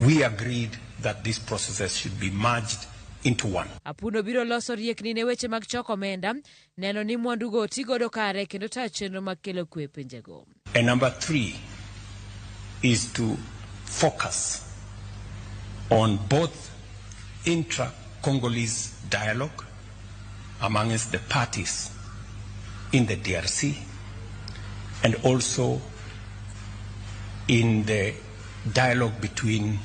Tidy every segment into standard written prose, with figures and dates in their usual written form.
We agreed that these processes should be merged into one. Apuno biro loso riekni ne weche mag choko omenda, neno ni mwandugo oti godo kare kendo tayo chenro mag kelo kwe e pinjego. And number three is to focus on both intra-Congolese dialogue amongst the parties in the DRC and also in the dialogue between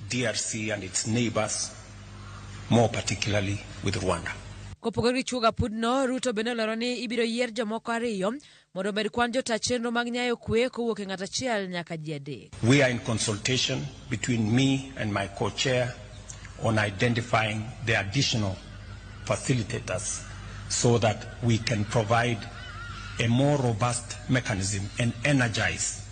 DRC and its neighbors, more particularly with Rwanda. Kopogore gi chuogo apudno, Ruto bende olero ni ibiro yier jomoko ariyo mondo omed kwan jota chenro mag nyayo kwe kowuok e ng'ato achiel nyaka ji adek. We are in consultation between me and my co-chair on identifying the additional facilitators so that we can provide a more robust mechanism and energize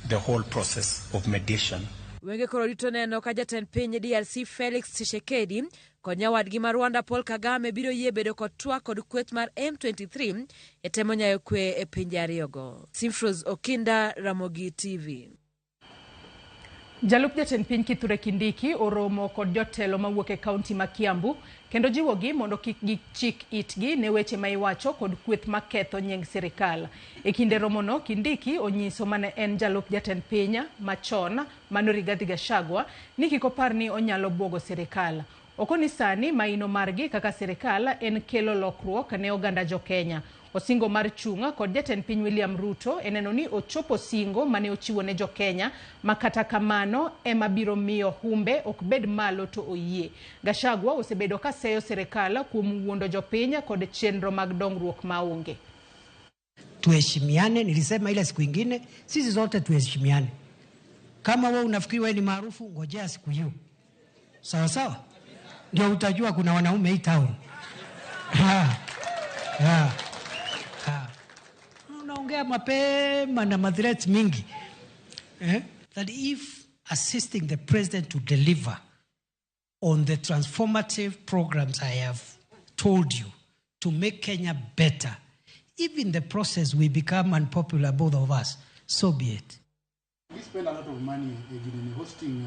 the whole process of mediation. Wenge koro rito neno ka jatend piny DRC Felix Tshisekedi kod nyawadgi ma Rwanda Paul Kagame biro yie bedo kod twak kod kweth mar M23 e temo nyayo kwe e pinje ariyogo. Simfros Okinda, Ramogi TV. Jalup jatend piny Kithure Kindiki oromo kod jotelo mawuok e kaunti ma Kiambu kendo jiwogi mondo kik gichik itgi ne weche ma iwacho kod kweth maketho nying sirikal. E kinde romono, Kindiki onyiso mane en jalup jatend piny machon mano Rigathi Gachagua ni kik opar ni onyalo buogo sirikal. Okoni sani maino margi kaka sirikal en kelo lokruok ne oganda jo Kenya. Osingo mar chung' kod jatend piny William Ruto e neno ni ochopo singo mane ochiwo ne jo Kenya ma kata kamano ema biro miyo humbe ok bed malo to oyie. Gachagua osebedo ka seyo sirikal kuom wuondo jopiny kod chenro mag dongruok maonge. Tuheshimiane, nilisema ile siku ingine, sisi zote tuheshimiane. Kama wewe unafikiri wewe ni maarufu, ngojea siku hiyo, sawa sawa, ndio utajua kuna wanaume hii town. Ha. Ha. Ha. Unaongea mapema na mathreats mingi eh? That if assisting the president to deliver on the transformative programs I have told you to make Kenya better, if in the process we become unpopular, both of us, so be it. We spend a lot of money in hosting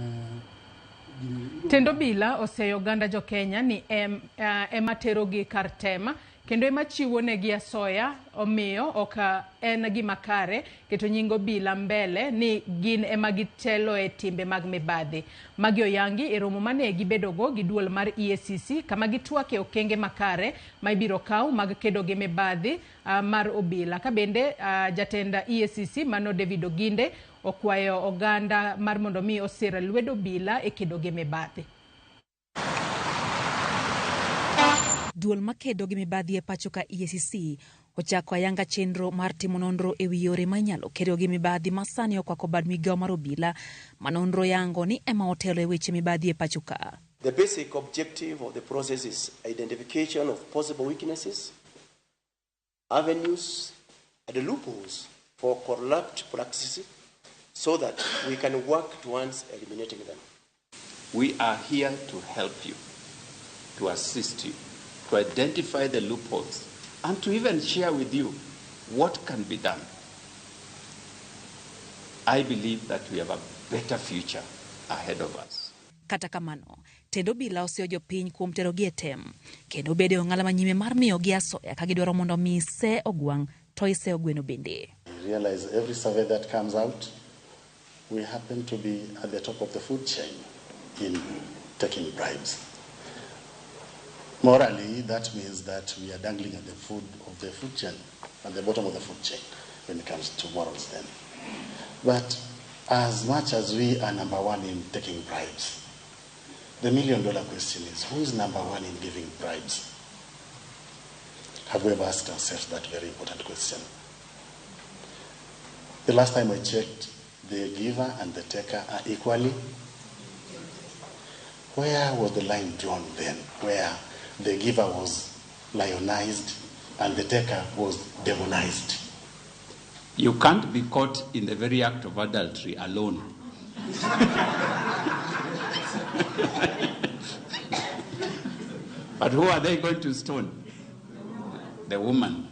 Tendo Bila oseyo oganda jo Kenya ni ema terogi kar tem kendo ema chiwo negi asoya, omiyo ok en gima kare keto nying obila mbele ni gin ema gitelo e timbe mag mibadhi. Magi oyangi e romo mane gibedogo gi duol mar EACC kama gitwake okenge makare ma ibiro kaw mag kedo gi mibadhi mar obila. Ka bende jatend EACC mano David Oginde okwayo oganda mar mondo mi osir lwedo obila e kedo gi mibadhi. Duol makedo gi mibadhi e pacho ka EACC ochako ayanga chenro mar timo nonro e wi yore ma inyalo kedo gi mibadhi ma sani okwako bad migawo mar obila ma nonro yango ni ema otelo e weche mibadhi e pacho ka. The basic objective of the process is identification of possible weaknesses, avenues, and loopholes for corrupt practices so that we can work towards eliminating them. We are here to help you, to assist you, to identify the loopholes, and to even share with you what can be done. I believe that we have a better future ahead of us. Kata kamano, tend obila oseyo jopiny kuom terogi e tem kendo bedo e ong'ala manyime mar miyogi asoya ka gidwaro mondo mi se ogwang' to iseyo gweno bende. Realize every survey that comes out, we happen to be at the top of the food chain in taking bribes. Morally, that means that we are dangling at the food of the food chain, at the bottom of the food chain when it comes to morals then. But as much as we are number one in taking bribes, the $1 million question is, who is number one in giving bribes? Have we ever asked ourselves that very important question? The last time I checked, the giver and the taker are equally. Where was the line drawn then, where the giver was lionized and the taker was demonized? You can't be caught in the very act of adultery alone. But who are they going to stone? The woman.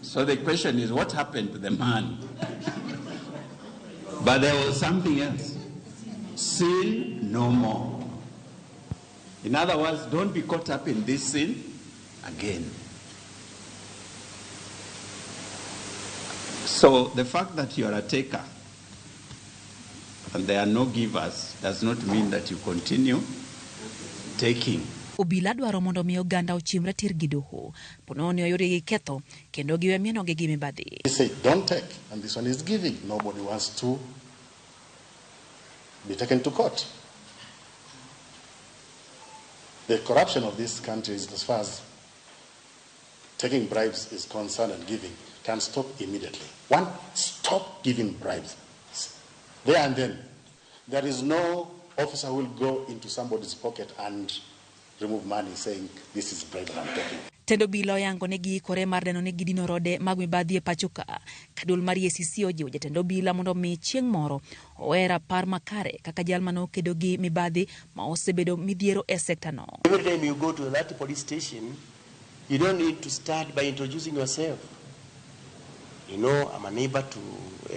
So the question is, what happened to the man? But there was something else. Sin no more. In other words, don't be caught up in this sin again. So the fact that you are a taker and there are no givers does not mean that you continue taking. Obila dwaro mondo mi oganda ochim ratir gi doho ponono oyudgi gi ketho kendo giwe mienogi gi mibadhi. He said, don't take, and this one is giving. Nobody wants to be taken to court. The corruption of this country, as far as taking bribes is concerned and giving, can stop immediately. One, stop giving bribes. There and then. There is no officer who will go into somebody's pocket and remove money saying, this is bribe that I'm taking. Tend obila oyango ni giikore mar neno ni gidino rode mag mibadhi e pacho ka. Ka duol mar EACC ojiwo jatend obila mondo mi chieng' moro owe rapar makare kaka jal mane okedo gi mibadhi ma osebedo midhiero e sekta no. Every time you go to that police station, you don't need to start by introducing yourself. You know, I'm a neighbor to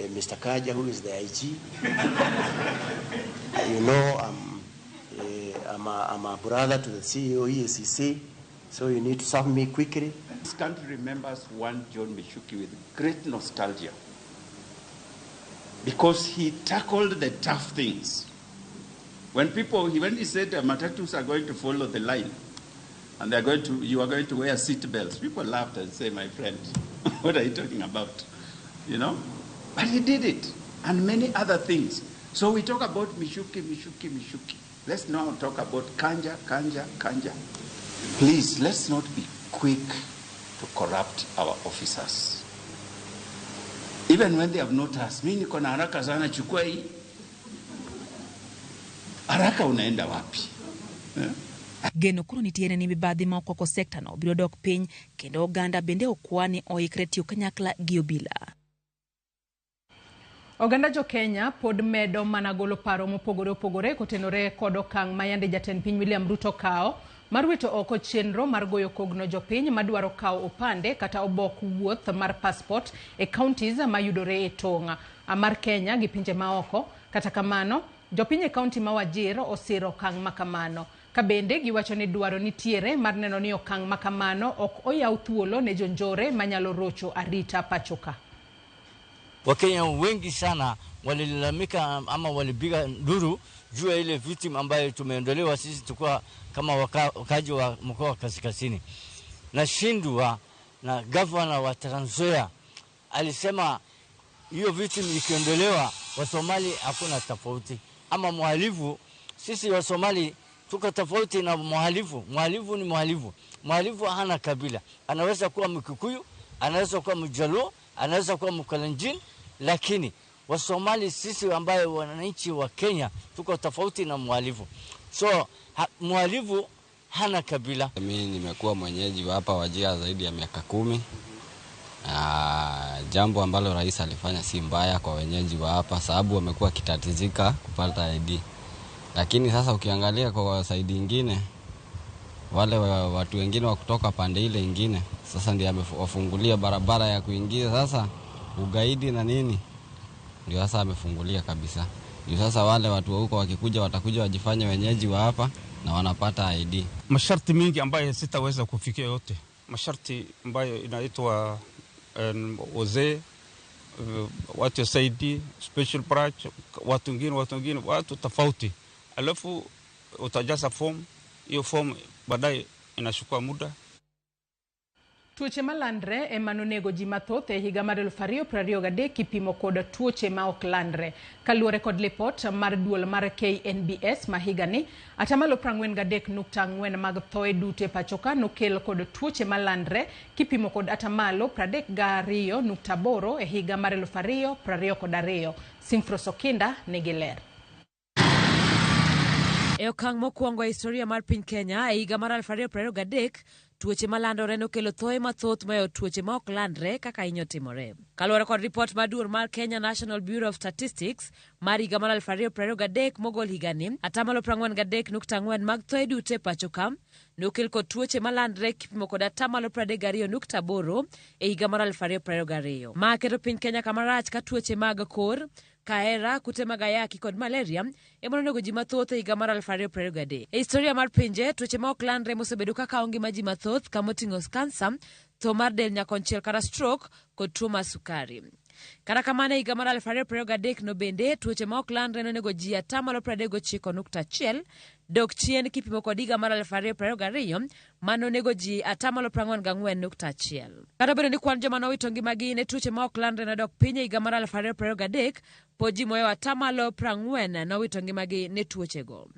Mr. Kaja, who is the IG. You know, I'm a brother to the CEO EACC, so you need to serve me quickly. This country remembers one John Michuki with great nostalgia because he tackled the tough things. When he said the matatus are going to follow the line and you are going to wear seat belts, people laughed and say, my friend, what are you talking about? You know? But he did it, and many other things. So we talk about Michuki, Michuki, Michuki. Let's now talk about Kanja, Kanja, Kanja. Please, let's not be quick to corrupt our officers. Even when they have not asked, mimi niko na haraka sana, chukua hii. Haraka unaenda wapi? Geno koro nitiere ni mibadhi ma okwako sekta no biro dok piny kendo oganda bende okwa ni oikre tiyo kanyakla gi obila. Oganda jo Kenya pod medo mana golo paro mopogore opogore kotenore kod okang' ma yande jatend piny William Ruto kawo mar wito oko chenro mar goyo kogno jopiny madwaro kawo opande kata obok wuoth mar passport e counties mayudore e tong' mar Kenya gi pinje maoko. Kata kamano, jopiny e county ma Wajir osiro okang' makamano. Ka bende giwacho ni dwaro nitiere mar neno ni okang' makamano ok oyaw thuolo ne jonjore manyalo rocho arita pacho ka. Wakenya wengi sana walilalamika ama walipiga nduru juu ya ile victim ambayo tumeondolewa sisi tukua kama wakaji wa mkoa wa Kaskazini. Nashindwa na governor wa Trans Nzoia alisema hiyo victim ikiondolewa wa Somali hakuna tofauti ama mhalifu. Sisi wa Somali tuko tofauti na mhalifu. Mhalifu ni mhalifu. Mhalifu hana kabila. Anaweza kuwa Mkikuyu, anaweza kuwa Mjaluo, anaweza kuwa Mkalenjin, lakini wa Somali sisi ambaye wananchi wa Kenya tuko tofauti na mhalifu. So mhalifu hana kabila. Mimi nimekuwa mwenyeji wa hapa Wajir zaidi ya miaka 10. Jambo ambalo rais alifanya si mbaya kwa wenyeji wa hapa, sababu wamekuwa kitatizika kupata ID. Lakini sasa ukiangalia kwa saidi nyingine, wale watu wengine wa kutoka pande ile nyingine sasa ndio amewafungulia barabara ya kuingia sasa ugaidi na nini. Ndio sasa amefungulia kabisa. Ndio sasa wale watu huko wakikuja watakuja wajifanye wenyeji wa hapa na wanapata ID. Masharti mingi ambayo sitaweza kufikia yote. Masharti ambayo inaitwa wazee, watu saidi, special branch, watu wengine, watu tofauti. Alafu utajaza form, hiyo form baadaye inachukua muda. Tuoche malandre ema nonego ji mathoth e higa mar 2023 kipimo kod tuoche ma ok landre. Kaluwore kod lipot mar duol mar KNBS ma higani, atamalo 43.4 mag thoe duto e pacho ka nokel kod tuoche malandre kipimo kod atamalo 32.8 e higa mar 2022. Simfros Okinda nigi ler. E okang' mokwongo e historia mar piny Kenya e higa mar 2023, tuoche malandore nokelo thoe mathoth mohewo tuoche ma ok landre kaka hinyo timore. Kaluwore kod ripot mar duol mar Kenya National Bureau of Statistics mar higa mar 2023 mogol higani, atamalo 43.4 mag thoe duto e pacho ka nokel kod tuoche malandre kipimo kod atamalo 32.8 e higa mar 2022. Ma keto piny Kenya kama rach ka tuoche mag kor, kahera, kute mag ayaki kod malaria ema nonego ji mathoth e higa mar 2023. E historia mar pinje, tuoche ma ok landre mosebedo ka kawo ngima ji mathoth kama oting'o kansa, tho mar del nyakonchiel kata stroke kod tuo mar sukari. Kata kamano e higa mar 2023 no bende tuoche ma ok landre nonego ji atamalo 39.1 dok chien kipimo kod higa mar 2022 manonego ji atamalo 44.1. Kata obedo ni kwan joma nowito ngimagi ne tuoche ma ok landre nodok piny e higa mar 2023, pod ji mohewo atamalo 40 nowito ngimagi ne tuochego.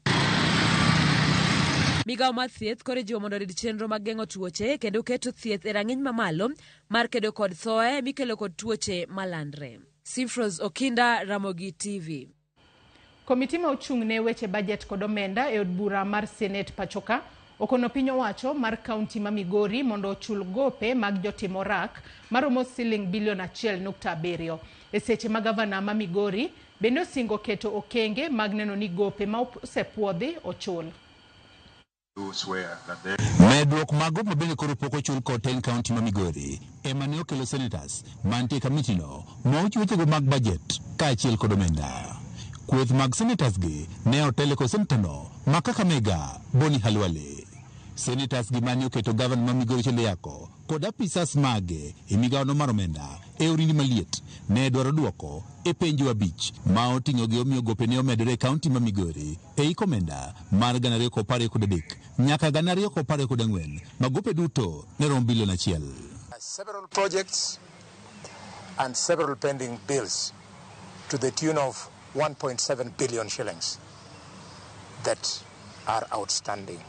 Migawo mar thieth koro ijiwo mondo orid chenro mag geng'o tuoche kendo keto thieth e rang'iny mamalo mar kedo kod thoe mikelo kod tuoche malandre. Simfros Okinda, Ramogi TV. Komiti ma ochung' ne weche bajet kod omenda e od bura mar Senet pachoka okono piny owacho mar kaunti ma Migori mondo ochul gope mag jotim orak maromo siling bilion 1.7. E seche ma gavana ma Migori bende osingo keto okenge mag neno ni gope ma osepuodhi ochul. Medruok mag gope mabende koro pok ochul kod tend kaunti ma Migori ema ne okelo senators mantie e kamitino ma ochiwo wechego mag bajet kaachiel kod omenda. Kweth mag senators gi ne otele kod senatano ma Kakamega Boni Khalwale. Senators gi mane oketo gavana ma Migori Ochieng Yako kod apisas mage e migawono mar omenda e orindi maliet ne dwaro duoko e penjo abich ma oting'o gi omiyo gope ne omedore e kaunti ma Migori e hik omenda mar 2023 nyaka 2024 ma gope duto ne romo bilion 1. Several projects and several pending bills to the tune of 1.7 billion shillings that are outstanding.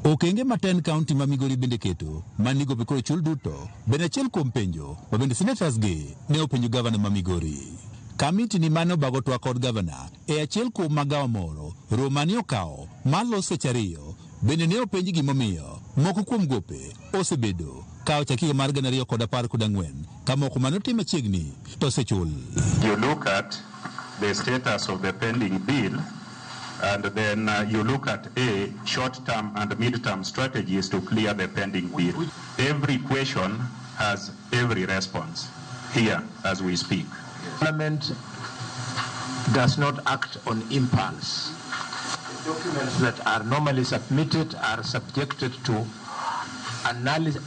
Okenge ma tend kaunti ma Migori bende keto mani gope koro chul duto bende achiel kuom penjo ma bende senators gi ne openjo gavana ma Migori. Kamiti ni mane obago twak kod gavana e achiel kuom magawa moro romo mane okawo malo seche ariyo bende ne openj gimomiyo moko kuom gope osebedo ka ochak higa mar 2014 ka moko mane otim machiegni to osechul. You look at the status of the pending bill and then you look at A, short-term and mid-term strategies to clear the pending bill. Every question has every response here as we speak. Parliament does not act on impulse. The documents that are normally submitted are subjected to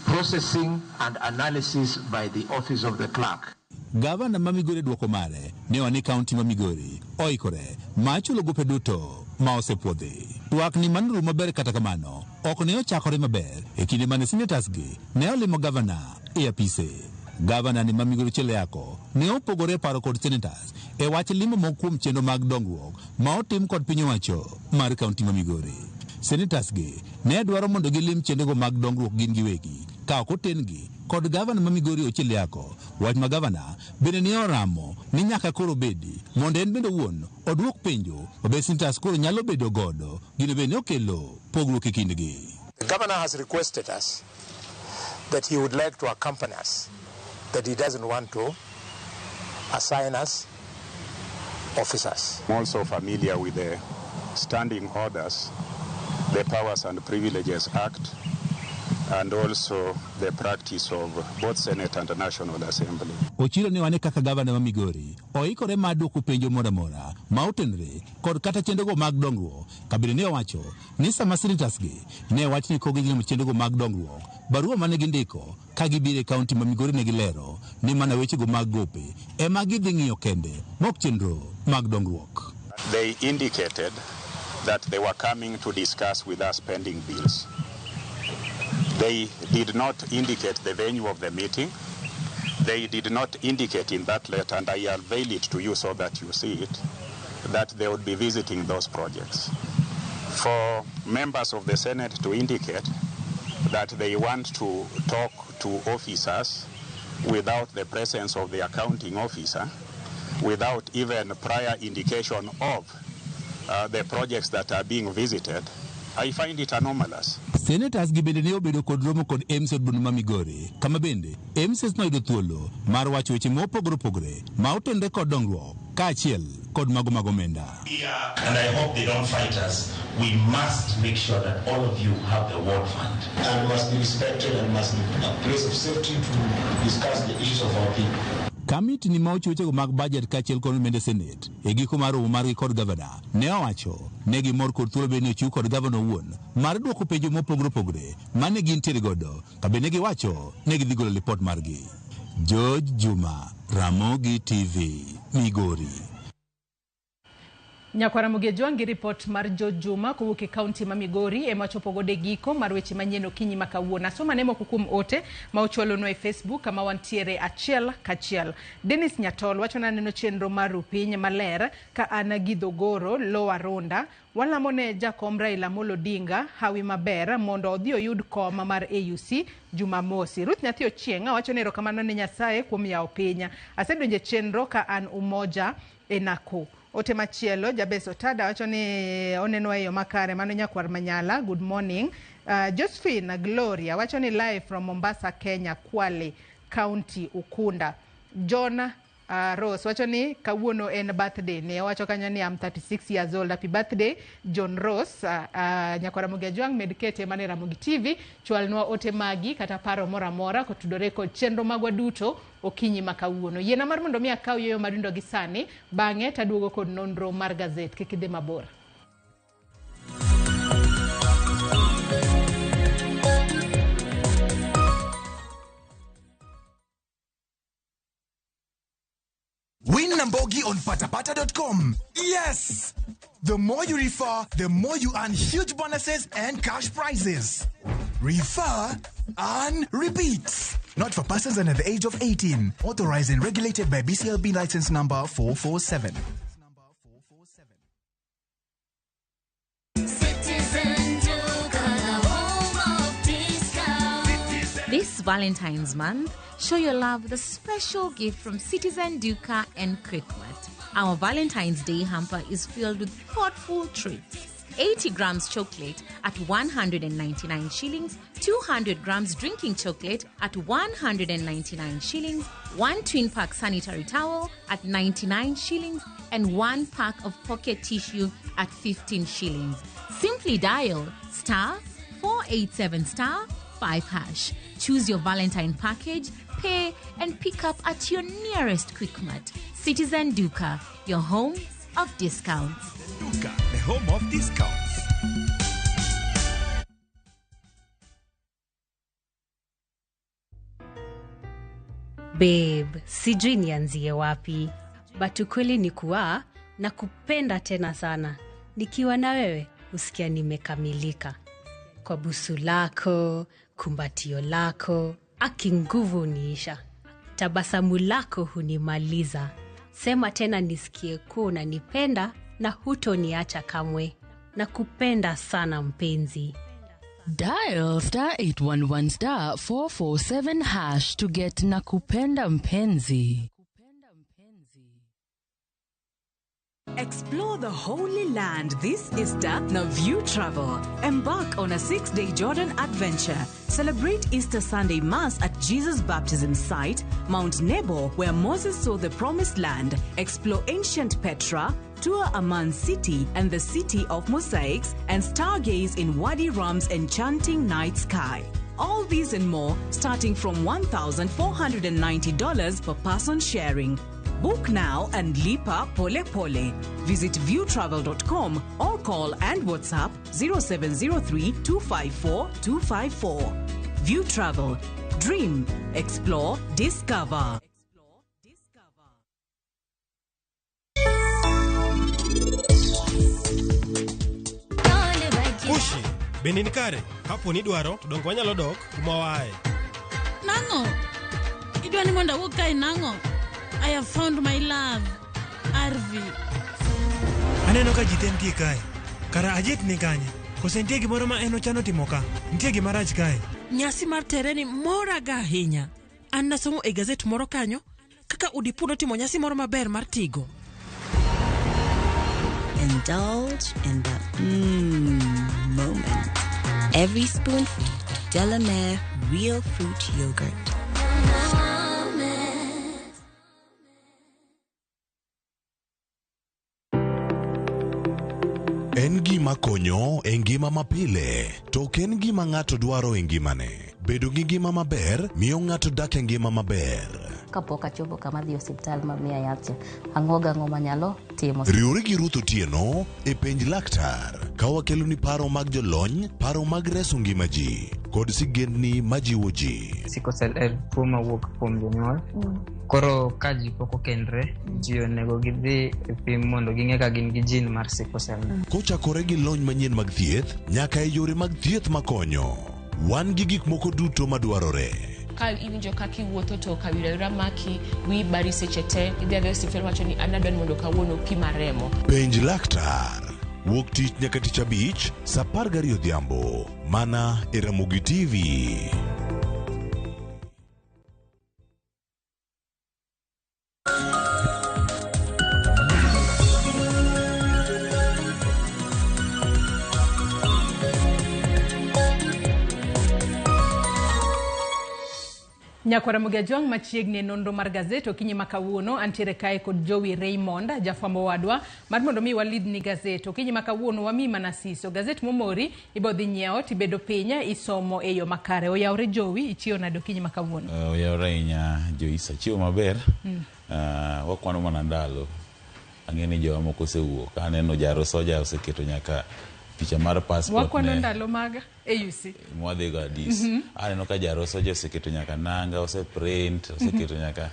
processing and analysis by the office of the clerk. Gavana ma Migori duoko mare ne owacho ni kaunti ma Migori oikore mar chulo gope duto ma osepuodhi. Twak ni manorumo maber kata kamano ok ne ochakore maber e kinde mane senators gi ne olimo gavana e apise. Gavana ni ma Migori Ochieng Yako ne opogore paro kod senators e wach limo moko kuom chenro mag dongruok ma otim kod piny owacho mar kaunti ma Migori. Senators gi ne dwaro mondo gilim chenrogo mag dongruok gin giwegi ka ok oten-gi kod gavana ma Migori Ochieng Yako. Wach ma gavana bende ne oramo ni nyaka koro bedi mondo en bende owuon oduok penjo mabe senators koro nyalo bedo godo gino bende ne okelo pogruok e kindgi. The governor has requested us that he would like to accompany us, that he doesn't want to assign us officers. I'm also familiar with the standing orders, the Powers and Privileges Act, and also the practice of both Senate and the National Assembly. Ochilo ne wane kaka gavana ma Migori oikore mar duoko penjo moro amora ma otenore kod kata chenrogo mag dongruok kabende ne owacho ni sama senators gi ne wach ni kok gilimo chenrogo mag dongruok barua mane gindiko ka gibiro e kaunti ma Migori ne gilero ni mana wechego mag gope ema gidhi ng'iyo kende mok chenro mag dongruok. They indicated that they were coming to discuss with us pending bills. They did not indicate the venue of the meeting. They did not indicate in that letter, and I unveil it to you so that you see it, that they would be visiting those projects. For members of the Senate to indicate that they want to talk to officers without the presence of the accounting officer, without even prior indication of the projects that are being visited, I find it anomalous. Senators gi bende ne obedo kod romo kod MCA od bura ma Migori, kama bende MCAs noyudo thuolo mar wacho weche mopogore opogore ma otenore kod dongruok kaachiel kod mago mag omenda. And I hope they don't fight us. We must make sure that all of you have the ward fund. And must be respected and must be a place of safety to discuss the issues of our people. Kamiti ni ma ochiwo wechego mag bajet kaachiel kod omenda e Senet e giko mar romo margi kod gavana ne owacho ne gimor kod thuolo bende ochiw kod gavana owuon mar duoko penjo mopogore opogore mane gintiere godo ka bende giwacho ne gidhi golo lipot margi. George Juma, Ramogi TV, Migori. Nyakwara Ramogi gi ripot mar George Juma kowuok e kaunti ma Migori ema chopo godo e giko mar weche manyien okinyi ma kawuono. Asoma ne moko kuom ote ma ochwalonwa e Facebook kama wantiere achiel kachiel. Dennis Nyatol wacho ni aneno chenro mar rupiny maler ka an gi Dhogoro Lower Runda. Walamo ne jakom Raila Amolo Odinga hawi maber mondo odhi oyud kom mar AUC Jumamosi. Ruth Nyathi Ochieng' wacho ni erokamano ne Nyasaye kuom yawo piny. Asedonjo e chenro ka an Umoja e Nakuru. Ote machielo Jabes Otada wacho ni oneno e yo makare mano nyakwar Manyala, good morning. Josephine Gloria wacho ni live from Mombasa, Kenya, Kwale County, Ukunda. John Rose wacho ni kawuono en birthday ne owacho kanyo ni I'm 36 years old, happy birthday John Rose. Nyakwar Ramogi Ajwang' med kete mana e Ramogi TV, chwalnwa ote magi kata paro moro amora kotudore kod chenro magwa duto okinyi ma kawuono. Yiena mar mondo mi akaw yueyo madundo gi sani, bang'e taduogo kod nonro mar gazet, kik idhi mabor. Win Nambogi on patapata.com. Yes! The more you refer, the more you earn huge bonuses and cash prizes. Refer, earn, repeat. Not for persons under the age of 18. Authorized and regulated by BCLB license number 447. This Valentine's month, show your love with a special gift from Citizen Duka and Quickmart. Our Valentine's Day hamper is filled with thoughtful treats. 80 grams chocolate at 199 shillings, 200 grams drinking chocolate at 199 shillings, 1 twin pack sanitary towel at 99 shillings, and 1 pack of pocket tissue at 15 shillings. Simply dial star 487 star 5 hash. Choose your Valentine package, pay, and pick up at your nearest Quickmart. Citizen Duka, your home of discounts. Duka, the home of discounts. Babe, sijui nianzie wapi, but ukweli ni kuwa nakupenda tena sana. Nikiwa na wewe, usikia nimekamilika. Kwa busu lako, kumbatio lako, aki nguvu uniisha. Tabasamu lako hunimaliza. Sema tena nisikie kuwa unanipenda na hutoniacha kamwe. Nakupenda sana mpenzi. Dial star 811 star 447 hash to get Nakupenda Mpenzi. Explore the Holy Land this Easter, Naview Travel. Embark on a 6-day Jordan adventure. Celebrate Easter Sunday Mass at Jesus' baptism site, Mount Nebo, where Moses saw the Promised Land. Explore ancient Petra, tour Amman City and the City of Mosaics, and stargaze in Wadi Rum's enchanting night sky. All these and more, starting from $1,490 per person sharing. Book now and lipa pole pole. Visit viewtravel.com or call and WhatsApp 0703 254 254. View Travel. Dream, explore, discover. Kushi, bende ni kare? Kapo ni idwaro to dongo wanyalo dok kuma waaye. Nang'o? Idwa ni mondo awuog kae nang'o? I have found my love, Arvi. Aneno ka ji te nitie kae. Kara Ajit ni kanye? Kose nitie gimoro ma en ochano timo ka? Nitie gima rach kae? Nyasi mar tereni moraga ahinya. An nasomo e gazet moro kanyo kaka Udipu notimo nyasi moro maber mar tigo. Indulge in the moment. every spoonful of Delamere Real Fruit Yogurt. En gima konyo e ngima mapile, to ok en gima ng'ato dwaro e ngimane. Bedo gi ngima maber miyo ng'ato dak e ngima maber. Kapok achopo kama adhi e osiptal ma miya yath cha, ang'o gang'o manyalo timo. Riwri gi Ruth Otieno e Penj Laktar ka wakeloni paro mag jolony, paro mag reso ngima ji, kod sigendni majiwo ji. Sickle cell en tuo mawuok kuom jonyuol. Koro ka ji pok okendre, ji onego gidhi e pim mondo ging'e ka gin gi gene mar sickle cell. Kochakore gi lony manyien mag thieth nyaka e yore mag thieth makonyo, wan gi gik moko duto madwarore. Ka iwinjo kaka iwuotho to kawira awira maki, wiyi bari seche te, idhi adhiya e osiptal iwacho ni an adwa ni mondo kawuono opima remo. Penj laktar. Wuok tich nyaka tich abich, saa 12 odhiambo, mana e Ramogi TV. Nyakwara Ramogi Ajwang' machiegni e nonro mar gazet okinyi ma kawuono antiere kae kod Jowi Raymond jafwambo wadwa mar mondo mi walidni gazet okinyi ma kawuono wamiyi mana siso gazet momori ibo dhi nyiewo tibedo piny isomo e yo makare oyawre Jowi ichiewo nade okinyi ma kawuono Oyawre ahinya Joyce, achiewo maber. Wakwano mana ndalo. Ang'e ni jowa moko osewuok. Aneno Jaro Soja oseketo nyaka picha mar passport wakwano ne ndalo mag AUC mwadhigo Addis. Aneno ka Jaro Soja oseketo nyaka nanga, oseprint, oseketo nyaka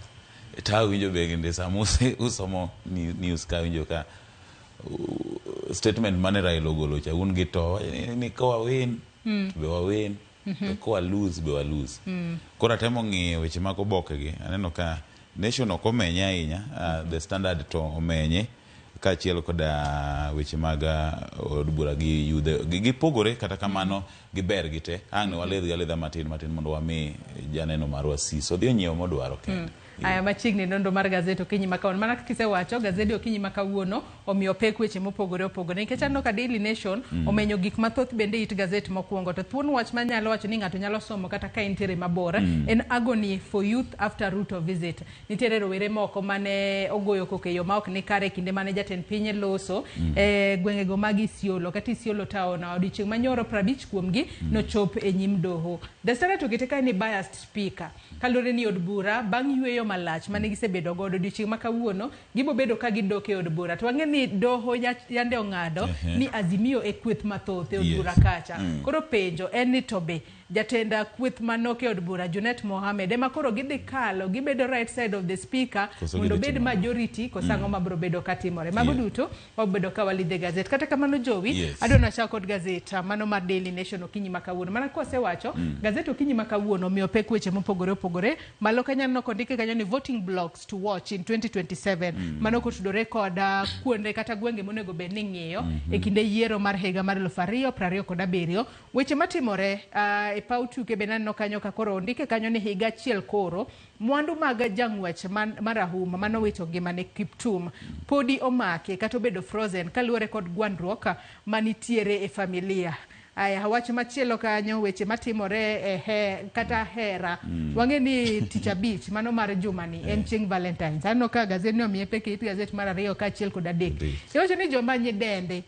to awinjo bende sama usomo news ka awinjo ka statement mane Raila ogolo cha un gi to ni ka wawin to be wawin to ka wa lose be wa lose. Koro atemo ng'iyo weche mag oboke gi aneno ka Nation ok omenye ahinya, The Standard to omenye kaachiel koda weche mag od bura gi yudhe gipogore kata kamano giber gite. Ang' ne waledhgi aledha matin matin mondo wami janeno marwa siso odhi onyiew modwaro kende. Aya machiegni nonro mar gazet okinyi ma kawuono. Mana kaka isewacho, gazede okinyi ma kawuono omiyo pek weche mopogore opogore. Nikech aneno ka Daily Nation omenyo gik mathoth bende it gazet mokwongo. To thuon wach manyalo wacho ni ng'ato nyalo somo kata ka entiere mabor en agony for youth after Ruto visit. Nitiere rowere moko mane ogoyo koko e yo ma ok ni kare kinde mane jatend piny loso e gwengego mag Isiolo kata Isiolo town. Odiochieng' manyoro 50 kuomgi nochop e nyim doho. The Standard okete kae ni biased speaker. Kaluwore ni od bura bang' yueyo malach mane gisebedo godo odiochieng' ma kawuono gibo bedo ka gidok e od bura. To wang'e ni doho yande ong'ado ni Azimio e kweth mathoth e od bura kacha. Koro penjo en ni to be jatend kweth manok e od bura Junet Mohamed ema koro gidhi kalo gibedo right side of the speaker Koso mondo gidhi bed timo ang'o? majority koso ang'o mabiro bedo katimore. Mago duto wabedo ka walidhe gazet. Kata kamano Jowi, adwa nachak kod gazet mano mar Daily Nation okinyi ma kawuono. Mana kwasewacho, gazet okinyi ma kawuono omiyo pek weche mopogore opogore. Malo kanyo aneno kondike kanyo ni voting blocks to watch in 2027. Mano kotudore kod kuonde kata gwenge monego bed ni ing'iyo e kinde yiero mar higa mar 2027. Weche matimore e paw tuke bende aneno kanyo ka koro ondike kanyo ni higa achiel koro mwandu mag jang'wech marahuma manowito ngimane Kiptum podi omaki kata obedo frozen kaluwore kod gwandruok manitiere e familia. Aya, wach machielo kanyo weche matimore e kata hera. Wang'e ni tich abich mano mar jumani en chieng' Valentine's. Aneno ka gazet ni omiye pek e it gazet mar 2 kaachiel kod 3. Iwacho ni joma nyidende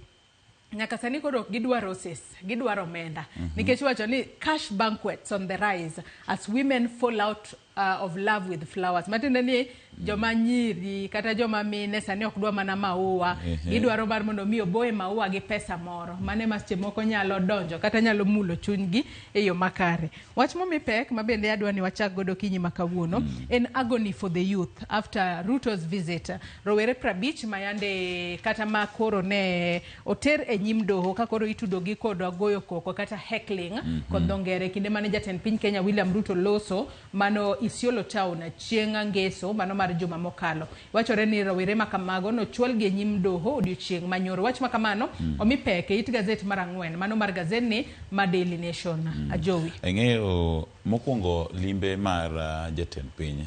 nyaka sani koro ok gidwa roses, gidwaro omenda. Nikech iwacho ni cash banquets on the rise as women fall out of love with flowers. Matiende ni joma nyiri kata joma mine sani ok dwa mana maua, gidwaro mar mondo mi oboye maua gi pesa moro. Mano ema seche moko nyalo donjo kata nyalo mulo chunygi e yo makare. Wach momi pek ma bende adwa ni wachak godo okinyi ma kawuono en agony for the youth after Ruto's visit. Rowere 50 ma yande kata ma koro ne oter e nyim doho ka koro itudogi kod goyo koko kata heckling kod dho ngere kinde mane jatend piny Kenya William Ruto loso mano Isiolo town chieng' ngeso mano mar juma mokalo. Wachore ni rowere ma kamago nochwalgi e nyim doho odiochieng' manyoro. Wach ma kamano omi pek e it gazet mar 4 mano mar gazet ni ma Daily Nation. Ajowi. Ing'eyo mokwongo limbe mar jatend piny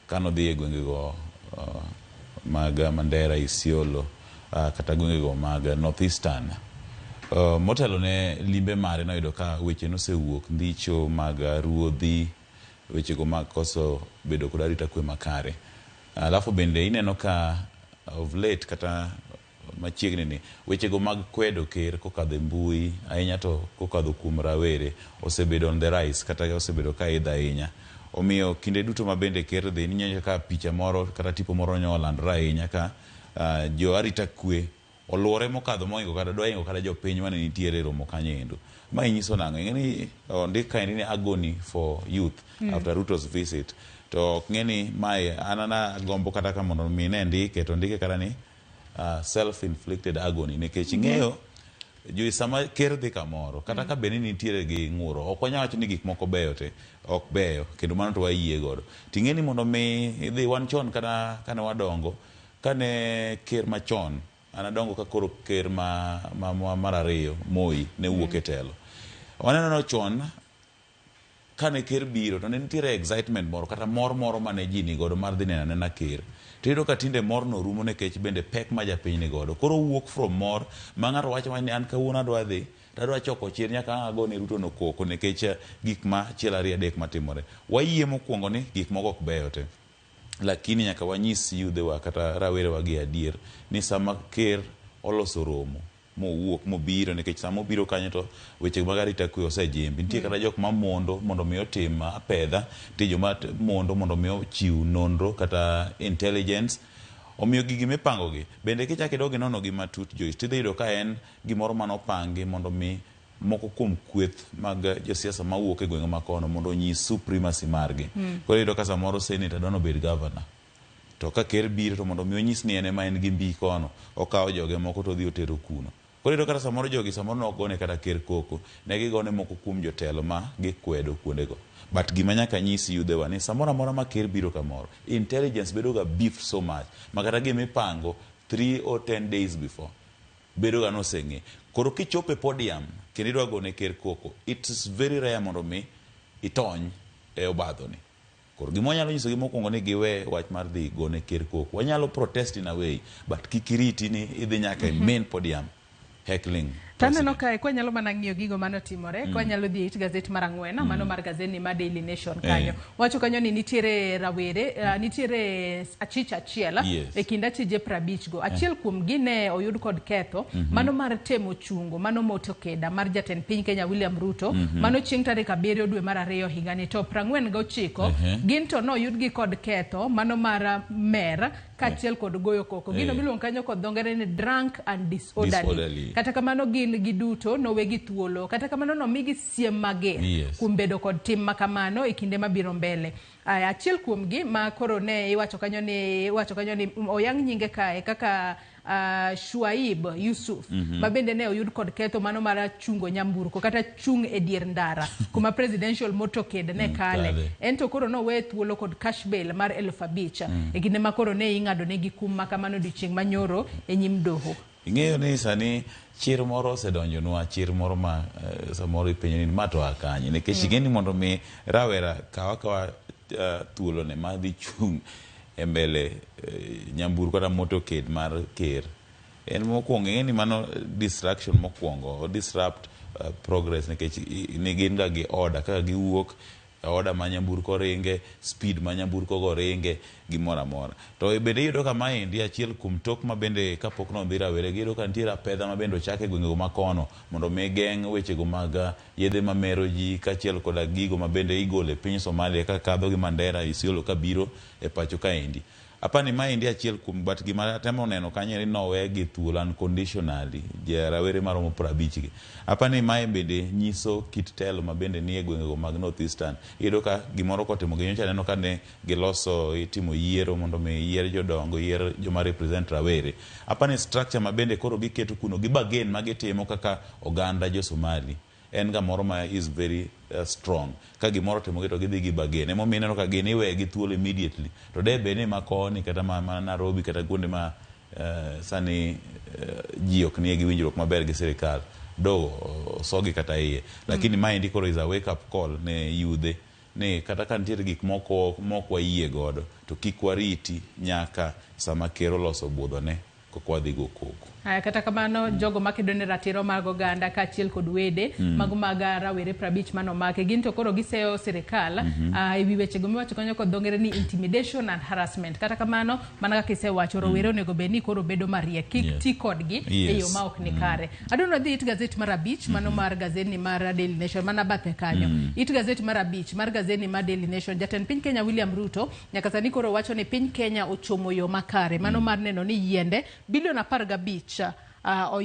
kanodhi e gwengego mag Mandera, Isiolo kata gwengego mag North Eastern. Motelo ne limbe mare noyudo ka weche nosewuok ndicho mag ruodhi, wechego mag koso bedo kod arita kwe makare. Alafu bende ineno ka of late kata machiegni ni wechego mag kwedo ker kokadho e mbui ahinya to kokadho kuom rawere osebedo on the rise kata osebedo ka idho ahinya. Omiyo kinde duto ma bende ker dhi ineno ka picha moro kata tipo moro nyo olandore ahinya ka jo arita kwe oluore mokadho mohingo kata dwa hingo kata jopiny mane nitiere e romo kanyo endo. Mae nyiso nang'o? Ing'e ni ondik kaendi ni agony for youth after Ruto's visit. To ok ng'e ni mae an ana gombo kata ka mondo mi ne ndike to ndike kata ni self inflicted agony nikech ing'eyo jo sama ker dhi kamoro kata ka bed ni nitiere gi ng'uro ok wanyal wacho ni gik moko beyo te ok beyo kendo mano to wayie godo. Ting'e ni mondo mi idhi wan chon kata kane wadongo kane ker machon an adongo ka koro ker ma mar ariyo Moi ne wuok e telo. Waneno no chon kane ker biro to ne nitiere excitement moro kata mor moro mane ji nigodo mar dhi neno anena ker. To iyudo ka tinde morno rumo nikech bende pek ma japiny nigodo. Koro owuok from mor ma ng'ato wacho ni an kawuono adwa dhi to adwa choko chir nyaka ang' agone Ruto no koko nikech gik ma achiel ariyo adek matimore. Wayie mokwongo ni gik moko ok beyo te. Lakini nyaka wanyis yudhewa kata rawerewa gi adier ni sama ker oloso romo mowuok mobiro nikech sama obiro kanyo to weche mag arita kwe osejimbi. Nitie kata jok mamondo mondo mi otim apedha, nitie joma mondo mondo mi ochiw nonro kata intelligence. Omiyo gigi mipango gi bende kichako idog inono gi matut Joyce, tidhi yudo ka en gimoro manopangi mondo mi moko kuom kweth mag josiasa mawuok e gwenge ma kono mondo onyis supremacy margi. Koro iyudo ka samoro senator dwa nobed governor. To ka ker biro to mondo mi onyis ni en ema en gi mbi kono, okawo joge moko to odhi otero kuno. Koro iyudo kata samoro jogi samoro ne ok gone kata ker koko, ne gigone moko kuom jotelo ma gikwedo kuondego. But gima nyaka nyis yudhewa ni samoro amora ma ker biro kamoro, intelligence bedo ga beefed so much ma kata gimipango 3 or 10 days before bedo ga noseng'e. Koro kichopo e podium kendo idwa gone ker koko, it is very rare mondo mi itony e obadho ni. Koro gima wanyalo nyisogi mokwongo ni giwe wach mar dhi gone ker koko. Wanyalo protest in a way, but kik iriti ni idhi nyaka e main podium heckling. Taneno kae kwanyalo mana ng'iyo gigo manotimore kwanyalo dhi e it gazet mar ang'wen mano mar gazet ni mar Daily Nation kanyo wacho kanyo ni nitiere rawere nitiere achich achiel e kind achije 50 go achiel kuom gi ne oyud kod ketho mano mar temo chungo mano motorcade mar jatend piny Kenya William Ruto mano chieng' tarik 7 dwe mar 2 higani to 49 gin to noyudgi kod ketho mano mar mer kaachiel kod goyo koko gino miluongo kanyo kod dho ngere ni drunk and disorderly. Disorderly. Kata kamano gin giduto nowegi thuolo kata kamano nomigi siem mager kuom bedo kod tim makamano e kinde mabiro mbele. Aya, achiel kuomgi ma koro ne iwacho kanyo ni oyang nyinge kae kaka Shuaib Yusuf ma bende ne oyud kod ketho mano mar chungo nyamburko kata chung' e dier ndara kuma presidential motorcade ne kale. En to koro nowe thuolo kod cash bail mar 5,000 e kinde ma koro ne ing'ado negi kum makamano odiochieng' manyoro e nyim doho. Ing'eyo ni sani chir moro osedonjonwa, chir moro ma samoro ipenjo ni ma to a kanye nikech ing'e ni mondo mi rawera kaw akawa thuolone mar dhi chung' e mbele nyamburko kata motorcade mar ker. En mokwongo ing'e ni mano distraction mokwongo, o disrupt progress nikech ne gin ga gi order kaka giwuok, order ma nyamburko ringe, speed ma nyamburko go ringe, gimoro amora. To bende iyudo ka maendi achiel kuom tok ma bende kapok nodhi rawere giyudo ka nitiere apedha ma bende ochak e gwengego ma kono mondo mi geng' wechego mag yedhe mamero ji kaachiel koda gigo ma bende igolo e piny Somalia ka kadho gi Mandera, Isiolo kabiro e pacho kaendi. Apani maendi achiel kuom but gima atemo neno kanyo en ni nowegi thuolo unconditionally rawere maromo 50 gi. Apani mae bende nyiso kit telo ma bende nie gwengego mag North Eastern. Iyudo ka gimoro kotimo gi nyocha aneno ka ne giloso itimo yiero mondo mi yier jodongo, yier joma represent rawere. Apani structure ma bende koro giketo kuno gi bargain ma gitimo kaka oganda jo Somali en gamoro ma is very strong. Ka gimoro otimogi to gidhi gi bargain. Emomiyo ineno ka gin iwegi thuolo immediately. To de bed ni ma koni kata ma Nairobi kata kuonde ma sani ji ok nie gi winjruok maber gi sirikal, do osogi kata iye. Lakini maendi koro is a wake up call ne yudhe ni kata ka nitiere gik moko mok wayie godo to kik wariti nyaka sama ker oloso budhone. Koka wadhi go koko. Aya, kata kamano jogo makedo ne ratiro mag oganda kaachiel kod wede mago mag rawere 50 manomaki gin to koro giseyo sirikal e wi wechego miwacho kanyo kod dho ngere ni intimidation and harassment. Kata kamano mana kaka isewacho rowere onego bed ni koro bedo mariek kik ti kodgi e yo ma ok ni kare. Adwaro ni wadhi it gazet mar 5 mano mar gazet ni mar Daily Nation mana bathe kanyo. It gazet mar 5 mar gazet ni mar Daily Nation, jatend piny Kenya William Ruto nyaka sani koro wacho ni piny Kenya ochomo yo makare mano mar neno ni yiende bilion 15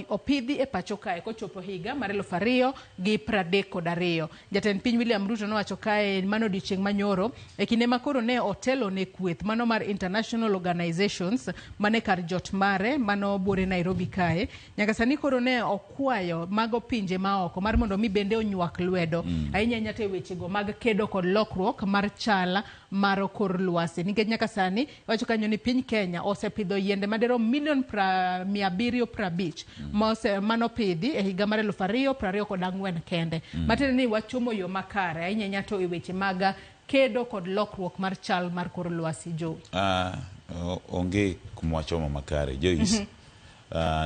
opidhi e pacho kae kochopo higa mar 2032. Jatend piny William Ruto nowacho kae mano odiochieng' manyoro e kinde ma koro ne otelo ne kweth mano mar international organizations mane kar jot mare mano buore Nairobi kae. Nyaka sani koro ne okwayo mago pinje maoko mar mondo mi bende onywak lwedo ahinya ahinya to e wechego mag kedo kod lokruok mar chal mar kor lwasi, nikech nyaka sani wacho kanyo ni piny Kenya osepidho yiende madirom milion 750 manopidhi e higa mar 2024 kende. Matiende ni wachomo yo makare ahinya ahinya to e weche mag kedo kod lokruok mar chal mar kor lwasi, Joe. Onge kuma wachomo makare, Joyce.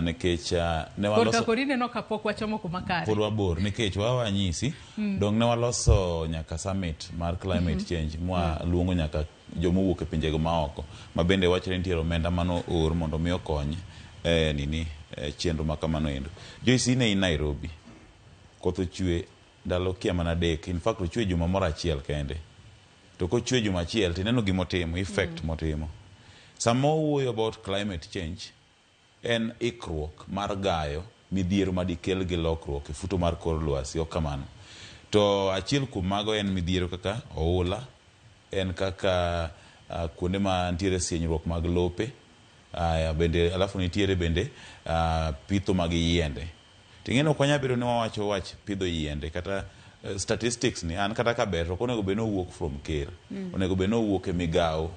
Nikech ne Korka waloso kori ineno kapok wachomo kuma kare. Pod wabor nikech wawanyisi dong ne waloso nyaka summit mar climate change mwa luongo nyaka jomowuok e pinjego maoko ma bende wachore ni nitiere omenda mano oor mondo mi okony nini chenro ma kamano endo. Joyce, in e Nairobi koth ochwe ndalo kia mana 3, in fact ochwe juma moro achiel kende, to kochwe juma achiel tineno gimotimo, effect motimo. Sama wawuoyo about climate change, en ikruok mar gayo midhiero madikel gi lokruok e futo mar kor lwasi, ok kamano? To achiel kuom mago en midhiero kaka oula, en kaka kuonde ma nitiere sienyruok mag lope, bende alafu nitiere bende pitho mag yiende. Ting'e ok wanyal bedo ni wawacho wach pidho yiende kata statistics ni an kata kaber to ok onego bed ni owuok from ker. Onego bed ni owuok e migawo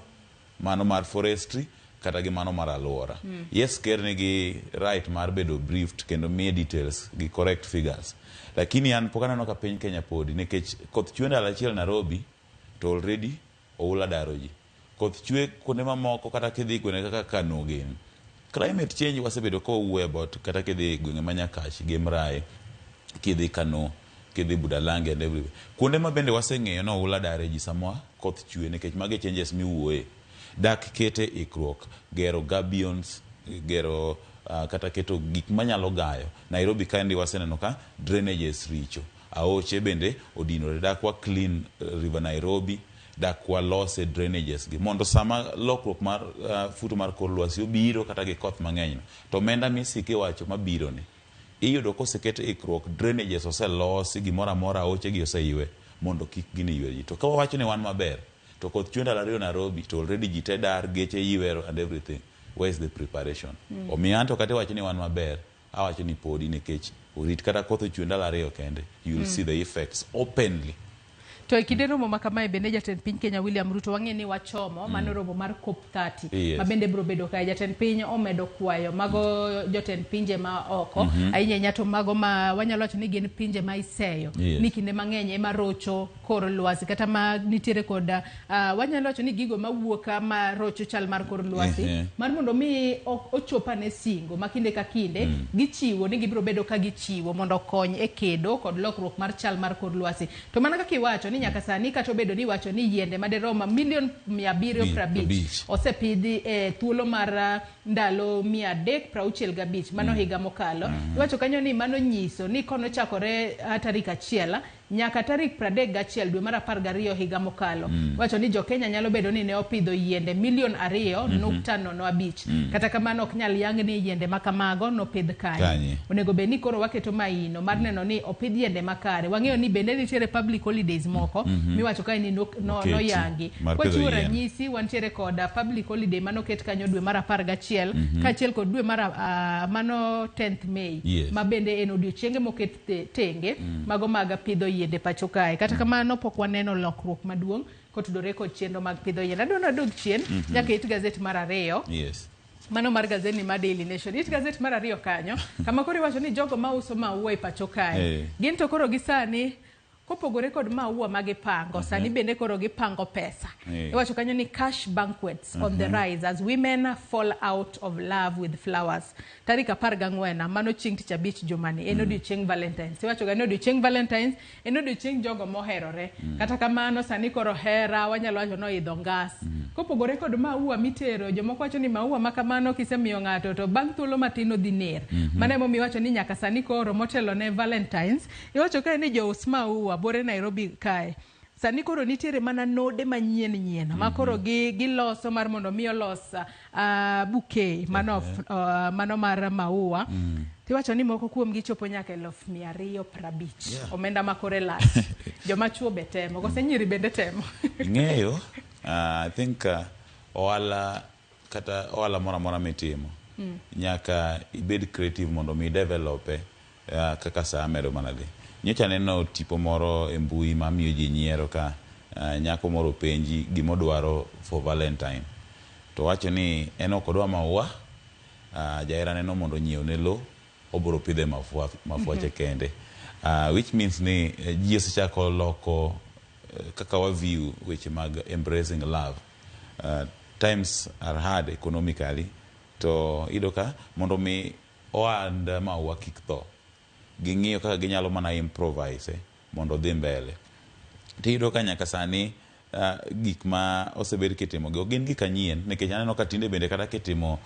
mano mar forestry kata gi mano mar alwora. Yes, ker nigi right mar bedo briefed kendo miye details gi correct figures. Lakini an pok aneno ka piny Kenya podi, nikech koth chwe ndalo achiel Nairobi to already oula daro ji. Koth chwe kuonde mamoko kata kidhi gwenge kaka Kano gini. Climate change wasebedo ka wawuoyo about, kata kidhi gwenge ma Nyakach gi Mrae, kidhi Kano, kidhi Budalangi and everywhere. Kuonde ma bende waseng'eyo ni oula dare ji sama koth chwe, nikech magi changes miwuoye. Dak kete ikruok, gero gabions, gero kata keto gik manyalo gayo. Nairobi kaendi waseneno ka drainages richo. Aoche bende odinore. Dak wa clean River Nairobi, dak walose drainages gi mondo sama lokruok mar futo mar kor lwasi obiro kata gi koth mang'eny no, to omenda misiko iwacho mabiro ni iyudo koseket ikruok, drainages oselosi, gimoro amora, aoche gi oseywe mondo kik gini ywe ji. To ka wawacho ni wan maber to koth chwe ndalo 2 Nairobi to already ji te dar, geche ywero and everything, where is the preparation? Omiyo anto kata iwacho ni wan maber, awacho ni podi, nikech orit kata koth ochwe ndalo 2 kende, you will see the effects openly. To e kinde romo ma kamae bende jatend piny Kenya William Ruto wang'e ni wachomo mano romo mar COP 30 ma bende biro bedo kae. Jatend piny omedo kwayo mago jotend pinje ma oko ahinya ahinya to mago ma wanyalo wacho ni gin pinje ma iseyo ni kinde mang'eny ema rocho kor lwasi kata ma nitiere kod wanyalo wacho ni gigo mawuok ma rocho chal mar kor lwasi mar mondo mi ochop ane singo ma kinde ka kinde gichiwo ni gibiro bedo ka gichiwo mondo okony e kedo kod lokruok mar chal mar kor lwasi. To mana kaka iwacho ni nyaka sani kata obedo ni iwacho ni yiende madirom milion 750 50. osepidhi e thuolo mar ndalo 365 mano higa mokalo. Iwacho kanyo ni mano nyiso ni konochakore tarik 1 nyaka tarik 31 dwe mar 12 higa mokalo. Iwacho ni jo Kenya nyalo bedo ni ne opidho yiende milion 2 nukta 05. Kata kamano ok nyal yang ni yiende ma kamago nopidh kanye. Kanye. Onego bed ni koro waketo maino mar neno ni opidh yiende makare. Wang'eyo ni bende nitiere public holidays moko miwacho kae ni Oketi noyangi. mar pidho Kwachiwo yien. ranyisi, wantiere kod public holiday manoket kanyo dwe mar 11 kaachiel kod dwe mar mano 10th May ma bende en odiochienge moket tenge mago mag pidho yiende pacho kae. Kata kamano pok waneno lokruok maduong' kotudore kod chenro mag pidho yien. Adwa nadog chien nyaka it gazet mar 2. Mano mar gazet ni mar Daily Nation. It gazet mar 2 kanyo kama koro iwacho ni jogo mauso maua e pacho kae gin to koro gi sani Kopogore kod maua ma gipango, sani bende koro gipango pesa. Iwacho kanyo ni cash banquets on the rise as women fall out of love with flowers. Tarik 14, mano chieng' tich abich jumani, en odiochieng' Valentines. Iwacho ga ni odiochieng' Valentines en odiochieng' jogo moherore. Kata kamano sani koro hera wanyalo wacho ni oidho ngas. Kopogore kod maua mitero, jomoko wacho ni maua ma kamano kisemiyo ng'ato to bang' thuolo matin odhi ner. Mano emomiyo iwacho ni nyaka sani koro motelo ne Valentines, iwacho kae ni jous maua bore Nairobi kae. Sani koro nitiere mana node manyien nyien ma koro giloso mar mondo mi olos bouquet mano, mano mar maua. Tiwacho ni moko kuom gi chopo nyaka 250,000. Omenda ma kore lach. Joma chuo be temo, kose nyiri bende temo. Ing'eyo, I think ohala kata ohala moro amora mitimo nyaka ibed creative mondo mi develop kaka saa medo mana dhi. Nyocha aneno tipo moro e mbui mamiyo ji nyiero ka nyako moro openji gimodwaro for Valentine. To owacho ni en ok odwa maua, jaherane no mondo onyiewne lo, obiro pidhe mafua, mafuache kende. Which means ni ji osechako loko kaka wa view weche mag embracing love. Times are hard economically to iyudo ka mondo mi ohand maua kik tho, ging'iyo kaka ginyalo mana improvise mondo odhi mbele. Tiyudo ka nyaka sani gik ma osebed kitimo gi ok gin gik anyien nikech aneno ka tinde bende kata kitimo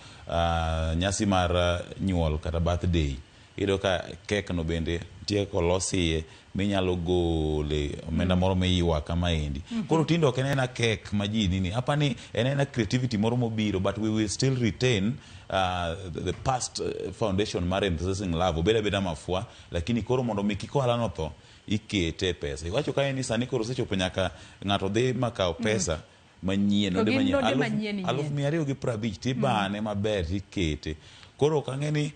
nyasi mar nyuol kata birthday, iyudo ka kek no bende nitie kaka olos iye minyalo gole omenda moro miywak kamaendi. Koro tinde ok en aena kek ma ji nini, apani en aena creativity moro mobiro, but we will still retain the past foundation mar embracing love, obed abeda mafua, lakini koro mondo mi kik ohala no tho, ikete e pesa. Iwacho kae ni sani koro osechopo nyaka ng'ato dhi makaw pesa manyien, To node gin manyien, node manyien nyien. 250,000 tibane maber tikete. Koro ok ang'e ni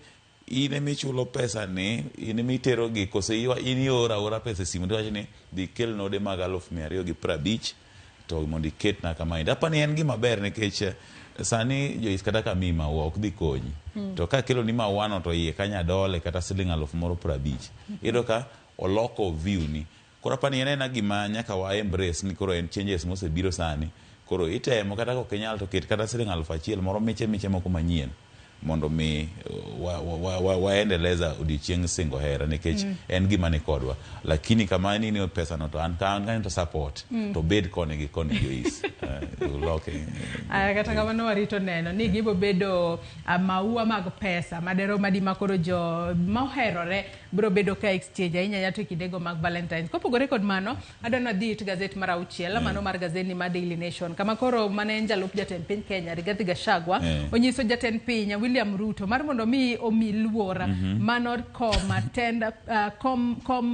in emichulo pesa ni, in emitero gi, kose in ioro aora pesa e simu tiwacho ni dhi ikel node mag 250,000 to mondo iketna kamaendi. Apani en gima ber nikech sani Joyce kata ka miyi maua ok dhi konyi. To ka akelo ni maua no to iye kanyo adole kata siling 50,000. Iyudo ka oloko view ni. Koro apani en aena gima nyaka wa embrace ni koro en changes mosebiro sani. Koro itemo kata kok inyal to ket kata siling 1000 moro miche miche moko manyien mondo mi waendeleza odiochieng' singo hera nikech en gima ni kodwa. Lakini kama nini pesa no to an ka an kanyo to support to bed koni gi koni Joyce. Uloke. Aya, kata kamano warito neno ni gibo bedo maua mag pesa madero madi makoro jo moherore biro bedo ka exchange ahinya ahinya to e kindego mag Valentines. Kopogore kod mano, adwa nadhi it gazet mar auchiel, mano mar gazeti mar Daily Nation, kama koro mane en jalup jatend piny Kenya Rigathi Gachagua onyiso jatend piny William Ruto mar mondo mi omi luor mano kom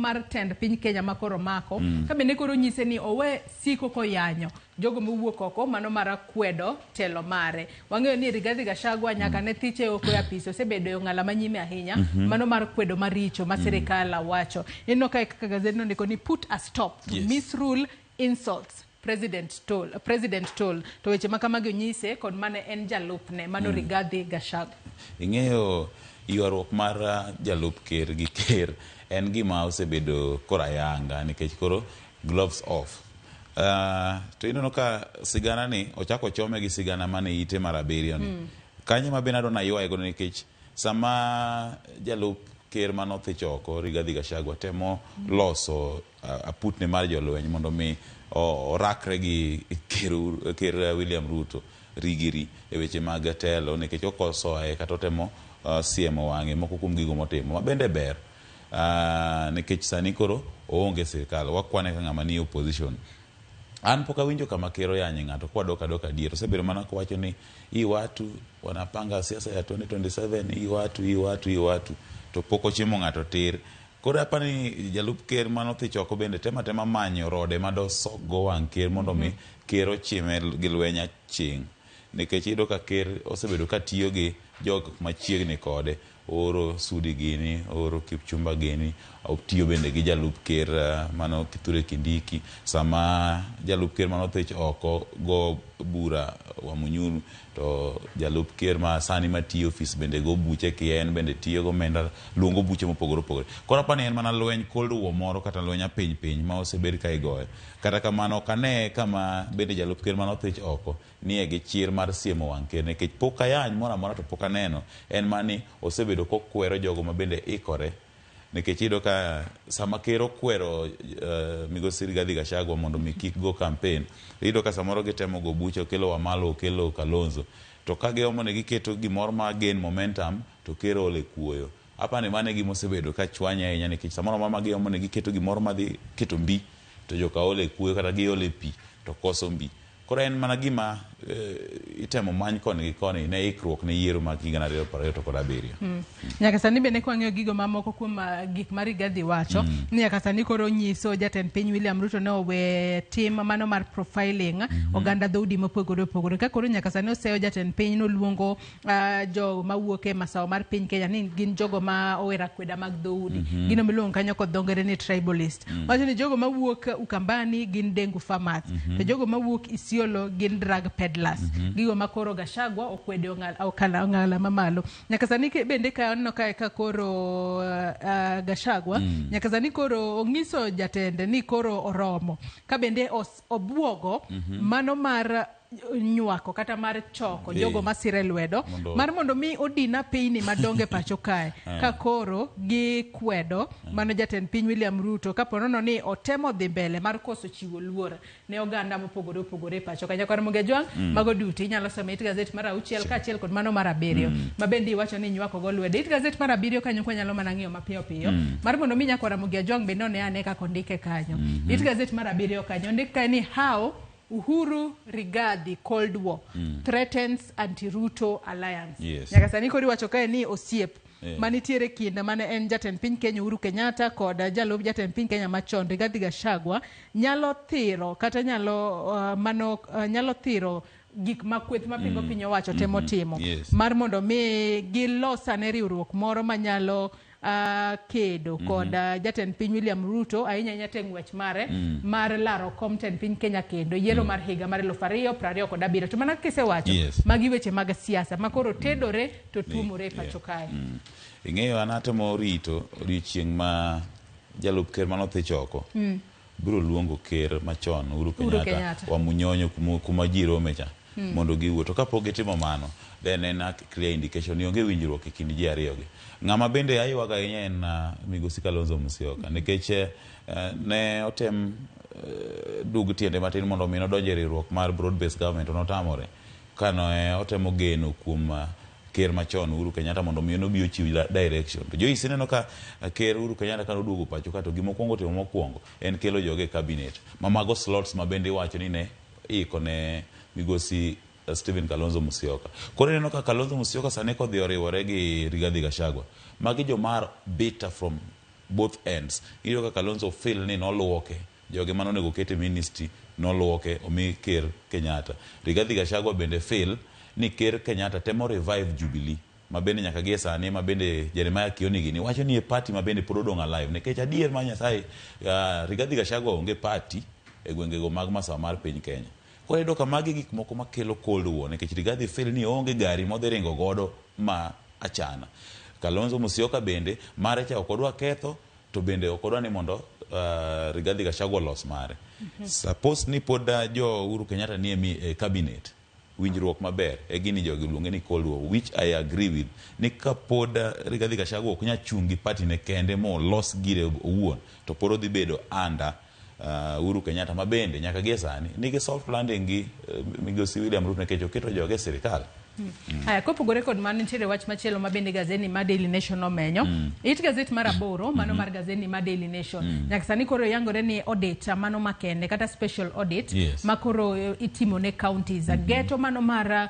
mar tend piny Kenya ma koro mako, ka bende koro nyise ni owe siko koyanyo jogo mowuok oko mano mar kwedo telo mare. Wang'eyo ni Rigathi Gachagua nyaka ne thiche oko e apis osebedo e ong'ala manyime ahinya mano mar kwedo maricho ma sirikal wacho. Ineno kae kaka gazet nondiko ni put a stop to misrule insults President told to weche ma kamagi onyise kod mane en jalupne mano Rigathi Gachagua. Ing'eyo ywaruok mar jalup ker gi ker en gima osebedo koro ayanga nikech koro gloves off. To ineno ka sigana ni ochako chome gi sigana mane ite mar abiriyo ni. Kanyo ma bende adwa naywaye godo nikech sama jalup ker manothich oko Rigathi Gachagua temo loso aputne mar jolweny mondo mi orakre gi ker William Ruto rigiri e weche mag telo nikech okosoe kata otemo siemo wang'e moko kuom gigo motimo ma bende ber nikech sani koro oonge sirikal wakwane ka ng'ama nie opposition. An pok awinjo kama ker oyanye ng'ato kwadok adoka adier osebedo mana kowacho ni hii watu wanapanga siasa ya 2027 hii watu hii watu hii watu to pok ochimo ng'ato tir. Koro apani jalup ker manothich oko bende tema tema manyo rode madosok go wang' ker mondo mi ker ochime gi lweny aching'. Nikech iyudo ka ker osebedo ka tiyo gi jok machiegni kode, ooro Sudi gini, ooro Kipchumba gini, otiyo bende gi jalup ker mano Kithure Kindiki. Sama jalup ker manothich oko go bura Wamunyuru to jalup ker ma sani matiyo ofis bende go buche kia en bende tiyo gomenda luongo buche mopogore opogore. Koro apani en mana lweny cold war moro kata lweny apiny piny ma osebed ka igoyo. Kata kamano ok ane kama bende jalup ker mane othich oko nie gi chir mar siemo wang' ker nikech pok ayany moro amora to pok aneno en mana ni osebedo kokwero jogo ma bende ikore nikech iyudo ka sama ker okwero migosi Rigathi Gachagua mondo mi kik go campaign iyudo ka samoro gitemo go buche okelo Wamalwa okelo Kalonzo to ka giomo ni giketo gimoro ma gain momentum to ker ole kuoyo. Apani mano e gima osebedo ka chwanye ahinya nikech samoro amora ma giomo ni giketo gimoro madhi keto mbi to joka ole kuoyo kata giole pi to koso mbi. Koro en mana gima itemo many koni gi koni ne ikruok ne yiero mag higa 2027. Nyaka sani bende kwang'iyo gigo mamoko kuom gik ma Rigathi wacho ni nyaka sani koro nyiso jatend piny William Ruto ne owe tim mano mar profiling oganda dhoudi mopogore opogore. Ka koro nyaka sani oseyo jatend piny noluongo jo mawuok e masawa mar piny Kenya ni gin jogo ma owero akweda mag dhoudi. Gino miluongo kanyo kod dho ngere ni tribalist. Wacho ni jogo mawuok Ukambani gin dengu farmers. To jogo mawuok Isiolo gin drug peddlers. Gigo ma koro Gachagua okwede ong'ala mamalo. Nyaka sani bende ka aneno kae ka koro Gachagua nyaka sani koro ong'iso jatende ni koro oromo. Ka bende obuogo mano mar nywako kata mar choko jogo masire lwedo mar mondo mi odina pinyni madongo e pacho kae ka koro gikwedo mano jatend piny William Ruto kapo nono ni otemo dhi mbele mar koso chiwo luor ne oganda mopogore opogore e pacho ka. Nyakwar Muga Jwang', mago duto inyalo somo e it gazet mar 6 kaachiel kod mano mar 7 ma bende iwacho ni nywako go lwedo. It gazet mar 7 kanyo kwanyalo mana ng'iyo mapiyo piyo mar mondo mi Nyakwar Muga Jwang' bende one ane kaka ondike kanyo. It gazet mar 7 kanyo ondik kae ni how Uhuru Rigathi Cold War threatens anti-Ruto alliance. Nyaka sani koro iwacho kae ni osiep manitiere kind mane en jatend piny Kenya Uhuru Kenyatta kod jalup jatend piny Kenya machon Rigathi Gachagua nyalo thiro kata nyalo mano nyalo thiro gik ma kweth mapingo piny owacho temo timo mar mondo mi gilos ane riwruok moro manyalo kedo kod jatend piny William Ruto ahinya ahinya te ng'wech mare mar laro kom tend piny Kenya kendo yiero mar higa mar 2027. To mana kisewacho magi weche mag siasa ma koro tedore to tuomore e pacho kae. Ing'eyo an atemo rito odiochieng' ma jalup ker manothich oko biro luongo ker machon Uhuru Kenyatta Wamunyonyo kuma ji rome cha mondo giwuo. To kapok gitimo mano then en a clear indication ni onge winjruok e kind ji ariyo gi. Ng'ama bende aywago ahinya en migosi Kalonzo Musyoka nikech ne otem dug tiende matin mondo mi nodonj e riwruok mar broad based government to notamore kane otemo geno kuom ker machon Uhuru Kenyatta mondo mi nobi ochiw direction. To Joyce ineno ka ker Uhuru Kenyatta kane oduogo pacho ka to gima okwongo timo mokwongo en kelo joge e cabinet ma mago slots ma bende iwacho ni ne iko ne migosi Stephen Kalonzo Musyoka. Koro ineno ka Kalonzo Musyoka sani kodhi oriwore gi Rigathi Gachagua, magi joma bitter from both ends. Iyudo ka Kalonzo feel ni noluoke, joge mane onego oket e ministry noluoke omi ker Kenyatta. Rigathi Gachagua bende feel ni ker Kenyatta temo revive Jubilee ma bende nyaka gie sani ma bende Jeremiah Kioni gini wacho ni e party ma bende pod odong' alive nikech adier mar Nyasaye Rigathi Gachagua onge party e gwengego mag masawa mar piny Kenya. Koro iyudo ka magi gik moko makelo cold war nikech Rigathi feel ni oonge gari modhi ringo godo ma achana. Kalonzo Musyoka bende mare cha ok odwa ketho to bende ok odwa ni mondo Rigathi Gachagua olos mare. Suppose ni pod jo Uhuru Kenyatta nie e cabinet winjruok maber e gini jogi luonge ni cold war which I agree with ni kapod Rigathi Gachagua ok nyal chung' gi party ne kende molos gire owuon to pod odhi bedo under Uhuru Kenyatta ma bende nyaka gie sani nigi soft landing gi migosi William Ruto nikech oketo joge e sirikal. Haya, kopogore kod mano nitiere wach machielo ma bende gazeti ma Daily Nation omenyo. It gazeti mar 8 mano mar gazeti ma Daily Nation. Nyaka sani koro yangore ni audit mano makende kata special audit ma koro itimo ne counties. Geto mano mar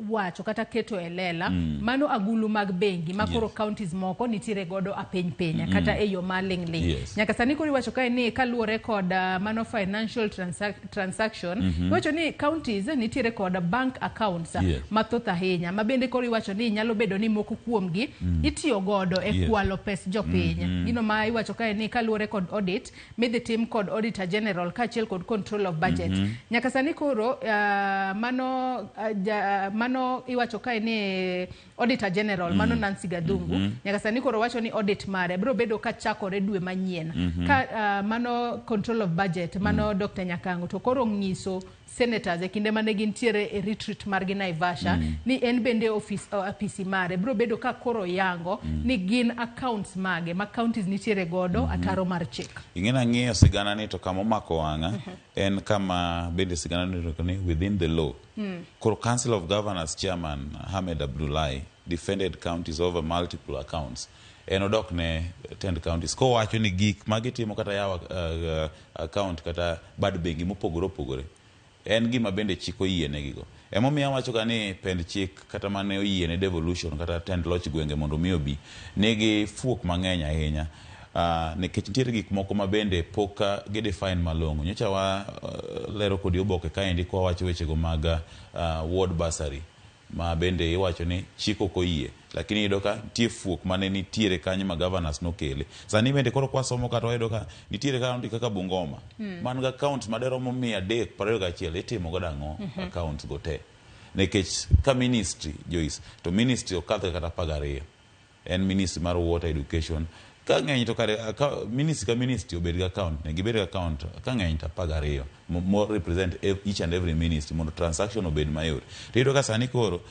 wacho kata keto e lela mano agulu mag bengi ma koro counties moko nitiere godo apiny piny kata e yo maling' ling'. Nyaka sani koro iwacho kae ni kaluwore kod mano financial transaction iwacho ni counties nitiere kod bank accounts Mathoth ahinya ma bende koro iwacho ni nyalo bedo ni moko kuomgi itiyo godo e kwalo pes jopiny. Gino ma iwacho kae ni kaluwore kod audit midhi tim kod Auditor General kaachiel kod Control of Budget. Nyaka sani koro mano mano iwacho kae ni Auditor General mano Nancy Gathungu nyaka sani koro wacho ni audit mare biro bedo kachakore dwe manyien. Ka mano Control of Budget mano Dr. Nyakango to koro ng'iso senators e kinde mane gintiere e retreat margi Naivasha ni en bende ofis apisi mare biro bedo ka koro yango ni gin accounts mage ma counties nitiere godo ataro mar chik. Ing'e nang'iyo sigana ni to kama omako wang'a en kama bende sigana ni ndiko ni within the law. Koro Council of Governors chairman Ahmed Abdullahi defended counties over multiple accounts. En odok ne tend counties kowacho ni gik ma gitimo kata yawo account kata bad bengi mopogore opogore en gima bende chik oyienegigo. Emomiyo awacho ga ni pend chik kata mane oyiene devolution kata tend loch gwenge mondo mi obi nigi fuok mang'eny ahinya nikech nitiere gik moko ma bende pok gi define malong'o. Nyocha wa lero kodi oboke kaendi kwa wacho wechego mag ward bursary ma bende iwacho ni chik ok oyie, lakini iyudo ka nitie fuok mane nitiere kanyo ma governors nokele. Sani bende koro kwasomo kata wayudo ka nitiere county kaka Bungoma man gi accounts maderomo 321. Itimo godo ang'o accounts go te? Nikech ka ministry Joyce to ministry ok kadh kata 12, en ministry mar water, education ka ng'eny to kare ka ministry ka ministry obed gi account ne gibed gi account ka ng'eny to 12 mo represent each and every ministry mondo transaction obed mayot. To iyudo ka sani koro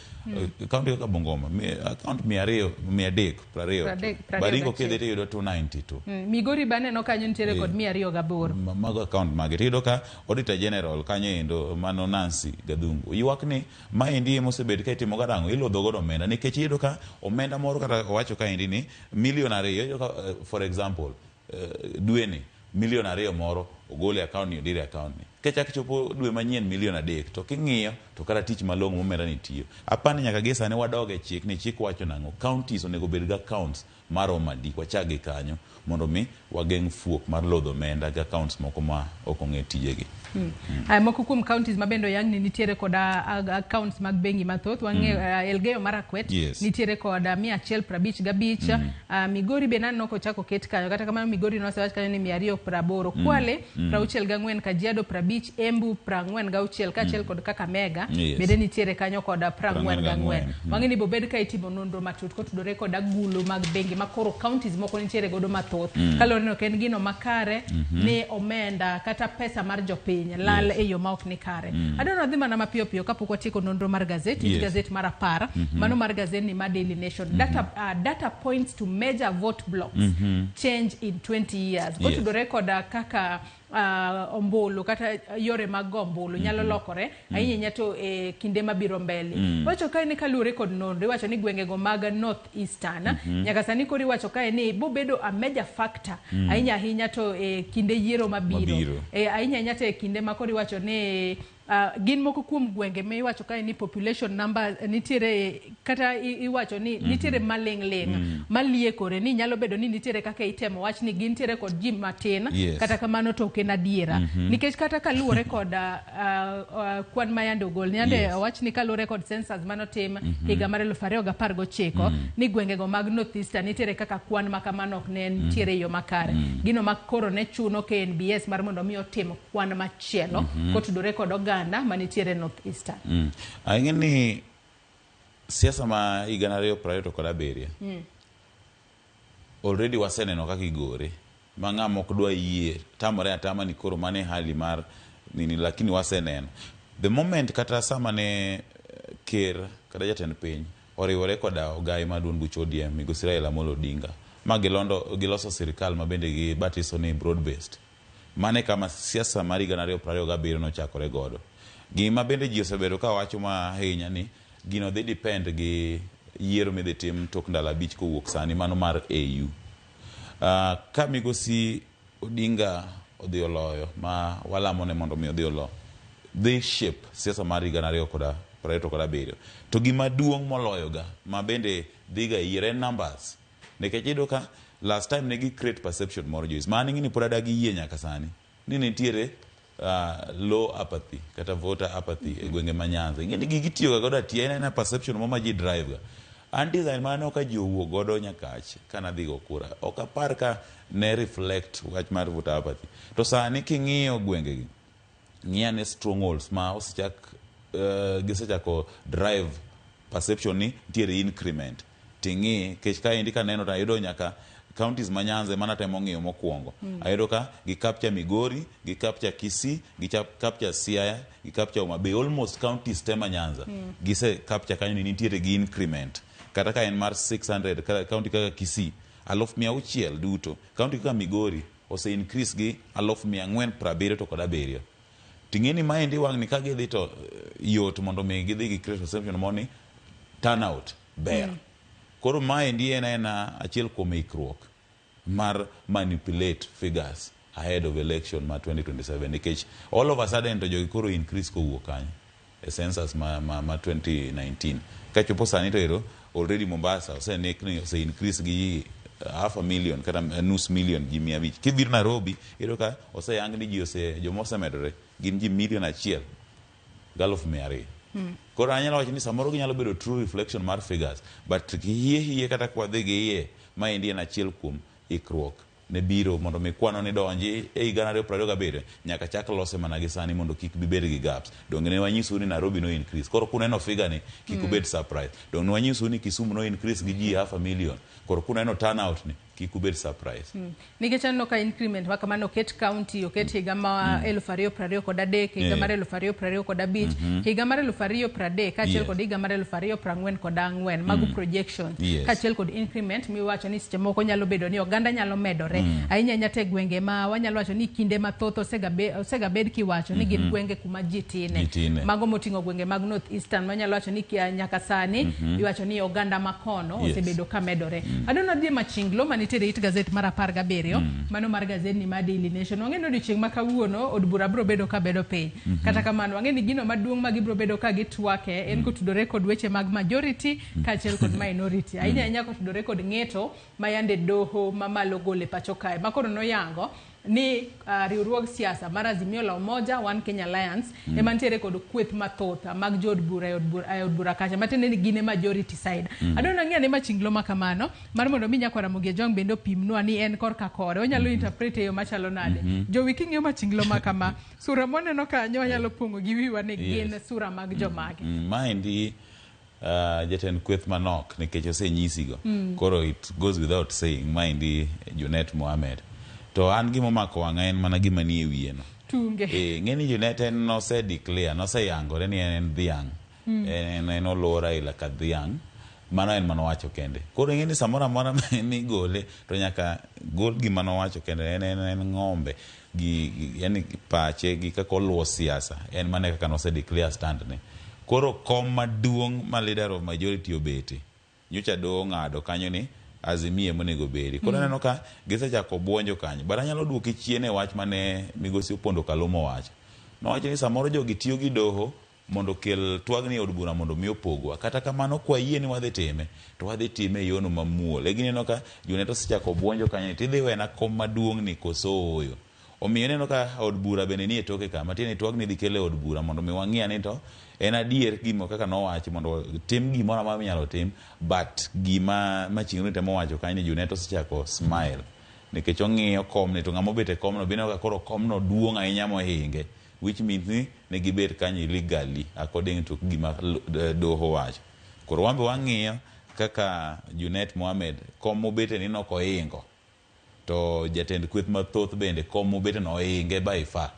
county kaka Bungoma account 200, 320. 30, 22. Baringo kidhi to iyudo 292. Migori be aneno kanyo nitiere kod 208. Mago account mage. To iyudo ka Auditor General kanyo endo mano Nancy Gathungu ywak ni maendi emosebed ka itimo godo ang'o, ilodho godo omenda, nikech iyudo ka omenda moro kata owacho kaendi ni milion 2, iyudo ka for example dweni milion 2 moro ogol e account ni, odir e account ni, kachak chopo dwe manyien milion 3, to king'iyo to kata tich malong'o momenda ni tiyo apani. Nyaka gi sani wadog e chik ni chik wacho nang'o, counties onego bed gi accounts maromo adi? Wachak gi kanyo mondo mi wageng' fuok mar lodho omenda gi accounts moko ma ok ong'e tijegi. Aya, moko kuom counties ma bende oyang ni nitiere kod accounts mag bengi mathoth wang'eyo Elgeyo Marakwet nitiere kod 155. Migori be naneno kochako ket kanyo, kata kamano Migori nosewach kanyo ni 280, Kwale 64, Kajiado 50, Embu 46, kaachiel kod Kakamega bende nitiere kanyo kod 44. Wang'e ni bobed ka itimo nonro matut kotudore kod agulu mag bengi ma koro counties moko nitiere godo mathoth kaluwore ni ok en gino makare ni omenda kata pesa mar jopiny lal e yo ma ok ni kare. Adwaro wadhi mana mapiyo piyo kapok watieko nonro mar gazet. It gazet mar 10 mano mar gazet ni mar Daily Nation, data points to major vote blocks change in 20 years kotudore koda kaka ombulu kata yore mag go ombulu nyalo lokore ahinya ahinya to e kinde mabiro mbele. Wacho kae ni kaluwore kod nonro iwacho ni gwengego mag North Eastern nyaka sani koro iwacho kae ni bobedo a major factor ahinya ahinya to e kinde yiero mabiro. Mabiro. Ahinya ahinya to e kinde ma koro iwacho ni gin moko kuom gwenge ma iwacho kae ni population number nitiere kata iwacho ni nitiere maling' ling' maliekore ni nyalo bedo ni nitiere kaka itemo wach ni gintiere kod ji matin. Kata kamano to ok en adiera nikech kata kaluwore kod kwan ma yande ogol yande owach ni kaluwore kod census manotim higa mar 2019 ni gwengego mag North Eastern nitiere kaka kwan ma kamano ok ne nitiere e yo makare. Gino ma koro ne chuno KNBS mar mondo mi otim kwan machielo kotudore kod oganda manitiere North Eastern. Ang'e ni siasa ma higa 2027 already waseneno kaka igore ma ng'ama ok dwa yie tamore atama ni koro mano e hali mar nini, lakini waseneno the moment kata sama ne ker kata jatend piny oriwore koda ogai mar duond buch ODM migosi Raila Amolo Odinga ma gilondo giloso sirikal ma bende gibatiso ni broad based. Mano e kama siasa mar higa 2027 nochakore godo. Gima bende ji osebedo ka wacho ma ahinya ni gino dhi depend gi yiero midhi tim tok ndalo 5 kowuok sani, mano mar AU. Ka migosi Odinga odhi oloyo, ma walamo ne mondo mi odhi olo, dhi shape siasa mar higa 2027. To gima duong' moloyo ga ma bende dhiga e yiero en numbers. Nikech iyudo ka last time ne gi create perception moro, Joyce, ma an ing'e ni pod adagi yie nyaka sani ni nitiere low apathy kata voter apathy e gwenge ma Nyanza. Ing'e ni gigi itiyoga godo atiya, en aena perception mo ma ji drive ga. An design ma aneno ka ji owuok godo Nyakach kanadhi go kura, ok apar ka ne reflect wach mar voter apathy. To sani king'iyo gwenge gi, ng'i ane strongholds ma osechak gisechako drive perception ni nitiere increment. Ting'i, kech kaendi kaneno to ayudo nyaka counties ma Nyanza ema natemo ng'iyo mokwongo. Ayudo ka gi capture Migori, gi capture Kisii, gi capture Siaya, gi capture Homa Bay, almost counties te ma Nyanza. Gise capture kanyo ni nitiere gi increment. Kata ka en mar 600 county kaka Kisii, 600,000 duto. County kaka Migori ose increase gi 477,000. Ting'e ni maendi wang'ni ka gidhi to yot mondo mi gidhi gi create perception mo ni turnout ber. Koro maendi en aena achiel kuom ikruok mar manipulate figures ahead of election ma 2027 nikech all of a sudden to jogi koro increase kowuok kanyo e census ma 2019. Kachopo sani to ero already Mombasa osenek ni ose increase gi half a million kata nus million ji 500. Kibiro Nairobi iyudo ka oseyang ni ji ose joma osemedore gin ji 1,200,000. Koro anyalo wacho ni samoro ginyalo bedo true reflection mar figures, but hie hie kata kwadhi gi iye, maendi en achiel kuom ikruok ne biro mondo mi kwano ni donji e higa 2027 nyaka chak lose mana gi sani mondo kik bibed gi gaps. Donge ne wanyisou ni Nairobi no increase. Koro kuneno figure ni kik ubed surprise. Donge ne wanyisou ni Kisumu no increase gi ji half a million. Koro kuneno turnout ni kik ubed surprise. Nikech aneno ka increment ma kamano oket county, oket higa ma 2023, higa mar 2025, higa mar 2030 kaachiel kod higa mar 2044. Mago projections kaachiel kod increment miwacho ni seche moko nyalo bedo ni oganda nyalo medore ahinya ahinya te gwenge ma wanyalo wacho ni kinde mathoth osega bed kiwacho ni gin gwenge kuma ji tine. Ji tine. Mago moting'o gwenge mag North Eastern manyalo wacho ni nyaka sani iwacho ni oganda makono osebedo ka medore. Adwaro nadhi e machinglo manitiere it gazet mar 17, mano mar gazetni mar Daily Nation. Wang'e ni odiochieng' ma kawuono od bura biro bedo ka bedo piny. Kata kamano wang'e ni gino maduong' ma gibiro bedo ka gitwake en kotudore kod weche mag majority kaachiel kod minority. Ahinya ahinya kotudore kod ng'eto ma yande doho mamalo golo e pacho kae. Ma koro noyango ni riwruog siasa mar Azimio la Umoja One Kenya Alliance ema nitiere kod kweth mathoth mag jood bura e od bura kacha, matiende ni gin e majority side. Adwaro nang'e ane machinglo ma kamano mar mondo mi nyakwara Ramogi Ajwang' bende opimnwa ni en korka kore onyalo interpret e yo machalo nade. Jowi king'iyo machinglo ma kama, sura mwaneno kanyo wanyalo pong'o gi wiwa ni gin sura mag jomage. Maendi jatend kweth manok nikech osenyisigo. Koro it goes without saying maendi Junet Mohamed. To an gima omako wang'a en mana gima nie wiye no. Tunge. Ng'e ni Junet en nose declare, noseyangore ni en dhiang'. En oluwo Raila ka dhiang'. Mano en manowacho kende. Koro ing'e ni samoro amora migole to nyaka gol gima nowacho kende. En ng'ombe gi yani pache gi kaka oluwo siasa. En mana kaka nose declare stand ne. Koro kom maduong' ma leader of majority obete. Nyocha doho ong'ado kanyo ni Azimio ema onego bedi. Koro aneno ka gisechako buonjo kanyo. But anyalo duoki chien e wach mane migosi Opondo Kaluma owacho. Nowacho ni samoro jogi tiyo gi doho mondo okel twagni e od bura mondo mi opogwa. Kata kamano kwayie ni wadhi time, to wadhi time e yono mamuol. E gineno ka Junet osechako buonjo kanyo ni tidhi wena kom maduong' ni koso ooyo. Omiyo ineno ka od bura bende nie toke ka, matiende ni twagni idhi kel e od bura mondo mi wang'i ane to en adier gimo kaka nowachi mondo tim gimoro amora minyalo tim, but gima Maching'o temo wacho kanyo ni Junet osechako smile nikech ong'iyo komni to ng'ama obet e komno be ineno ka koro komno duong' ahinya mohinge, which means ni ne gibet kanyo illegally according to gima doho wacho. Koro wan be wang'iyo kaka Junet Mohamed kom mobete ni nok ohingo to jatend kweth mathoth bende kom mobete no ohinge by far.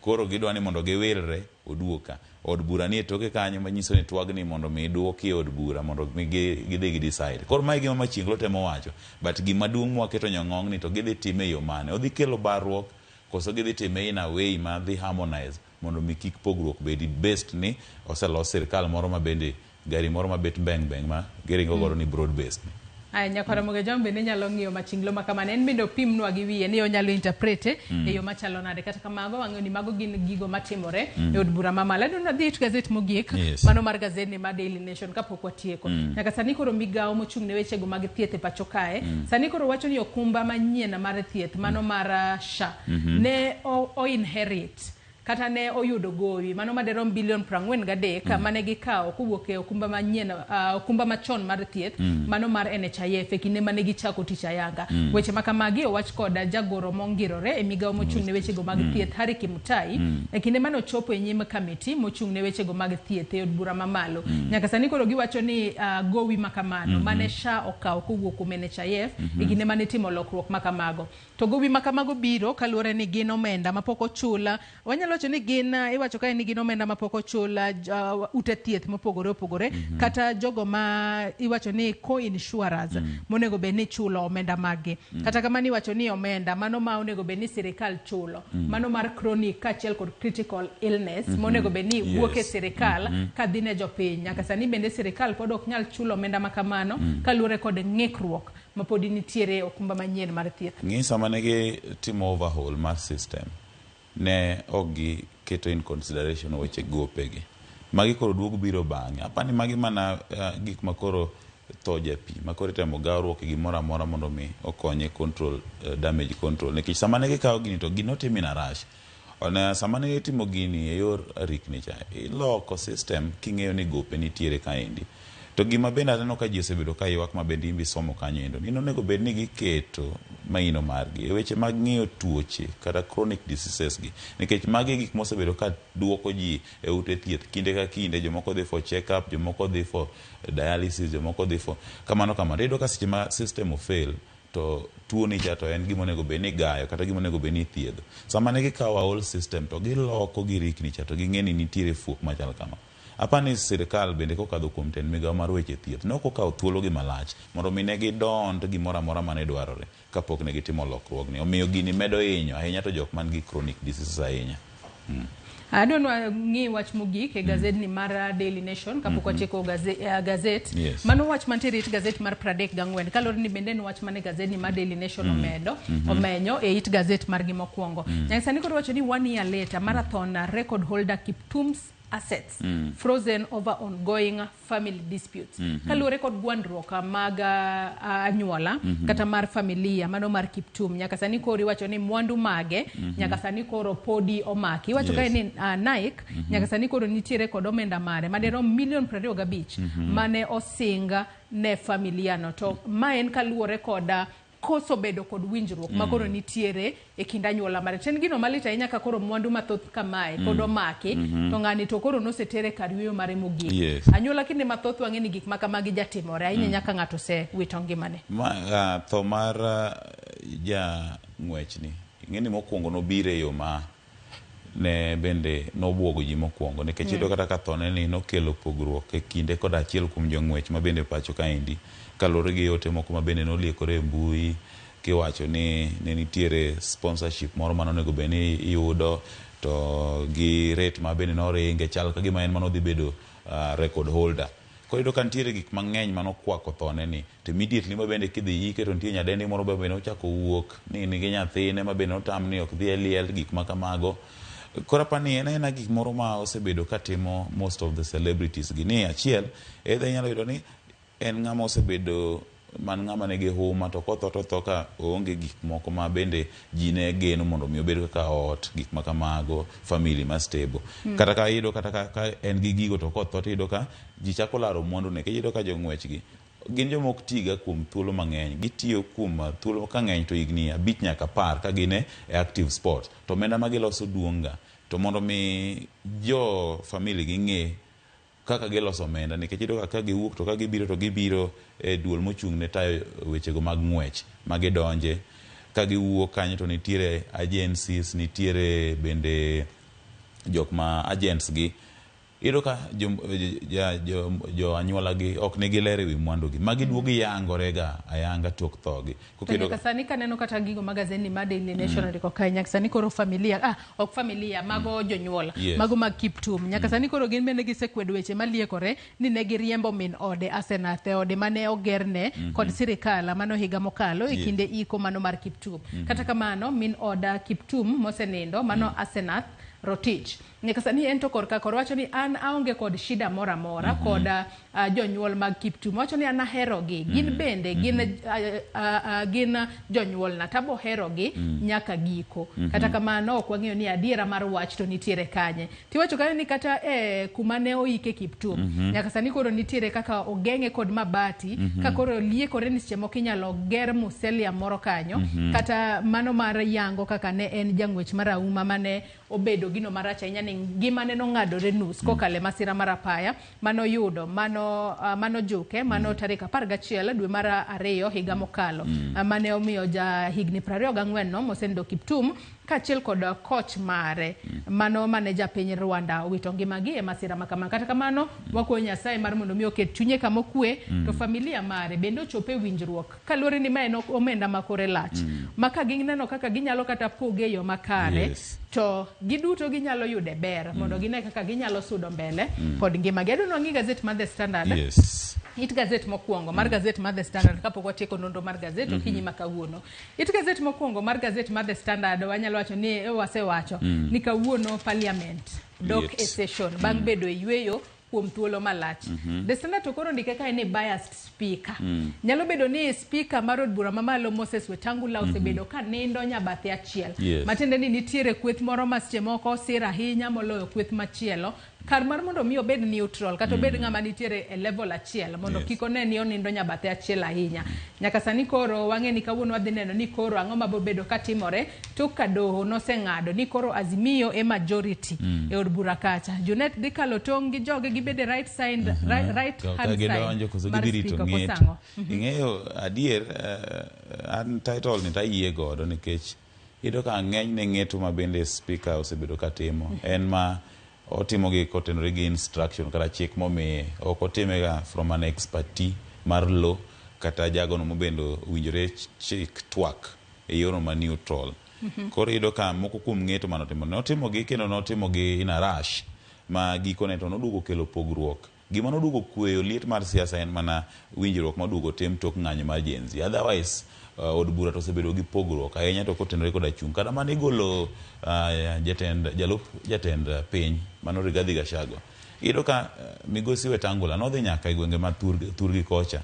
Koro gidwa ni mondo giwilre oduog ka. Od bura nie toke kanyo manyiso ni twagni mondo mi duoki e od bura mondo mi gidhi gi decide. Koro mae e gima Machinglo temo wacho. But gima duong' mwaketo nyong'ong ni to gidhi time e yo mane. Odhi kelo barruok koso gidhi time in a way ma dhi harmonize mondo mi kik pogruok bedi based ni oselos sirkal moro ma bende gari moro mabet mbeng' mbeng' ma giringo godo ni broad based ni. Aya, nyakwara Ramogi Ajwang' bende nyalo ng'iyo machinglo ma kamano, en bende opimnwa gi wiye ni onyalo interpret e yo machalo nade. Kata kamago wang'eyo ni mago gin gigo matimore e od bura mamalo. Adwaro nadhi it gazet mogik, mano mar gazetni mar Daily Nation kapok watieko. Nyaka sani koro migawo mochung' ne wechego mag thieth e pacho kae, sani koro wacho ni okumba manyien mar thieth mano mar SHA ne o inherit Kata ne oyudo gowi mano maderom bilion 43 mane gikawo kowuok e okumba manyien, okumba machon mar thieth mano mar NHIF e kinde mane gichako tich ayanga. Weche ma kamagi owach kod jagoro mongirore e migawo mochung' ne wechego mag thieth Harry Kimutai e kinde mane ochopo e nyim kamiti mochung' ne wechego mag thieth e od bura mamalo. Nyaka sani koro giwacho ni gowi ma kamano mane SHA okawo kowuok kuom NHIF e kinde mane itimo lokruok ma kamago. To gowi ma kamago biro kaluwore ni gin omenda mapok ochul. Wanyalo wacho ni gin, iwacho kae ni gin omenda mapok ochul ute thieth mopogore opogore kata jogo ma iwacho ni co-insurers monego bed ni chulo omenda maggi. Kata kamano iwacho ni omenda mano ma onego bed ni sirikal chulo mano mar chronic kaachiel kod critical illness monego bed ni wuok e sirikal kadhi ne jopiny. Nyaka sani bende sirikal pod ok nyal chulo omenda ma kamano kaluwore kod ng'ikruok ma podi nitiere e okumba manyien mar thieth. Ng'i sama ne gitimo overhaul mar system, ne ok giketo in consideration weche gopegi. Magi koro duog biro bang'e. Apani magi mana gik ma koro tho japi ma koro itemo gawruok e gimoro amora mondo mi okonye control damage control. Nikech sama ne gikawo gini to gini notim in a rush. Ona sama ne itimo gini e yor rikni cha, iloko system king'eyo ni gope nitiere kaendi. To gima bende aneno ka ji osebedo ka ywak ma bende in be isomo kanyo endo, ni nonego bed ni giketo maino margi e weche mag ng'iyo tuoche kata chronic diseases gi. Nikech magi e gik mosebedo ka duoko ji e ute thieth kinde ka kinde, jomoko dhi for check up, jomoko dhi for dialysis, jomoko dhi for kamano kamano. Iyudo ka seche ma system ofail, to tuo ni cha to en gima onego bed ni igayo kata gima onego bed ni ithiedho. Sama ne gikawo a whole system to giloko girikni cha to ging'e ni nitiere fuok machal kama. Apani sirikal bende kokadho kuom tend migawo mar weche thieth ne ok okawo thuolo gi malach mondo mi ne gidond gimoro amora mane dwarore kapok ne gitimo lokruogni. Omiyo gini medo hinyo ahinya to jok man gi chronic diseases ahinya. Adwa ni wang'i wach mogik e gazedni mar Daily Nation kapok watieko gazet. Mano wach mantiere e it gazet mar 34 kaluwore ni bende en wach mane gazedni mar Daily Nation omedo omenyo e it gazet margi mokwongo. Nyaka sani koro wacho ni one year later marathon record holder Kiptum's assets frozen over ongoing family disputes. Kaluwore kod gwandruok mag anyuola kata mar familia mano mar Kiptum, nyaka sani koro iwacho ni mwandu mage nyaka sani koro podi omaki. Iwacho kae ni Nike nyaka sani koro nitiere kod omenda mare maderom milion 25 mane osing ne familia no. To ma en kaluwore kod koso bedo kod winjruok ma koro nitiere e kind anyuola mare. To en gino malit ahinya ka koro mwandu mathoth kamae pod omaki to ng'ani to koro nosetere kar yueyo mare mogik. Anyuola kinde mathoth wang'e ni gik ma kamagi jatimore ahinya nyaka ng'ato osewito ngimane. Ma, tho mar ja ng'wechni, ing'e ni mokwongo nobiro e yo ma ne bende nobuogo ji mokwongo nikech iyudo kata ka thone ni nokelo pogruok e kinde kod achiel kuom jong'wech ma bende pacho kaendi kaluwore gi ote moko ma bende noliekore e mbui kiwacho ni ne nitiere sponsorship moro mane onego bed ni iyudo to gi rate ma bende noringe chal ka gima en manodhi bedo record holder. Koro iyudo ka nitiere gik mang'eny manokwako thone ni to immediately ma bende kidhi ike to nitie nyadendi moro ma bende nochako wuok ni nigi nyathine ma bende notam ni ok dhi e liel gik ma kamago. Koro apani en aena gik moro ma osebedo ka timo most of the celebrities gi ni achiel either inyalo yudo ni en ng'ama osebedo man ng'ama nigi huma to kotho to otho ka oonge gik moko ma bende ji ne geno mondo mi obed kaka ot gik ma kamago family ma stable. Kata ka iyudo kata ka en gi gigo to kotho to iyudo ka ji chako laro mwandu ne nikech iyudo ka jong'wech gi gin joma ok tiga kuom thuolo mang'eny gitiyo kuom thuolo ka ng'eny to higni 5 nyaka 10 ka gin e active sport to omenda ma giloso duong' ga to mondo mi jo family gi ng'e kaka giloso omenda nikech iyudo ka giwuok to ka gibiro to gibiro e duol mochung' ne tayo wechego mag ng'wech ma gidonje ka giwuok kanyo to nitiere agencies nitiere bende jok ma agents gi iyudo ka jo anyuola gi ok nigi ler ewi mwandu gi magi duogo yangore ga ayanga tok thogi. To nyaka sani kaneno kata gigo ma gazeti mar Daily Nation ondiko kae nyaka sani koro familia ok familia mago jonyuol mago mag Kiptum nyaka sani koro gin bende gisekwedo weche maliekore ni ne giriembo min ode Asenath e ode mane ogerne kod sirikal mano higa mokalo e kinde iko mano mar Kiptum. Kata kamano min oda Kiptum mosenindo mano Asenath Rotich Nyaka sani en to korka kor wacho ni an aonge kod shida moro amora kod jonyuol mag Kiptum. Wacho ni an aherogi, gin bende gin gin jonyuolna tabo herogi nyaka giko. Kata kamano ok wang'eyo ni adiera mar wach to nitiere kanye. Tiwacho kanyo ni kata kuma ne oike Kiptum nyaka sani koro nitiere kaka ogeng'e kod mabati ka koro liekore ni seche moko inyalo ger muselia moro kanyo kata mano mar yango kaka ne en jang'wech marahuma mane obedo gino marach ahinya ni ngimane nong'adore nus kokalo e masira mar apaya manoyudo mano mano juke mano tarik 11 dwe mar 2 higa mokalo mane omiyo ja higni 24 no mosenindo Kiptum kaachiel kod koch mare mano mane japiny Rwanda owito ngimagi e masira ma kama. Kata kamano wakwayo Nyasaye mar mondo mi oket chunye kama okwe to familia mare bende ochop e winjruok kaluwore ni ma en omenda ma kore lach ma ka gineno kaka ginyalo kata poge e yo makare to giduto ginyalo yude ber mondo gine kaka ginyalo sudo mbele kod ngimagi. Adwa ni wang'i gazet mar The Standard. It gazet mokwongo mar gazet mar The Standard kapok watieko nonro mar gazet okinyi ma kawuono. It gazet mokwongo mar gazet mar The Standard wanyalo wacho ni wasewacho ni kawuono parliament dok e session bang' bedo e yweyo kuom thuolo malach. The Standard to koro ndike kae ni biased speaker. Nyalo bedo ni speaker mar od bura mamalo Moses Wetangula osebedo ka nindo nyabathe achiel. Matiende ni nitiere kweth moro ma seche moko sir ahinya moloyo kweth machielo. Kar mar mondo mi obed neutral kata obed ng'ama nitiere e level achiel mondo kik one ni onindo nyabathe achiel ahinya. Nyaka sani koro wang'e ni kawuono wadhi neno ni koro ang'o mabiro bedo katimore tok ka doho noseng'ado ni koro Azimio e majority e od bura kacha. Junet dhi kalo tong' gi joge gibede right side, right Ka hand side gidonjo koso mar gidhi rito speaker ng'eto. kosang'o. Ing'eyo adier an title ni tayie godo nikech iyudo ka ng'enyne ng'eto ma bende speaker osebedo ka timo en ma otimo gi kotenore gi instruction kata chik momiye ok otime ga from an expertise mar law kata jagono mobende owinjore chik twak e yorno ma neutral. Koro iyudo ka moko kuom ng'eto manotimo notimo gi kendo notimo gi in a rush ma gikone to noduogo kelo pogruok. Gima noduogo kweyo liet mar siasa en mana winjruok maduogo tim tok ng'anyo mar Gen Z. Otherwise od bura to osebedo gi pogruok ahinya to kotenore koda chung'. Kata mana igolo jatend jalup jatend piny mano Rigathi Gachagua. Iyudo ka migosi Wetangula nodhi nyaka e gwenge ma thurgi kocha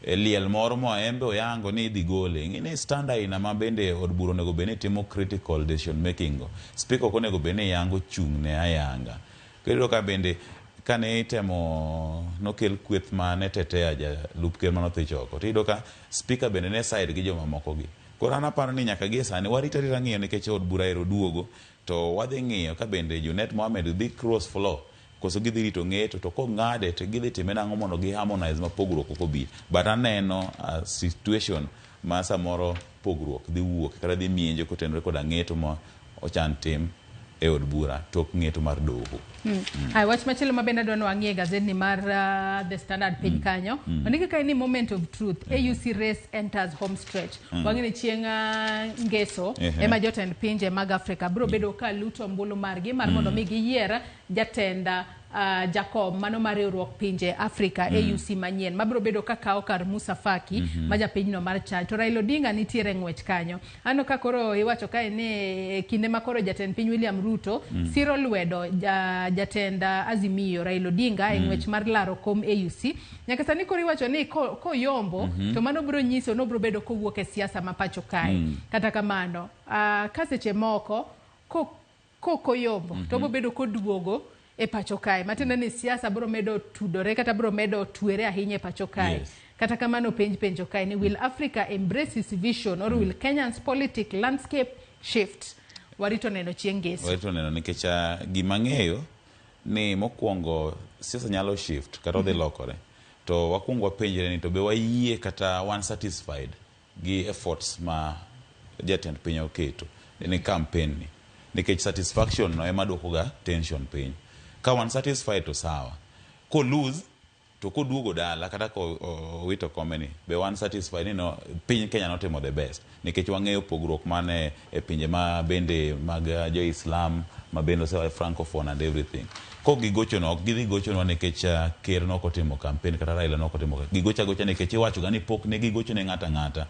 e liel moro moa en be oyango ni idhi gole. Ing'e ni stand aina ma bende od bura onego bed ni timo critical decision making go. Speaker ok onego bed ni yango chung' ne ayanga. Koro iyudo ka bende kane itemo nokel kweth mane tetea jalup ker manothich oko tiyudo ka speaker bende ne side gi joma moko gi. Koro an aparo ni nyaka gie sani warit arita ng'iyo nikech od bura ero duogo to wadhi ng'iyo ka bende Junet Mohamed dhi cross floor koso gidhi rito ng'eto to kong'ade to gidhi time nang'o mondo gi harmonize ma pogruok ok obi. But aneno a situation ma samoro pogruok dhi wuok kata dhi mienjo kotenore koda ng'eto ma ochan tim e od bura tok ng'eto mar doho. Ay, wach machielo ma bende adwa ni wang'i e gazetni mar The Standard piny kanyo. Ondiki kae ni moment of truth, AUC race enters home stretch. Wang'e ni chieng' ngeso ema jotend pinje mag Afrika biro bedo ka luto ombulu margi mar mondo mi giyier jatend jakom mano mar riwruok pinje Afrika AUC manyien mabiro bedo ka kawo kar Musa Faki ma japinyno mar Chad. To Raila Odinga nitiere ng'wech kanyo. Aneno ka koro iwacho kae ni kinde ma koro jatend piny William Ruto siro lwedo jatend Azimio Raila Odinga e ng'wech mar laro kom AUC. Nyaka sani koro iwacho ni koyombo to mano biro nyiso ni obiro bedo kowuok e siasa ma pacho kae. Kata kamano, ka seche moko kokoyombo to obiro bedo koduogo e pacho kae. Matiende ni siasa biro medo tudore kata biro medo twere ahinya e pacho kae. Kata kamano penj penjo kae ni will Africa embrace his vision or will Kenya's politic landscape shift? Warito neno chieng' ngeso. Warito neno nikech gima ang'eyo ni mokwongo siasa nyalo shift kata odhi lokore. To wakwongo wapenjre ni to be wayie kata wan satisfied gi efforts ma jatend piny oketo ni campaign ni. Nikech satisfaction no ema duoko ga tension piny. Ka wan satisfied to sawa. Ko lose to koduogo dala kata ko owito kome ni be wan satisfied ni no piny Kenya notimo the best nikech wang'eyo pogruok mane e pinje ma bende mag jo Islam ma bende osewa francophone and everything. Kok gigochonwa ok gidhi gochonwa nikech ker nok otimo campaign kata Raila nok otimo gigocho agocha nikech iwacho ga ni pok ne gigocho ne ng'ato ang'ata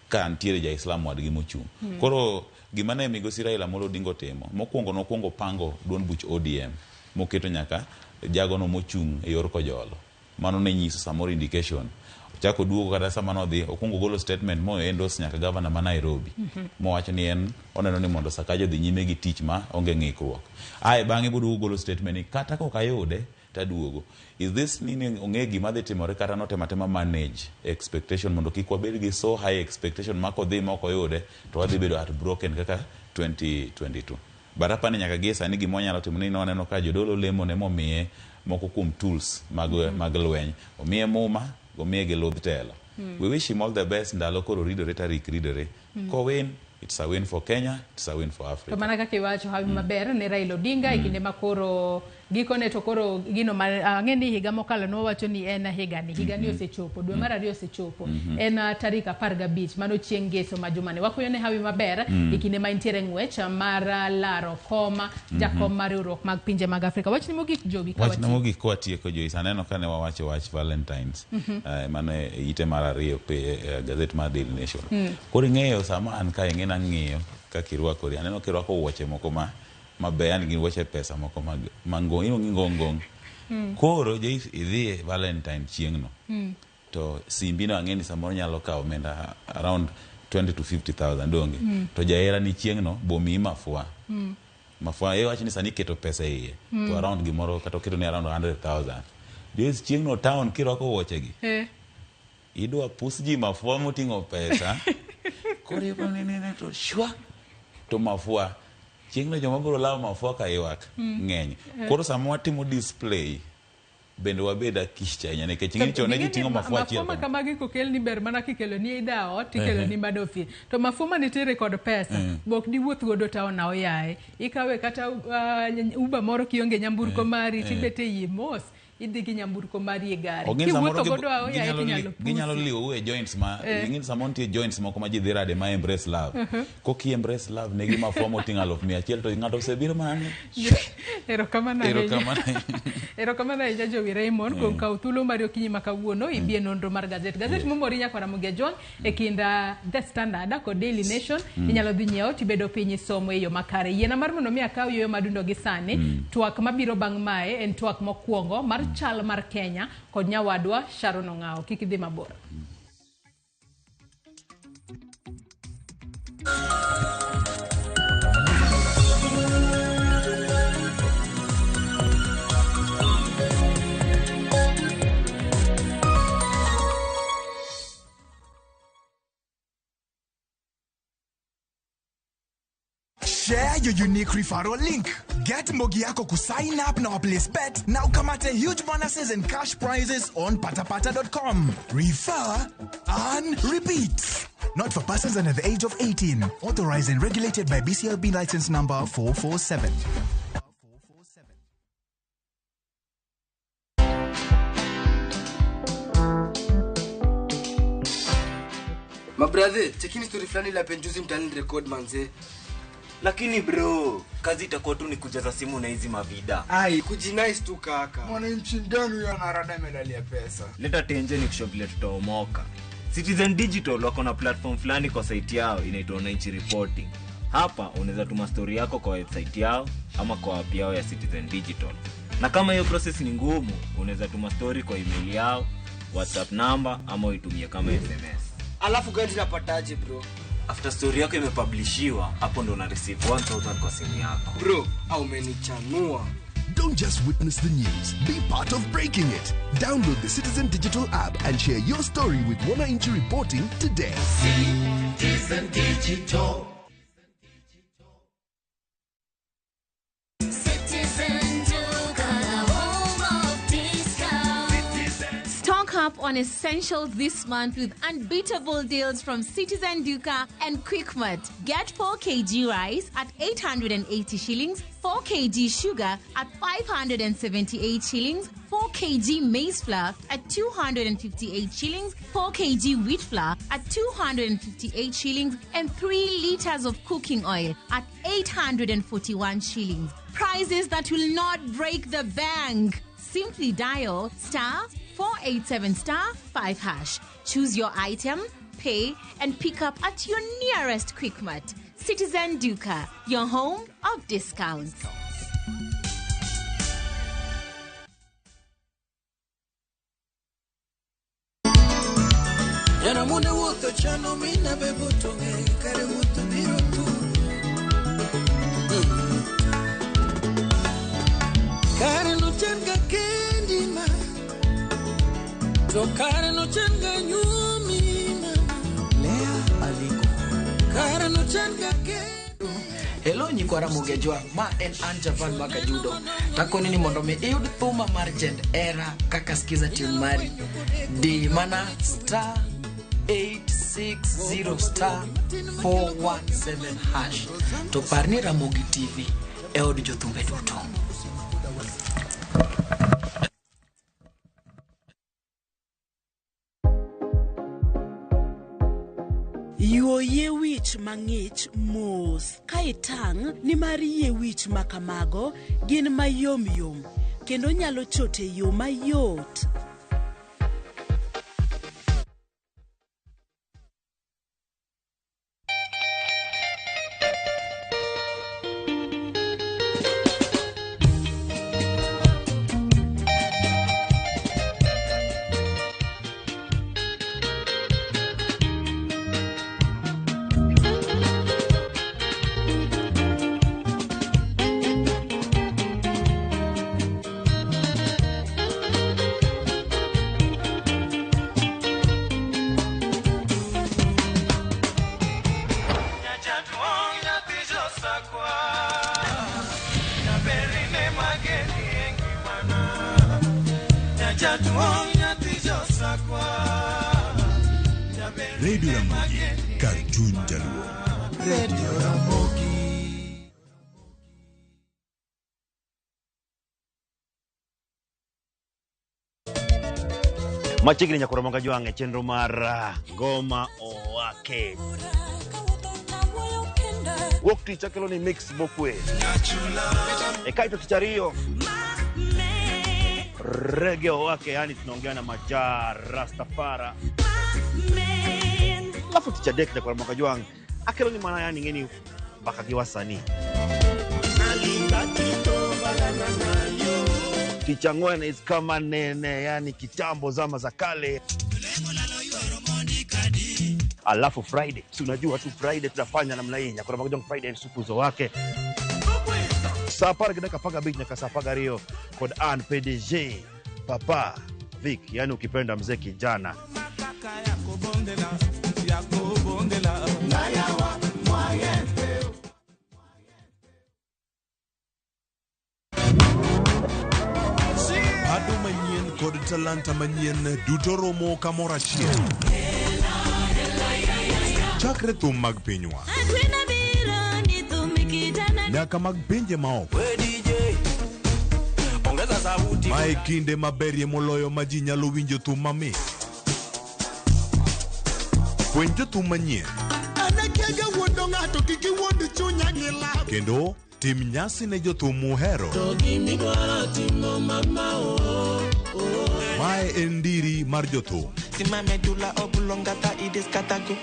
ka nitiere ja Islam wadgi mochung'. Koro Gima ne migosi Raila Amolo Odinga otimo, mokwongo nokwongo pango duond buch ODM moketo nyaka jagono mochung' e yor Kojolo. Mano ne nyiso samoro indication. Ochako oduogo kata sama nodhi, okwongo ogolo statement mo endorse nyaka gavana ma Nairobi. Mowacho ni en oneno ni mondo Sakaja odhi nyime gi tich ma onge ng'ikruok. Ae bang'e boduogo golo statement ni kata kok ayude taduogo. Is this ni ong'e gima dhi timore kata notemo atema manage expectation mondo kik wabed gi so high expectation ma kodhi ma ok oyude to wadhi bedo heartbroken kaka 2022. But apani nyaka gie sani gima wanyalo timo ni nwaneno ka jodolo lemo ne momiye moko kuom tools mag lweny. Omiye muma, omiye gi ludh telo. We wish him all the best ndalo koro ridore tarik ridore. Kowin, it's a win for Kenya, it's a win for Africa. To mana kaka iwacho hawi maber ne Raila Odinga e kinde ma koro gikone to koro gino ma ang'e ni higa mokalo nwawacho ni en higani higani osechopo dwe mar ariyo osechopo en tarik 15 mano chieng' ngeso ma jumani wakwayo ne hawi maber e kinde ma entiere ng'wech mar laro kom jakom mar riwruok mag pinje mag Afrika. Wachni mogik Jowi ka Wachna mogik kwatieko Joyce, aneno ka ne wawacho wach Valentines mano e ite mar ariyo pe gazet mar Daily Nation. Koro ing'eyo sama an kae ing'e nang'iyo kaka irwakori, aneno kirwako wuoche moko ma maber, yani gin wuoche pesa moko mag mangong, iluongo ni ngong ngong. Koro Joyce idhi e Valentine chieng'no to simbi no ang'e ni samoro nyalo kawo omenda around 20 to 50,000 donge. To jahera ni chieng'no bomiyi mafua. Mafua iwacho ni sani iketo pesa e iye to around gimoro kata oketo ni around 100,000. Joyce chieng'no town kirwako wuoche gi idwa pus ji mafua moting'o pesa. Koro iyudo ni to shwa to mafua chieng'no joma biro lawo mafua ka ywak ng'eny. Koro sama watimo display bende wabed akich ahinya nikech ing'eni chon ne ji ting'o mafua achiel mafua ma kamagi kokelni ber mana kikelo ni ida ot tikelo ni mana ofis to mafua manitiere kod pesa bok diwuoth godo town aoyaye ikawe kata Uber moro kionge nyamburko mari tibet e yie mos idhi gi nyamburko mari e gari kiwuotho godo aoyaye tinyalo ginyalo liwou e joints ma ing'eni samoro nitie joints moko ma ji dhi rade ma embrace love. Koki embrace love negi mafua moting'o 100,000 to ng'ato osebiro mana ni Erokamano ahinya. Erokamano ahinya Jowi Raymond kuom kawo thuolo mari okinyi ma kawuono ibi e nonro mar gazet. Gazet momori nyakwara Ramogi Ajwang' e kind The Standard kod Daily Nation inyalo dhi nyiewo tibedo piny isomo e yo makare. Yiena mar mondo mi akaw yueyo madundo gi sani, twak mabiro bang' mae en twak mokwongo mar chal mar Kenya kod nyawadwa Sharon Ong'awo. Kik idhi mabor. Share your unique referral link. Get Mbogi yako kusign up na place bet na ukamate huge bonuses and cash prizes on patapata.com. Refer and repeat. Not for persons under the age of 18. Authorized and regulated by BCLB license number 447. Mabrathe, chekini story fulani la penjuzi mtaani record manze. Lakini bro, kazi itakuwa tu ni kujaza simu na hizi mavida. Ai, kujinice tu kaka. Mwananchi mgani huyo anarada medali ya pesa? Leta tenje ni kushow vile tutaomoka. Citizen Digital wako na platform fulani kwa site yao inaitwa Wananchi Reporting. Hapa unaweza tuma story yako kwa website yao ama kwa app yao ya Citizen Digital. Na kama hiyo process ni ngumu, unaweza tuma story kwa email yao, WhatsApp number ama uitumie kama SMS. Alafu gani napataje bro? After story yako imepublishiwa, hapo ndo una receive 1000 kwa simu yako. Bro, au umenichanua. Don't just witness the news, be part of breaking it. Download the Citizen Digital app and share your story with Wananchi Reporting today. Citizen Digital. Citizen Duka, the home of discount. Stock up on essentials this month with unbeatable deals from Citizen Duka and Quickmart. Get 4 kg rice at 880 shillings, 4 kg sugar at 578 shillings, 4 kg maize flour at 258 shillings, 4 kg wheat flour at 258 shillings, and 3 liters of cooking oil at 841 shillings. Prices that will not break the bank. Simply dial star 487 star 5 hash. Choose your item, pay, and pick up at your nearest Quickmart. Citizen Duka, your home of discounts. Jana mune wuotho chano mina be buto ng'e kare wuotho biro tu. Kare no chan ga kendi ma, to kare no chan ga nyumi ma. Lea Aliko. Kare no chan ga kendi. Hello nyikwa Ramogi Ajwang', ma en an Javan Makajudo. Takoni ni mondo mi iyud thuma mar Jend Era kaka skiza tune mari. Di mana star 860 star 417 hash. To par ni Ramogi TV e od jothumbe duto. Yuo yie wich mang'ich mos ka itang' nimar yie wich ma kamago gin mayomyom kendo nyalo chot e yo mayot. Radio Ramogi, kar chuny jaluo. Radio Ramogi. Machiegni nyaka Ramogi Ajwang' e chenro mar Ngoma Owake. Wuok tich akelo ni mix mokwe. E kaeto tich ariyo Reggae Owake, yani tunaongea na Majaa Rastafara. Alafu tich adek nyaka Ramogi Ajwang' akelo ni mana yani ng'eni mbaka gi wasanii. Tich ang'wen is kama nene, yani kitambo zama za kale. Alafu Friday, si unajua tu Friday tunafanya namna hii. Nyaka Ramogi Ajwang' Friday sukuzo wake. Saa apar gi dakika 15 nyaka saa 12 kod an PDG Papa Vic, yani ukipenda mzee kijana. Ado manyien kod talanta manyien duto romo kamoro achiel. Chakre thum mag pinywa nyaka mag pinje maoko. Mae kinde maberie moloyo ma ji nyalo winjo thum mamit. Fweny jothum manyien kendo tim nyasi ne jothum muhero. Mae en ndiri mar jothum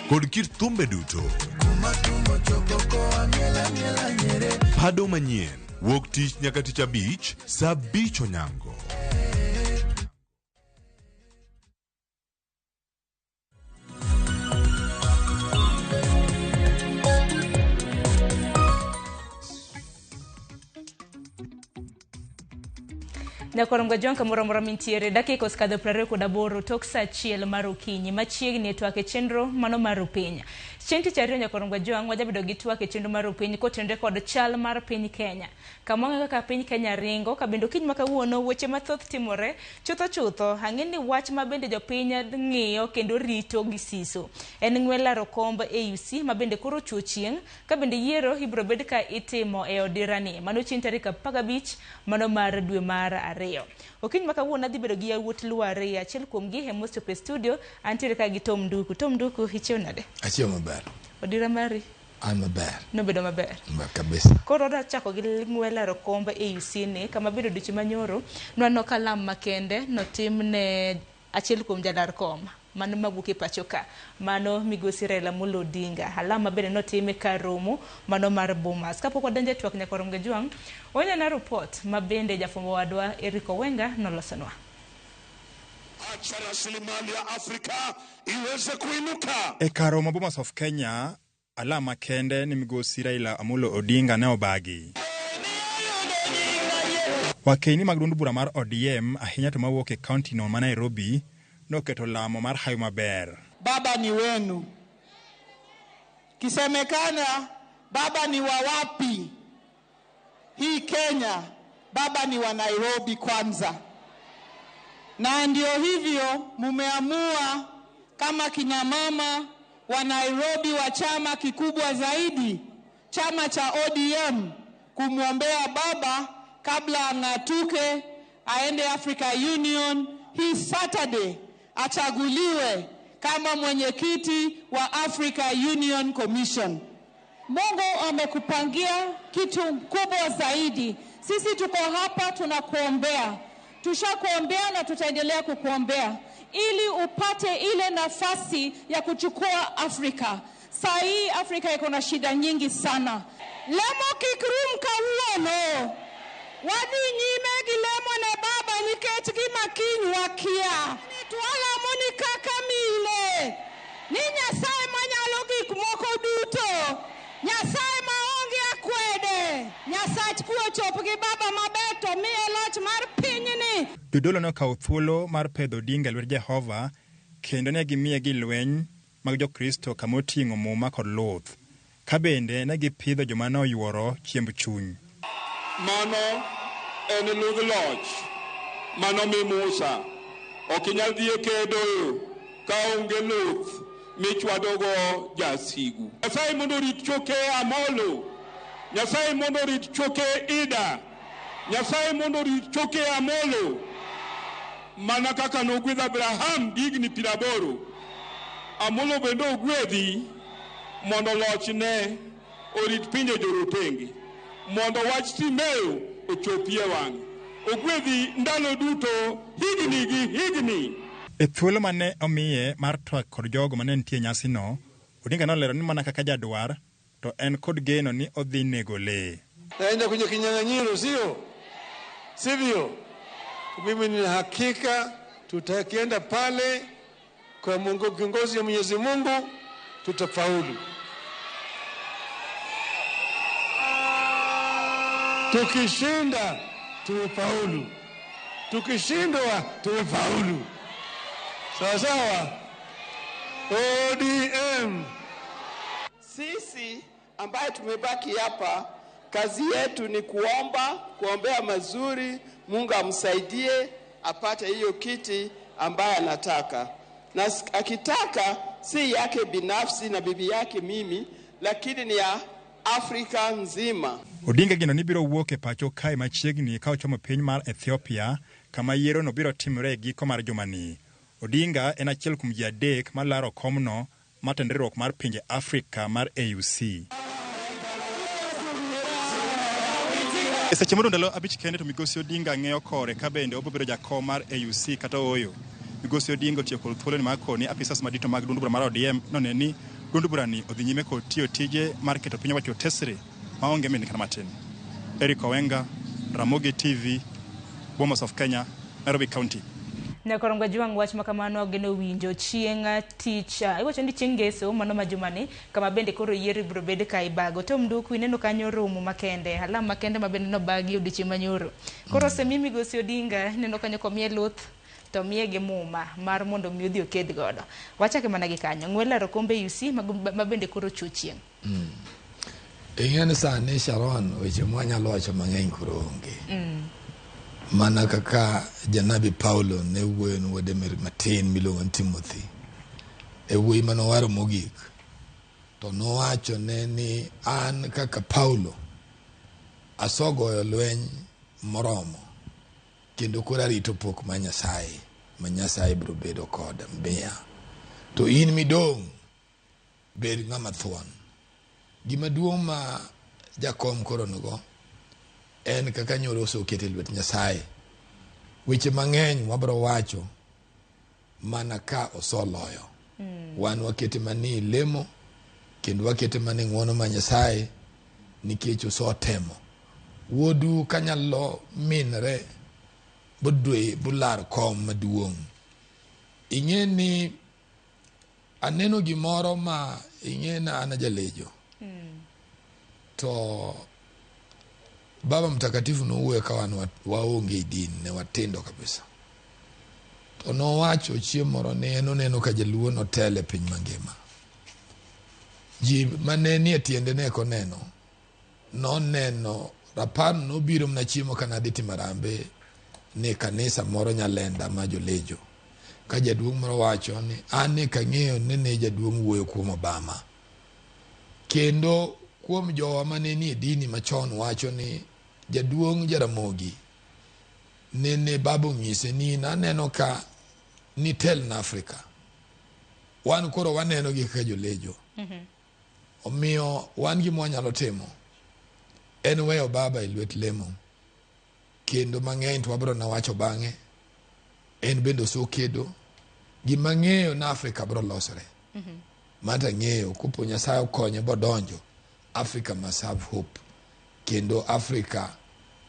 kod kit thumbe duto. Pado manyien wuok tich nyaka tich abich saa 5 onyango. Nyakwarom Gajwang' kamoro amora mintiere dakika osekadho 28 tok saa 1 mar okinyi machiegni e twak e chenro mano mar piny. Chieng' tich ariyo Nyakwarom Gajwang' wajabedo gi twak e chenro mar piny kotenore kod chal mar piny Kenya. Kama wang'eyo kaka piny Kenya ringo ka bende okinyi ma kawuono weche mathoth timore chutho chutho ang'e ni wach ma bende jopiny ng'iyo kendo rito gi siso. En ng'we laro komb AUC ma bende koro ochuo chieng' ka bende yiero ibiro bed ka itimo e odirani. Mano chieng' tarik 15 mano mar dwe mar 2. Okinyi ma kawuono adhi bedo gi yawuot Luo ariyo, achiel kuomgi ema osechopo e studio, antiere ka gi Tom Nduku. Tom Nduku, ichiew nade? Achiew maber. Odira mari? An maber. Nobedo maber? Maber kabisa. Koro wadwa chako gi ng'we laro komb AUC ni, kama bende odiochieng' manyoro nwaneno ka lam makende notim ne achiel kuom jalar kom. Mano mawuok e pacho ka mano migosi Raila Amolo Odinga alama bende notime kar romo mano mar Bomas. Kapok wadonjo e twak nyaka rom Jwang' onyana report ma bende jafwambo wadwa Eric Owenga nolosonwa. Acha rasilimali ya Afrika iweze kuinuka. E kar romo Bomas of Kenya, alama kende ni migosi Raila Amolo Odinga ne obagi. Wakeini mag duond bura mar ODM ahinya to mawuok e kaunti no ma Nairobi noketo lamo mar hawi maber. Baba ni wenu. Kisemekana baba ni wa wapi? Hii Kenya, baba ni wa Nairobi kwanza. Na ndio hivyo mumeamua kama kina mama wa Nairobi wa chama kikubwa zaidi, chama cha ODM, kumwombea baba kabla ang'atuke aende Africa Union hii Saturday achaguliwe kama mwenyekiti wa Africa Union Commission. Mungu amekupangia kitu kubwa zaidi. Sisi tuko hapa tunakuombea. Tushakuombea na tutaendelea kukuombea ili upate ile nafasi ya kuchukua Afrika. Saa hii Afrika iko na shida nyingi sana. Lemo kik rum kawuono. Wadhi nyime gi lemo ne baba nikech gima kiny wakia. Twalamo ni kaka mine. Ni Nyasaye manyalo gik moko duto. Nyasaye maonge akwede. Nyasach kuo chop gi baba maber to miye loch mar pinyni. Jodolo ne okawo thuolo mar pedho Odinga e lwet Jehova kendo ne gimiye gi lweny mag Jokristo kama oting'o muma kod luth. Ka bende ne gipidho joma ne oyuoro chiemb chuny. Mano en ludh loch mano mi Musa. Ok inyal dhi e kedo ka onge luth michwadogo jasigu. Nyasaye mondo orit choke Amolo. Nyasaye mondo orit choke Ida. Nyasaye mondo orit choke Amolo. Mana kaka nogwedho Abraham gi higni 80. Amolo bende ogwedhi mondo lochne orit pinje jorotenge. Mondo wach Timeo ochopie wang'e. Ogwedhi ndalo duto, higni gi higni. E thuolo mane omiye mar twak kod jogo mane nitie e nyasino, Odinga nolero ni mana kaka jadwar, to en kod geno ni odhi nego lee. Naenda kwenye kinyang'anyiro, sio sivyo? Mimi nina hakika tutakienda pale kwa Mungu, kiongozi wa Mwenyezi Mungu, tutafaulu. Tukishinda tumefaulu, tukishindwa tumefaulu. Sawa sawa. ODM. Sisi ambaye tumebaki hapa, kazi yetu ni kuomba, kuombea mazuri, Mungu amsaidie apate hiyo kiti ambaye anataka. Na akitaka si yake binafsi na bibi yake mimi, lakini ni ya Afrika nzima. Odinga geno ni biro wuok e pacho kae machiegni ka ochomo piny mar Ethiopia kama yiero no biro timore e giko mar jumani. Odinga en achiel kuom ji 3 malaro komno matend riwruok mar pinje Afrika mar AUC. E seche modong' ndalo 5 kende to migosi Odinga ng'eyo kore ka bende obiro bedo jakom mar AUC kata ooyo. Migosi Odinga otiyo kod thuoloni mar koni apisas madito mag duond bura mar ODM none ni duond burani odhi nyime kod tiyo tije mar keto piny owacho tesre maonge min kata matin. Eric Owenga, Ramogi TV, Bomas of Kenya, Nairobi County. Nyakorongo Jwang' wach makamano geno winjo chieng' tich iwacho ni chieng' ngeso mano ma jumani kama bende koro yiero ibiro bed ka ibago. Tom Nduku ineno kanyo romo makende alam makende ma bende nobagi odiochieng' manyoro. Koro osemi migosi Odinga ineno kanyo komiye luth to miye gi muma mar mondo mi odhi oked godo. Wachake mana gi kanyo ng'we laro kombe UC ma bende koro chuo chieng'. Ing'e ni sani Sharon weche mwanyalo wacho mang'eny koro onge. Mana kaka janabi Paulo ne wuoyo ne wuode matin miluongo ni Timothy e wuoyi manowaro mogik, to nowacho ne ni an kaka Paulo asogoyo lweny moromo kendo koro arito pok ma Nyasaye ma Nyasaye biro bedo koda miya, to in midong' bed ng'ama thuon. Gima duong' ma jakom koro nigo en kaka nyoro osekete e lwet Nyasaye. Weche mang'eny wabiro wacho mana ka osoloyo. Wan wakete mani lemo kendo wakete mani ng'uono ma Nyasaye nikech osotemo. Wuodu kanyalo minre bodwe bolar kom maduong'. Ing'e ni aneno gimoro ma ing'e na an ajalejo. To Baba Mtakatifu nowuoyo ka wan waonge e din, ne watindo kabisa. To nowacho chieng' moro ni en oneno ka jaluo notel e piny mangima. Ji mane nie tiende ne ok oneno. Noneno rapar nobiro mana chiemo ka nadhi timo harambee ni kanisa moro Nyalenda ma jolejo. Ka jaduong' moro wacho ni an ne kang'eyo ni ne jaduong' wuoyo kuom Obama. Kendo kuom jowa mane nie dini machon wacho ni jaduong' Jaramogi nene baba onyise ni naneno ka nitel na Afrika. Wan koro waneno gi kaka jolejo. Omiyo wan gima wanyalo timo en weyo baba e lwet lemo. Kendo mang'eny to wabiro nawacho bang'e. En bende osekedo. Gima ng'eyo na Afrika biro losore. Mano ang'eyo kopo Nyasaye okonye bodonjo, Africa must have hope. Kendo Africa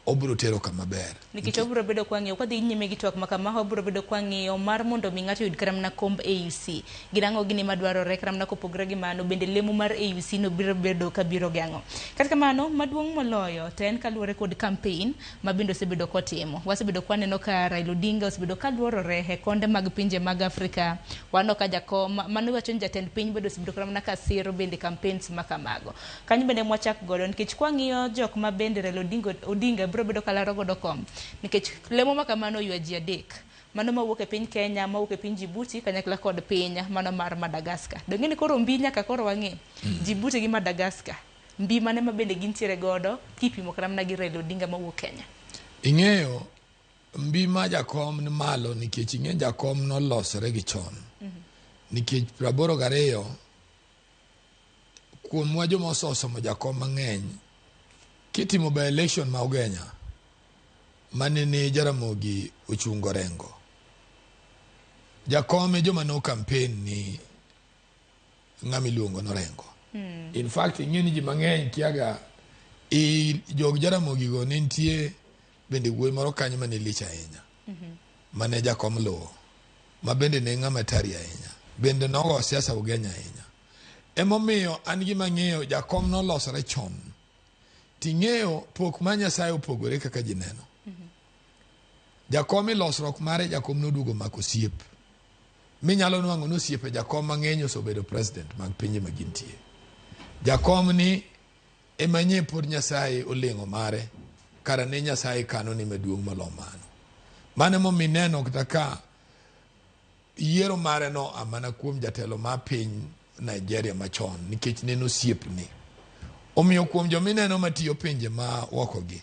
obiro tero kama ber. Nikech wabiro bedo kwang'iyo kwadhi nyime gi twak makama, wabiro bedo kwang'iyo mar mondo mi ng'ato oyud kata mana komb AUC. Gin ang'o gini madwarore kata mana kopogore gi mano, bende lemo mar AUC no biro bedo ka biro geng'o. Kata kamano, maduong' moloyo to en kaluwore kod campaign ma bende osebedo kotimo. Wasebedo kwaneno ka Raila Odinga osebedo kaluorore e konde mag pinje mag Afrika. Waneno ka jakom, mano iwacho ni jatend piny bende osebedo kata mana ka siro bende campaigns makamago. Kanyo bende mwachak godo nikech kwang'iyo jok ma bende Raila Odinga biro bedo kalaro godo kom. Nikech lemo ma kamano oywa ji adek. Mano mawuok e piny Kenya, mawuok e piny Djibouti, kanyakla kod piny mano mar Madagascar. Donge ni koro mbi nyaka koro wang'e. Djibouti gi Madagascar. Mbi mane ma bende gintiere godo kipimo kata mana gi Raila Odinga mawuok Kenya. Ing'eyo mbi ma jakom ni malo nikech ing'e jakom nolosore gi chon. Nikech 82 kuomwa joma osomo jakom mang'eny kitimo by election ma Ugenya mane ni Jaramogi ochungo Rengo. Jakom e joma no campaign ni ng'ama iluongo ni Orengo. In fact ing'e ni ji mang'eny kiaga i jog Jaramogi go ne nitie bende wuoyi moro kanyo mane lich ahinya mane jakom luwo ma bende ne ng'ama tari ahinya bende nogo siasa Ugenya ahinya. Emomiyo an gima ng'eyo jakom nolosore chon. Ting'eyo pok ma Nyasaye opogore kaka ji neno. Jakom e losruok mare jakom noduogo mako osiep. Minyalo nwang'o ni osiepe jakom mang'eny osebedo president mag pinje ma gintie. Jakom ni ema nye pod Nyasaye oleng'o mare kara ne Nyasaye kano ni maduong' molo mano. Mano emomiyo ineno kata ka yiero mare no a mana kuom jatelo ma piny Nigeria machon nikech ne en osiepne. Omiyo kuom jomineno matiyo pinje ma oko gi,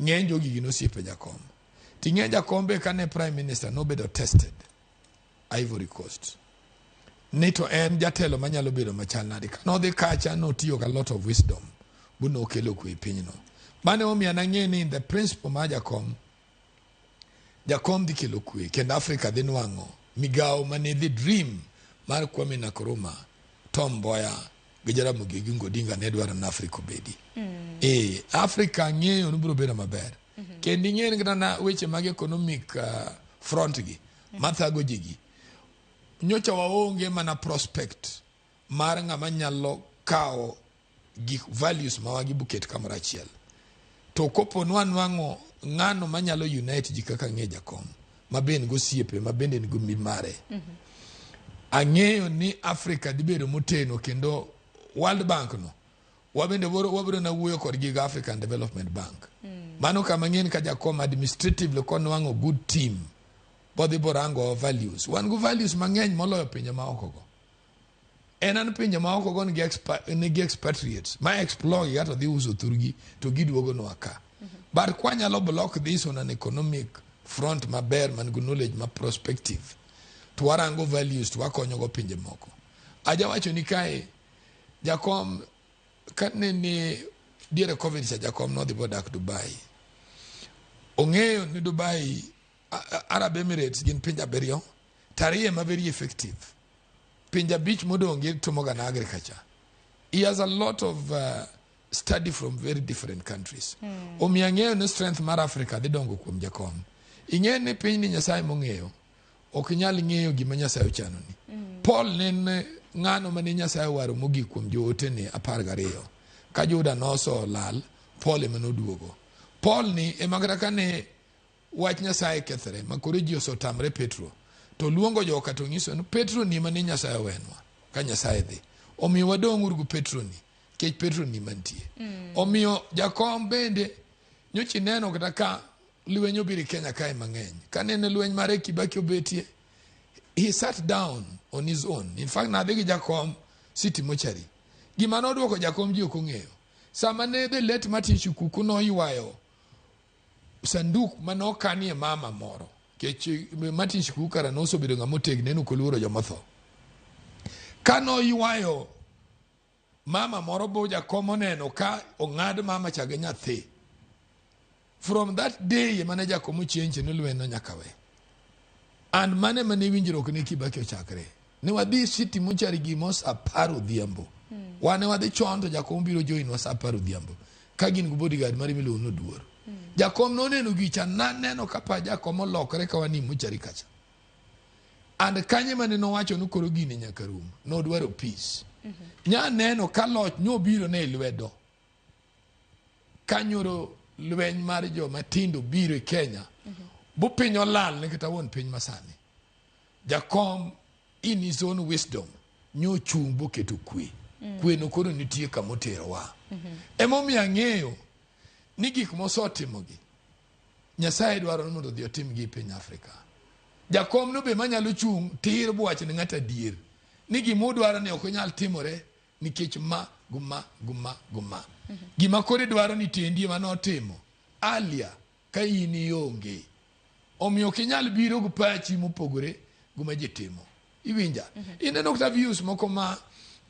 ng'eny jogi gin osiepe jakom. Ting'e jakom be kane prime minister nobedo tested Ivory Coast. Ni to en jatelo manyalo bedo machal nade. Kanodhi kacha notiyo gi a lot of wisdom bu nokelo kwe e pinyno. Mano emomiyo an ang'e ni the principle mar jakom, jakom dhi kelo kwe kendo Africa dhi nwang'o migawo mane the dream mar Kwame Nkrumah, Tom Mboya gi Jaramogi Oginga Odinga ne dwaro ni Africa obedi. Africa ng'eyo ni biro bedo maber. Kendo ing'eyo ni kata na weche mag economic front gi mathago ji gi. Nyocha waonge mana prospect mar ng'ama nyalo kawo gik values ma wagi buket kamoro achiel. To kopo nwanwang'o ng'ano manyalo unite ji kaka ng'e jakom ma be en gosiepe ma bende en go mbi mare. Ang'eyo ni Africa dhi bedo moteno kendo World Bank no wabende wabiro na wuoyo kodgi gi African Development Bank. Mano kama ng'en ka jakom administratively konwang'o good team bodhi borango values. Wan go values mang'eny moloyo pinje ma oko go. En an pinje ma oko go nigi expatriates ma explore gi kata dhi uso thurgi to giduogo nwa ka. But kwanyalo block this on an economic front maber man go knowledge ma prospective to warango values to wakonyo go pinje moko. Aja wacho ni kae jakom kane ni diere Covid cha jakom nodhi bodak Dubai. Ong'eyo ni Dubai Arab Emirates gin pinje 7 Taria ema very effective. Pinje abich modong' gi timoga na agriculture. He has a lot of study from very different countries. Omiyo ang'eyo ni strength mar Africa dhi dongo kuom jakom. Ing'eyo ni piny ni Nyasaye mong'eyo, ok inyal ng'eyo gima Nyasaye ochanoni. Paul ne en ng'ano mane Nyasaye owaro mogik kuom jootene 12. Ka Juda noso lal, Paul ema noduogo. Paul ni ema kata kane wach Nyasaye kethre ma koro ji osetamre Petro, to luongo joka to nyiso ni Petro ni ema ne Nyasaye owenwa ka Nyasaye dhi. Omiyo wadong' uru gi Petro ni, nikech Petro ni mantie. Omiyo jakom bende nyocha ineno kata ka lweny obiro e Kenya kae mang'eny. Kanene lweny mare Kibaki obetie, he sat down on his own. In fact, nadhi gi jakom City Mochari. Gima nodwoko jakom ji ok ong'eyo. Sama ne the late Martin Shikuku noywayo sanduk mane okanie mama moro. Kech Martin Shikuku kara nosebedo ng'ama otegno en ok oluoro jomotho. Ka noywayo mama moro bo jakom oneno ka ong'ad mama cha gi nyathi. From that day emane jakom ochenje ni lweny no nyaka we. And mane mane winjruok ne Kibaki ochakre. Ne wadhi City Mochari gimo saa 10 odhiambo. Wan ne wadhi chon to jakom biro join wa saa 10 odhiambo. Ka gin gi bodyguard mare miluongo ni Oduor. Jakom noneno gicha naneno ka pa jakom olokore ka wan e mochari kacha. And kanye mane nowacho ni koro gini nyaka rum. Nodwaro peace. Nya neno ka loch nyobiro ne lwedo. Kanyoro lweny mar joma tindo biro e Kenya. Bu piny olal ne kata wuon piny masani. Jakom in his own wisdom nyochung' boketo kwe. Kwe no koro nitie kamoterowa. Emomiyo ang'eyo ni gik mosetimogi Nyasaye dwaro ni mondo odhi otimgi e piny Afrika. Jakom no be manyalo chung' tir bwach ne ng'ato adier ni gima udwaro ni ok nyal timore nikech ma guma guma guma. Gima koro idwaro ni tendi ema notimo earlier ka in ionge. Omiyo ok inyal biro gi pachi mopogore gi ma ji timo. Iwinja? Ineno kata views moko ma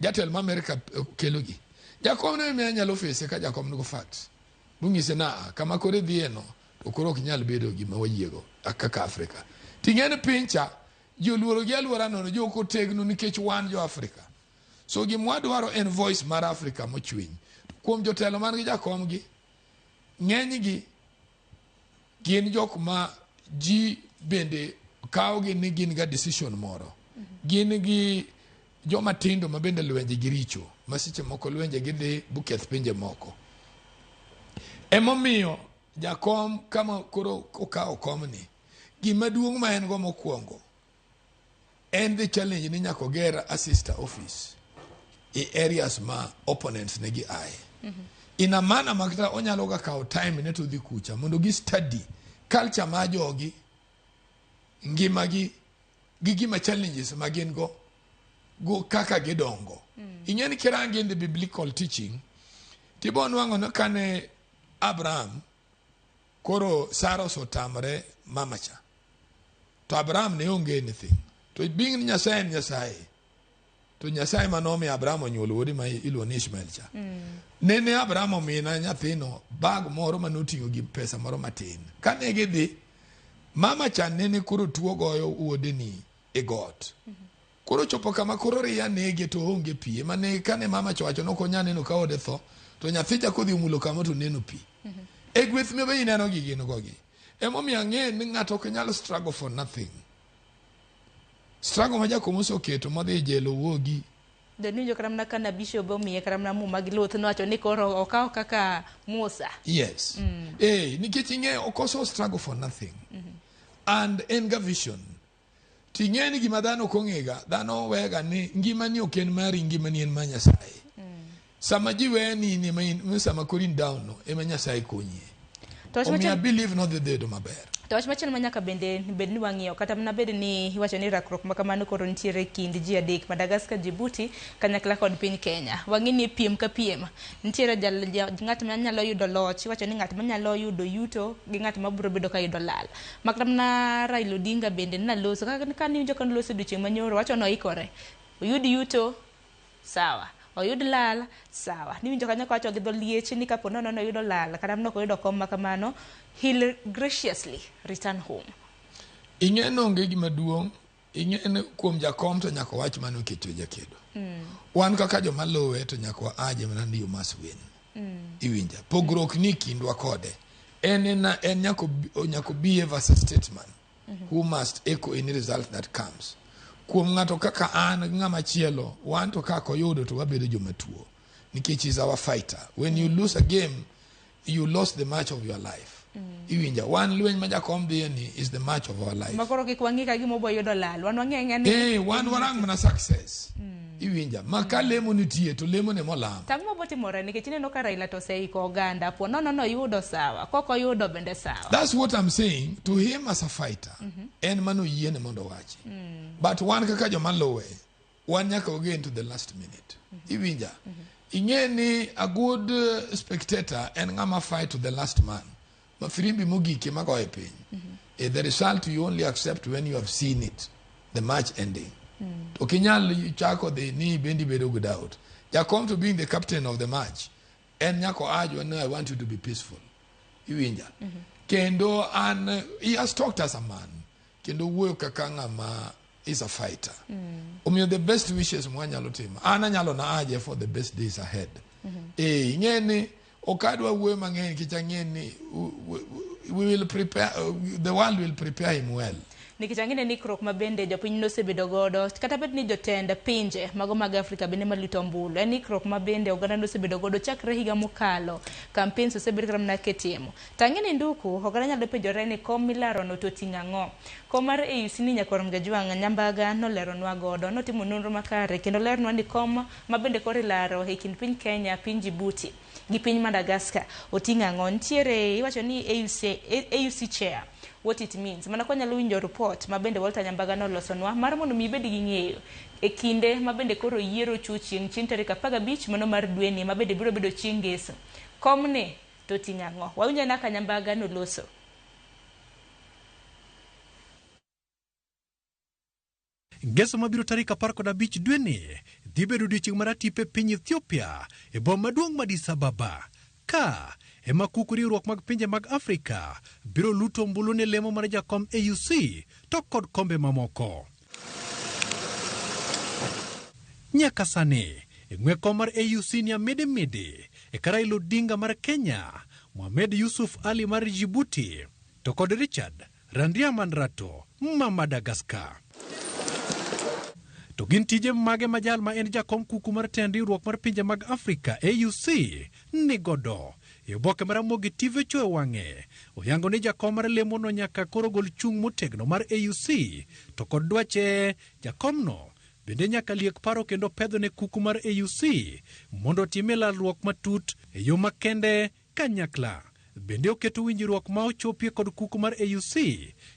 jatelo ma Amerika kelogi. Jakom no ema nyalo face ka jakom nigo facts. Bung'ise na kama koro idhiye no to koro ok nyal bedo gima wayiego kaka Afrika. Ting'e ni piny cha ji oluoro gi aluora nono ji ok otegno nikech wan jo Afrika. So gima wadwaro en voice mar Afrika mochwiny. Kuom jotelo man gi jakom gi, ng'eny gi gin jok ma ji bende kawo gi ni gin ga decision moro. Gin gi joma tindo ma bende lwenje gi richo, ma seche moko lwenje gidhi buketh pinje moko. Emomiyo jakom kama koro okawo komni, gima duong' ma en go mokwongo en the challenge ni nyaka oger a sister office e areas ma opponents ne gi aye. In a manner ma kata onyalo ga kawo time ne to dhi kucha mondo gi study culture ma jogi, ngimagi gi gima challenges ma gin go go kaka gidongo. Ing'e ni kirangi in the biblical teaching, tibo nwang'o ni kane Abraham koro Sara osetamre mama cha, to Abraham ne onge anything. To being ni Nyasaye en Nyasaye, to Nyasaye manomiyo Abraham onyuolo wuode ma iluongo ni Ishmael cha. Nene Abraham omina nyathino bag moro manoting'o gi pesa moro matin. Kane gidhi, mama cha nene koro tuo goyo wuode ni e got. Koro chopo kama koro riya nege to onge pi. Ema ne kane mama cha owacho ni ok onyal neno ka ode tho, to nyathi cha kodhi omulo kama to neno pi. E gweth me be ineno gi gin go gi. Emomiyo ang'e ni ng'ato ok nyal struggle for nothing. Struggle ma jakom oseketo modhi e jela owuogi. Daniwinjo kata mana ka bishop omiye kata mana muma gi luth nowacho ni koro okaw kaka Musa. Yes. Nikech ing'e ok oso struggle for nothing. And en ga vision. Ting'e ni gima dhano ok ong'ega, dhano wega ni ngimani ok en mari, ngimani en mar Nyasaye. Sama ji weya ni in ema in, sama koro in down no, ema Nyasaye konyie. To wach Omiyo I machielo believe nodhi bedo maber. To wach machielo ma nyaka bende bed ni wang'iyo kata mana bed ni iwacho ni rakruok ma kamano koro nitiere e kind ji adek Madagascar, Djibouti kanyakla kod piny Kenya. Wang'i ni piem ka piem nitiere jal, ja, ng'at ma nyalo yudo loch, iwacho ni ng'at ma nyalo yudo yuto gi ng'at ma biro bedo ka yudo lal. Makata mana Raila Odinga bende naloso ka kaniwinjo ka noloso odiochieng' manyoro wacho ni oikore oyud yuto sawa oyud lal sawa niwinjo kanyo kawacho gi dho liech ni kapo nono noyudo lal kata mana ok oyudo kom ma kamano he'll graciously return home. Ing'e ni onge gima duong' Ing'e ni kuom jakom to nyaka wach mane oketo jakedo. Wan kaka joma luwe to nyaka waaje mana ni you must win. Iwinja. Pogruok ni kindwa kode. En en nyaka behave as a statesman who must echo any result that comes. Kuom ng'ato kaka an gi ng'ama chielo, wan to kaka oyudo to wabedo joma tuo. Nikech is our fighter. When you lose a game, you lost the match of your life. Iwinja. Wan lweny ma jakom dhiye ni is the match of our life. Makoro kik wang'i ka gima obo yudo lal. Wan wang'e ang'e ni Eh, wan warang mana success. Iwinja. Ma ka lemo nitie to lemo ne molam. Tang'o mabotimore nikech ineno ka Raila to oseiko oganda po nono noyudo sawa kok oyudo bende sawa. That's what I'm saying to him as a fighter. En mano yiene mondo owachi. But wan kaka joma luwe, wan nyaka wagen to the last minute. Iwinja. Ing'e ni a good spectator en ng'ama fight to the last man. Ma firimbi mogik ema goyo piny. The result you only accept when you have seen it, the match ending. Ok inyal chako dhi ni bendi bedo gi doubt. Jakom to being the captain of the match, en nyaka oajwa ni I want you to be peaceful. Iwinja. Kendo an, he has talked as a man. Kendo wuoyo kaka ng'ama is a fighter. Omiyo the best wishes mwanyalo timo. An anyalo na aje for the best days ahead. Eh, ing'e ni ok adwa wuoyo mang'eny nikech ang'e ni we will prepare, the world will prepare him well. Nikech ang'e ni ikruok ma bende jopiny nosebedo godo kata bed ni jotend pinje mago mag Afrika bende maluto ombulu en ikruok ma bende oganda nosebedo godo chakre higa mokalo. Campaigns osebed kata mana kitimo. To ang'e ni nduku oganda nyalo penjore ni kom milarono to oting'o ang'o. Kom mar AUC ni nyakwar Mgajwang' Nyambaga noleronwa godo notimo nonro makare kendo lernwa ni kom ma bende koro ilaro e kind piny Kenya, piny Djibouti gi piny Madagascar oting'o ang'o. Nitiere iwacho ni AUC chair, what it means. Mana kwa nyalo winjo report ma bende Walter Nyambaga nolosonwa mar mondo mi ibed gi ng'eyo e kinde ma bende koro yiero ocho chieng' tarik 15 mano mar dweni ma bende biro bedo chieng' ngeso. Komni to oting'o ang'o? Wawinjo kaka Nyambaga noloso. Ngeso mabiro tarik 15 dweni dhi bedo odiechieng' mar atipo e piny Ethiopia e boma maduong' ma Addis Ababa. Ka ema kuku riwruok mag pinje mag Afrika biro luto ombulu ne lemo mar jakom AUC to kod kombe mamoko. Nyaka sani, e ng'we kom mar AUC ni amidi midi e ka Raila Odinga mar Kenya, Mohamed Yusuf Ali mar Djibouti to kod Richard Randriamandrato ma Madagascar. To gin tije mage ma jal ma en jakom kuku mar tend riwruok mar pinje mag Afrika AUC nigodo? E oboke mar Ramogi TV ochoyo wang'e, oyango ni jakom mar lemono nyaka koro gol chung' motegno mar AUC to kod dwache jakomno bende nyaka liek paro kendo pedho ne kuku mar AUC mondo otime lalruok matut e yo makende kanyakla. Bende oketo winjruok ma ochopie kod kuku mar AUC.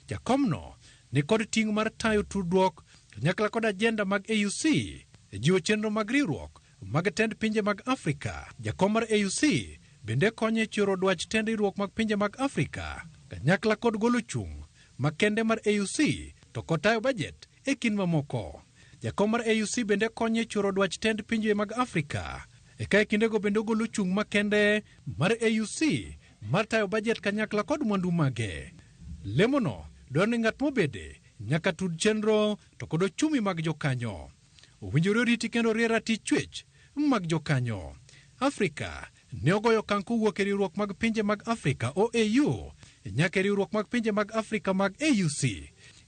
Jakomno ni kod ting' mar tayo tudruok kanyakla kod ajenda mag AUC e jiwo chenro mag riwruok mag tend pinje mag Afrika. Jakom mar AUC bende konyo e choro dwach tend riwruok mag pinje mag Afrika kanyakla kod golo chung' makende mar AUC to kod tayo bajet e kind mamoko. Jakom mar AUC bende konyo e choro dwach tend pinje mag Afrika. E ka e kindego bende ogolo chung' makende mar AUC mar tayo bajet kanyakla kod mwandu mage. Lemono dwaro ni ng'at mobede nyaka tud chenro to kod ochumi mag jokanyo. Owinjore oriti kendo rie ratich chwech mag jokanyo. Afrika ne ogoyo okang' kowuok e riwruok mag pinje mag Afrika OAU nyaka e riwruok mag pinje mag Afrika mag AUC.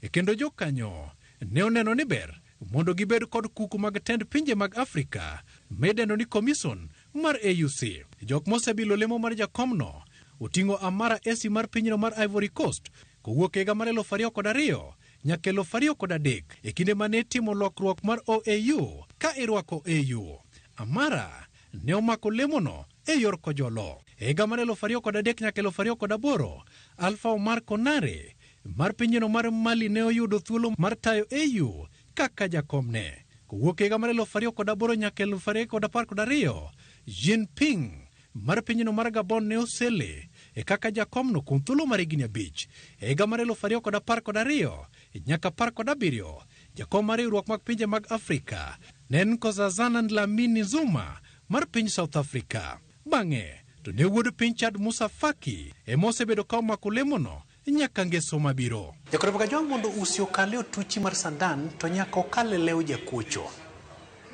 E kendo jokanyo ne oneno ni ber mondo gibed kod kuku mag tend pinje mag Afrika midendo ni Commission mar AUC. Jok mosebilo lemo mar jakomno oting'o Amara Esi mar pinyno mar Ivory Coast kowuok e higa mar 2002 nyaka 2003 e kinde mane itimo lokruok mar OAU ka irwako AU. Amara ne omako lemono e yor kojolo. E higa mar 2003 nyaka 2008, Alpha Omar Konare mar pinyno mar Mali ne oyudo thuolo mar tayo AU kaka jakomne. Kowuok e higa mar 2008 nyaka 2012, Jinping mar pinyno mar Gabon ne osele e kaka jakomno kuom thuolo mar higni 5. E higa mar 2012 nyaka 17, jakom mar riwruok mag pinje mag Afrika ne en Nkosazana Dlamini Zuma mar piny South Africa. Bang'e to ne wuod piny Chad Musa Faki ema osebedo ka omako lemono nyaka ngeso mabiro. Jakwaruok Kajwang' mondo usi okal e otuchi mar sandan to nyaka okal e lew jakuocho.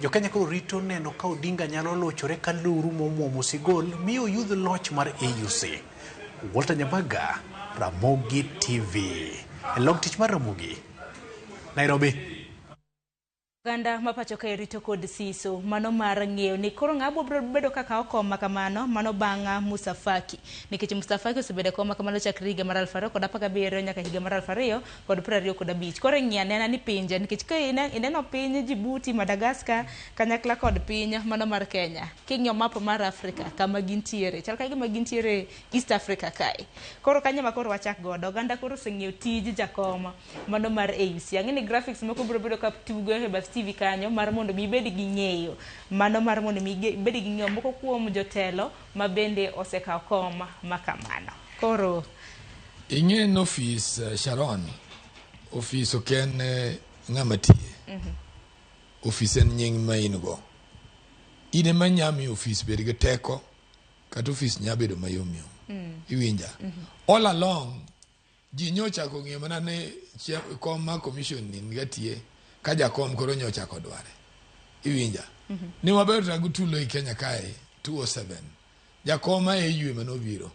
Jokenya koro rito neno ka Odinga nyalo lochore ka luru momuomo sigol mi oyudh loch mar AUC. Walter Nyamaga, Ramogi TV. E log tich mar Ramogi, Nairobi. Oganda ma pacho kae rito kod siso mano mar ng'eyo ni koro ng'a biro bedo kaka okom ma kamano mano bang' Musa Faki, nikech Musa Faki osebedo e kom ma kamano chakre higa mar 2017 nyaka higa mar 2025. Koro ing'i anena ni pinje, nikech ka ineno piny Djibouti, Madagascar kanyakla kod piny mano mar Kenya, king'iyo map mar Africa kama gintiere chal ka gima gintiere East Africa kae. Koro kanyo ma koro wachak godo, oganda koro oseng'eyo tij jakom mano mar AUC. Ang'e ni graphics moko biro bedo ka tugo e bath TV kanyo mar mondo mi ibed gi ng'eyo mano mar mondo mi ibed gi ng'eyo moko kuom jotelo ma bende osekawo kom ma kamano. Koro Ing'e ni ofis Sharon, ofis ok en ng'ama tiye. Ofis en nying ma in go. In ema inya miyo ofis bed gi teko kata ofis nya bedo mayom yom. Iwinja? All along ji nyochako ng'iyo mana ni kom mar commission ni niga tiye ka jakom koro nyochako dware. Iwinja? Ni wabedo to gi tulo e Kenya kae 207. Jakom ma AU ema nobiro.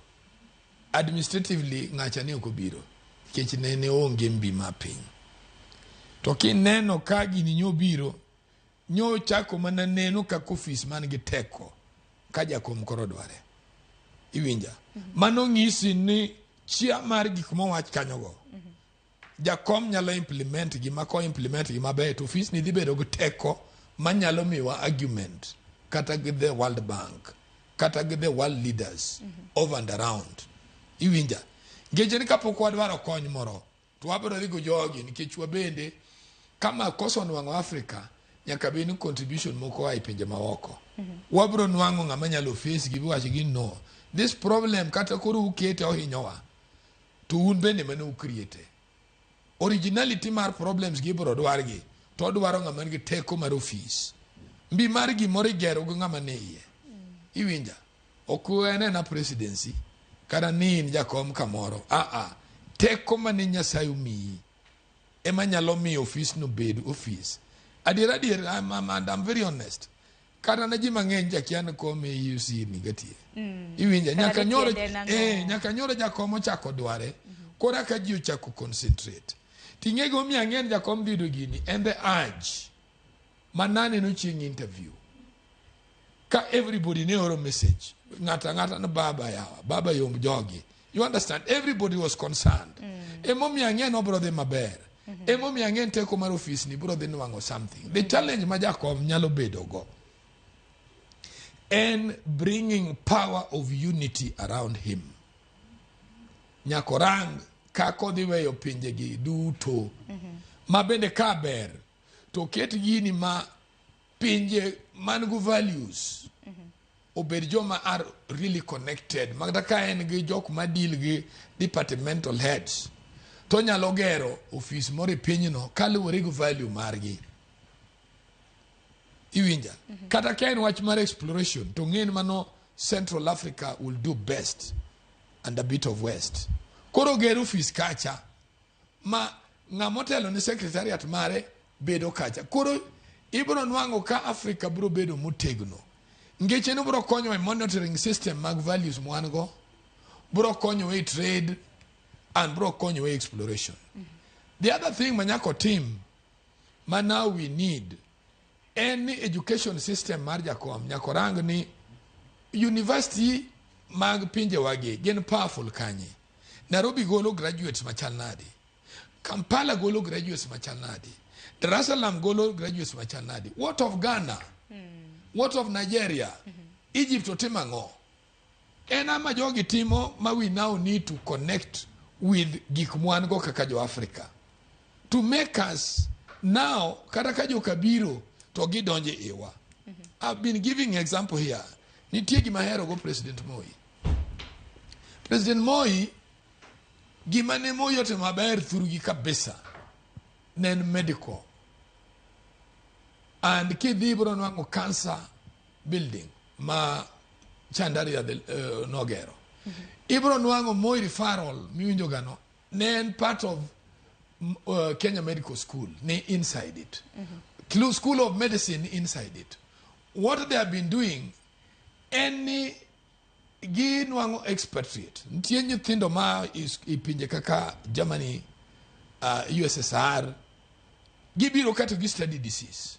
Administratively ng'acha ne ok obiro nikech ne onge mbi mar piny. To kineno ka gini nyobiro, nyochako mana neno kaka ofis man gi teko ka jakom koro dware. Iwinja? Mano ng'isi ni chia mar gik mowach kanyogo. Jakom nyalo implement gi ma ko implement gi maber to ofis ni dhi bedo gi teko manyalo miwa argument kata gi the World Bank kata gi the world leaders over and around. Iwinja? Nikech ni kapok wadwaro kony moro to wabiro dhi go jogi nikech wabende kama koso nwang'o Africa nyaka bed ni contribution moko oa e pinje maoko. Wabiro nwang'o ng'ama nyalo face gi biwacho gi no this problem kata koro ukete ohinyowa to un bende mane ucreate. Originality mar problems gi ibiro dwargi to odwaro ng'ama nigi teko mar ofis. Mbi mar gimoro igero gi ng'ama ni iye. Iwinja? Ok en ena presidency kata ni in jakom kamoro. Aa, teko mane Nyasaye omiyi ema nyalo miyo ofis no bed ofis. Adier adier, I'm very honest. Kata ne ji mang'eny jakia ni kom e AUC niga tiye. Iwinja? Kata Nyaka nyoro tiende en ang'o? Nyaka nyoro jakom ochako dware. Koro ka ji ochako concentrate. Ting'e gimomiyo ang'e ni jakom dhi yudo gini en the urge ma naneno chieng' interview. Ka everybody ne oro message. Ng'ato ang'ata ni baba yawa, baba yomb jogi. You understand? Everybody was concerned. Emomiyo ang'e ni obiro dhi maber. Emomiyo ang'e ni teko mar ofis ni biro dhi nwang'o something. The challenge ma jakom nyalo bedo go en bringing power of unity around him. Nyaka orang kaka odhi weyo pinjegi duto. Ma bende ka ber to ket gini ma pinje man go values obed joma are really connected makata ka en gi jok ma deal gi departmental heads to nyalo gero ofis moro e pinyno kaluwore gi value margi. Iwinja? Kata ka en wach mar exploration to ng'e ni mano Central Africa will do best and a bit of West. Koro ger ofis kacha ma ng'ama otelo ni secretariat mare bedo kacha. Koro ibiro nwang'o ka Africa biro bedo motegno. Ngeche no biro konyo e monitoring system mag values mwan go, biro konyo e trade and biro konyo e exploration. The other thing ma nyaka otim ma now we need en ni education system mar jakom nyaka orang ni university mag pinjewagi gin powerful kanye. Nairobi golo graduates machal nade? Kampala golo graduates machal nade? Dar es Salaam golo graduates machal nade? What of Ghana? What of Nigeria? Egypt otimo ang'o? En ama jogi timo ma we now need to connect with gik mwan go kaka jo Africa. To make us now kata ka joka biro to gidonjo e iwa. I've been giving example here. Nitie gima ahero go President Moi. President Moi, gima ne Moi otimo maber thurgi kabisa ne en medical. And kidhi ibiro nwang'o cancer building ma Chandaria nogero. Ibiro nwang'o Moi referral miwinjo gano. Ne en part of Kenya Medical School, ni inside it. School of Medicine inside it. What they have been doing, en ni ginwang'o expatriate. Nitie nyithindo ma i pinje kaka Germany, USSR, gibiro ka to gi study disease.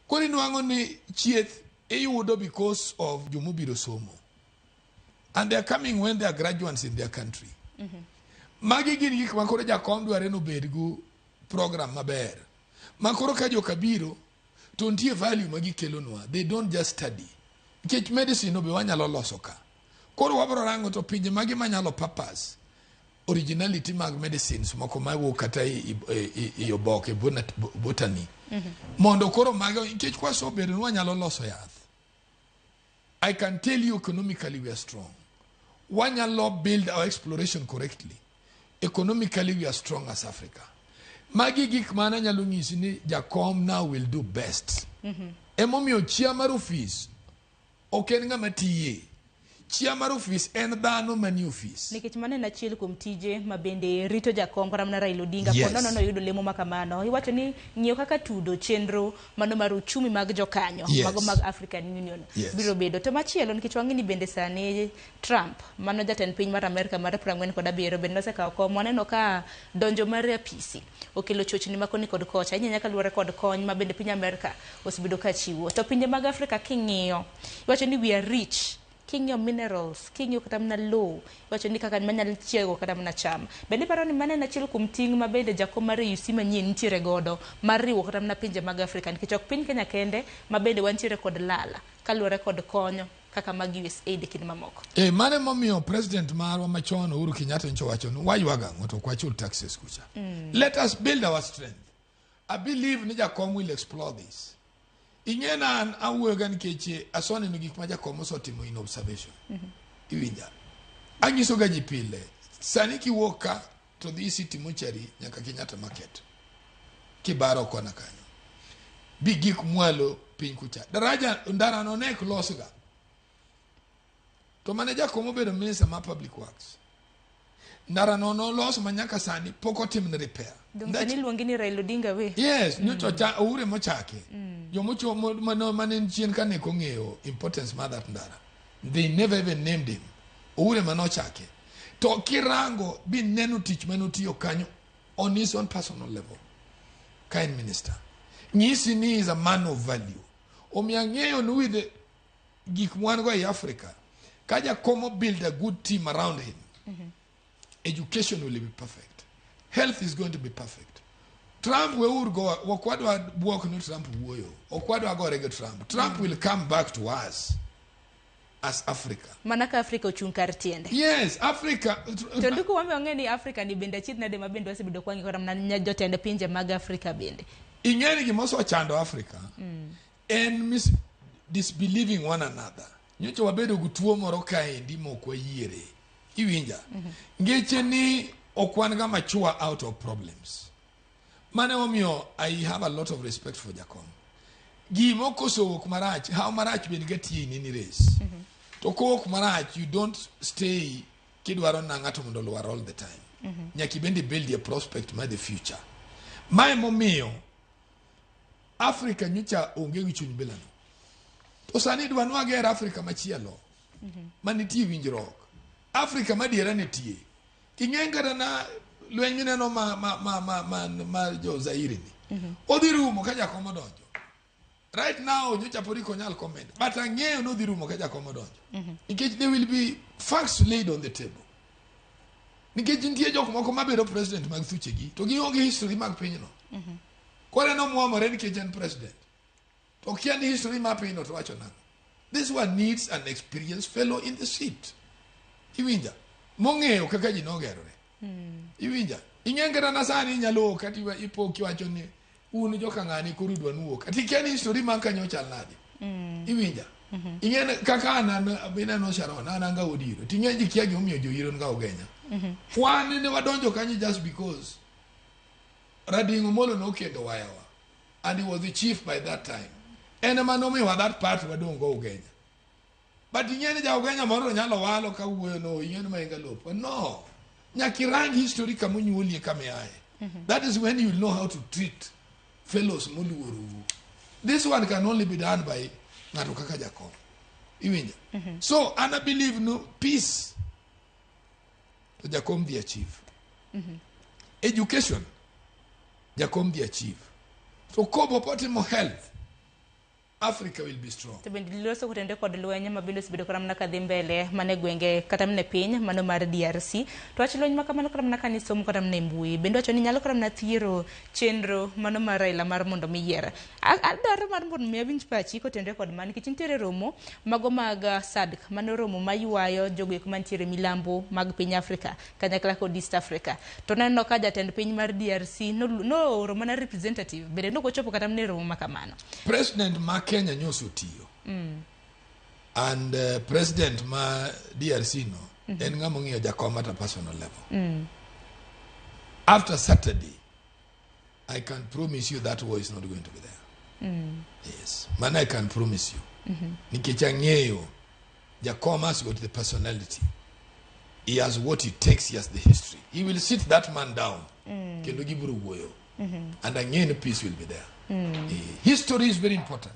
Koro inwang'o ni chieth iyudo because of jomobiro somo. And they are coming when they are graduates in their country. Magi gin gik ma koro jakom dware ni obed go program maber. Ma koro ka joka biro, to nitie value ma gikelonwa. They don't just study. Nikech medicine no be wanyalo loso ka. Koro wabro rango to pinje magi manyalo purpose originality mag medicines moko mawuok kata i oboke botany. Mondo koro mago nikech kwasebedo ni wanyalo loso yath. I can tell you economically we are strong. Wanyalo build our exploration correctly. Economically we are strong as Africa. Magi gik mana nyalo nyisi ni jakom now will do best. Emomiyo chia mar ofis ok en ng'ama tiye. Chia mar ofis en dhano manie ofis. Nikech mano en achiel kuom tije ma bende rito jakom kata mana Raila Odinga po nono noyudo lemo ma kamano. Iwacho ni ng'iyo kaka tudo chenro mano mar uchumi mag jokanyo mago mag African Union biro bedo. To machielo nikech wang'e ni bende sani Trump mano jatend piny mar Amerka mar 47 bende nosekawo kom. Waneno ka donjo mar apisi okelo chochni ma koni kod kocha. Ahinya kaluwore kod kony ma bende piny Amerka osebedo ka chiwo. To pinje mag Afrika king'iyo, iwacho ni we are rich. King'iyo minerals, king'iyo kata mana lowo, iwacho ni kaka manyalo chiego kata mana cham. Bende iparo ni mano en achiel kuom ting' ma bende jakom mar AUC manyien nitiere godo mar riwo kata mana pinje mag Afrika nikech ok piny Kenya kende ma bende wantiere kod lala kaluwore kod konyo kaka mag USAID kinde mamoko. Mano emomiyo president marwa machon Uhuru Kenyatta nyocha owacho ni waywago ang'o to ok wachul taxes kucha. Let us build our strength. I believe ni jakom will explore this. Ing'e na an awuoyo ga nikech asoneno gik ma jakom osetimo in observation. Iwinja. Anyiso ga ji pile, sani kiwuok ka to dhi City Mortuary nyaka Kenyatta Market. Kibaro kona kanyo. Bi gik mwalo piny kucha. Daraja ndara no ne ok losga. To mane jakom obedo minister mar public works. Ndara no nolos ma nyaka sani pok otimne repair. Dong sani iluongi ni Raila Odinga we. Yes, nyocha Uhuru emochake. Jomocho mane chien ka ne ok ong'eyo importance mar that ndara. They never even named him. Uhuru ema nochake. To kirango bi neno tich mane otiyo kanyo on his own personal level. Ka en minister. Nyisi ni is a man of value. Omiyo ang'eyo ni with the gik mwan go ei Africa, ka jakom build a good team around him, education will be perfect. Health is going to be perfect. Trump we ur go ok wadwa buok ni Trump wuoyo. Ok wadwa gore gi Trump. Trump will come back to us as Africa. Mana ka Afrika ochung' kar tiende. Yes, Africa. To nduku wambe wang'e ni Afrika ni bende achiedh nade ma bende wasebedo kwang'iyo kata mana jotend pinje mag Afrika bende. Ing'e ni gima osechando Africa en disbelieving one another. Nyocha wabedo gi tuo moro kaendi mok wayiere. Iwinja? Ngeche ni ok wan ga mature out of problems. Mano emomiyo I have a lot of respect for Jakom. Gima okoso wuok marach, how marach bende ga tiyo in any race. To kowuok marach, you don't stay kidwaro na ng'ato mondo olwar all the time. Nyaka ibende build a prospect mar the future. Ma emomiyo Africa nyocha onge gi chuny bilano. To sani idwa ni wager Africa machielo manitie winjruok. Africa madiera nitie. Ing'e kata na lweny mineno ma jo Zaire ni. Odhi rumo ka jakom odonjo. Right now nyocha pod ok onyal comment. But ang'eyo ni odhi rumo ka jakom odonjo. Nikech there will be facts laid on the table. Nikech nitie jok moko mabedo president mag thuchegi to gionge history mag pinyno. Koro en omwomore nikech en president. To okia ni history mar pinyno to wacho nang'o. This one needs an experienced fellow in the seat. Iwinja? Mong'eyo kaka ji nogerore. Iwinja? Ing'e kata na sani inyalo wuok kata ipo kiwacho ni un joka ng'ani koro idwa nuwuok. Ati ikia ni history mar kanyo chal nade. Iwinja? Ing'e kaka an ineno Sharon, an an ga Odiro. Ting'e ji kia gimomiyo jo-Iro nga Ugenya. Wan ne wadonjo kanyo just because Rading Omolo nokendo wayawa. And he was the chief by that time. En ema nomiyowa that part wadong' go Ugenya. But ing'e ni ja Ugenya moro nyalo walo ka wuoyo no ing'e ni ma en galop. No. Nyaka irang history kama onyuolie kama iaye. That is when you know how to treat fellows moluorou. This one can only be done by ng'ato kaka Jakom. Iwinjo? So an I believe no peace to Jakom dhi achieve. Education Jakom dhi achieve. To kobo potimo health Africa will be strong. To bende loso kotenore kod lweny ma bende osebedo kata mana kadhi mbele mana e gwenge kata mana e piny mano mar DRC. To wach lweny ma kamano kata mana kane isomo kata mana e mbui bende wacho ni nyalo kata mana thiero chenro mano mar Raila mar mondo mi yier. Adwaro mar mondo mi awinj pachi kotenore kod mano nikech nitiere romo mago mag SADC mano romo maywayo jogo eko mantiere milambo mag piny Afrika kanyakla kod East Africa. To naneno ka jatend piny mar DRC nooro mana representative bende nokochopo kata mana e romo ma kamano. President ma Kenya nyoso tiyo and president ma DRC no en ng'ama ong'iyo Jakom at a personal level. After Saturday, I can promise you that war is not going to be there. Yes, man, I can promise you. Nikech ang'eyo Jakom has got the personality. He has what it takes, he has the history. He will sit that man down. Kendo gibiro wuoyo. And ang'eyo ni peace will be there. History is very important.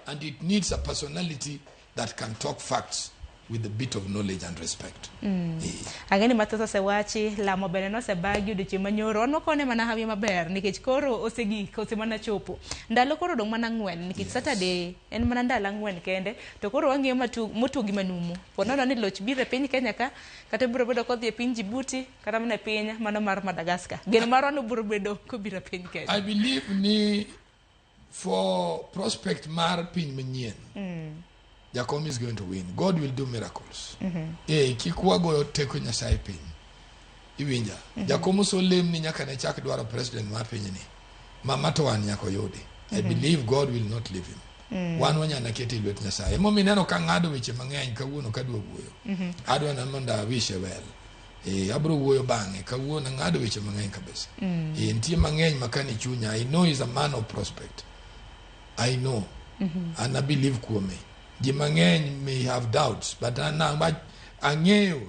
And it needs a personality that can talk facts with a bit of knowledge and respect. Ang'e ni mathoth osewachi lamo bende nosebagi odiochieng' manyoro wan wakone mana hawi maber nikech koro osegik osemana chopo ndalo koro odong' mana ang'wen nikech Saturday en mana ndalo ang'wen kende to koro wang'iyo motuo gi manumu po nono ni loch biro e piny Kenya ka kata biro bedo kodhi e piny Djibouti kata mana e piny mano mar Madagascar geno marwa no biro bedo kobiro e piny Kenya. I believe ni for prospect mar piny manyien, Jakom is going to win. God will do miracles. Kik wagoyo teko Nyasaye piny. Iwinja. Jakom osolem ni nyaka ne chak dwaro president mar pinyni. Mama to wan nyaka oyudi. I believe God will not leave him. Wan wanyana kete e lwet Nyasaye. Emomiyo ineno ka ng'ado weche mang'eny kawuono kadwa wuoyo. Adwa na mondo awishe well. Abro wuoyo bang'e kawuono ang'ado weche mang'eny kabisa. Nitie mang'eny makani chunya. I know he's a man of prospect. I know. And I believe kuome. Ji mang'eny may have doubts, but an ang'eyo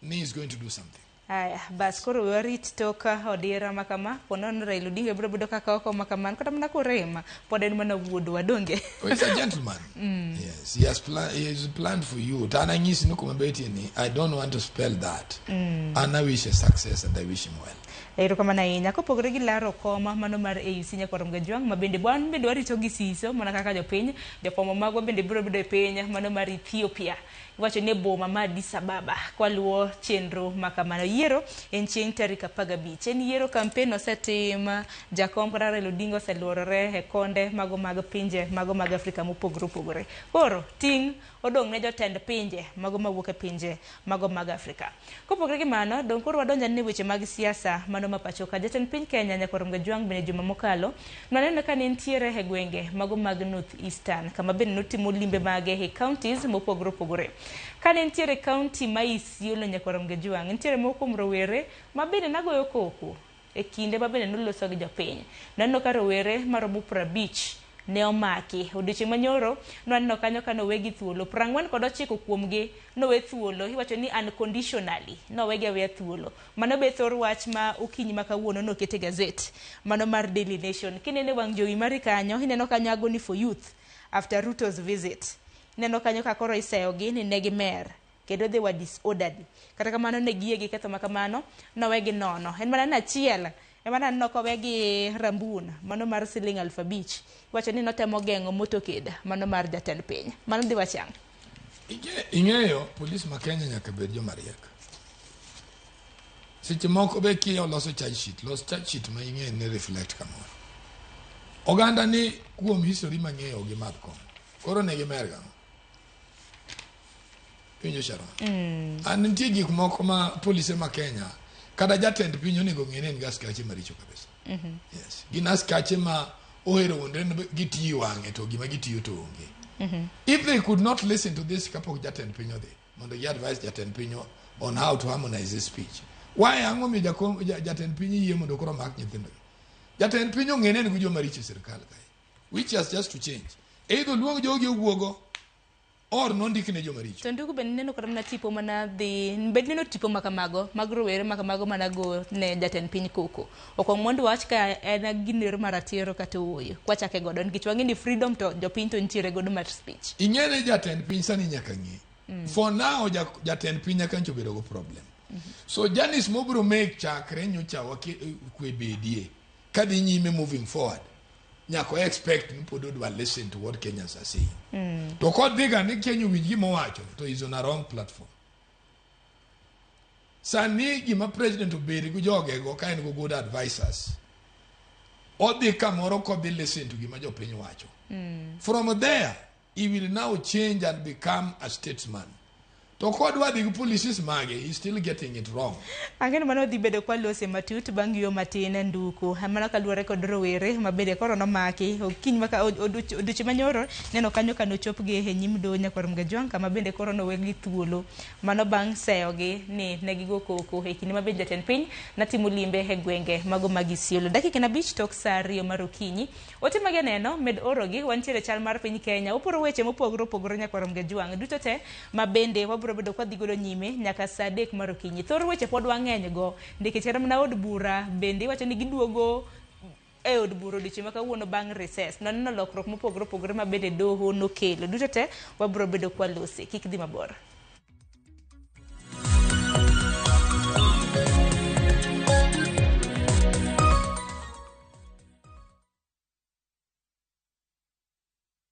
ni is going to do something. Aya, bas koro we warit tok odira ma kama po nono Raila Odinga biro bedo kaka oko ma kamano kata mana korem pod en mana wuodwa donge. Oh, he's a gentleman. Yes, he has plan, he has planned for you. To an anyisi ni kuma betie ni, I don't want to spell that. And I wish a success and I wish him well. Erokamano ahinya. Kopogore gi laro kom mano mar AUC Nyakwar Mgajwang' ma bende wan bende warito gi siso mana kaka jopiny, jofwambo magwa bende biro bedo e piny mano mar Ethiopia. Iwacho ni e boma ma Addis Ababa kwaluwo chenro ma kamano. Yiero en chieng' tarik 15. En yiero kampen osetim, jakom kata Raila Odinga oseluorore e konde mago mag pinje mago mag Afrika mopogore opogore. Koro ting' odong' ne jotend pinje mago mawuok e pinje mago mag Afrika. Kopogore gi mano, dong' koro wadonjo ane weche mag siasa mano ma pacho ka. Jatend piny Kenya Nyakwar Mgajwang' bende juma mokalo nwaneno ka ne nitiere e gwenge mago mag North Eastern kama bende notimo limbe mage e counties mopogore opogore. Kane nitiere county ma Isiolo Nyakwar Mgajwang', nitiere moko kuom rowere ma bende nagoyo koko e kinde ma bende noloso gi jopiny. Naneno ka rowere maromo 50 ne omaki. Odiochieng' manyoro nwaneno kanyo ka nowegi thuolo. 49 kuomgi nowe thuolo. Iwacho ni unconditionally nowegi aweya thuolo. Mano be thor wach ma okinyi ma kawuono noket e gazet mano mar Daily Nation. Kinene wang' jowi mari kanyo, ineno kanyo agony for youth after Ruto's visit. Ineno kanyo ka koro iseyogi ni ne gimer kendo they were disorderly. Kata kamano ne giyie gi ketho ma kamano, nowegi nono. En mana ni achiel ema naneno kowegi rambun mano mar siling 5,000. Iwacho ni notemo geng'o motorcade mano mar jatend piny. Mano dhi wacho ang'o? Ing'eyo polis ma Kenya nyaka bed joma riek. Seche moko be kiloso charge sheet, los charge sheet ma ing'eyo ni reflect kamoro. Oganda ni kuom history mang'eyo gi madh kong'o. Koro ne gimer gang'o? Iwinjo Sharon? An nitie gik moko ma polise ma Kenya kata jatend piny onego ng'e ni en gi askache maricho kabisa. Yes. Gin askache ma ohero wuondre ni gitiyo wang'e to gima gitiyo to onge. If they could not listen to this kapok jatend piny odhi mondo gi advise jatend piny on how to harmonize his speech. Why ang'o miyo jatend piny yie mondo koro mak nyithindo gi? Jatend piny ong'e ni en gi joma richo e sirkal kae. Which has just to change. Either luong jogi owuogo Or nondik ne joma richo. To ndugu bende neno kata mana tipo mana dhi bed neno tipo makamago mag rowere makamago mana go ne jatend piny koko. Okwong mondo wach ka en ginero maratiro kata ooyo. Kwachake godo nikech wang'e ni freedom to jopiny to nitiere godo mar speech. Ing'e ni jatend piny sani nyaka ng'e. For now jatend piny nyaka ncho bedo go problem. So Janice mobro make chakre nyocha kwe bedie. Kadhi nyime moving forward. Nyaka expect ni pod odwa listen to what Kenyans are saying. To kodhiga ni Kenya owinj gima owacho to is on a wrong platform. Sani gima president obed gi jogego ka en go good advisors. Odhi kamoro kodhi listen to gima jopiny wacho. From there, he will now change and become a statesman. To kodwa dhi gi policies mage, he's still getting it wrong. Ang'e ni mano dhi bedo kwa lose matut bang' yuo matin e nduku. Mano kaluwore kod rowere mabende koro nomaki okinyi maka odiochieng' manyoro neno kanyo kanochopgi e nyim doho nyakwar Mgajwang' kama bende koro nowegi thuolo. Mano bang' seyogi ni ne gigo koko e kinde ma bende jatend piny natimo limbe e gwenge mago mag Isiolo. Dakika 5 tok saa 2 mar okinyi. Ote mag neno med orogi wantiere chal mar piny Kenya. Oporo weche mopogore opogore nyakwar Mgajwang' duto te ma bende wabro bedo kwa dhi godo nyime nyaka saa 3 mar okinyi. Thor weche pod wang'eny go nikech kata mana od bura bende iwacho ni giduogo e od bura odiochieng' ma kawuono bang' recess. Naneno lokruok mopogore opogore ma bende doho nokelo. Duto te wabro bedo kwa lose. Kik dhi mabor.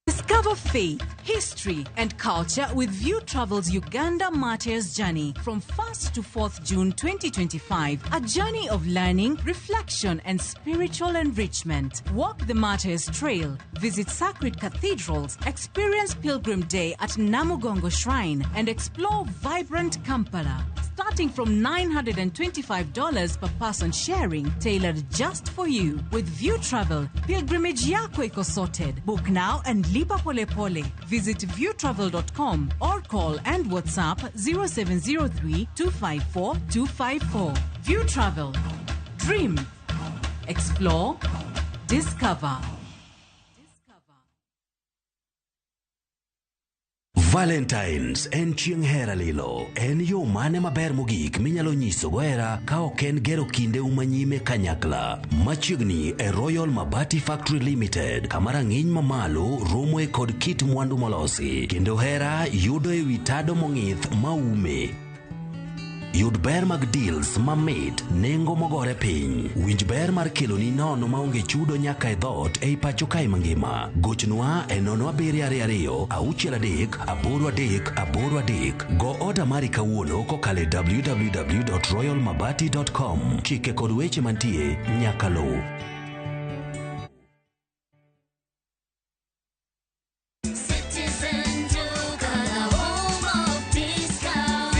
Discover faith, history, and culture with View Travel's Uganda Martyrs Journey from 1st to 4th June 2025. A journey of learning, reflection, and spiritual enrichment. Walk the Martyrs Trail, visit sacred cathedrals, experience Pilgrim Day at Namugongo Shrine, and explore vibrant Kampala. Starting from $925 per person sharing, tailored just for you. With View Travel, pilgrimage yako iko sorted. Book now and lipa pole pole. Visit viewtravel.com or call and WhatsApp 0703 254 254. View Travel. Dream. Explore. Discover. Valentines en chieng' hera lilo. En yo mane maber mogik minyalo nyisogo hera ka ok en gero kindeu manyime kanyakla. Machiegni e Royal Mabati Factory Limited, kama rang'iny mamalo romoe kod kit mwandu molosi, kendo hera yudo ewi tado mong'ith maume. Yud ber mag deals mamit, nengo mogore piny. Winj ber mar keloni nono maonge chudo nyaka e dhoot ei pacho kae mangima. Gochnwa e 0722 63 83 83. Go oda mari kawuono kokalo e www.royalmabati.com. Chike kod weche mantie nyaka luw. Citizen Duka, the home of discount.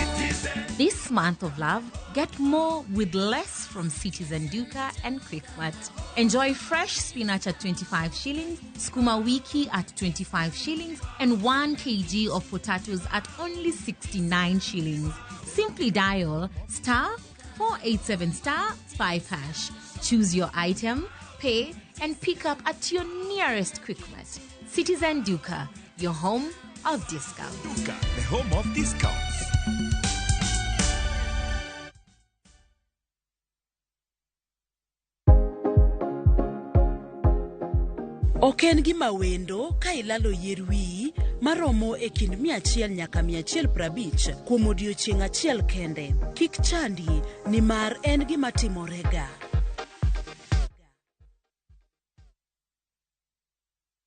This month of love, get more with less from Citizen Duka and Quickmart. Enjoy fresh spinach at 25 shillings, skuma wiki at 25 shillings, and 1 kg of potatoes at only 69 shillings. Simply dial star 487 star 5 hash. Choose your item, pay, and pick up at your nearest Quickmart. Citizen Duka, your home of discount. Duka, the home of discounts. Ok en gima wendo ka ilalo yier wiyi maromo e kind 100 nyaka 150 kuom odiochieng' achiel kende. Kik chandi nimar en gima timorega.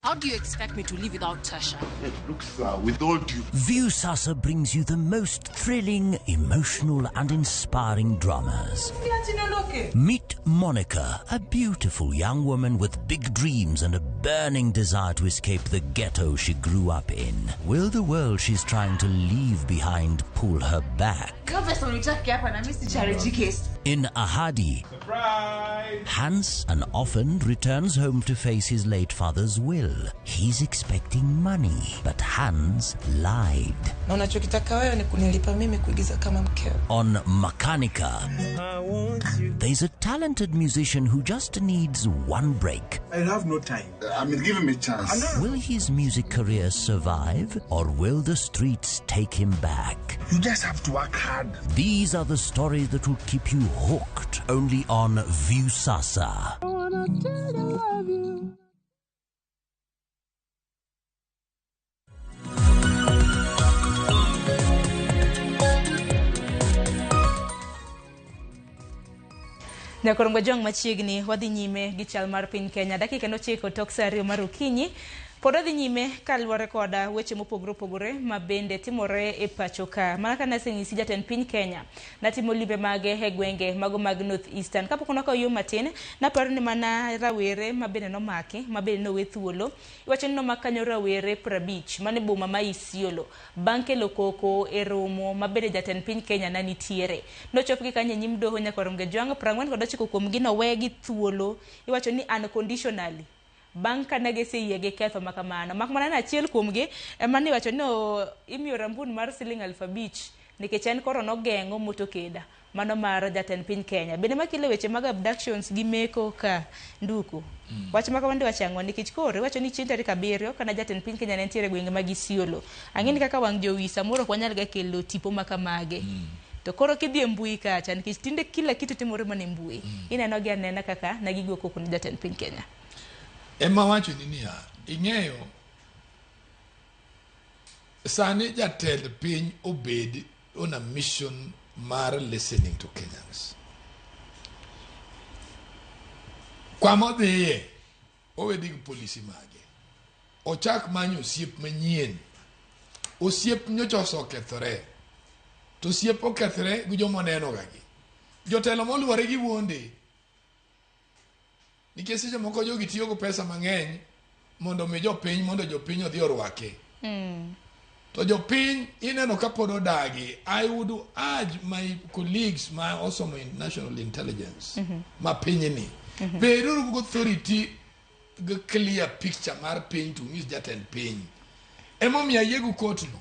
How do you expect me to live without Tasha? Look, sir, with all due... Viusasa brings you the most thrilling, emotional and inspiring dramas. Meet Monica, a beautiful young woman with big dreams and a burning desire to escape the ghetto she grew up in. Will the world she's trying to leave behind pull her back? In Ahadi, Hans, an orphan, returns home to face his late father's will. He's expecting money, but Hans lied. Na unachokitaka wewe ni kunilipa mimi kuigiza kama mkeo. On Makanika, there's a talented musician who just needs one break. I have no time. I mean, give him a chance. Will his music career survive or will the streets take him back? You just have to work hard. These are the stories that will keep you hooked only on Viusasa. Nyakorongo Jong machiegni wadhi nyime gi chal mar piny Kenya dakika 9 tok saa 2 mar okinyi pod wadhi nyime kaluwore koda weche mopogore opogore ma bende timore e pacho ka. Mana ka nasenyisi jatend piny Kenya natimo limbe mage e gwenge mago mag North Eastern. Kapok nakawo yo matin, naparo ni mana rawere ma bende nomaki, ma bende nowe thuolo. Iwacho ni nomak kanyo rawere 50 mane boma ma Isiolo bang' kelo koko e romo ma bende jatend piny Kenya ne nitiere. Nochopgi kanyo e nyim doho Nyakwaronge Jwang' 49 kuomgi nowegi thuolo. Iwacho ni unconditionally. Bang' ka ne giseyie gi ketho ma kamano. Mak mana ni achiel kuomgi ema niwacho ni imiyo rambun mar siling 5,000 nikech en koro nogeng'o motokeda mano mar jatend piny Kenya. Bende makelo weche mag abductions gi meko ka nduku. Wach ma kamano iwacho ang'o? Nikech koro iwacho ni chieng' tarik 7 kana jatend piny Kenya ne nitiere e gwenge mag Isiolo. Ang'e ni kaka wang' jowi samoro ok wanyal ga kelo tipo ma kamage. To koro kidhi e mbui kacha nikech tinde kila kitu timore mana e mbui. Ineno gi anena kaka ne gigo koko ne jatend piny Kenya. Ema wacho ni niya, ing'eyo sani jatend piny obed on a mission mar listening to Kenyans. Kwama odhiye, owedhi gi polisi mage. Ochak manyo osiep manyien. Osiep nyocha osekethore. To osiep okethore gi joma oneno ga gi. Jotelo moluwore gi wuonde. Nikech seche moko jogi tiyo gi pesa mang'eny mondo mi jopiny mondo jopiny odhi orwake. To jopiny ineno ka pod odagi. I would urge my colleagues ma osomo national intelligence ma pinyni. Beduru gi authority gi clear picture mar piny to nyis jatend piny. Emomiyo ayie gi court no.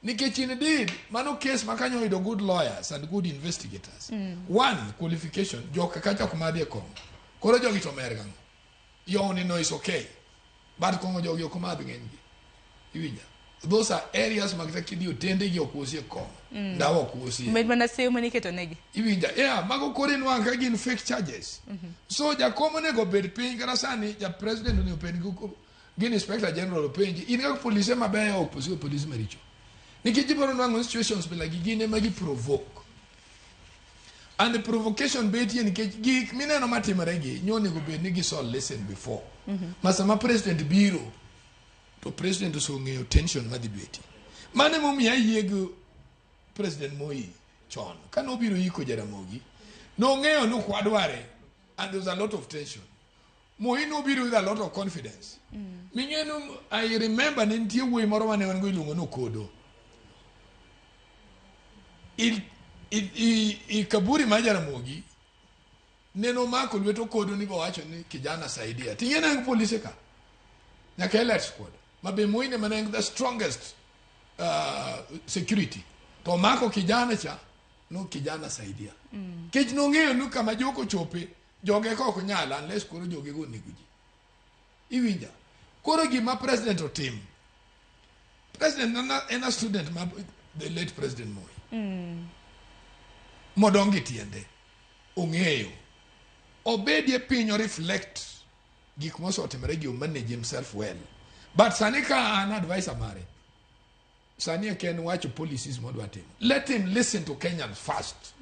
Nikech indeed, mano case ma kanyo oyudo good lawyers and good investigators. One, qualification, joka kacha ok madhi e kong'o. Koro jogi to mer gang'o? Yowni no is okay. But kong'o jogi ok madh ng'enygi. Iwinja? Those are areas mag kata kidhi otende gi ok usie kong'o. Ndawa ok usie. Med mana seyo mane iketo negi. Iwinja? Yeah, mago koro inwang'o ka gin fake charges. So jakom onego bed piny kata sani ja president onego bed gi gin inspector general openji in kaka polise mabeyo ok polise polise maricho. Nikech ibiro nwang'o situations bila gi gin ema gi provoke. And the provocation betie nikech gik mineno matimore gi nyo onego bed ni gisol listen before. Ma sama president biro to president oseng'eyo tension madhi betie. Mano emomiyo ayie gi President Moi chon. Kane obiro yiko Jaramogi, nong'eyo ni ok wadware and there was a lot of tension. Moi nobiro with a lot of confidence. Ming'e ni I remember ne nitie wuoyi moro mane wan go iluongo ni Okodo. I kaburi mar Jaramogi neno omako lwet Okodo ni bowacho ni kijana saidia. Ting'e ne en polise ka. Nyaka elite squad. Ma be Moi ne mana en the strongest security. To omako kijana cha no kijana saidia. Kech nong'eyo ni kama joko chope joge ka ok nyal unless koro joge go onego ji. Iwinja? Koro gima president otim. President en a student ma the late President Moi. Modongo e tiende. Ong'eyo. Obedie piny o reflect gik mosetimore gi o manage himself well. But sani ka an advisor mare, sani ok en wacho policies modwa timo. Let him listen to Kenyans first.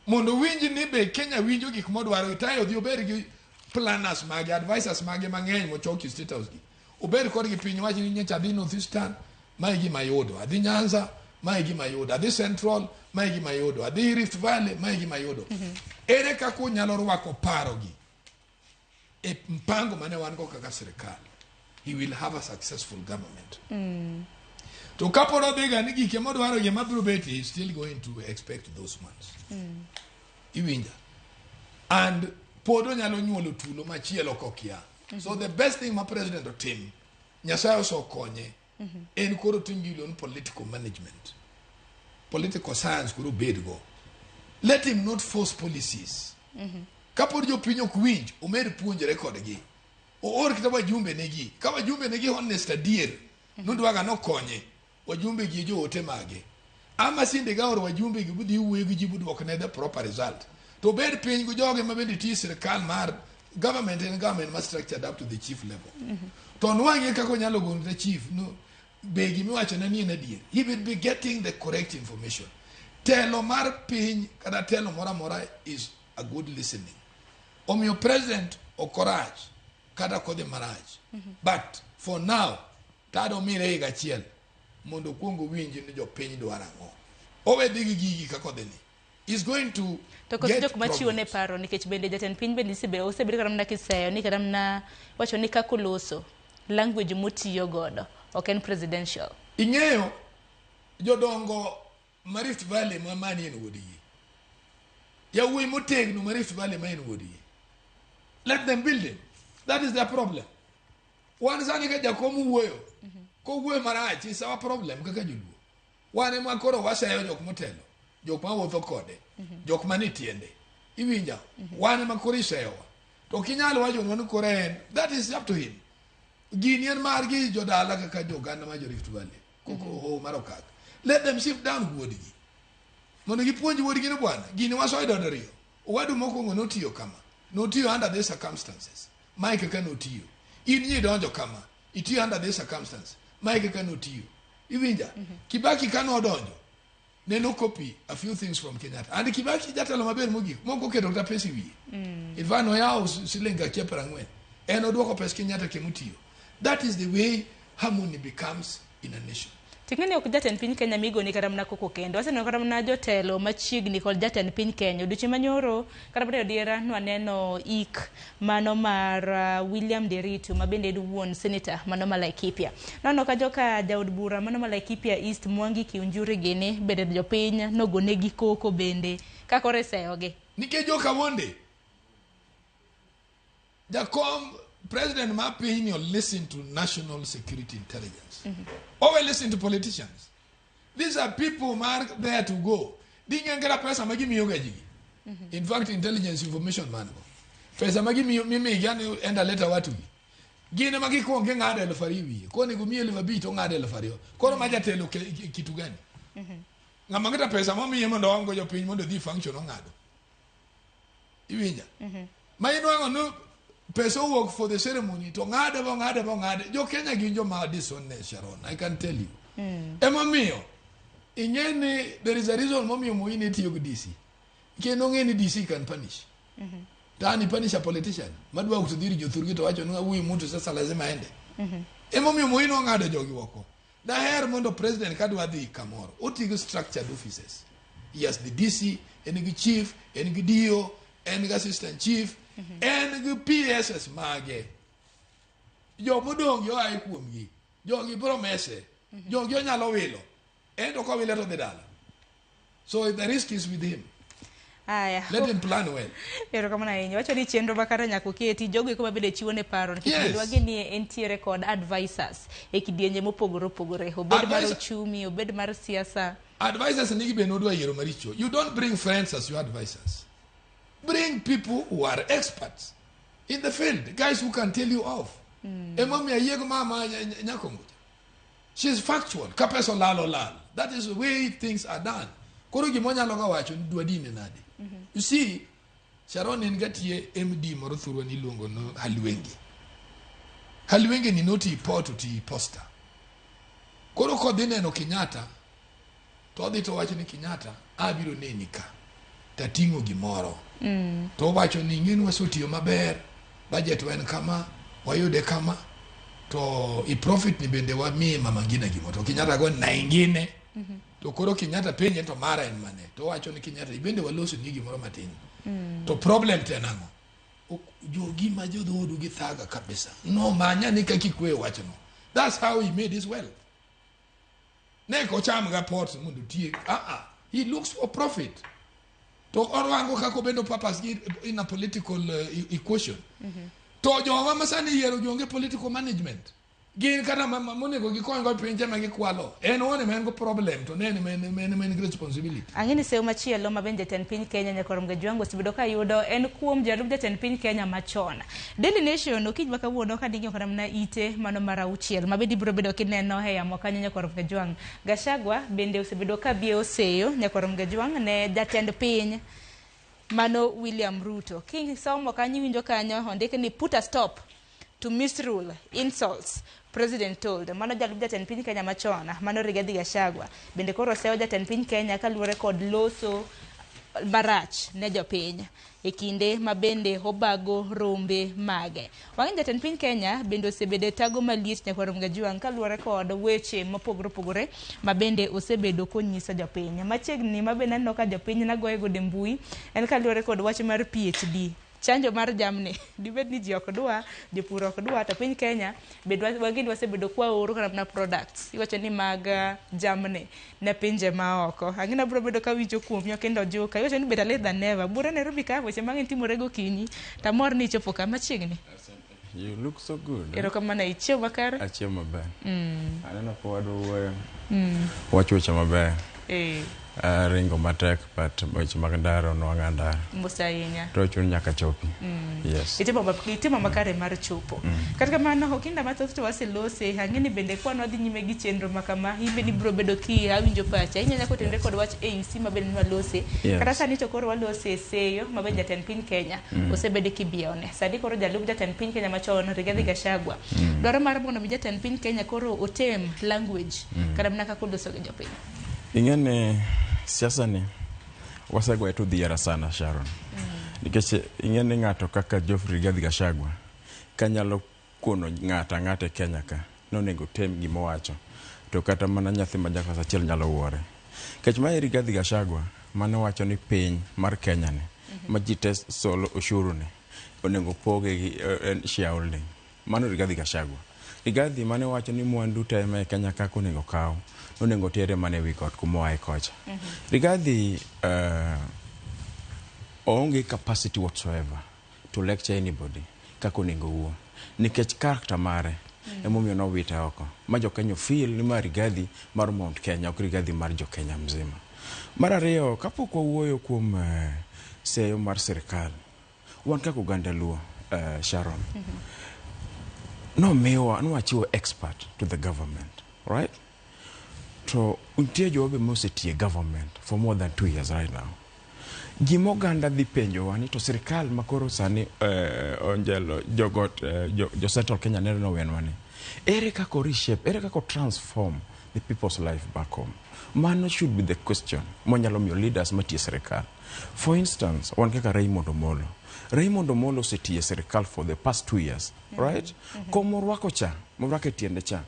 Mondo winj ni be Kenya winjo gik modwaro tayo odhi obed gi planners mage, advisors mage mang'eny mochoki State House gi. Obed kodgi piny wach ni nyocha adhi North Eastern, mae gima ayudo. Adhi Nyanza, mae gima ayudo. Adhi Central, mae gima ayudo. Adhi Rift Valley, mae gima ayudo. Ere kaka unyalo rwako paro gi e mpango mane wan go kaka sirikal? He will have a successful government. To kapod odhiga ni gike modwaro gi ema biro betie, he is still going to expect those ones. Iwinja? And pod onyalo nyuolo tulo machielo kokia. So the best thing ma president otim, Nyasaye osekonye, en koro otim gimiluongo ni political management. Political science koro obedgo. Let him not force policies. Kapod jopiny ok winj, omed puonjre kodgi. Oor kata wajumbe negi. Ka wajumbe negi honest adier, nodwaga nokonye. Wajumbe gi e joote mage. Ama sinde ga oro wajumbe gi budhi wuoyo gi ji budwokne the proper result. To obed piny gi joge ma bende tiyo e sirkal mar government en government ma structured up to the chief level. To nwang'e kaka onyalo gono ne chief no be gimiwachone ni en adier. He will be getting the correct information. Telo mar piny kata telo moro amora is a good listening. Omiyo president ok orach kata kodhi marach. But for now, tado mire higa achiel mondo okuong owinj ni jopiny dwaro ang'o. Owe dhi gi gigi kaka odhi ni. Is going to To koso get jok machiwo ne problems. paro nikech bende jatend piny bende osebedo kata mana kiseyo ni kata mana wacho ni kaka oloso language motiyo godo ok en presidential. Ing'eyo jodongo ma Rift Valley ma mani en wuodgi. Yawuoyi motegno ma Rift Valley ma en wuodgi. Let them build him. That is their problem. Wan sani ka jakom wuoyo, kowuoyo marach is our problem kaka joluo. Wan ema koro waseyo jok motelo, jok mawuotho kode, jok manie tiende. Iwinja? Wan ema koro iseyowa. To ok inyal wacho ni koro en, that is up to him. Gini en margi jodala kaka joganda ma jo Rift Valley. Koko hoho mar okak. Let them sit down wuodgi. Mondo gipuonj wuodgi ni bwana, gini wasoyudo diriyo. Owadu mokwongo notiyo kama. Notiyo under these circumstances. Mae kaka notiyo. In nidonjo kama. Itiyo under these circumstances. Mae kaka notiyo. Iwinja? Kibaki ka nodonjo, ne no copy a few things from Kenyatta. And Kibaki jatelo maber mogik, moko oketo kata pesa e wiye. In fact, noyawo siling akia 40. En oduoko pes Kenyatta kemotiyo. That is the way harmony becomes in a nation. Ting'eni ok jatend piny Kenya migoni kata mana koko kendo. Waseneno kata mana jotelo machiegni kod jatend piny Kenya. Odiochieng' manyoro kata mana e odiera nwaneno ik mano mar William Nderitu ma bende en wuon senator mano ma Laikipia. Naneno ka joka jaod bura mano ma Laikipia East Mwangi Kiunjuri gini bende jopiny nogonegi koko bende ka koro iseyogi. Nikech joka Wonde, jakom president mar piny ni listen to national security intelligence. Always listen to politicians. These are people who are there to go. Ding'e kata pesa ma gimiyo ga ji. In fact, intelligence information man go. Pesa ma gimiyo mimigi ani enda leta watu gi. Gin ema gikuongo ging'ado 2000 wiye. Konego miyi 5000 to ong'ado 2000. Koro ma jatelo kitu gani? Ng'ama kata pesa momiye mondo oom go jopiny mondo odhi function ong'ado. Iwinja? Ma inwang'o ni pesa owuok for the ceremony to ng'ade bong'ade bong'ade. Jo Kenya gin joma dishonest Sharon, I can tell you. Emomiyo ing'e ni there is a reason momiyo Moi ne tiyo gi DC. Nikech nong'e ni DC can punish. Tani punish a politician. Madwa kutudhiri jothurgi to wacho ni huyu mtu sasa lazima aende. Emomiyo Moi nong'ado jogi oko. Daher mondo president kadwa dhi kamoro, oti gi structured offices. He has the DC, en gi chief, en gi DO, en gi assistant chief, en gi PSS mage. Jomodong' gi oae kuomgi. Jogi biro mese. Jogi onyalo wilo. En to kowile to dhi dala. So the risk is with him. Aya. Let him plan well. Erokamano ahinya. Wacho ni chenro ma kare nyaka oketi jogo eko mabende chiwo ne paro nikech Yes. dwagi ni entiere kod advisors e kidienje mopogore opogore. Obed mar ochumi, obed mar siasa. Advisors nigi be nodwa yiero maricho. You don't bring friends as your advisors. Bring people who are experts in the field, guys who can tell you off. Emomiyo ayiego mama Nyakongo. She's factual. Ka pesa olal olal. That is the way things are done. Koro gima onyalo ga wacho ni dwa dine nade. You see, Sharon en gatie MD moro thurwa ni iluongo no Halwenge. Halwenge ni noti port oti posta. Koro kodhi neno Kenyatta, to odhi to owacho ni Kenyatta, abiro neni ka. Tating'o gimoro. To owacho ni ing'e ni wasetiyo maber, budget wa en kama, wayude kama, to i profit ni bende wamiye mama ngina gimo. To Kenyatta go na ingine. To koro Kenyatta penje to mara en mane. To owacho ni Kenyatta ibende waloso ni gimoro matin. To problem to en ang'o? Jogi ma jodhoodu gi thaga kabisa. No manya ni kaka ikweyo wachno. That's how he made his wealth. Ne ok ocham ga pot mondo otiek. Ah. He looks for profit. To orwango kaka obedo purpose gi in a political equation. To jowa masani yiero gi onge political management. Gin kata monego gikony go pinje ma gikwalo. En owuon ema en go problem to ne en ema en gi responsibility. Ang'e ni seyo machielo ma bende jatend piny Kenya Nyakor Mgajwang' osebedo ka yudo en kuom jalup jatend piny Kenya machon. Daily Nation okinyi ma kawuono ka ning'iyo kata mana ite mano mar auchiel ma bende ibiro bedo kineno e yamo kanyo Nyakor Mgajwang'. Gachagua bende osebedo ka biewo seyo Nyakor Mgajwang' ne jatend piny mano William Ruto. Kisomo kanyo iwinjo kanyo ondik ni put a stop to misrule, insults, President told. Mano jalup jatend piny Kenya machon, mano Rigathi Gachagua. Bende koro oseyo jatend piny Kenya kaluwore kod loso marach ne jopiny e kinde ma bende obago rombe mage. Wang'e jatend piny Kenya bende osebedo e tago maliet Nyakwar Mgajuang' kaluwore kod weche mopogore opogore ma bende osebedo konyiso jopiny. Machiegni ma bende aneno ka jopiny nagoye godo e mbui en kaluwore kod wach mar PhD. Chanjo mar jamni dibed ni ji ok dwa, jopur ok dwa, to piny Kenya bende wageni wasebedo kwa oro kata mana products iwacho ni mag jamni ne pinje maoko. Ang'e ni abiro bedo kawinjo kuomi Okindo Ojuka iwacho ni better late than never. Bura Nairobi ka weche mang'eny timore gokinyi tamor ni ichopo ka machiegni. You look so good. Eh? Erokamano, ichiewo makare? Achiewo maber. Aneno ka wadwa wuoyo. Wacho weche maber. Ringo matek but weche mag ndara onwang'a ndara. Mos ahinya. To chuno nyaka chopi. Yes. Itimo makare mar chopo. Kata kamano okinda mathoth to waselose, ang'e ni bende kwan wadhi nyime gi chenro ma kama, in bende ibiro bedo ki awinjo pacha, inyanya kotenore kod wach AUC ma bende walose. Kata sani to koro walose seyo ma bende jatend piny Kenya osebedo kibiewone. Sani koro jalup jatend piny Kenya machon Rigathi Gachagua dwaro mar mondo mi jatend piny Kenya koro otem language kata mana kaka oloso gi jopiny. Ing'e ni siasa ni wasegoye to dhiera sana Sharon. Nikech ing'e ni ng'ato kaka Geoffrey Rigathi Gachagua kanyalo kono ng'ato ang'ata e Kenya ka nonego tem gima owacho to kata mana nyathi ma jaklas achiel nyalo wuore. Nikech mae Rigathi Gachagua mane wacho ni piny mar Kenya ni ma ji te solo ushuru ni onego poge gi shareholding. Mano Rigathi Gachagua. Rigathi mane wacho ni mwandu te ma e Kenya kaka onego kaw onego tere mana ewi got kuma oaye kocha. Rigathi oonge capacity whatsoever to lecture anybody kaka onego owuo. Nikech character mare emomiyo nowite oko. Ma jo Kenya feel ni ma Rigathi mar Mount Kenya ok Rigathi mar jo Kenya mzima. Mar ariyo, kapok wawuoyo kuom seyo mar sirikal, wan kaka oganda Luo, Sharon, nomiwa nwachiwo expert to the government, right? To nitie jowa be mosetiyo e government for more than 2 years right now. Gima oganda dhi penjowa ni to sirikal makoro sani onjelo jogot jo Central Kenya neno nowenwa ni ere kaka o reshape, ere kaka o transform the people's life back home? Mano should be the question mwanyalo miyo leaders matiyo e sirikal. For instance, wan kaka Raymond Omolo. Raymond Omolo osetiyo e sirikal for the past 2 years, right? Komorwako cha, morwako e tiende cha,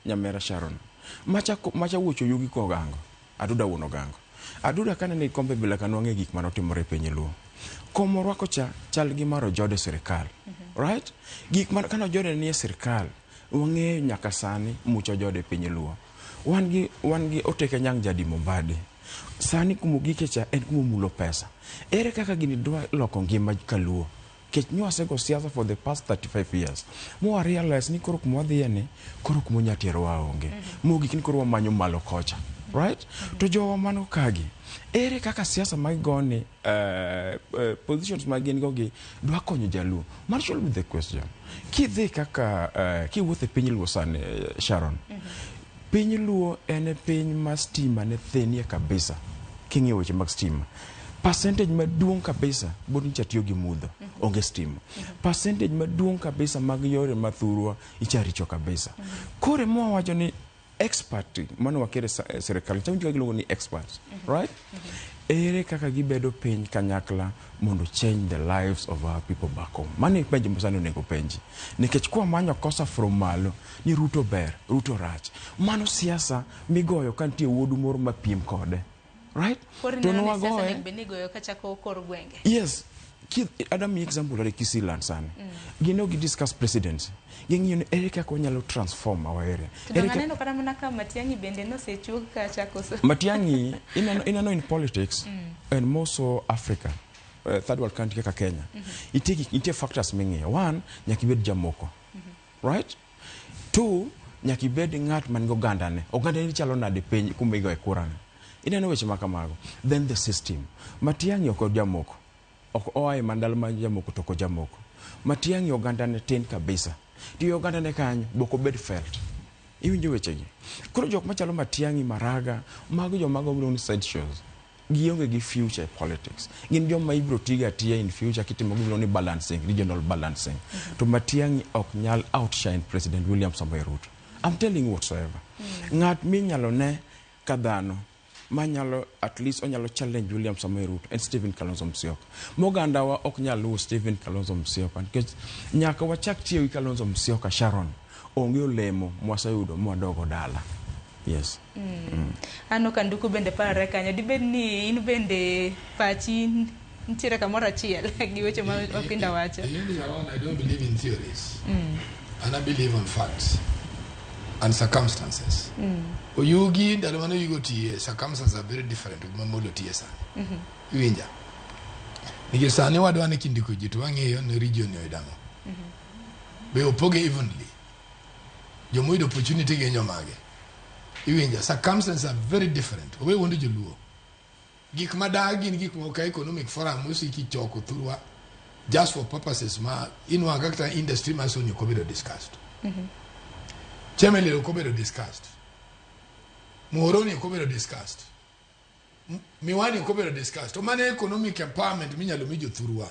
nyamera Sharon. Macha wuocho yugi kogango, Aduda wuon Ogango. Aduda kane ni kombe bila kanwang'e gik manotimore e piny Luo. Komorwako cha chal gi mar Ojode e sirikal, right? Gik man kane Ojode nie sirikal, wang'eyo nyaka sani much Ojode e piny Luo. Wan gi Oteke Nyang' Jadimo Mbadi. Sani kumogike cha en kumomulo pesa. Ere kaka gini dwa loko ngima kaluo? Kech nywasego siasa for the past 35 years. Mwa realize ni koro kuma wadhiye ni, koro kuma onya terowa onge. Mogik ni koro wamanyo malo kocha. Right? To jowa mano kagi, ere kaka siasa magigoni, positions ma gin go gi dwa konyo jaluo? Mano should be the question. Kidhi kaka, kiwuotho e piny Luo sani, Sharon, piny Luo en e piny ma stima ne thinie kabisa. King'iyo weche mag stima. Percentage maduong' kabisa bod nyicha tiyo gi mudho, onge stima. Percentage maduong' kabisa mag yore mathurwa icha richo kabisa. Koro ema wawacho ni expert mano wakere sirikal, chawinjo ka giluongo ni experts, right? Ere kaka gibedo piny kanyakla mondo change the lives of our people back home? Mano e penjo ma sani onego penji. Nikech kwa manyo kosa from malo ni Ruto ber, Ruto rach. Mano siasa migoyo ka nitie wuodu moro mapiem kode. Right? Koro To ineno ni siasa nwagoye. onego bed ni igoyo kachako kor gwenge. Yes. Adam mi example are Kisii land sani. Gin ok discuss presidency. Ging'iyo ni ere kaka wanyalo transform our area. To Ere donge aneno kata mana ka Matiang'i bende nosechuog kacha koso? Matiang'i, ineno in politics and more so Africa, third world country kaka Kenya. Nitie factors ming'iyo. One, nyaka ibed jamoko. Right? Two, nyaka ibed ng'at man gi ogandane. Ogandane chalo nade piny kuma igoye kura ni. Ineno weche ma kamago. Then the system. Matiang'i ok jamoko. Ok oa e mandalo ma jamoko to ok ojamoko. Matiang'i ogandane tin kabisa. To ogandane kanyo bok obed felt. Iwinjo wechegi. Koro jok machalo Matiang'i, Maraga, mago joma miluongo ni side shows. Gionge gi future e politics. Gin joma ibiro tigo atiya in future kitimo gimiluongo ni balancing, regional balancing. To Matiang'i ok nyal outshine President William Samoei Ruto. I'm telling you whatsoever. Ng'at minyalo ne ka dhano manyalo at least onyalo challenge William Samoei Ruto en Stephen Kalonzo Musyoka. Mogandawa ok nyal luwo Stephen Kalonzo Musyoka nikech nyaka wachak tiyo gi Kalonzo Musyoka Sharon onge olemo mwaseyudo mwadogo dala. Yes. Aneno ka Nduku bende parore kanyo. Dibed ni in bende pachi nitiere kamoro achiel gi weche ma Okinda wacho. Ing'e Sharon, I don't believe in theories. And I believe on facts and circumstances. Oyugi ndalo mane Oyugi otiye, circumstances are very different to ma Molo tiye sani. Iwinja? Nikech sani wadwa ni kindiko ji to wang'iyo ni region ni oyudo ang'o. Be opoge evenly. Jomoyudo opportunity gin jomage. Iwinja? Circumstances are very different. Owe wuondo joluo. Gik madag gin gik moko ka economic forum mosiki choko thurwa just for purposes ma inwang'o kaka industry mar Sony ok obedo discussed. Chemelil ok obedo discussed. Muhoroni ok obedo discussed. Miwani ok obedo discussed. To mano economic empowerment minyalo mi jothurwa.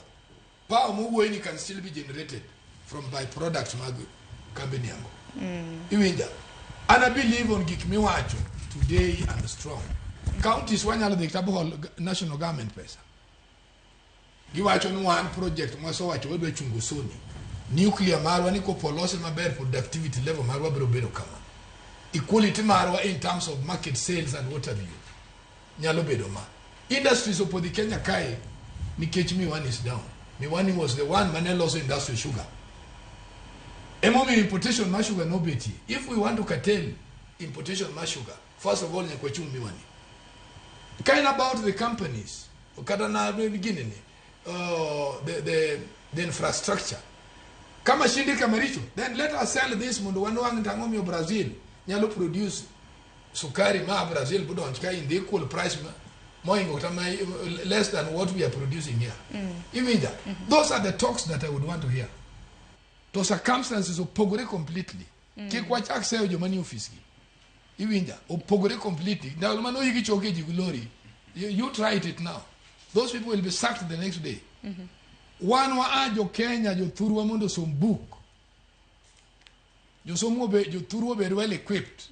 Power mowuoye ni can still be generated from byproducts mag kambi niango. Iwinja? And I believe on gik miwacho today and strong. Counties wanyalo dhi kata bohol national government pesa. Giwacho ni wan project mwasewacho wadwa chungo Sony. Nuclear marwa ni kopo olose maber productivity level marwa biro bedo kama. Equality marwa in terms of market sales and what have you nyalo bedo ma. Industries opodhi Kenya kae nikech Miwani is down. Miwani was the one mane loso industrial sugar. Emomiyo importation mar sugar nobetie. If we want to curtail importation mar sugar, first of all nyaka wachung Miwani. Kind about the companies, kata na ginene, the infrastructure. Kama shindi kama richo, then let us sell this mondo wanwang' tang'o miyo Brazil nyalo produce sukari ma Brazil budonj ka in the equal price ma moingo kata ma less than what we are producing here. Iwinja? Those are the talks that I would want to hear. To circumstances opogore completely. Kik wachak seyo joma ni ofis gi. Iwinja? Opogore completely. Ndalo mane oyigi choke ji gi lori, you try it now. Those people will be sacked the next day. Wan wa a jo Kenya jothurwa mondo osom book. Josomo be jothurwa obed well equipped.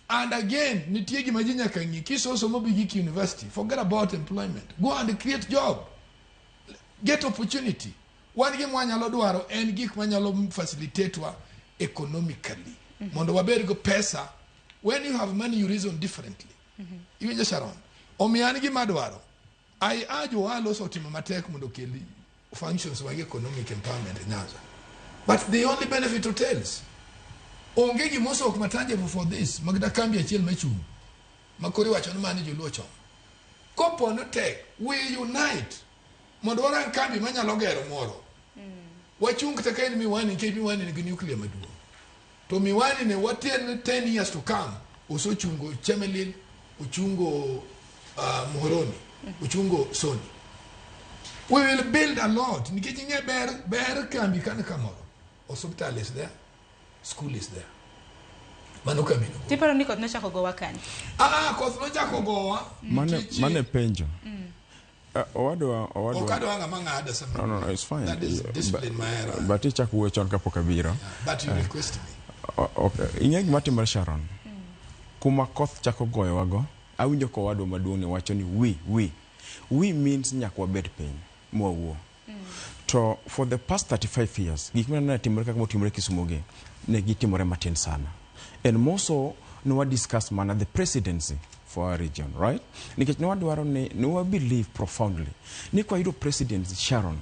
And again, nitie gima ji nyaka ng'i. Kisosomo bi gik university, forget about employment. Go and create job. Get opportunity. Wan gima wanyalo dwaro en gik manyalo facilitate wa economically. Mondo wabed go pesa. When you have money, you reason differently. Iwinjo Sharon? Omiyo an gima adwaro. I urge ohala osetimo matek mondo okel functions mag economic empowerment e Nyanza. But they only benefit hotels. Onge gima osok ma tangible for this. Magda kambi achiel machung'. Ma koro iwacho ni mano joluo chomo. Kopo ni tek, we unite. Mondo warang kambi manyalo gero moro. Wachung kata ka en Miwani nikech Miwani nigi nuclear maduong'. To Miwani ne waten 10 years to come osechungo Chemelil, ochungo Muhoroni, ochungo Sony. We will build a lot. Nikech ing'e ber, ber kambi kan kamoro. Hospital is there, school is there. Mano kambi no. Tiparo ni koth nochako gowa kanye? Ah, koth nochako gowa. Mane penjo. Owadwa. Ok adwa ng'ama ng'ada sama. No, it's fine. That is discipline mahero. But ichako wuoyo chon kapok abiro. But you request me. Okay. Ing'e gima timore Sharon? Kuma koth chako goyowago, awinjo ka owadwa maduong' ni wacho ni we. We means nyaka wabed piny mwawuo. To for the past 35 years, gik mane timore kaka motimore Kisumu gi, ne gitimore matin sana. And more so, ne wa discuss mana the presidency for our region, right? Nikech ne wadwaro ni, ne wa believe profoundly ni kwa yudo presidency Sharon,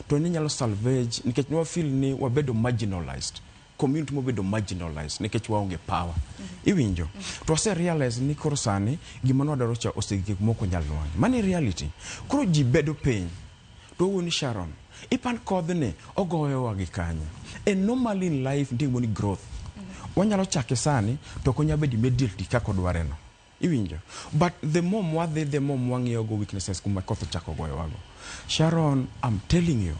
to ni nyalo salvage, nikech ne wa feel ni wabedo marginalized. Community mobedo marginalized nikech waonge power. Iwinjo? To wase realize ni koro sani gima nwadwaro cha osegik moko nyal nwang'e. Mano e reality. Koro ji bedo piny. To wawuoyo ni Sharon, ipan kodhni ogoyowa gi kanye. And normally in life nitie gimoro ni growth. Wanyalo chake sani to ok onyal bedo immediately kaka odwareno. Iwinjo? But the more mwadhi, the more mwang'iyo go weaknesses kuma koth ochako goyowago. Sharon, I'm telling you,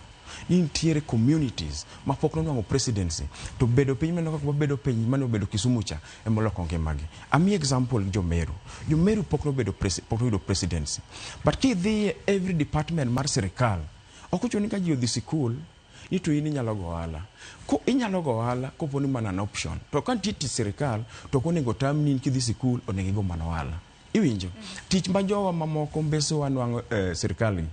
ni nitiere communities ma pok nonwang'o presidency to bedo piny maneno kaka wabedo piny mane obedo Kisumu cha ema oloko ngimagi. Amiyi example gi Jomeru. Jomeru pok nobedo presi, pok noyudo presidency. But kidhi e every department mar sirikal, ok ochuno ni ka ji odhi sikul ni to in inyalo go ohala. Ko inyalo go ohala kopo ni mana an option. To ka nitie tich sirikal to ok onego tam ni in kidhi sikul onego igo mana ohala. Iwinjo? Tich ma jowa mamoko mbesewa nwang'o e sirikal gi,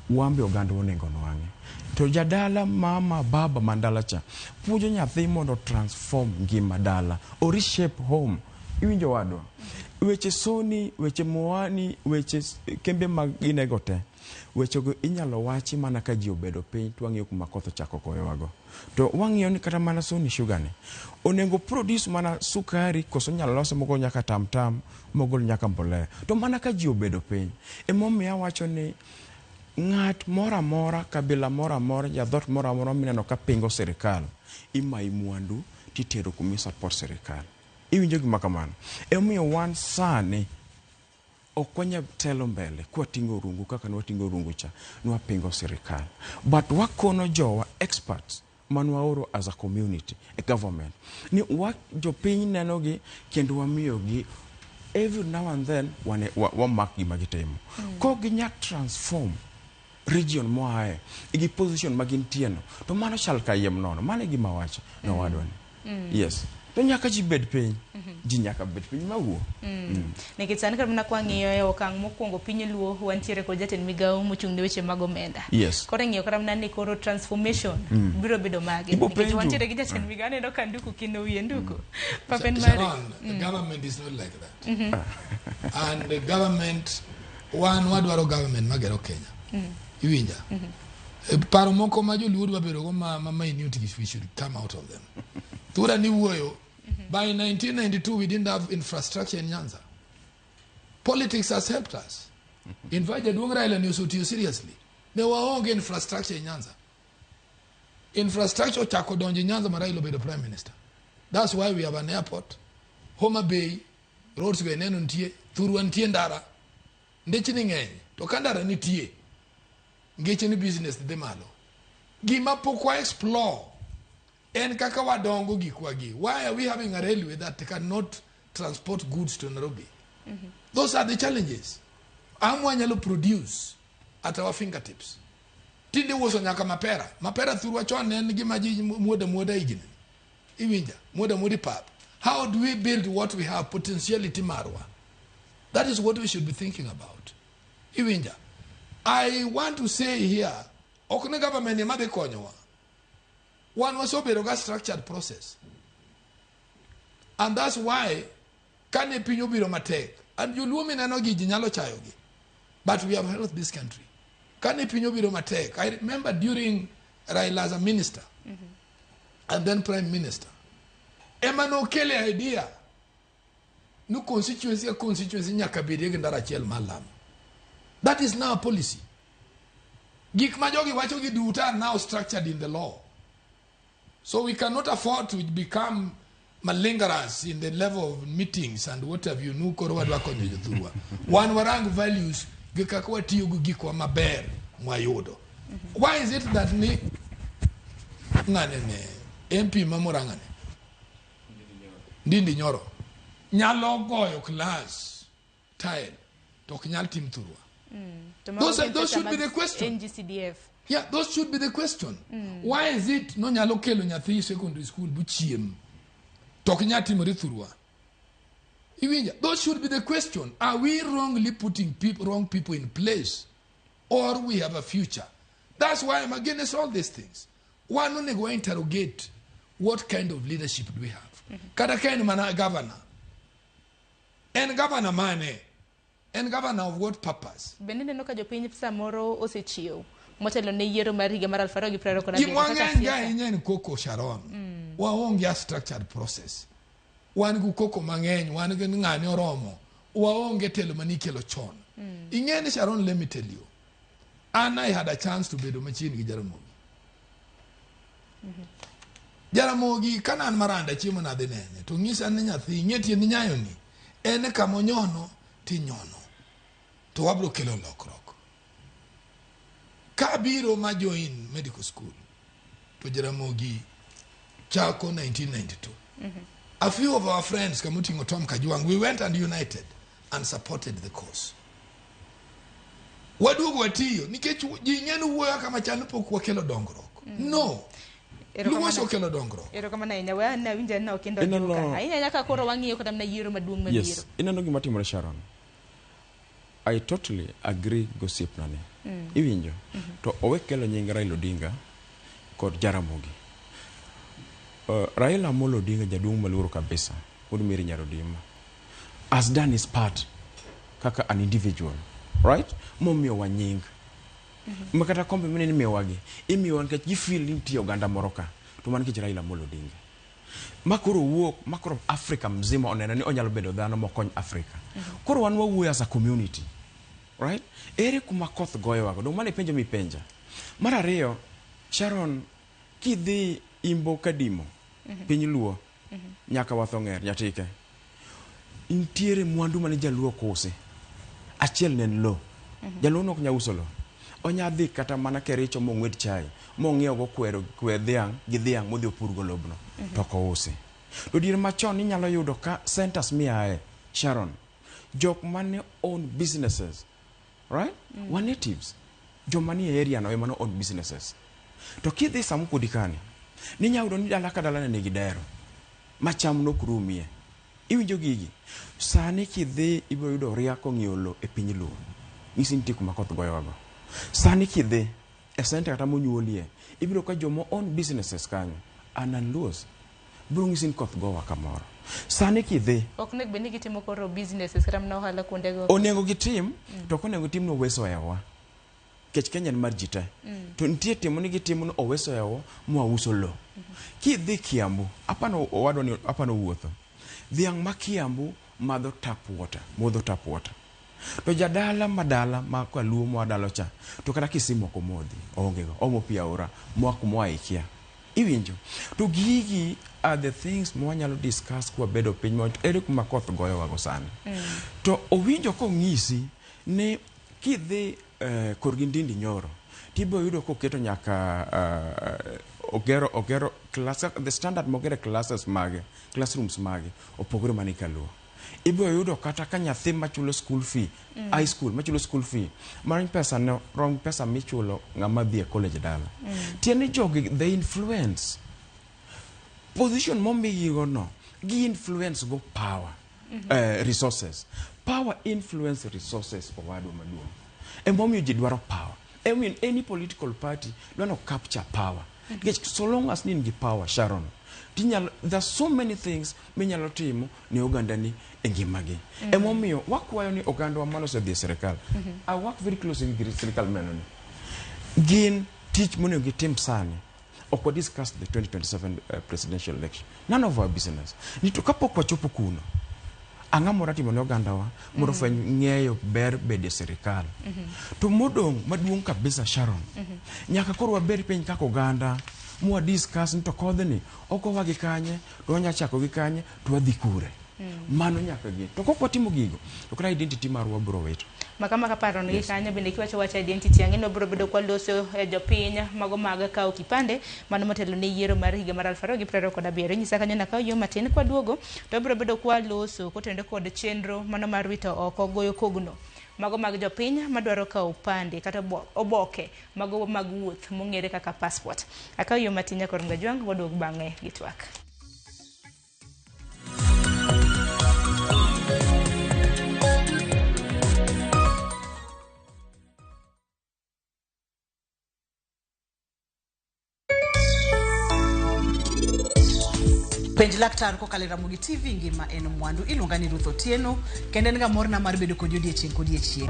wan be oganda onego nwang'e. To jadala, mama, baba man dala cha puonjo nyathi mondo transform ngima dala, o reshape home. Iwinjo wadwa? Weche soni, weche moani, weche kembe mag ginego te, wechego inyalo wachi mana ka ji obedo piny to wang'iyo kuma koth ochako goyowago. To wang'iyo ni kata mana Sony Sugar ni, onego produce mana sukari koso inyalo lose mogol nyaka tam tam, mogol nyaka mbolea. To mana ka ji obedo piny. Emomiyo awacho ni ng'at moro amora, kabila moro amora, ja dhoot moro amora mineno ka pingo sirikal, imayi mwandu titero kuma i support sirikal. Iwinjo gima kamano? Emomiyo wan sani ok wanyal telo mbele kwating'o orungu kaka nwating'o orungu cha, nwapingo sirikal. But wakono jowa experts manwaoro as a community, a government, ni wa, jopiny nenogi kendo wamiyogi every now and then wane, wa, wamak gima gitimo. Kok ginya transform region moaye gi position ma gintie no, to mano chal kayiem nono. Mano e gima awacho ne owadwa ni. Yes. To nyaka ji bed piny. Ji nyaka bed piny ma wuo. Nikech sani kata mana kwang'iyo e okang' mokwongo piny Luo wantiere kod jatend migawo mochung' ne weche mag omenda. Yes. Koro ing'iyo kata mana ni koro transformation biro bedo mage. Ibo Nikech penjo. wantiere gi jatend migawo aneno ka nduku kino wiye nduku. Pap en mari. Sharon, the government is not like that. And the government, wan wadwaro government magero Kenya. Iwinja? Paro moko ma joluo dwa bedo go ma, ma minute we should come out of them. Thura ni wuoyo, by 1992 we didn't have infrastructure in Nyanza. Politics has helped us. In fact, jaduong' Raila ni osetiyo seriously. Ne waonge infrastructure in Nyanza. Infrastructure ochako donjo Nyanza ma Raila obedo prime minister. That's why we have an airport. Homa Bay, roads go ineno nitie, thurwa nitie ndara. Ndechni ng'eny, to ka ndara nitie, ngeche ni business dhi malo. Gima pok wa explore en kaka wadongo gikwa gi. Why are we having a railway that cannot transport goods to Nairobi? Those are the challenges. Ang' wanyalo produce at our fingertips. Tinde uso nyaka mapera. Mapera thurwa chon ne en gima ji muoda muoda higni. Iwinja, muoda muoda pap. How do we build what we have, potentiality marwa? That is what we should be thinking about. Iwinja. I want to say here, ok ni government ema dhi konyowa. Wan wasebedo ga structured process. And that's why kane piny obiro matek, and joluo mineno gi ji nyalo chayogi, but we have helped this country. Kane piny obiro matek, I remember during Raila as a minister, and then prime minister, ema nokele idea ni constituency ka constituency nyaka bedie gi ndara achiel mar lam. That is now a policy. Gik ma jogi wacho gi duto are now structured in the law. So we cannot afford to become malingerers in the level of meetings and what have you. Nu koro wadwa konyo jothurwa. Wan warang values gi kaka watiyo gi gikwa maber mwayudo. Why is it that ni ng'ane ne MP ma Murang'a ne Ndindi Nyoro nyalo goyo class tile to ok nyal tim thurwa. To mago gin Those pesa should be mag the question. NGCDF. Yeah, those should be the question. Why is it no nyalo kelo nyathi secondary school buchiem to ok nyal timore thurwa? Iwinja? Those should be the question. Are we wrongly putting wrong people in place, or we have a future? That's why I'm against all these things. Wan onego wa interrogate what kind of leadership do we have. Kata ka en mana governor. En governor mane? En governor of what purpose? Bende ineno ka jopiny samoro osechiew motelo ne yiero mar higa mar 2027 Gima kaka wang'eny ga siasa. ahinya en koko Sharon. Waonge a structured process. Wan gi koko mang'eny, wan gi ng'ane oromo. Waonge telo manikelo chon. Ing'e ni Sharon, let me tell you. An I had a chance to bedo machiegni gi Jaramogi. Jaramogi ka an Maranda chiemo nadhi nene to ng'isa ni nyathi ing'e tiend nyayoni en kama onyono tinyono to wabro kelo lokruok. Ka abiro ma join medical school to Jaramogi chako 1992. A few of our friends kamoting'o Tom Kajwang, we went and united and supported the cause. Waduogo watiyo nikech ji ng'e ni wuoyo kama chal ni pok wakelo dongruok. No. Luo osekelo dongruok. Erokamano ahinya. We an awinjo ni ok indonjo ka. Ahinya ahinya ka koro wang'iyo kata mana yiero maduong' mabiro. Yes, ineno gima timore Sharon. I totally agree gosiepna ni. Iwinjo? To owe kelo nying Raila Odinga kod Jaramogi. Raila Amolo Odinga jaduong' maluoro kabisa, wuod Mary Nyarodima, has done his part kaka an individual, right? Momiyowa nying. Ma kata kombe mineno imiyowagi, imiyowa nikech gifeel ni nitie oganda moro ka, to mano nikech Raila Amolo Odinga. Ma koro wuok, ma koro Afrika mzima oneno ni onyalo bedo dhano mokony Afrika. Koro wan wawuoyo as a community, right? Ere kuma koth goyowago? Dong' mano e penjo mipenja. Mar ariyo, Sharon, kidhi Imbo Kadimo, piny Luo, nyaka Wathong'er, Nyatike, nitiere mwandu mane jaluo ok usi. Achiel ne en lo. Jaluo ne ok nyal uso lo. Onya dhi kata mana Kericho mong'wed chai, mong'iew go kwero kwe dhiang' gi dhiang' modhi opurgo lobno, to ok ousi. To diere machon inyalo yudo ka centers miaye, Sharon, jok mane own businesses, right? Were natives. Joma nie area no ema ne own businesses. To kidhi Samukudi kani, ninya yudo ni dala ka dala ne nigi dero, ma cham nok rumie. Iwinjo gigi? Sani kidhi ibiro yudo riako ng'iewo lo e piny Luo. Nyisi nitie kuma koth goyowago. Sani kidhi e center kata monyuolie, ibiro ka joma own businesses kanyo, are Luos. Biro nyisi ni koth gowa kamoro. Sani kidhi, Ok onego bed ni gitimo koro businesses kata mana ohala kuondego. Onego gitim, to ok onego gitim ni oweso hewa. Nikech Kenya en mar ji te. To nitie timo ni gitimo ni oweso hewa mwauso lo. Kidhi Kiambu, apano owadwa ni apano wuotho. Dhiang' ma Kiambu madho tap water, modho tap water. To jadala madala ma kaluo moa dalo cha, to kata kisima ok omodhi, oonge go, omo pi aora moa kumoa ikia. Iwinjo? To gigi are the things mwanyalo discuss kwabedo piny ma ere kuma koth goyowago sani. To owinjo kong'isi ni kidhi korgi Ndindi Nyoro, tibiro yudo koketo nyaka ogero class, the standard mogere classes mage, classrooms mage, opogore mani kaluo. Ibiro yudo kata ka nyathi machulo school fee, high school machulo school fee, mano pesa no rom pesa michulo ng'ama dhi e college dala. Tiende ni jogi they influence position momigigo no, gi influence go power, resources. Power influence resources owadwa maduong'. Emomiyo ji dwaro power. Emomiyo any political party dwaro capture power. Nikech so long as ni in gi power, Sharon, tinyalo, there are so many things minyalo timo ne ogandani e ngimagi. Emomiyo wakwayo ni ogandawa mane osedhi e sirikal. I work very closely with sirikal mineno ni. Gin tich monego gitim sani. Ok wa discuss the 2027 presidential election. None of our business. Ni to kapok wachopo kuno, ang'o moro timo ne ogandawa mondo fweny ng'eyo ber bedo e sirikal. To modong' maduong' kabisa Sharon, nyaka koro wabed piny kaka oganda mwa discuss ni to kodhni okowa gi kanye, to wanya chako gi kanye, to wadhi kure. Mano nyaka gi. To kok watimo gigo, to kata identity marwa biro wito. Maka maka paro ni kanyo bende kiwacho wach identity ang'e ni wabiro bedo kwaloso e jopiny mago mag kawo kipande mano motelo ne yiero mar higa mar 2027. Nyisa kanyo nakaw yo matin kwaduogo to wabiro bedo kwaloso kotenore kod chenro mano mar wito oko goyo kogno mago mag jopiny madwaro kawo opande kata oboke mago mag wuoth mong'ere kaka passport. Akaw yo matin nyakor Ngajwang' waduog bang'e gi twak. Penj laktar kokalo e Ramogi TV ngima en mwandu. Iluonga ni Ruth Otieno kendo en ga morna mar bedo kodi odiechieng' kodiechieng'.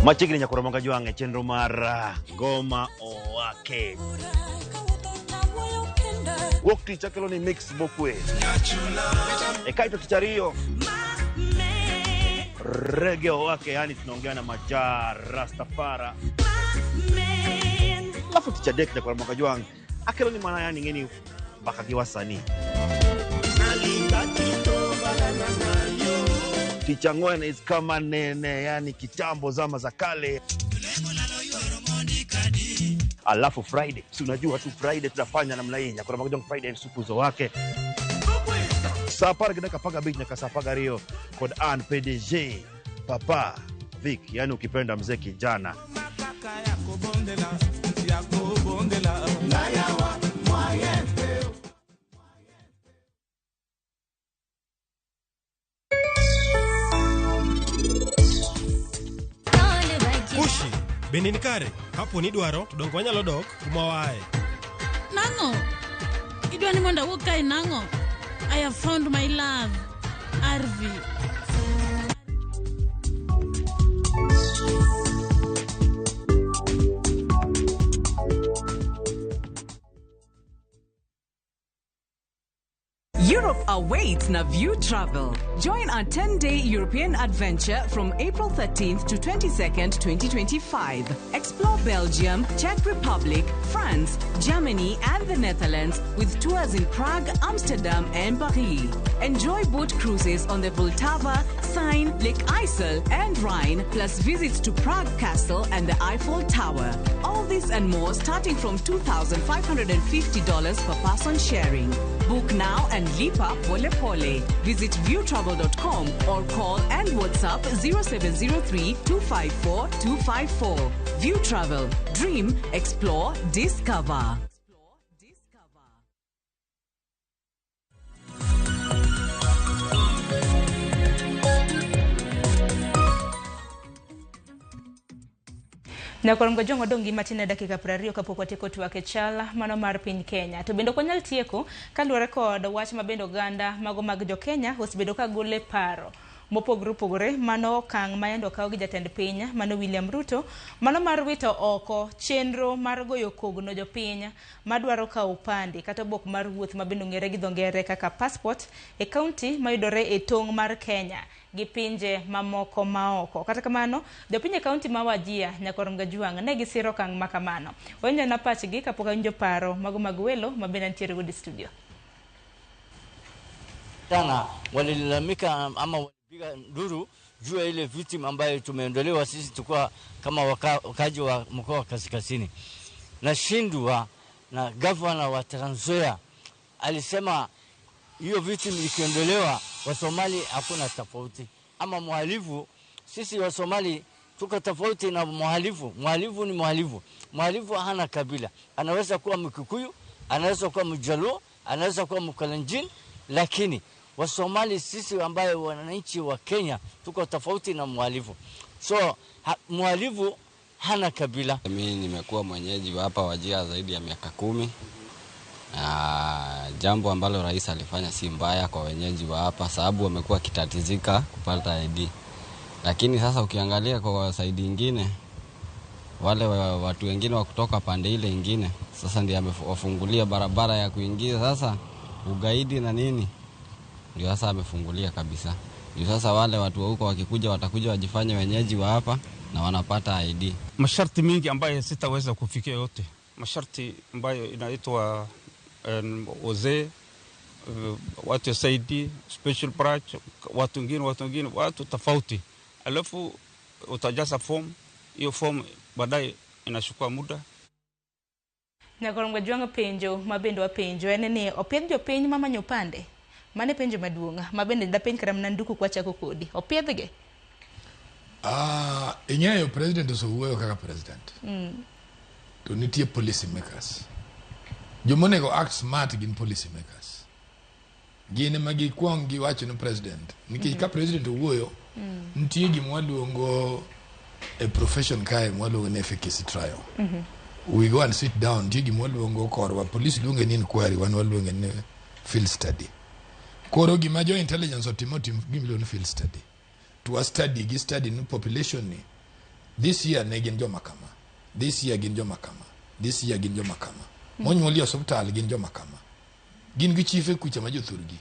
Machiegni nyakoro Mangajwang' e chenro mar Ngoma Owake. Wuok tich akelo ni mix mokwe. E kaito tich ariyo rege wake, yani tunaongea na Majaa Rastafara. Alafu tich adek nyakwar Mwaka Jwang' akelo ni mana yani ng'eni mbaka gi wasanii. Tich ang'wen is kama nene, yani kitambo zama za kale. Alafu Friday, si unajua tu Friday tunafanya namna hii. Nyakwar Mwaka Jwang' Friday supuzo wake. Saa apar gi dakika 15 nyaka saa 12 kod an PDG Papa Vic, yani ukipenda mzee kijana. Kushi, bende ni kare? Kapo ni idwaro to donge wanyalo dok kuma waaye. Nang'o? Idwa ni mondo awuog kae nang'o? I have found my love. RV. Europe awaits Naview Travel. Join our 10-day European adventure from April 13th to 22nd, 2025. Explore Belgium, Czech Republic, France, Germany, and the Netherlands with tours in Prague, Amsterdam, and Paris. Enjoy boat cruises on the Vltava, Seine, Lake Isel, and Rhine, plus visits to Prague Castle and the Eiffel Tower. All this and more starting from $2,550 per person sharing. Book now and lipa pole pole. Visit viewtravel.com or call and WhatsApp 0703 254 254. View Travel. Dream, explore, discover. Nyakwar Mgojong odong' gi matin e dakika 20 kapok watieko twak e chal mano mar piny Kenya. To bende ok wanyal tieko kaluwore kod wach ma bende oganda mago mag jo Kenya osebedo ka golo paro mopogore opogore mano okang' ma yande okaw gi jatend piny mano William Ruto mano mar wito oko chenro mar goyo kogno jopiny madwaro kawo opande kata obok mar wuoth ma bende ong'ere gi dho ngere kaka passport e kaunti mayudore e tong' mar Kenya gi pinje mamoko maoko. Kata kamano, jopiny e kaunti ma Wajir Nyakwar Mgajuang' ne gisiro okang' ma kamano. Wawinjo pachgi kapok awinjo paro mago mag welo ma bende nitiere godo e studio. Tana walilalamika ama walipiga nduru juu ya ile victim ambayo tumeondolewa sisi tukua kama wakaji wa mkoa wa Kaskazini. Nashindwa na governor wa Trans Nzoia alisema hiyo victim ikiondolewa wa Somali hakuna tofauti. Ama mhalifu, sisi wa Somali tuko tofauti na mhalifu. Mhalifu ni mhalifu. Mhalifu hana kabila. Anaweza kuwa Mkikuyu, anaweza kuwa Mjaluo, anaweza kuwa Mkalenjin, lakini wa Somali sisi ambaye wananchi wa Kenya tuko tofauti na mhalifu. So mhalifu hana kabila. Mimi nimekuwa mwenyeji wa hapa Wajir zaidi ya miaka 10. Jambo ambalo rais alifanya si mbaya kwa wenyeji wa hapa, sababu wamekuwa kitatizika kupata ID. Lakini sasa ukiangalia kwa saidi nyingine, wale watu wengine wa kutoka pande ile nyingine sasa ndiye amewafungulia barabara ya kuingia sasa ugaidi na nini. Ndio sasa amefungulia kabisa. Ndio sasa wale watu wa huko wakikuja watakuja wajifanye wenyeji wa hapa na wanapata ID. Masharti mingi ambayo sitaweza kufikia yote. Masharti ambayo inaitwa wazee, watu saidi, special branch, watu wengine, watu tofauti. Alafu utajaza form, hiyo form baadaye inachukua muda. Nyakwar Mgajuang' penjo ma bende wapenjo en ni opiedh jopiny mamanyo opande? Mano e penjo maduong' ma bende dapenj kata mana Nduku kwachako kodi. Opiedhgi? Ing'eyo president osewuoyo kaka president. To nitie policy makers. Jomonego act smart gin policy makers. Gin ema gikwong giwacho ne president. Nikech ka president owuoyo, nitie gima waluongo e profession kae mwaluongo ni efficacy trial. We go and sit down, nitie gima waluongo korwa, police luonge ni inquiry, wan waluonge ni field study. Koro gima jo intelligence otimo tim gima iluongo ni field study. To a study, gi study ni population ni this year ne gin joma kama, this year gin joma kama, this year gin joma kama. Monyuoli e osiptal gin joma kama. Gin gi chife kucha ma jothurgi.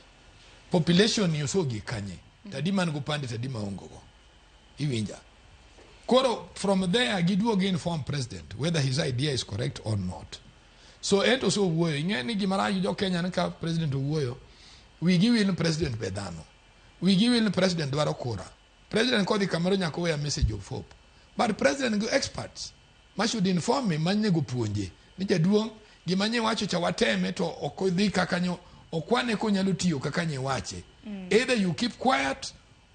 Population ni osogi kanye? Tadi man go pande tadi maongo go. Iwinja. Koro from there giduogo inform president whether his idea is correct or not. So ento so wuoyo, ing'e ni gima rach gi jo Kenya ni ka president owuoyo, wigi wil ni president be dhano. Wigi wil ni president dwaro kura. President kodhi kamoro nyaka oweya message of hope. But president gi experts ma should inform me manego puonje ni jaduong' gima nye wacho cha wateme to ok odhi kaka nyo okwane konyalo tiyo kaka nye wache. Either you keep quiet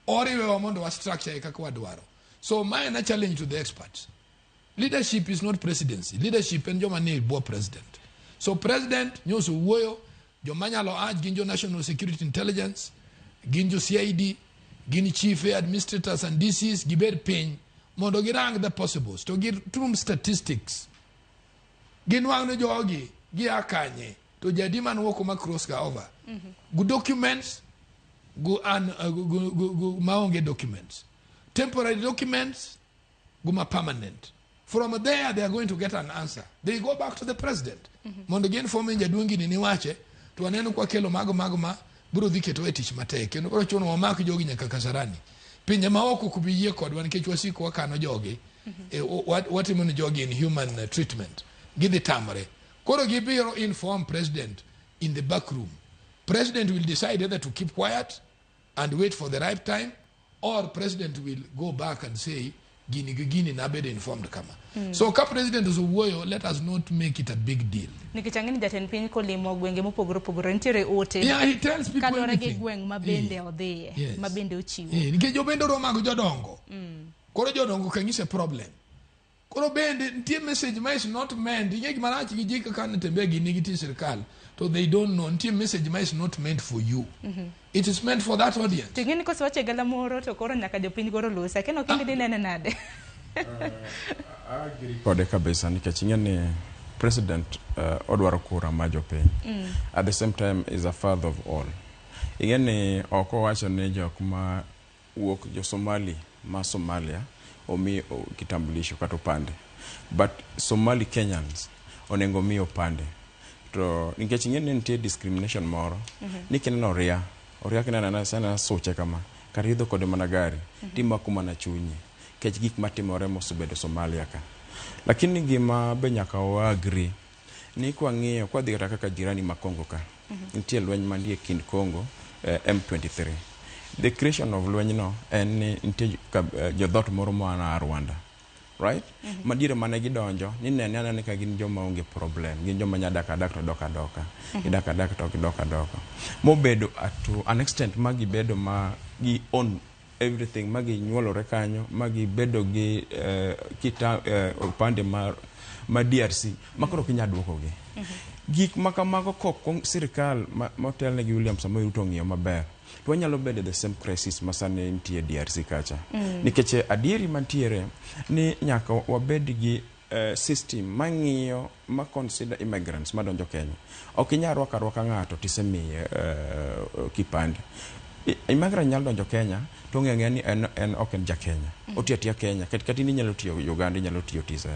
or iwewa mondo wa structure e kaka wadwaro. So mae en a challenge to the experts. Leadership is not presidency. Leadership en joma nie bwo president. So president nyoso wuoyo, joma nyalo urge gin jo National Security Intelligence, gin jo CID, gin chief administrators and DCs gibed piny mondo girang the possibles to gitum statistics. Ginwang' ni jogi gia kanye to jadi man woko ma cross ga over. Gu documents gu, an, gu, gu, gu, gu maonge documents. Temporary documents guma permanent. From there, they are going to get an answer. They go back to the president. Mondo gi inform ni jaduong' gini niwache, to waneno kwa kelo mago mago ma biro dhi keto e tich matek. Kendo biro chuno wamak jogi nyaka Kasarani. Pinje ma oko ok bi yie kodwa nikech wasiko wakano jogi. E, watimo ni jogi in human treatment. Gidhi tamre. Koro gibiro inform president in the back room. President will decide either to keep quiet and wait for the right time or president will go back and say gini gi gini nabedo informed kama. So ka president osewuoyo, let us not make it a big deal. Nikech ang'e ni jatend piny kolimo gwenge mopogore opogore nitiere ote Yeah, he tells people kaluwore gi everything. gweng' ma bende odhiye ma bende ochiwo. Nikech jobende oromo gi jodongo. Koro jodongo ka nyise problem. Koro bende nitie message ma is not meant. Ing'e gima rach gi ji kaka Natembeya gini gi sirkal to they don't know. Nitie message ma is not meant for you. It is meant for that audience. To ing'e ni kosewacho e galamoro to koro nyaka jopiny koro lusa. Ken Okindi dinene nade? Kode kabisa nikech ing'e ni president odwaro kura ma jopiny. At the same time is a father of all. Ing'e ni ok owacho ni jok ma wuok jo Somali ma Somalia omi kitambulisho kata opande. But Somali Kenyans onego mi opande. To nikech ing'e ni nitie discrimination moro ni kineno oria, oria kineno anena sana suche kama, kata idho kode mana gari, timako mana chunyi. Nikech gik matimore mosebedo Somalia ka. Lakini gima be nyaka wa agree ni kwang'iyo kwadhi kata kaka jirani ma Congo ka, nitie lweny mantie kind Congo M23. The creation of lweny no en ni nitie jodhot moro moa Rwanda. Right? Madiere mane gidonjo ni nene anene ka gin joma onge problem, gin joma nya dak adak to dok adoka. Gidak adak to gidok adoka. Mobedo at to an extent ma gibedo ma gi own everything ma ginyuolore kanyo ma gibedo gi kita opande mar ma DRC ma koro ok inyal duokogi. Gik ma kamago kok sirikal motelne gi William Samoei Ruto ong'iyo maber, to wanyalo bedo the same crisis ma sani nitie DRC kacha. Nikech adieri mantiere ni nyaka wabed gi system mang'iyo ma consider immigrants madonjo Kenya. Ok inyal rwako arwaka ng'ato tisemiye kipande. Immigrant nyalo donjo Kenya to ong'eyo ang'eya ni en ok en ja Kenya. Otiyo atiya Kenya, kata in inyalo tiyo Uganda, inyalo tiyo TZ.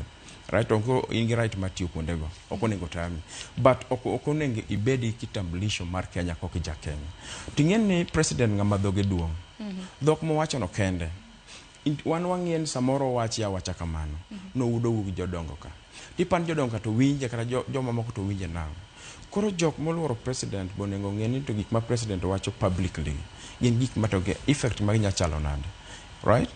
Right? Ok in gi right mar tiyo kuondego. Ok onego tami. But ok onego ibed gi kitambulisho mar Kenya kok ija Kenya. To ing'e ni president ng'ama dhoge duong'. Dhok mowacho no kende. Wan wang'iye ni samoro owachi awacha kamano. Nowuodo wuo gi jodongo ka. Tipan jodongo ka to winje kata joma moko to winje nang'o. Koro jok moluoro president be onego ng'e ni to gik ma president wacho publicly gin gik ma to gi effect magi nya chalo nade. Right?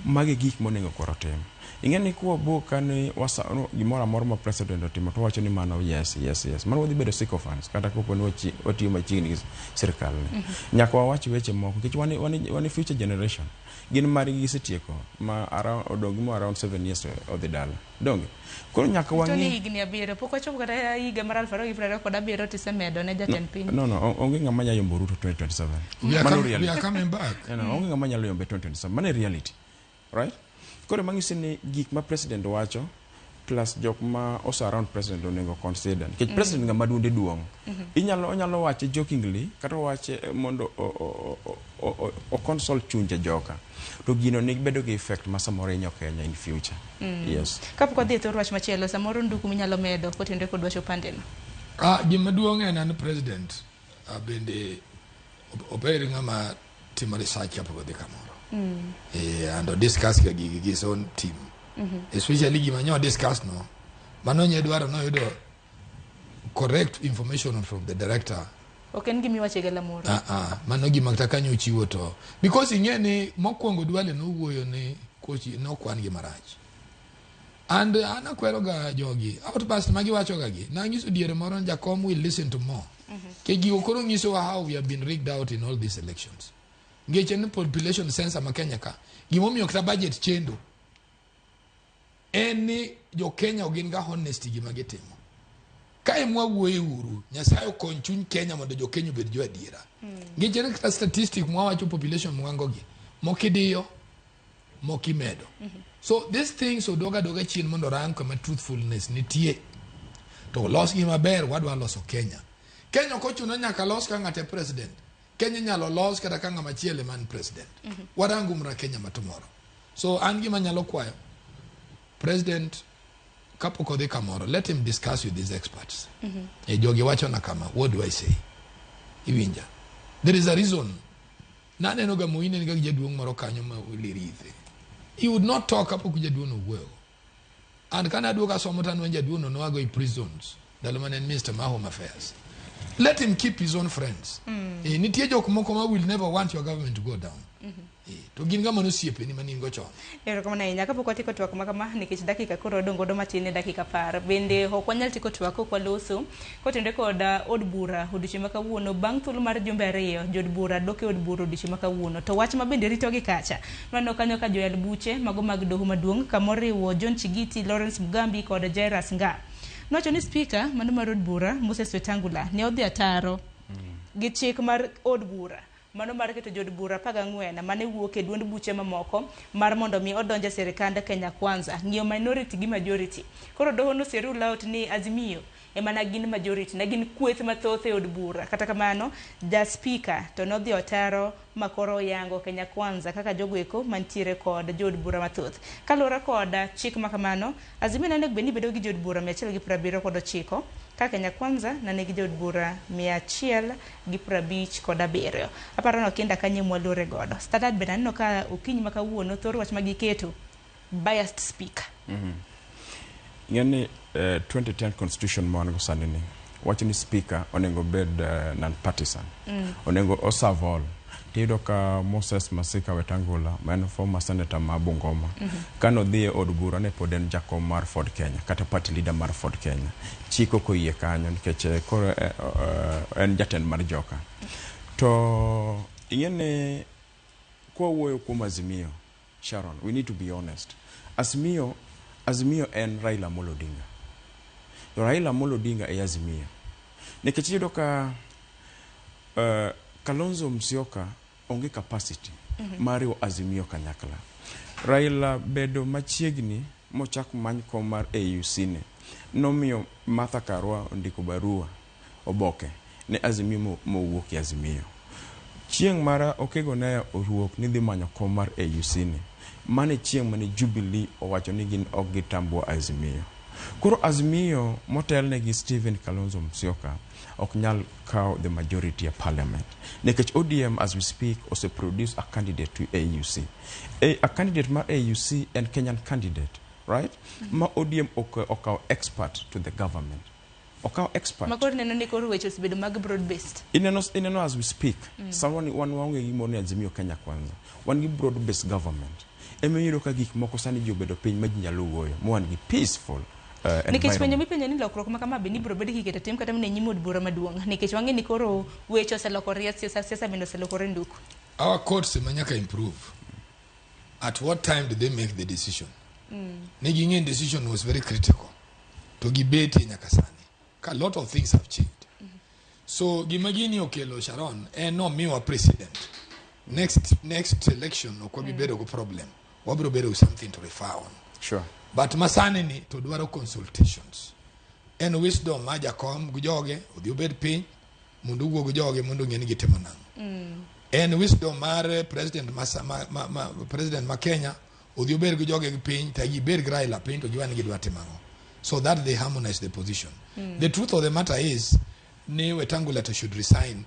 Magi gik monego koro tim. Ing'e ni kwa wuok ka ni no, gimoro amora ma president otimo to wacho ni mano yes, yes, yes. Mano wadhi bedo sycophants kata kopo ni watiyo machiegni gi sirkal ni. Nyaka wawach weche moko nikech wan future generation. Gin margi gisetieko ma around, odong' gi mo around 7 years odhi dala. Donge? Koro nyaka To ni wang'i higni 7 pok wachopo kata higa mar 2027 tisemedo ne jatend piny. No, onge ng'ama nyalo yombo Ruto 2027. We are Mano we reality. are coming back. No, onge ng'ama nyalo yombe 2027. Mano e reality. Right? Koro manyiso ni gik ma president wacho plus jok ma ose around president onego consider. Nikech president ng'ama duonde duong'. Inyalo wache jokingly kata owache mondo o console chunje joka. To gino ni bedo gi effect ma samoro hinyo Kenya in future. Yes. Kapok wadhi e thor wach machielo, samoro nduku minyalo medo kotenore kod wach opande no. Gima duong' en an president bende obed ng'ama timo research kapok odhi kamoro. And discuss ga gigi gi his own team. Especially gima nyo discuss no. Mano nye dwaro noyudo correct information from the director. Ok en gima iwacho e galamoro. Ah, ah, mano gima kata kanyo ochiwo to because ing'e ni mokwongo Duale nowuoyo ni kochi nokwan gi marach. And an akwero ga jogi outburst ma giwacho ga gi nanyiso diere moro ni Jakom will listen to more. Ke gigo koro nyisowa how we have been rigged out in all these elections. Ngeche ni population census ma Kenya ka gimomiyo kata budget chendo en ni jo Kenya ok gin ga honesty gima gitimo. Kae mwawuoye uru, Nyasaye okony chuny Kenya mondo jo Kenya obed jo adiera. Ngeche ni kata statistic mwawacho population mwango gi, moko idiyo, moko imedo. So these things odog adoga chien mondo rang kama truthfulness nitie. To los gi maber wadwa loso Kenya. Kenya ok ochuno nyaka los ka ng'ate president. Kenya inyalo los kata ka ng'ama chielo ema ni president. Warangu mra Kenya ma tomorrow. So an gima nyalo kwayo president kapok odhi kamoro let him discuss with these experts. E jogi wacho na kama what do I say? Iwinja. There is a reason. Naneno ga Moi ne nigi jaduong' moro kanyo ma Lirithe. He would not talk kapok jaduong' owuoyo. And kana aduogo asomo to aneno jaduong' no noago e prisons ndalo mane en Minister ma Home Affairs. Let him keep his own friends. Nitie jok moko ma will never want your government to go down. To gin ga mano osiepeni mane in go chon. Erokamano ahinya. Kapok watieko twak ma kama, nikech dakika koro wadong' godo matin ne dakika 10. Bende ok wanyal tieko twak kok waloso kotenore kod od bura odiochieng' ma kawuono. Bang' thuolo mar jumbe 2, jood bura dok e od bura odiochieng' ma kawuono. To wach ma bende ritogi kacha, waneno kanyo ka joyal buche mago mag doho maduong' kamoriwo John Chigiti, Lawrence Mugambi kod Jairus Nga. Nowacho ni spika mano mar od bura Moses Wetangula ne odhi ataro gi chik mar od bura mano mar keto jood bura 14 mane wuok e duond buche mamoko mar mondo mi odonj e sirikand Kenya Kwanza ng'iyo minority gi majority. Koro doho nose rule out ni Azimio ema ne gin majority, ne gin kweth mathoth e od bura. Kata kamano, ja spika to nodhi otaro ma koro oyango Kenya Kwanza kaka jogo eko mantiere kod jood bura mathoth. Kaluwore kod chik ma kamano, Azimio ne onego bed ni bedo gi jood bura 179, ka Kenya Kwanza ne nigi jood bura 157. Aparo ni okinda kanyo mwalore godo. Standard bende aneno ka okinyi ma kawuono thor wach ma giketo biased speaker. Ng'e ni 2010 constitution ma wan go sani ni wacho ni speaker onego bed non-partisan. Onego oserve all. Tiyudo ka Moses Masika Wetangula ma en former senator ma Bungoma kanodhi e od bura ne pod en jakom mar Ford Kenya kata party leader mar Ford Kenya. Chik ok oyie kanyo nikech koro en jatend mar joka. To ing'e ni kwawuoyo kuom Azimio, Sharon, we need to be honest. Azimio en Raila Amolo Odinga. To Raila Amolo Odinga e Azimio. Nikech iyudo ka Kalonzo Musyoka onge capacity mar riwo Azimio kanyakla. Raila bedo machiegni mochak many kom mar AUC ne nomiyo Martha Karua ondiko barua oboke ne Azimio mowuok e Azimio. Chieng' mara Okego ne owuok ni dhi manyo kom mar AUC ni. Mane chieng' mane Jubilee owacho ni gin ok gitambwa Azimio. Koro Azimio motelne gi Stephen Kalonzo Musyoka ok nyal kawo the majority e parliament. Nikech ODM as we speak ose produce a candidate to AUC. A candidate mar AUC en Kenyan candidate, right? Ma ODM okawo expert to the government. Okawo expert. Ma koro neno ni koro weche osebedo mag broad based. Ineno as we speak, someone wan waonge gimoro ni Azimio Kenya Kwanza. Wan gi broad based government. Ema ka gik moko sani ji obedo piny ma ji nyalo wuoyo. Ma wan gi peaceful Nikech penjo mipenjo ni lokruok ma kama be ni biro bedo kiketo tim kata mana e nyim od bura maduong'. Nikech wang'e ni koro weche oselokore e siasa, siasa bende oselokore nduku. Our courts ema nyaka improve. At what time did they make the decision? Ne ging'e decision was very critical. To gibetie nyaka sani. Ka lot of things have changed. So gima gini okelo Sharon en nomiwa president. Next election ok wabi bedo go problem. Wabiro bedo with something to refer on. But masani ni to dwaro consultations. En wisdom ma jakom gi joge odhi obed piny mondo owuo gi joge mondo ong'e ni gitimo nang'o. En wisdom mar president ma president ma Kenya odhi obed gi joge gi piny to gibed gi Raila piny to giwa ni gidwa timo ang'o. So that they harmonize the position. The truth of the matter is ni Wetangula to should resign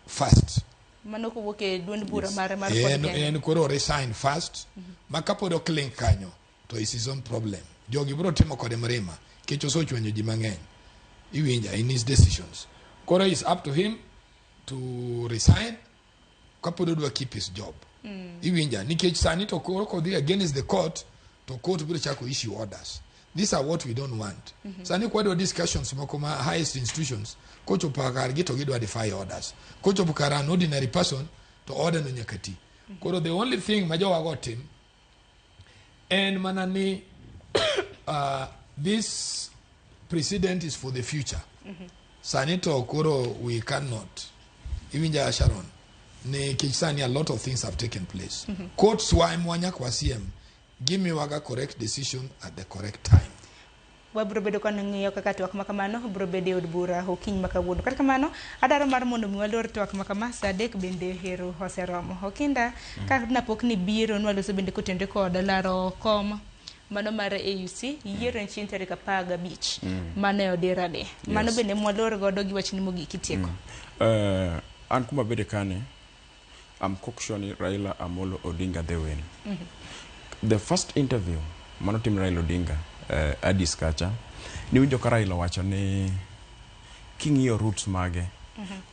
first. Mano kowuok e duond bura mare mar Ford En, Kenya. en koro resign first. Ma kapod ok link kanyo to is his own problem. Jogi biro timo kode mrima nikech osechwanyo ji mang'eny. Iwinja in his decisions. Koro is up to him to resign kapod odwa keep his job. Iwinja nikech sani to koro kodhi against the court to court biro chako issue orders. These are what we don't want. Sani kwadwa discussions moko ma highest institutions kochopo kargi to gidwa defy orders. Kochopo kar an ordinary person to order no nyaka ti. Koro the only thing ma jowago tim en mana ni this precedent is for the future. Sani to koro we cannot. Iwinja Sharon, nikech sani a lot of things have taken place. Courts wa ema nyaka wasiem gimiwaga correct decision at the correct time. Wabiro bedo ka ng'iyo kaka twak ma kamano biro bedo e od bura okinyi ma kawuono. Kata kamano, adwaro mar mondo mi walor twak ma kama sa 3 bende hero oseromo. Okinda ka napok ni biro nwaloso bende kotenore kod laro kom mano mar AUC yiero en chieng' tarik 15 mano e odira ni. Mano bende mwalor godo gi wachni mogik itieko. An kuma bede kane, I'm cocksure ni Raila Amolo Odinga the win. The first interview manotim Raila Odinga Addis kacha, niwinjo ka Raila wacho ni king'iyo roots mage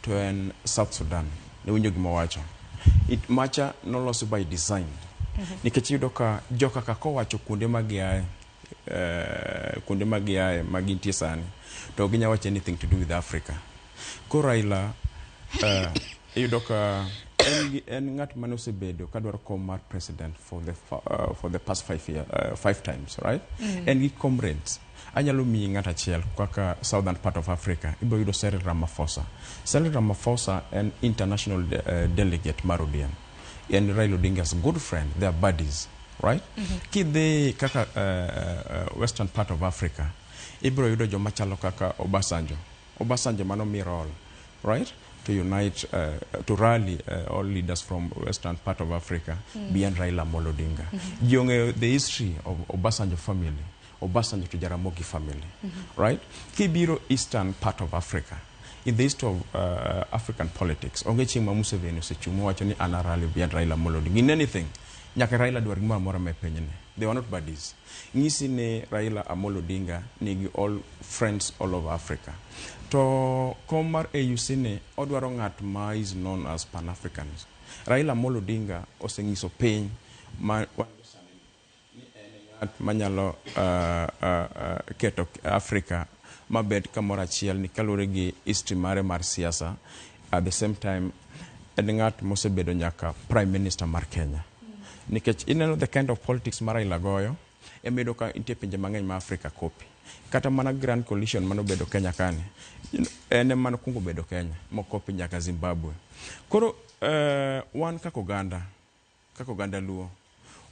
to en South Sudan. Niwinjo gima owacho. It macha nolosi by design. Nikech iyudo ka joka ka kowacho kuonde ma giaye, kuonde ma giaye ma gintie sani, to ok ginyal wacho anything to do with Africa. Koro Raila iyudo ka en ng'at mane osebedo kadwaro kom mar president for the past 5 times, right? En gi comrades. Anyalo miyi ng'at achiel kaka southern part of Africa, ibiro yudo Cyril Ramaphosa. Cyril Ramaphosa en international delegate mar ODM. En Raila Odinga's good friend, they are buddies, right? Kidhi kaka western part of Africa, ibiro yudo joma chalo kaka Obasanjo. Obasanjo mano mi role, right? To unite, to rally all leaders from western part of Africa behind Raila Amolo Odinga. Ji ong'eyo the history of Obasanjo family, Obasanjo to Jaramogi family, right? Kibiro eastern part of Africa, in the history of African politics, onge chieng' ma Museveni osechung' mowacho ni an a rally behind Raila Amolo Odinga. In anything, nyaka Raila dwar gimoro amora ma e pinyni. They were not buddies. Ng'isi ni Raila Amolo Odinga nigi all friends all over Africa. To kom mar AUC ni odwaro ng'at ma is known as Pan-Africanist. Raila Amolo Odinga oseng'iso piny ma wan go sani ni en ng'at manyalo keto Africa mabed kamoro achiel ni kaluwore gi history mare mar siasa. At the same time, en ng'at mosebedo nyaka prime minister mar Kenya. Nikech ineno the kind of politics ma Raila goyo, ema iyudo ka nitie pinje mang'eny ma Africa copy. Kata mana Grand Coalition manobedo Kenya kani, en ema nokwongo bedo Kenya, mokopi nyaka Zimbabwe. Koro wan kaka oganda Luo,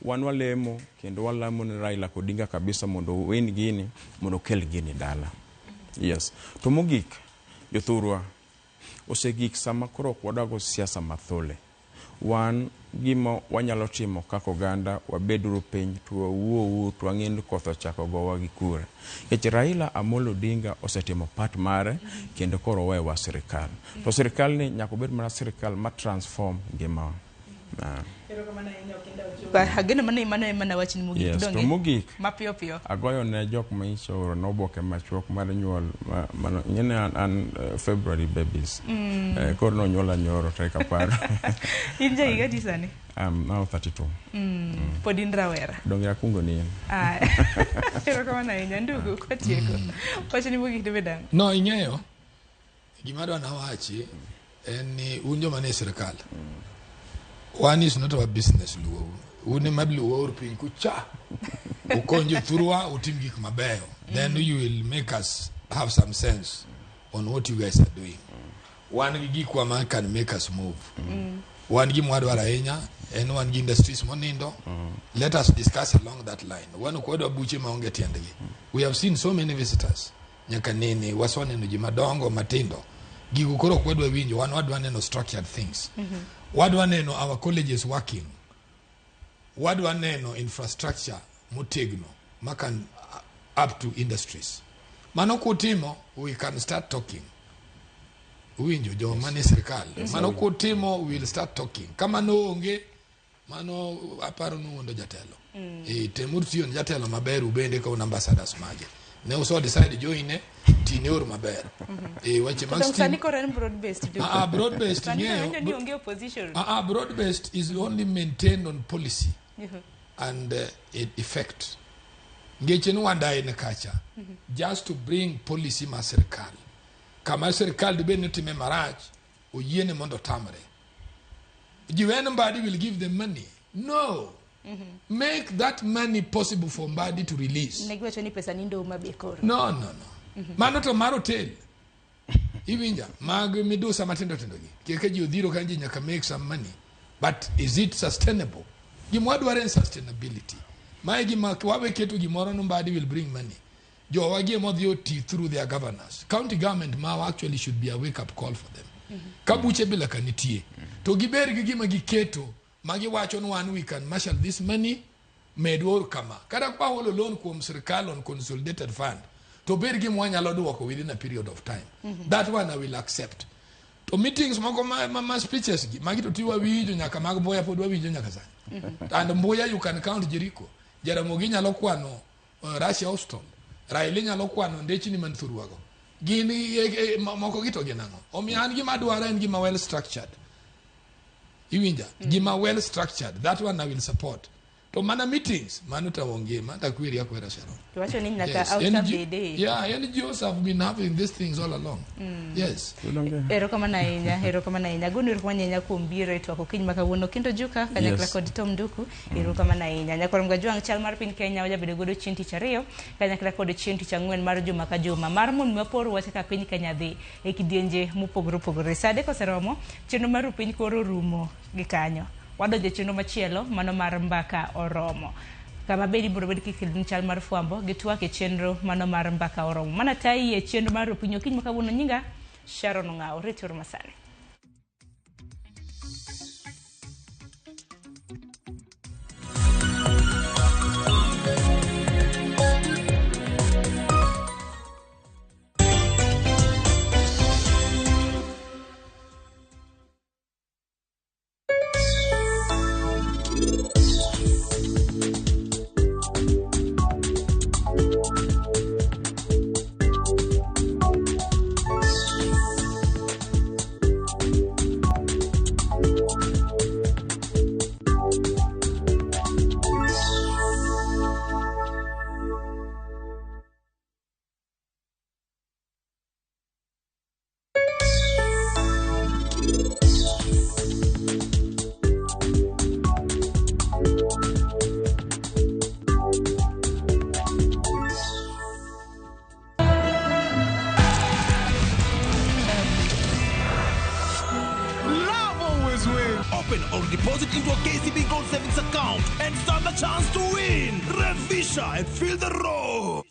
wan walemo kendo walamo ne Raila Odinga kabisa mondo owin gini, mondo okel gini dala. Yes. To mogik, jothurwa, osegik sama koro ok wadago siasa mathole. Wan gima wanyalo timo kaka oganda, wabeduru piny to wawuouru to wang'e ni koth ochako gowa gi kure. Nikech Raila Amolo Odinga osetimo part mare kendo koro owewa sirikal. To sirikal ni nyaka obed mana sirikal ma transform ngimawa. Ageno mano mano ema nawachni mogik. Yes, to donge? mogik. Mapiyo piyo. Agoyo ne jok ma ichoro noboke machuok mar nyuol mano ing'e an February babies. Koro nonyuola nyoro tarik 10. In ja higa adi sani? I'm now 32. Pod in rawera. Donge akungo ni in. Erokamano ahinya ndugu kwatieko. Wachni mogik dibed ang'o? No, ing'eyo gima adwa nawachi en ni un joma nie sirikal. One is not our business luo. Un ema luo piny kucha. Ukony jothurwa utim gik mabeyo. Then you will make us have some sense on what you guys are doing. Wan gi gikwa ma can make us move. Wan gi mwadwaro ahinya en wan gi industries monindo. Let us discuss along that line. Wan ok wadwa buche maonge tiendgi. We have seen so many visitors. Nyaka nene waseneno ji madongo matindo. Gigo koro ok wadwa winjo, wan wadwa neno structured things. Wadwa neno our colleges working. Wadwa neno infrastructure motegno ma can up to industries. Mano kutimo, we can start talking. Uwinjo joma manie sirkal. Yes. Mano kutimo we'll start talking. Kamano onge mano aparo ni uwuondo jatelo. E, temuru tiyo ne jatelo maber ubende ka un ambassadors mage. Ne uso decide join tine uru maber. E, weche mag To sani stim koro en broad based. Ah, ah, broad based Sani ing'eyo. awinjo ni onge opposition. Ah, ah, broad based is only maintained on policy and effect. Ngeche ni wandaye ne kacha. Just to bring policy mar sirkal. Kama sirkal dibed ni otime marach, oyiene mondo otamre. Jiwen Mbadi will give them money. No. Make that money possible for Mbadi to release. Ne giwacho ni pesa ni ndoma be koro. No, no, no. Mano to mar hotel. Iwinja, mag midusa matindo tindo gi. Keke ji odhiro ka ji nyaka make some money. But is it sustainable? Gima wadwaro en sustainability. Mae gima wawe keto gimoro no Mbadi will bring money. Jowa gi ema odhi oti through their governors. County government mawa actually should be a wake up call for them. Ka buche bila ka nitie. To giber gi gima giketo ma giwacho ni wan we can marshal this money medwa kama. Kata kwa holo loan kuom sirkal on consolidated fund to ber gima wanyalo duoko within a period of time. That one I will accept. To meetings moko ma speeches gi magi to ti wawinjo nyaka mag Mboya pod wawinjo nyaka sani. And Mboya you can count Jericho. Jaramogi nyalo kwano Russia Houston. Raila nyalo kwano ndechni man thurwago. Gin moko gi to gin ang'o? Omiyo an gima adwaro en gima well structured. Iwinja? Gima well structured. That one I will support. To mana meetings, mano to onge, mano takweri akwera Sharon. To wacho ni nyaka Yes, outer NGO bede. Yeah, NGOs have been having these things all along. Yes. Erokamano ahinya, erokamano ahinya. Agoni erokamano ahinya kuom biro e twak okinyi ma kawuono. Kendo Juka kanyakla Yes. kod Tom Nduku, erokamano ahinya. Nyakwar Mgajwang' chal mar piny Kenya wajabedo godo chieng' tich ariyo kanyakla kod chieng' tich ang'wen mar juma ka juma. Mar mondo wapor wach kaka piny Kenya dhi e kidienje mopogore opogore. Sa adek oseromo, chenro mar piny koro rumo gi kanyo. Wadonjo e chenro machielo mano mar mbaka oromo. Kama bedi biro bedo kikeloni chal mar fwambo gi twak e chenro mano mar mbaka oromo. Mana tayi e chenro mar piny okinyi ma kawuono nyinga Sharon Ong'awo. Rituru masani. Love always wins. Open or deposit into a KCB Gold Savings account and stand a chance to win. Revisha and feel the roar.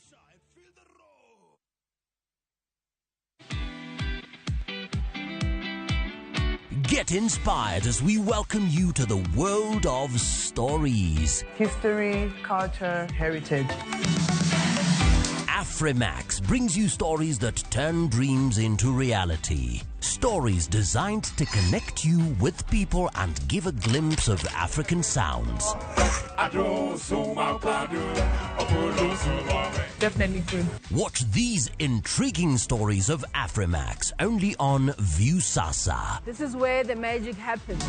Get inspired as we welcome you to the world of stories. History, culture, heritage. Afrimax brings you stories that turn dreams into reality. Stories designed to connect you with people and give a glimpse of African sounds. Definitely good. Watch these intriguing stories of Afrimax only on Viusasa. This is where the magic happens.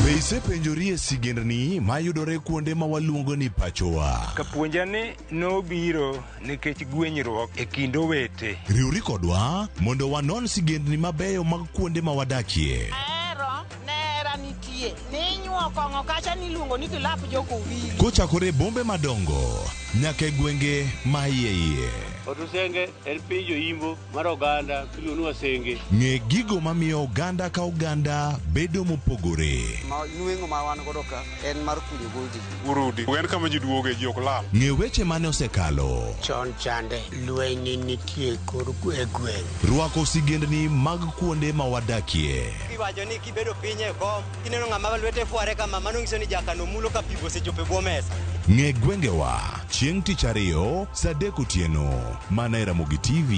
Be isepenjori e sigendni mayudore kuonde ma waluongo ni pachowa? Kapuonja ni nobiro nikech gwenyruok e kind owete. Riwri kodwa mondo wanon sigendni mabeyo mag kuonde ma wadakie. Ahero nera nitie ninyuo kong'o kacha niluongo ni kilap jokowili. Kochakore e bombe madongo nyaka e gwenge ma iye iye. Otusenge en piny joimbo mar oganda miluongo ni Wasenge. Ng'e gigo mamiyo oganda ka oganda bedo mopogore. Ma nweng'o ma wan godo ka en mar kunyo goldi. Urudi. En kama ji duoge ji ok lal. Ng'e weche mane osekalo. Chon chande lweny nitie kor e gweng'. Rwako sigendni mag kuonde ma wadakie. Iwacho ni kibedo piny e kom, kineno ng'ama lwete fware kama, mano nyiso ni jakano mulo ka pi osechopo e bwo mesa. Ng'e gwengewa chieng' tich ariyo saa 3 otieno mana e Ramogi TV.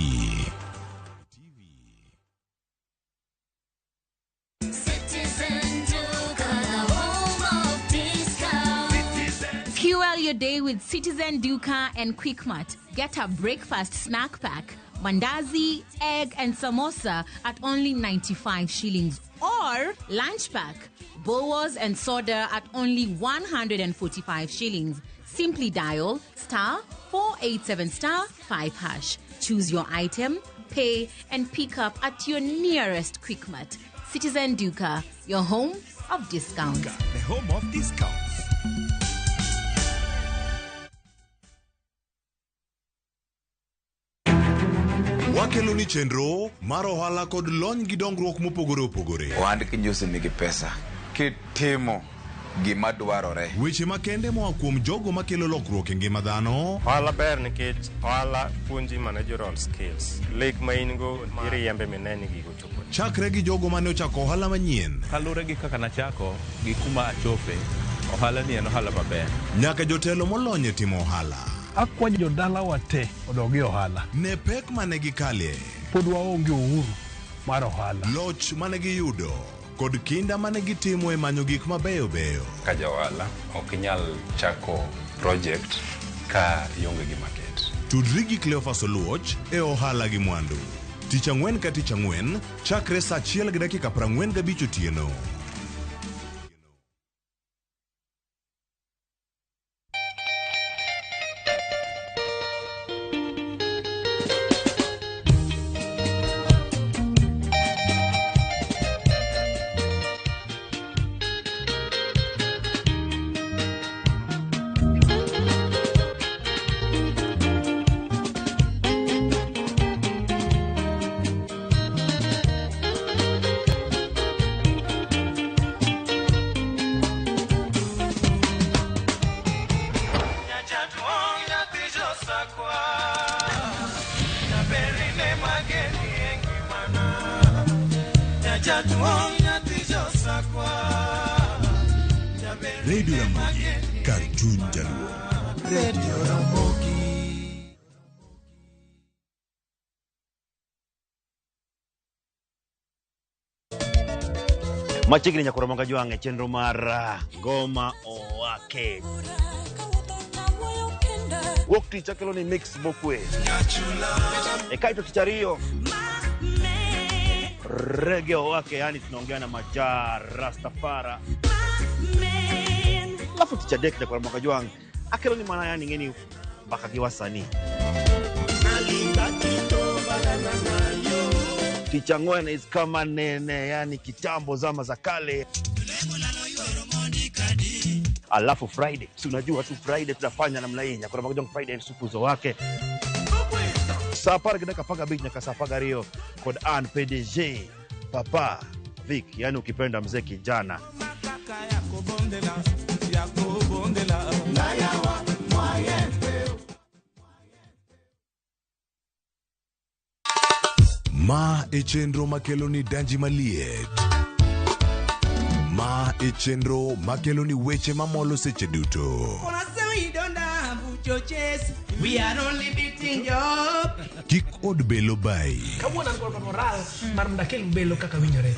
Fuel your day with Citizen Duka and Quickmart. Get a breakfast snack pack, mandazi, egg, and samosa at only 95 shillings. Or lunch pack, bowas and soda at only 145 shillings. Simply dial star 487 star 5 hash. Choose your item, pay, and pick up at your nearest Quickmart. Citizen Duka, your home of discounts. The home of discounts. Wakelo ni chenro mar ohala kod lony gi dongruok mopogore opogore. Ohand kinjusi nigi pesa kitimo gima dwarore. Weche makende moa kuom jogo makelo lokruok e ngima dhano. Ohala ber nikech ohala puonji managerial skills. Lek ma in go iriembe mine ni gigo chopo. Chakre gi jogo mane ochako ohala manyien. Kaluwore gi kaka nachako gi kuma achope, ohala ni en ohala maber. Nyaka jotelo molony e timo ohala. Akwayo jodalawa te odog e ohala. Ne pek mane gikale. Pod waonge uhuru mar ohala. Loch mane giyudo kod kinda mane gitimo e manyo gik mabeyo beyo. Ka ja ohala ok inyal chako project ka ionge gi market. Tudri gi Cleophas Oluoch e ohala gi mwandu. Tich ang'wen ka tich ang'wen chakre saa 1:45 otieno. Radio Ramogi, kar chuny jaluo. Radio Ramogi. Machiegni nyakoro manga jwang' e chenro mar Ngoma Owake. Wuok tich akelo ni mix mokwe. E kaito tich ariyo Reggae Owake, yani tunaongea na Maja Rastafara. Alafu tich adek nyakoro manga jwang' akelo ni mana yani ng'eni mbaka gi wasanii. Tich ang'wen is kama nene, yani kitambo zama za kale. Alafu Friday, si unajua tu Friday tunafanya namna hii. Nyakoro manga jwang' Friday supu zo wake. Saa 10:15 nyaka saa 12 kod an PDG Papa Vic, yani ukipenda mzee kijana. Ma e chenro makelo ni danji maliet. Ma e chenro makelo ni weche mamolo seche duto. We are only beating job. Kik od belo bai. Kawuono an kod moral mar mondo akel belo kaka winjore.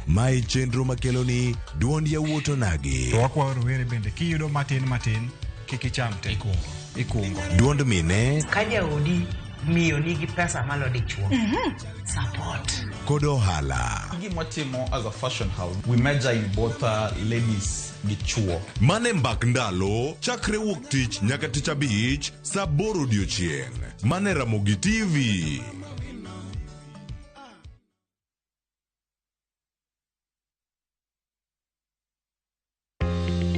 Ma e chenro makelo ni duond yawuot onagi. To wakwayo rowere bende kiyudo matin matin kik icham te. Ikungo. Duond mine Ka jaodi miyo nigi pesa malo dichuo. Support. kod ohala. Gima watimo as a fashion house, we major in both ladies gi chuo. Mane mbak ndalo chakre wuok tich nyaka tich abich saa 8 odiochieng'. Mane Ramogi TV.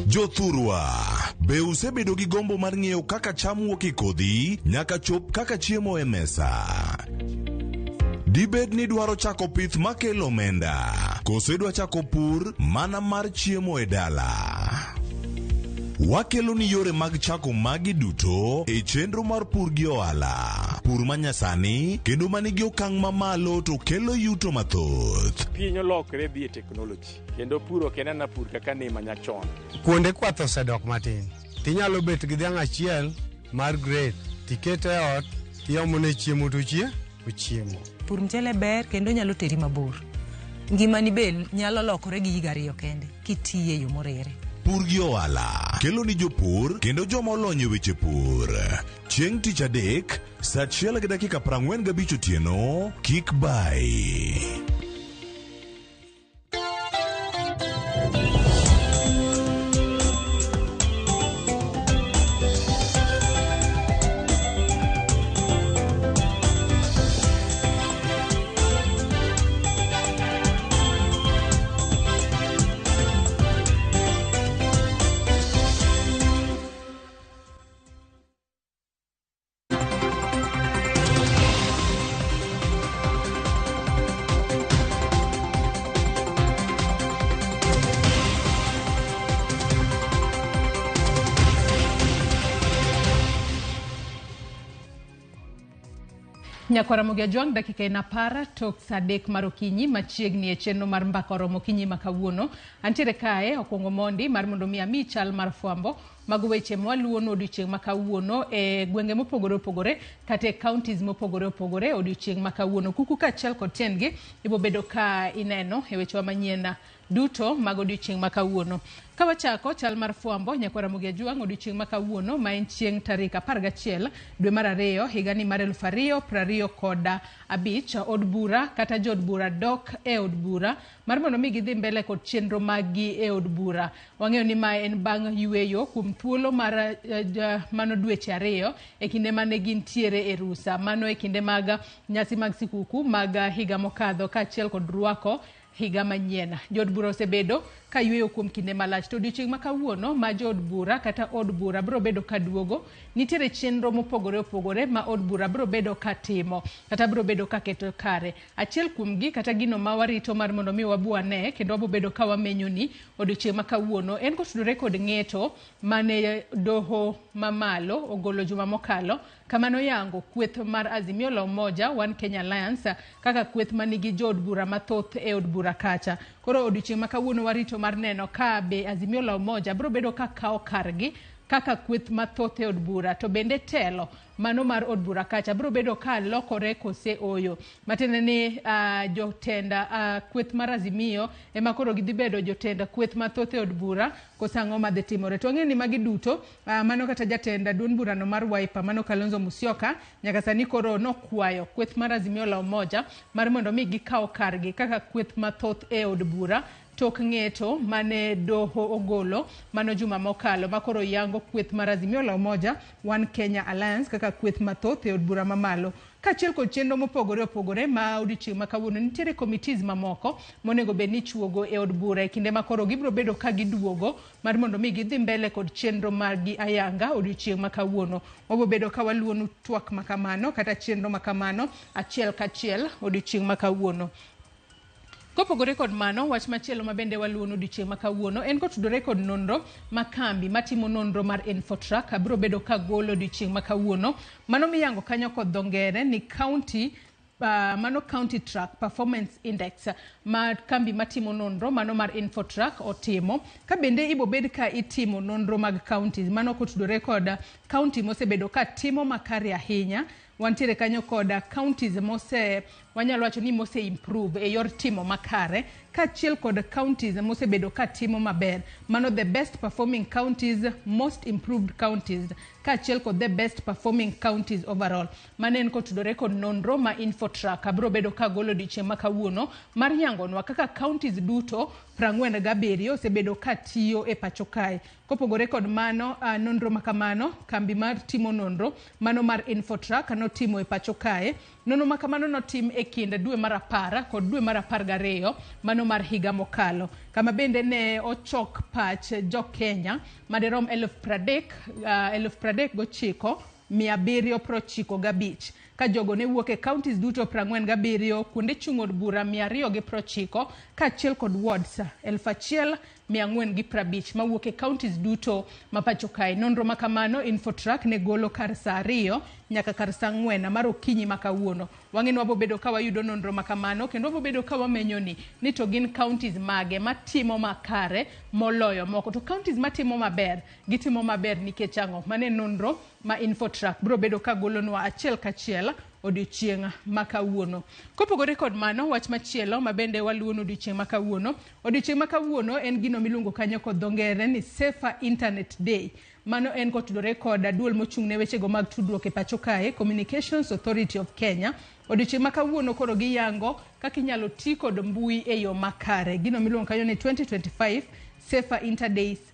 Jothurwa, be usebedo gi gombo mar ng'eyo kaka cham wuok e kodhi nyaka chop kaka chiemo e mesa? Dibed ni dwaro chako pith makelo omenda, koso idwa chako pur mana mar chiemo e dala? Wakelo ni yore mag chako magi duto e chenro mar pur gi ohala. Pur manyasani kendo manigi okang' mamalo to kelo yuto mathoth. Piny olokre dhi e teknoloji kendo pur ok en ana pur kaka ne manyachon. Kuonde kwath osedok matin. Tinyalo bet gi dhiang' achiel mar grade, tikete e ot, tiomone chiemo to ochiemo. Pur mchele ber kendo nyalo teri mabor. Ngimani be nyalo lokore gi higa 2 kende kitiye e yo moriere. Pur gi ohala kelo ni jopur kendo joma olony e weche pur. Chieng' tich adek, saa 1:45 otieno, kik bai. Nyakwara Ramogi Ajwang' dakika en 10 tok saa 3 mar okinyi machiegni e chenro mar mbaka oromo okinyi ma kawuono. Antiere kae okwongo mondi mar mondo mi ami chal mar fwambo mag weche mwaluwo no odiochieng' ma kawuono e gwenge mopogore opogore kata e counties mopogore opogore odiochieng' ma kawuono. Kuku kaachiel kod tiendgi ibobedo ka ineno e wechewa manyien duto mag odiochieng' ma kawuono. Ka wachako chal mar fwambo Nyakwara Ramogi Ajwang' odiochieng' ma kawuono ma en chieng' tarik 11 dwe mar 2 higani mar 2025 od bura kata jood bura dok e od bura mar mondo mi gidhi mbele kod chenro maggi e od bura. Wang'eyo ni mae en bang' yweyo kuom thuolo mar mano dweche 2 e kinde mane gintiere e rusa. Mano e kinde mag nyasi mag sikuku mag higa mokadho kaachiel kod rwako higa manyien. Jood bura osebedo ka yweyo kuom kinde malach to odiochieng' ma kawuono ma jood bura kata od bura biro bedo ka duogo, nitiere chenro mopogore opogore ma od bura biro bedo ka timo kata biro bedo ka keto kare. Achiel kuomgi kata gino ma warito mar mondo mi wabuane kendo wabobedo ka wamenyo ni odiochieng' ma kawuono en kotudore kod ng'eto mane doho mamalo ogolo juma mokalo kama noyango kweth mar Azimio la Umoja One Kenya Alliance kaka kweth manigi jood bura mathoth e od bura kacha. Koro odiochieng' ma kawuono warito mar neno ka be Azimio la Umoja biro bedo ka kawo kargi kaka kweth mathoth e od bura to bende telo mano mar od bura kacha biro bedo ka lokore kose oyo. Matiende ni jotend kweth mar Azimio ema koro gidhi bedo jotend kweth mathoth e od bura kose ang'o madhi timore. To wang'eyo ni magi duto mano kata jatend duond burano mar Wiper mano Kalonzo Musyoka nyaka sani koro nokwayo kweth mar Azimio la Umoja mar mondo mi gikaw kargi kaka kweth mathoth e od bura tok ng'eto mane doho ogolo mano juma mokalo makoro yango kweth mar Azimio la Umoja One Kenya Alliance kaka kweth mathoth e od bura mamalo. Kaachiel kod chenro mopogore opogore ma odiochieng' ma kawuono nitiere committees mamoko monego bed ni ichuogo e od bura e kinde ma koro gibiro bedo ka giduogo mar mondo mi gidhi mbele kod chenro margi ayanga odiochieng' ma kawuono. Wabiro bedo ka waluwonu twak makamano kata chenro makamano achiel kachiel odiochieng' ma kawuono. Kopogore kod mano, wach machielo ma bende waluwo odiochieng' ma kawuono en kotudore kod nonro ma kambi matimo nonro mar Infotrack biro bedo ka golo odiochieng' ma kawuono. Mano miyango kanyo kod dho ngere ni county mano County Track Performance Index ma kambi matimo nonro mano mar Infotrack otimo ka bende ibobed ka itimo nonro mag counties mano kotudore kod county mosebedo ka timo makare ahinya. Wantiere kanyo kod counties mose wanyalo wacho ni mose improve e yor timo makare kaachiel kod counties mosebedo ka timo maber, mano the best performing counties, most improved counties kaachiel kod the best performing counties overall. Mano en kotudore kod nonro ma Infotrack biro bedo ka golo odiochieng' ma kawuono mar yangonwa kaka counties duto 47 osebedo ka tiyo e pacho kae. Kopogore kod mano, nonro makamano kambi mar timo nonro mano mar Infotrack notimo e pacho kae. Nonro makamano notim e kind dwe mar 10 kod dwe mar 12 mano mar higa mokalo, kama bende ne ochok pach jo Kenya madirom 39,795 Ka jogo ne wuok e counties duto 47, kuonde chung' od bura 290 kaachiel kod wards 1450 mawuok e counties duto ma pacho kae. Nonro ma kamano Infotrack ne golo kar saa 2 nyaka kar saa 4 mar okinyi ma kawuono. Wang'e ni wabobedo ka wayudo nonro ma kamano kendo wabobedo ka wamenyo ni to gin counties mage matimo makare moloyo moko. To counties matimo maber, gitimo maber nikech ang'o? Mano e nonro ma Infotrack biro bedo ka golonwa achiel kachiel odiochieng' ma kawuono. Kopogore kod mano, wach machielo ma bende waluwono odiochieng' ma kawuono. Odiochieng' ma kawuono en gino miluongo kanyo kod dho ngere ni Safer Internet Day. Mano en kotudore kod duol mochung' ne wechego mag tudruok e pacho kae, Communications Authority of Kenya. Odiochieng' ma kawuono koro giyango kaka inyalo ti kod mbui e yo makare. Gino miluongo kanyo ni 2025 Safer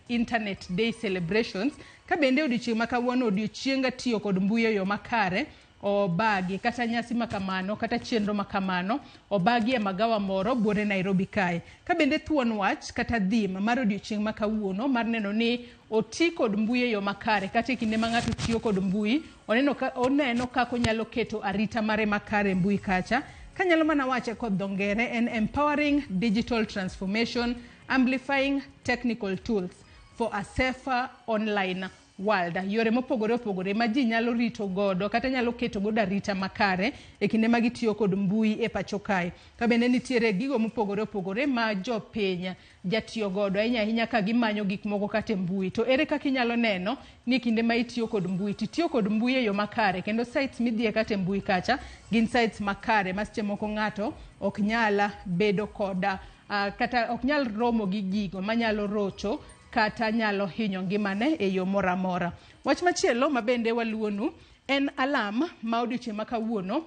Internet Day Celebrations. Ka bende odiochieng' ma kawuono odiochieng' tiyo kod mbui e yo makare, obagi kata nyasi makamano kata chenro makamano obagi e magawa moro buore Nairobi kae. Ka bende thuon wach kata theme mar odiochieng' ma kawuono mar neno ni oti kod mbui e yo makare, kata e kinde ma ng'ato tiyo kod mbui oneno kaka onyalo keto arita mare makare e mbui kacha. Kanyalo mana wache kod dho ngere en empowering digital transformation, amplifying technical tools for a safer online world. Yore mopogore opogore ma ji nyalo rito godo kata nyalo keto godo arita makare e kinde ma gitiyo kod mbui e pacho kae. Ka bende nitiere gigo mopogore opogore ma jopiny jatiyo godo ahinya ahinya ka gimanyo gik moko kata e mbui. To ere kaka inyalo neno ni kinde ma itiyo kod mbui, titiyo kod mbui e yo makare kendo sites midhiye kata e mbui kacha gin sites makare ma seche moko ng'ato ok nyal bedo koda kata ok nyal romo gi gigo manyalo rocho kata nyalo hinyo ngimane e yo moro amora. Wach machielo ma bende waluwonu en alam ma odiochieng' ma kawuono,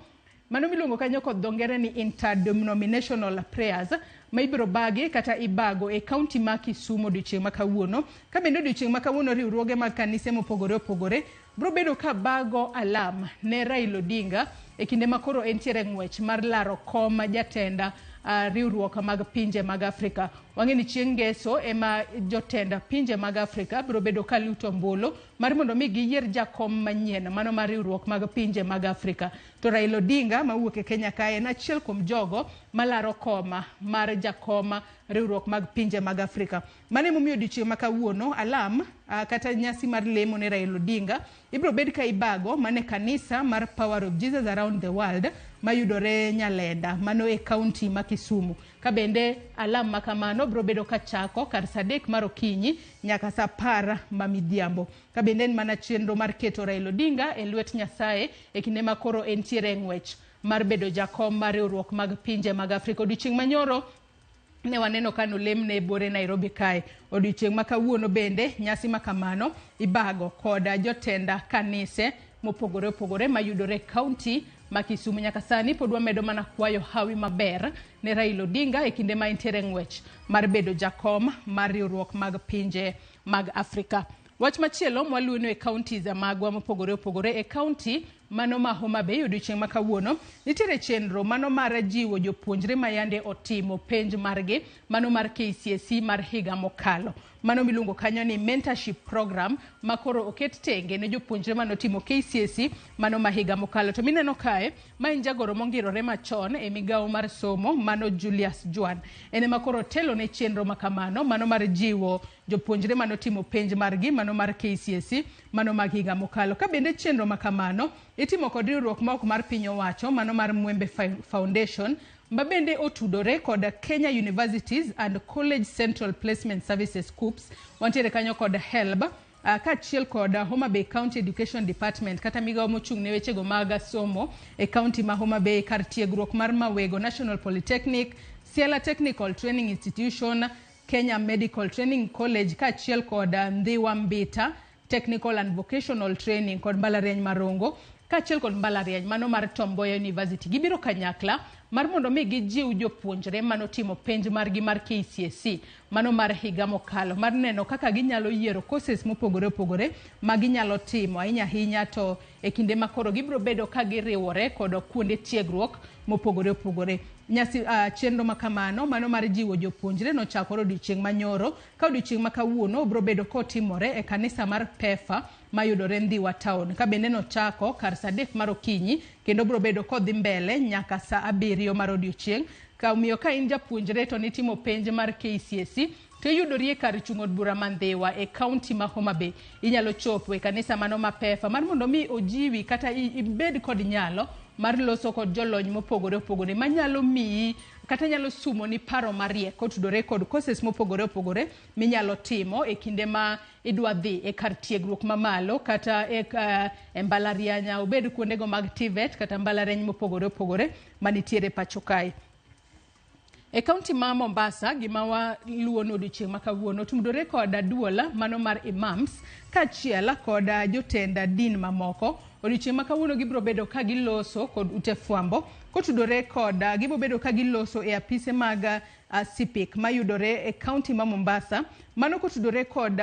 mano miluongo kanyo kod dho ngere ni interdenominational prayers ma ibiro bagi kata ibago e kaunti ma Kisumu odiochieng' ma kawuono. Ka bende odiochieng' ma kawuono riwruoge mag kanise mopogore opogore biro bedo ka bago alam ne Raila Odinga e kinde ma koro entiere ng'wech mar laro kom jatenda riwruok mag pinje mag Afrika. Wang'e ni chieng' ngeso ema jotend pinje mag Afrika biro bedo ka luto ombulu mar mondo mi giyier jakom manyien mano mar riwruok mag pinje mag Afrika. To Raila Odinga mawuok e Kenya kae en achiel kuom jogo malaro koma mar jakom riwruok mag pinje mag Afrika. Mano emomiyo odiochieng' ma kawuono alam kata nyasi mar lemo ne Raila Odinga ibiro bed ka ibago mana e kanisa mar Power of Jesus Around the World mayudore Nyalenda mano e kaunti ma Kisumu. Ka bende alam ma kamano biro bedo ka chako kar saa 3 mar okinyi nyaka saa 10 ma midhiambo. Ka bende en mana chenro mar keto Raila Odinga e lwet Nyasaye e kinde ma koro entiere e ng'wech mar bedo jakom mar riwruok mag pinje mag Afrika. Odiochieng' manyoro ne waneno ka nolemne buore Nairobi kae. Odiochieng' ma kawuono bende nyasi ma kamano ibago koda jotenda kanise mopogore opogore mayudore e kaunti ma Kisumu. Nyaka sani pod wamedo mana kwayo hawi maber ne Raila Odinga e kinde ma entiere ng'wech mar bedo jakom mar riwruok mag pinje mag Afrika. Wach machielo mwaluwono e counties magwa mopogore opogore e county mano ma Homa Bay odiochieng' ma kawuono nitiere chenro mano mar jiwo jopuonjre ma yande otimo penj margi mano mar KCSE mar higa mokalo. Mano miluongo kanyo ni mentorship program ma koro oket tenge ne jopuonjre manotimo KCSE mano ma higa mokalo. To mineno kae ma en jagoro mongirore machon e migawo mar somo mano Julius Juan. En ema koro telo ne chenro ma kamano mano mar jiwo jopuonjre manotimo penj margi mano mar KCSE mano mag higa mokalo. Ka bende chenro ma kamano itimo kod riwruok ma ok mar piny owacho mano mar Mwembe Foundation ma bende otudore kod Kenya Universities and College Central Placement Services KUCCPS. Wantiere kanyo kod HELB kaachiel kod Homa Bay County Education Department kata migawo mochung' ne wechego mag somo e kaunti ma Homa Bay, kar tiegruok mar Mawego National Polytechnic, Siala Technical Training Institution, Kenya Medical Training College kaachiel kod Ndhiwa Mbita Technical and Vocational Training kod mbalariany Marongo kaachiel kod mbalariany mano mar Tom Mboya University. Gibiro kanyakla mar mondo mi gijiw jopuonjre manotimo penj margi mar KCSE mano mar higa mokalo mar neno kaka ginyalo yiero courses mopogore opogore ma ginyalo timo ahinya ahinya to e kinde ma koro gibiro bedo ka giriwore kod kuonde tiegruok mopogore opogore. Nyasi chenro ma kamano mano mar jiwo jopuonjre nochakore odiochieng' manyoro ka odiochieng' ma kawuono obiro bedo kotimore e kanisa mar Pefa mayudore Ndhiwa Town ka bende nochako kar saa 3 mar okinyi kendo obiro bedo kodhi mbele nyaka saa 7 mar odiochieng'. Ka omiyo ka in japuonjre to nitimo penj mar KCSE to iyudori e kar chung' od bura ma Ndhiwa e kaunti ma Homa Bay, inyalo chopo e kanisa mano ma Pefa mar mondo mi ojiwi kata ibed kod nyalo mar loso kod jolony mopogore opogore manyalo miyi kata nyalo sumoni paro mariek kotudore kod courses mopogore opogore minyalo timo e kinde ma idwa dhi e kar tiegruok mamalo kata e mbalariany, obed kuondego mag TVET kata mbalariany mopogore opogore manitiere pacho kae. E kaunti ma Mombasa, gima waluwo ni odiochieng' ma kawuono otudore kod duol mano mar imams kaachiel kod jotend din mamoko. Odiochieng' ma kawuono gibiro bedo ka giloso kod ute fwambo kotudore kod gibiro bedo ka giloso e apise mag CIPIC mayudore e kaunti ma Mombasa, mano kotudore kod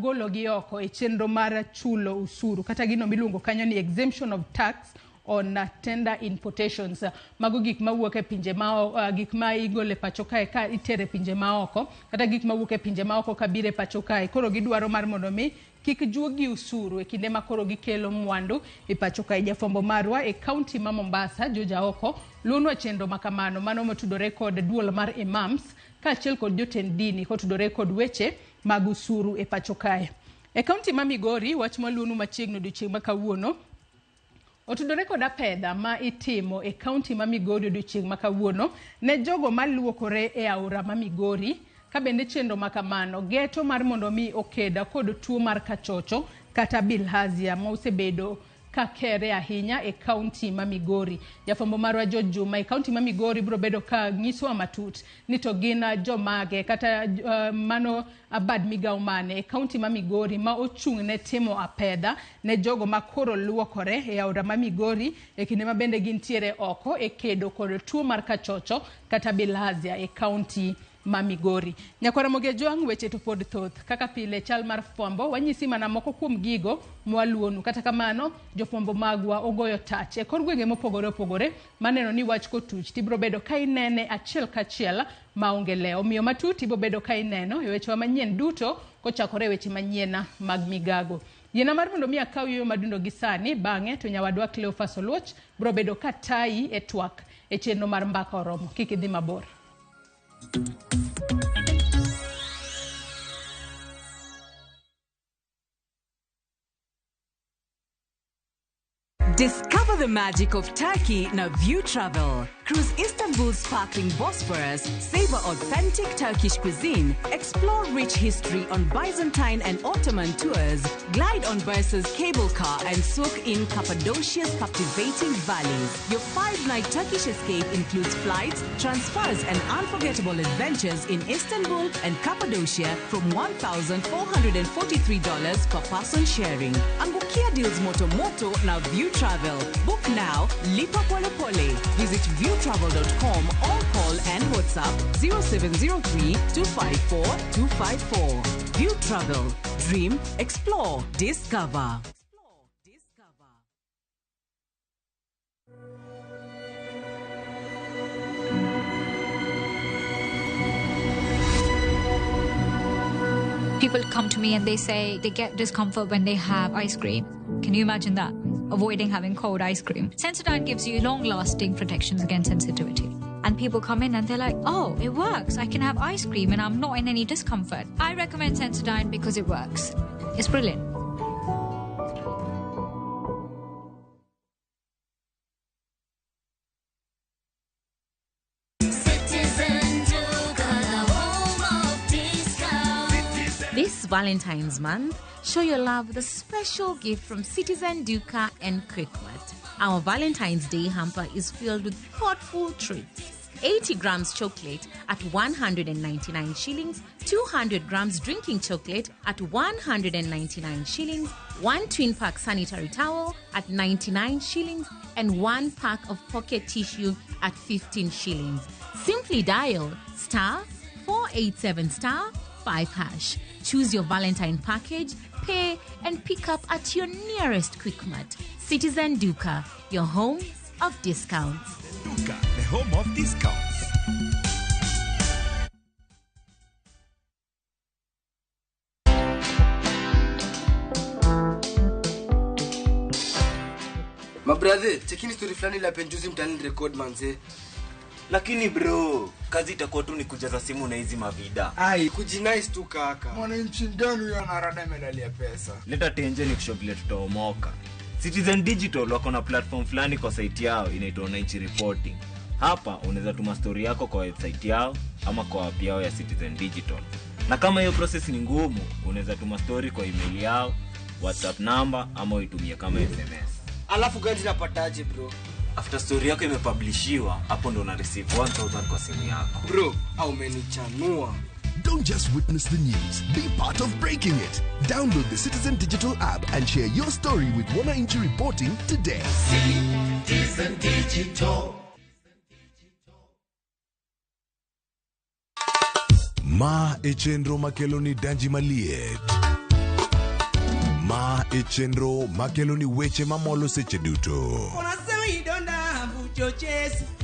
gologi oko e chenro mar chulo usuru kata gino miluongo kanyo ni exemption of tax on tender importations. Mago gik mawuok e pinje ma gik ma igolo e pacho kae ka itere pinje maoko kata gik mawuok e pinje maoko ka biro e pacho kae. Koro gidwaro mar mondo mi kik juogi usuru e kinde ma koro gikelo mwandu e pacho kae. Jafwambo marwa e kaunti ma Mombasa, George Aoko, luonwa chenro makamano mano motudore kod duol mar imams kaachiel kod jotend dini kotudore kod weche mag usuru e pacho kae. E kaunti ma Migori, wach maluonu machiegni odiochieng' ma kawuono otudore kod apedha ma itimo e kaunti ma Migori odiochieng' ma kawuono ne jogo maluokore e aora ma Migori, ka bende chenro makamano geto mar mondo mi okeda kod tuo mar kachocho kata bilharzia ma osebedo ka kere ahinya e kaunti ma Migori. Jafwambo marwa George Juma e kaunti ma Migori biro bedo ka nyisowa matut ni to gin jomage kata mano bad migawo mane e kaunti ma Migori ma ochung' ne timo apedha ne jogo ma koro luokore e aora ma Migori e kinde ma bende gintiere oko e kedo kod tuo mar kachocho kata bilharzia e kaunti ma Migori. Nyakwara Ramogi Ajwang', weche to pod thoth. Kaka pile chal mar fwambo wanyisi mana moko kuom gigo mwaluonu. Kata kamano jofwambo magwa ogoyo tach e kor gwenge mopogore opogore maneno ni wach kotuch tibiro bedo ka inene achiel kachiel maonge lewo. Omiyo matut ibiro bedo ka ineno e wechewa manyien duto kochakore e weche manyien mag migago. Yiena mar mondo mi akaw yueyo madundo gi sani, bang'e to nyawadwa Cleophas Oluoch biro bedo ka tayi e twak e chenro mar Mbaka Oromo. Kik idhi mabor. Discover the magic of Turkey na View Travel. Cruise Istanbul's sparkling Bosphorus, savor authentic Turkish cuisine, explore rich history on Byzantine and Ottoman tours, glide on Bursa's cable car and soak in Cappadocia's captivating valleys. Your 5-night Turkish escape includes flights, transfers and unforgettable adventures in Istanbul and Cappadocia from $1,443 per person sharing. Angukia deals moto moto na View Travel. Book now, lipa pole pole. Visit viewtravel.com or call and WhatsApp 0703 254 254. View Travel. Dream, explore, discover. People come to me and they say they get discomfort when they have ice cream. Can you imagine that? Avoiding having cold ice cream. Sensodyne gives you long-lasting protections against sensitivity. And people come in and they're like, oh, it works. I can have ice cream and I'm not in any discomfort. I recommend Sensodyne because it works. It's brilliant. This Valentine's month, show your love with a special gift from Citizen Duka and Quickmart. Our Valentine's Day hamper is filled with thoughtful treats. 80 grams chocolate at 199 shillings, 200 grams drinking chocolate at 199 shillings, 1 twin pack sanitary towel at 99 shillings, and 1 pack of pocket tissue at 15 shillings. Simply dial star 487 star 5#. Choose your Valentine package, pay, and pick up at your nearest Quickmart. Citizen Duka, your home of discounts. Duka, the home of discounts. Mabrother, chekini story fulani la penjuzi mtaani record manze. Lakini bro, kazi itakuwa tu ni kujaza simu na hizi mavida. Ai, kujinice tu kaka. Mwananchi gani huyo anarada medali ya pesa? Leta tenje ni kushow vile tutaomoka. Citizen Digital wako na platform fulani kwa site yao inaitwa Wananchi Reporting. Hapa unaweza tuma story yako kwa website yao ama kwa app yao ya Citizen Digital. Na kama hiyo process ni ngumu, unaweza tuma story kwa email yao, WhatsApp number ama uitumie kama SMS. Alafu gani napataje bro? After story yako imepublishiwa, hapo ndo una receive 1000 kwa simu yako. Bro, au umenichanua. Don't just witness the news, be part of breaking it. Download the Citizen Digital app and share your story with Wananchi Reporting today. Citizen Digital. Ma e chenro makelo ni danji maliet. Ma e chenro makelo ni weche mamolo seche duto.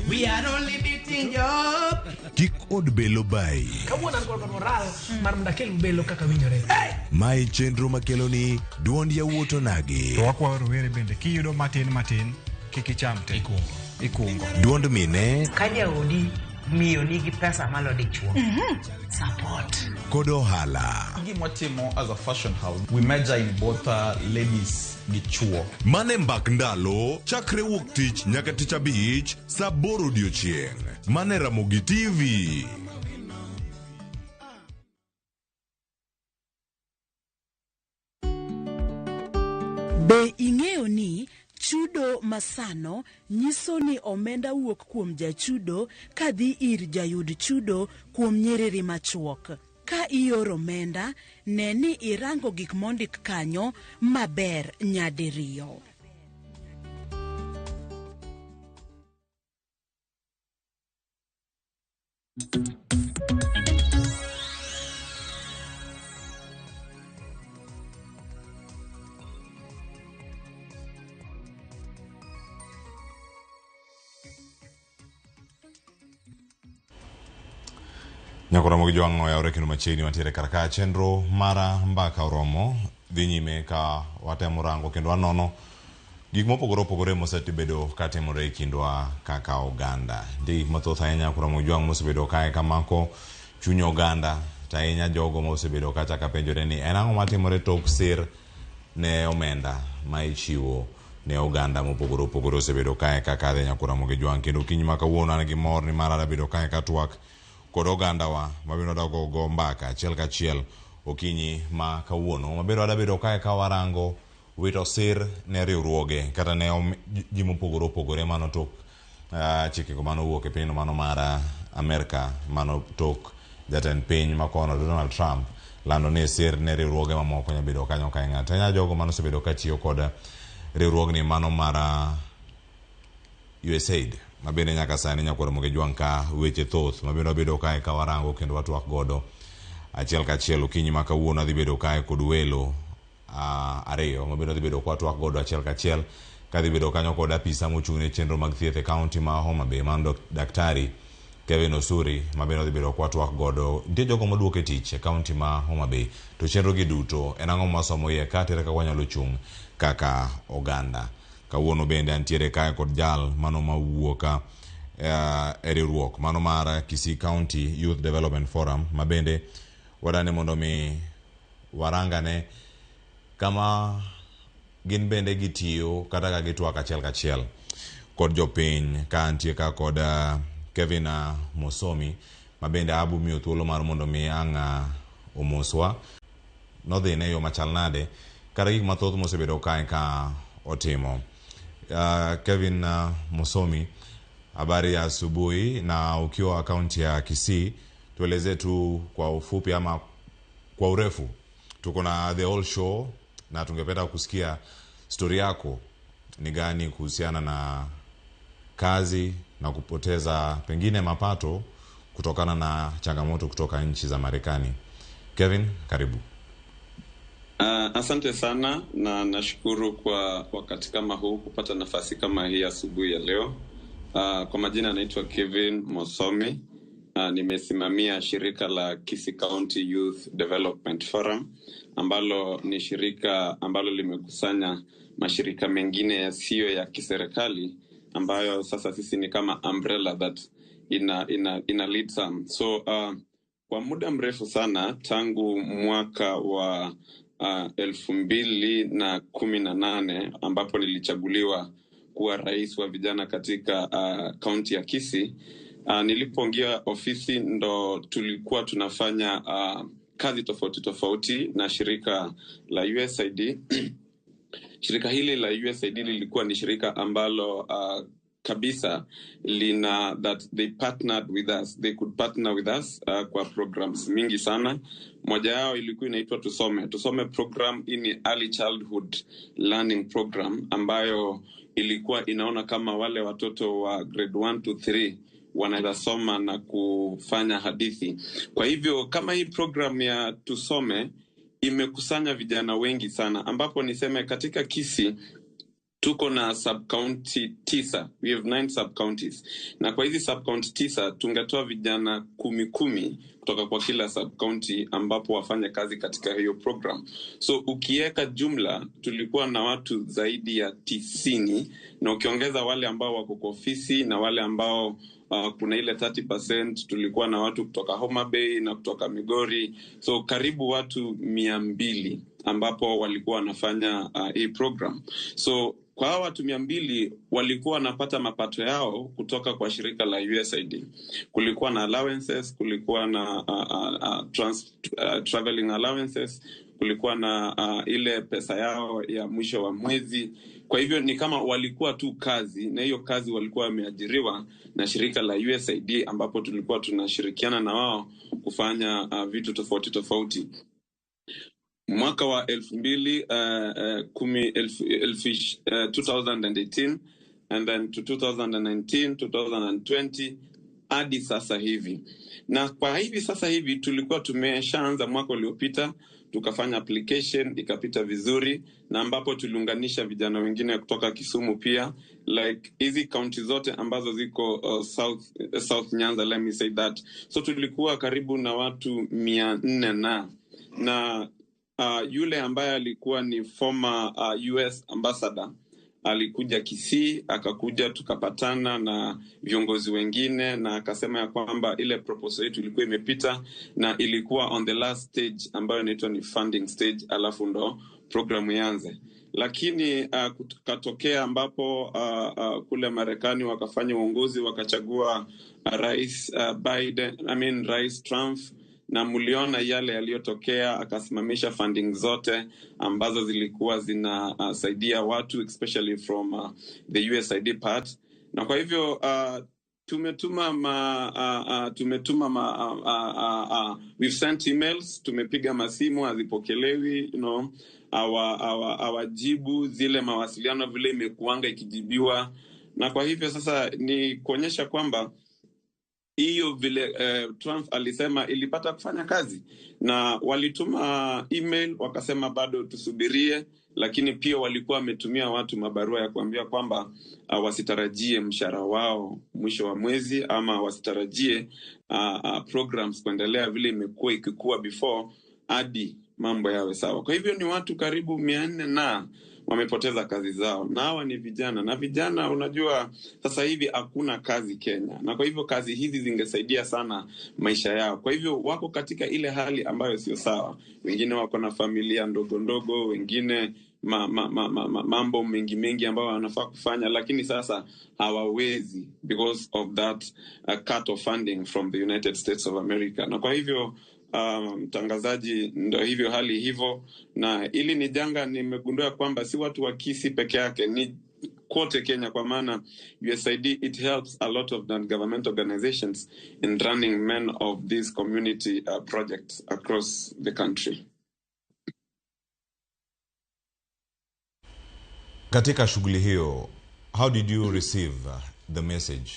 We are only beating job. Kik od belo bai. Kawuono an kod moral mar mondo akel belo kaka winjore. Ma e chenro makelo ni duond yawuot onagi. To wakwayo rowere bende kiyudo matin matin kik icham te. Ikungo. Duond mine. Ka jaodi miyo nigi pesa malo dichuo. Support. Kod ohala. Gima watimo as a fashion house, we major in both ladies gi chuo. Mane mbak ndalo chakre wuok tich nyaka tich abich saa 8 odiochieng'. Mane Ramogi TV. Be ing'eyo ni chudo masano nyiso ni omenda wuok kuom jachudo kadhi ir jayud chudo kuom nyiriri machuok. Ka ioro omenda, ne ni irango gik mondik kanyo maber nyadiriyo. Nyakora mogi jwang' oyawre kendo machiegni wantiere kar ka chenro mara mbaka oromo dhi nyime ka watemo rango kendo wanono gik mopogore opogore mosebedo katimore e kindwa kaka oganda. Nitie gik mathoth ahinya nyakora mogi jwang' mosebedo kae kamako chuny oganda to ahinya jogo mosebedo kacha penjore ni en ang'o matimore tok sir ne omenda ma ichiwo ne oganda mopogore opogore osebedo kae kaka dhi nyakora mogi jwang' kendo okinyi ma kawuono an gi mor ni mar abedo kae katwak kod ogandawa mabiro dago go mbaka achiel kachiel okinyi ma kawuono mabiro adabedo kae ka warango wito sir ne riwruoge kata ne ji mopogore opogore mano tok chikego manowuok e pinyno mano mar Amerka mano tok jatend piny makono Donald Trump lando ni sir ne riwruoge mamoko nyabedo kanyo kae ng'ato ahinya jogo manosebedo katiyo kod riwruogni mano mar USAID mabende nyaka sani nyakwar Ramogi Jwang' ka weche thoth mabende wabedo kae ka warango kendo watwak godo achiel kachiel okinyi ma kawuono adhi bedo kae kod welo ariyo mabende adhi bedo ka watwak godo achiel kachiel kadhi bedo kanyo kod apisa mochung' ne chenro mag thieth e kaunti ma Homa Bay mano Daktari Kevin Osuri mabende adhi bedo ka watwak godo. Nitie jogo moduok e tich e kaunti ma Homa Bay to chenro gi duto en ang'o masomo iye ka tere kaka wanyalo chung' kaka oganda. Kawuono bende antiere kae kod jal mano mawuok e riwruok mano mar Kisii County Youth Development Forum mabende wadani mondo mi warangane kama gin bende gitiyo kata ka gitwak achiel kachiel kod jopiny. Ka antie ka kod Kevin Mosomi mabende abu miyo thuolo mar mondo mi ang' omoswa nodhi ne yo machal nade kata gik mathoth mosebedo kae ka otimo. Kevin Mosomi, habari ya asubuhi. Na ukiwa kaunti ya Kisii, tueleze tu kwa ufupi ama kwa urefu. Tuko na the whole show na tungependa kusikia story yako ni gani kuhusiana na kazi na kupoteza pengine mapato kutokana na changamoto kutoka nchi za Marekani. Kevin, karibu. Asante sana na nashukuru kwa wakati kama huu kupata nafasi kama hii asubuhi ya leo. Kwa majina naitwa Kevin Mosomi. Nimesimamia shirika la Kisii County Youth Development Forum ambalo ni shirika ambalo limekusanya mashirika mengine yasiyo ya kiserikali ambayo sasa sisi ni kama umbrella that ina lead some. So kwa muda mrefu sana tangu mwaka wa 2018 ambapo nilichaguliwa kuwa rais wa vijana katika kaunti ya Kisii. Nilipoingia ofisi ndo tulikuwa tunafanya kazi tofauti tofauti na shirika la USAID. Shirika hili la USAID lilikuwa ni shirika ambalo kabisa lina that they partnered with us. They could partner with us kwa programs mingi sana. Moja yao ilikuwa inaitwa Tusome. Tusome program hii ni early childhood learning program ambayo ilikuwa inaona kama wale watoto wa grade 1 to 3 wanaweza soma na kufanya hadithi. Kwa hivyo kama hii program ya Tusome imekusanya vijana wengi sana, ambapo niseme katika Kisii tuko na sub-county 9. We have 9 sub-counties. Na kwa hizi sub-county 9 tungetoa vijana 10 kutoka kwa kila sub-county ambapo wafanye kazi katika hiyo program. So ukiweka jumla tulikuwa na watu zaidi ya 90, na ukiongeza wale ambao wako kwa ofisi na wale ambao kuna ile 30%, tulikuwa na watu kutoka Homa Bay na kutoka Migori. So karibu watu 200 ambapo walikuwa wanafanya hii program. So kwa hawa watu 200 walikuwa wanapata mapato yao kutoka kwa shirika la USAID. Kulikuwa na allowances, kulikuwa na traveling allowances, kulikuwa na ile pesa yao ya mwisho wa mwezi. Kwa hivyo ni kama walikuwa tu kazi, na hiyo kazi walikuwa wameajiriwa na shirika la USAID ambapo tulikuwa tunashirikiana na wao kufanya vitu tofauti tofauti. Mwaka wa 2018 and then to 2019, 2020 hadi sasa hivi. Na kwa hivi sasa hivi tulikuwa tumeshaanza mwaka uliopita, tukafanya application ikapita vizuri, na ambapo tuliunganisha vijana wengine kutoka Kisumu pia, like hizi county zote ambazo ziko South Nyanza, let me say that. So tulikuwa karibu na watu 400 na yule ambaye alikuwa ni former US ambassador alikuja Kisii, akakuja tukapatana na viongozi wengine, na akasema ya kwamba ile proposal yetu ilikuwa imepita na ilikuwa on the last stage ambayo inaitwa ni funding stage, alafu ndo programu ianze. Lakini kutokea ambapo kule Marekani wakafanya uongozi, wakachagua Rais Rais Trump, na muliona yale yaliyotokea, akasimamisha funding zote ambazo zilikuwa zinasaidia watu especially from the USAID part. Na kwa hivyo tumetuma we've sent emails, tumepiga masimu hazipokelewi, you know, awajibu zile mawasiliano vile imekuanga ikijibiwa. Na kwa hivyo sasa ni kuonyesha kwamba hiyo vile Trump alisema ilipata kufanya kazi, na walituma email wakasema bado tusubirie, lakini pia walikuwa wametumia watu mabarua ya kuambia kwamba wasitarajie mshahara wao mwisho wa mwezi, ama wasitarajie programs kuendelea vile imekuwa ikikua before hadi mambo yawe sawa. Kwa hivyo ni watu karibu 400 na wamepoteza kazi zao, na hawa ni vijana, na vijana unajua sasa hivi hakuna kazi Kenya, na kwa hivyo kazi hizi zingesaidia sana maisha yao. Kwa hivyo wako katika ile hali ambayo sio sawa, wengine wako na familia ndogo ndogo, wengine mambo mengi mengi ambayo wanafaa kufanya, lakini sasa hawawezi because of that cut of funding from the United States of America. Na kwa hivyo mtangazaji, ndo hivyo hali hivyo. Na ili ni janga nimegundua kwamba si watu wa Kisii peke yake, ni kote Kenya, kwa maana USAID it helps a lot of non-government organizations in running many of these community projects across the country. Katika shughuli hiyo, how did you receive the message?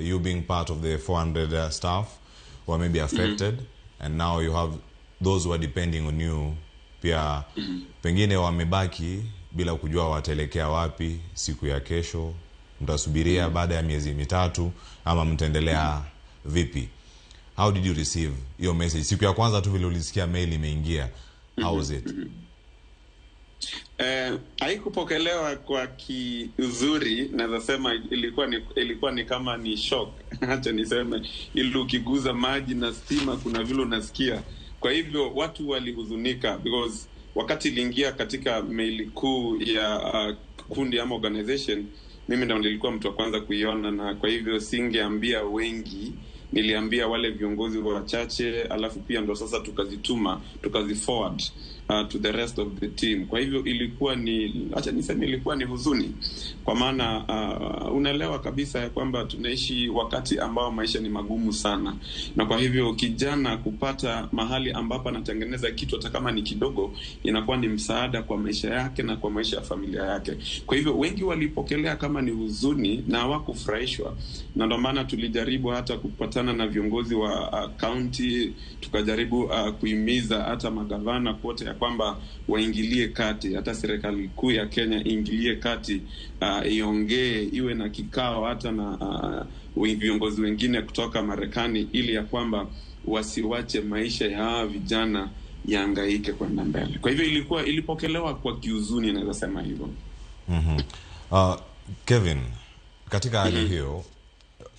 You being part of the 400 staff who are maybe affected, and now you have those who are depending on you pia, pengine wamebaki bila kujua wataelekea wapi siku ya kesho. Mtasubiria baada ya miezi mitatu ama mtaendelea vipi? How did you receive your message? Siku ya kwanza tu vile ulisikia mail imeingia, how was it? Haikupokelewa kwa kizuri, naweza sema ilikuwa ni kama ni shock. Acha niseme, ili ukiguza maji na stima kuna vile unasikia. Kwa hivyo watu walihuzunika because wakati iliingia katika maili kuu ya kundi ama organization, mimi ndo nilikuwa mtu wa kwanza kuiona, na kwa hivyo singeambia wengi, niliambia wale viongozi wachache, alafu pia ndo sasa tukazituma, tukaziforward to the rest of the team. Kwa hivyo ilikuwa ni, acha niseme, ilikuwa ni huzuni, kwa maana unaelewa kabisa ya kwamba tunaishi wakati ambao maisha ni magumu sana, na kwa hivyo kijana kupata mahali ambapo anatengeneza kitu hata kama ni kidogo inakuwa ni msaada kwa maisha yake na kwa maisha ya familia yake. Kwa hivyo wengi walipokelea kama ni huzuni na hawakufurahishwa, na ndio maana tulijaribu hata kupatana na viongozi wa county, tukajaribu kuhimiza hata magavana kote ya kwamba waingilie kati, hata serikali kuu ya Kenya iingilie kati, iongee, iwe na kikao hata na viongozi wengine kutoka Marekani, ili ya kwamba wasiwache maisha ya hawa vijana yaangaike kwenda mbele. Kwa hivyo ilipokelewa kwa kiuzuni, naweza sema hivyo. Kevin, katika hali hiyo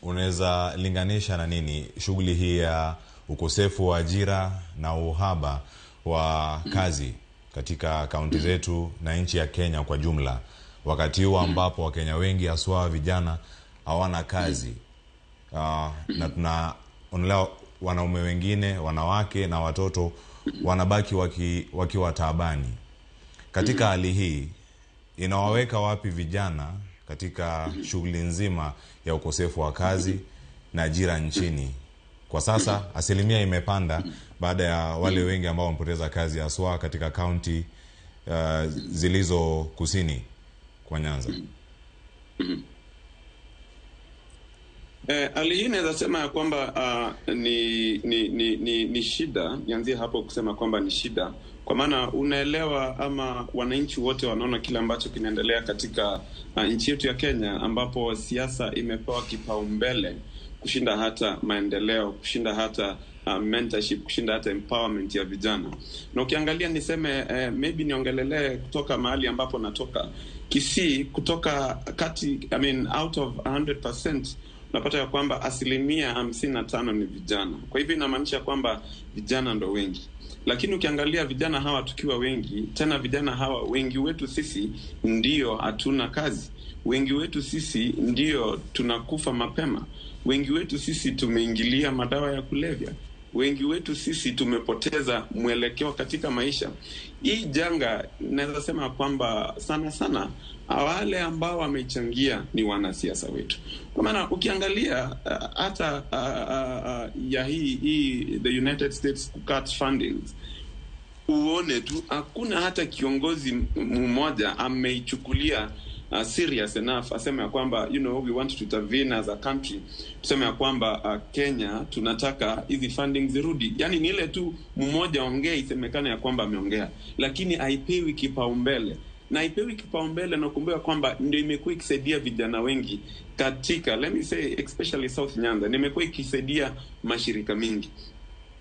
unaweza linganisha na nini shughuli hii ya ukosefu wa ajira na uhaba wa kazi katika kaunti zetu na nchi ya Kenya kwa jumla, wakati huu ambapo Wakenya wengi haswa vijana hawana kazi, na tunaonelea wanaume wengine, wanawake na watoto wanabaki wakiwa taabani? Katika hali hii inawaweka wapi vijana katika shughuli nzima ya ukosefu wa kazi na ajira nchini? Kwa sasa asilimia imepanda baada ya wale wengi ambao wamepoteza kazi haswa katika kaunti zilizo kusini kwa Nyanza. Hali hii naweza sema ya kwamba ni shida. Nianzie hapo kusema kwamba ni shida, kwa maana unaelewa ama wananchi wote wanaona kile ambacho kinaendelea katika nchi yetu ya Kenya, ambapo siasa imepewa kipaumbele kushinda hata maendeleo, kushinda hata mentorship, kushinda hata empowerment ya vijana. Na ukiangalia niseme, maybe niongelelee kutoka mahali ambapo natoka Kisii, kutoka kati, I mean, out of 100% unapata ya kwamba 55% ni vijana. Kwa hivyo inamaanisha kwamba vijana ndo wengi. Lakini ukiangalia vijana hawa tukiwa wengi, tena vijana hawa wengi wetu sisi ndio hatuna kazi. Wengi wetu sisi ndio tunakufa mapema. Wengi wetu sisi tumeingilia madawa ya kulevya. Wengi wetu sisi tumepoteza mwelekeo katika maisha. Hii janga naweza sema kwamba sana sana wale ambao wamechangia ni wanasiasa wetu. Kwa maana ukiangalia hata ya hii the United States cut fundings, uone tu hakuna hata kiongozi mmoja ameichukulia serious enough aseme ya kwamba, you know, we want to intervene as a country, tuseme ya kwamba Kenya tunataka hizi funding zirudi. Yani ni ile tu mmoja ongea isemekane ya kwamba ameongea, lakini haipewi kipaumbele. Na haipewi kipaumbele, na kumbuka kwamba ndio imekuwa ikisaidia vijana wengi katika, let me say especially South Nyanza, imekuwa ikisaidia mashirika mingi.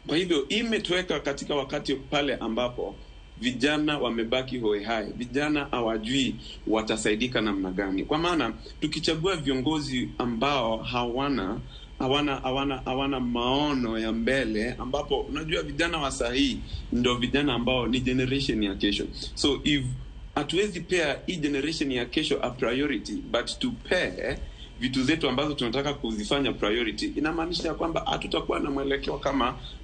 Kwa hivyo imetuweka katika wakati pale ambapo vijana wamebaki hoi hai, vijana hawajui watasaidika namna gani. Kwa maana tukichagua viongozi ambao hawana maono ya mbele, ambapo unajua vijana wa sahi ndio vijana ambao ni generation ya kesho. So if hatuwezi pea hii generation ya kesho a priority, but to pay vitu zetu ambazo tunataka kuzifanya priority, inamaanisha kwamba hatutakuwa na mwelekeo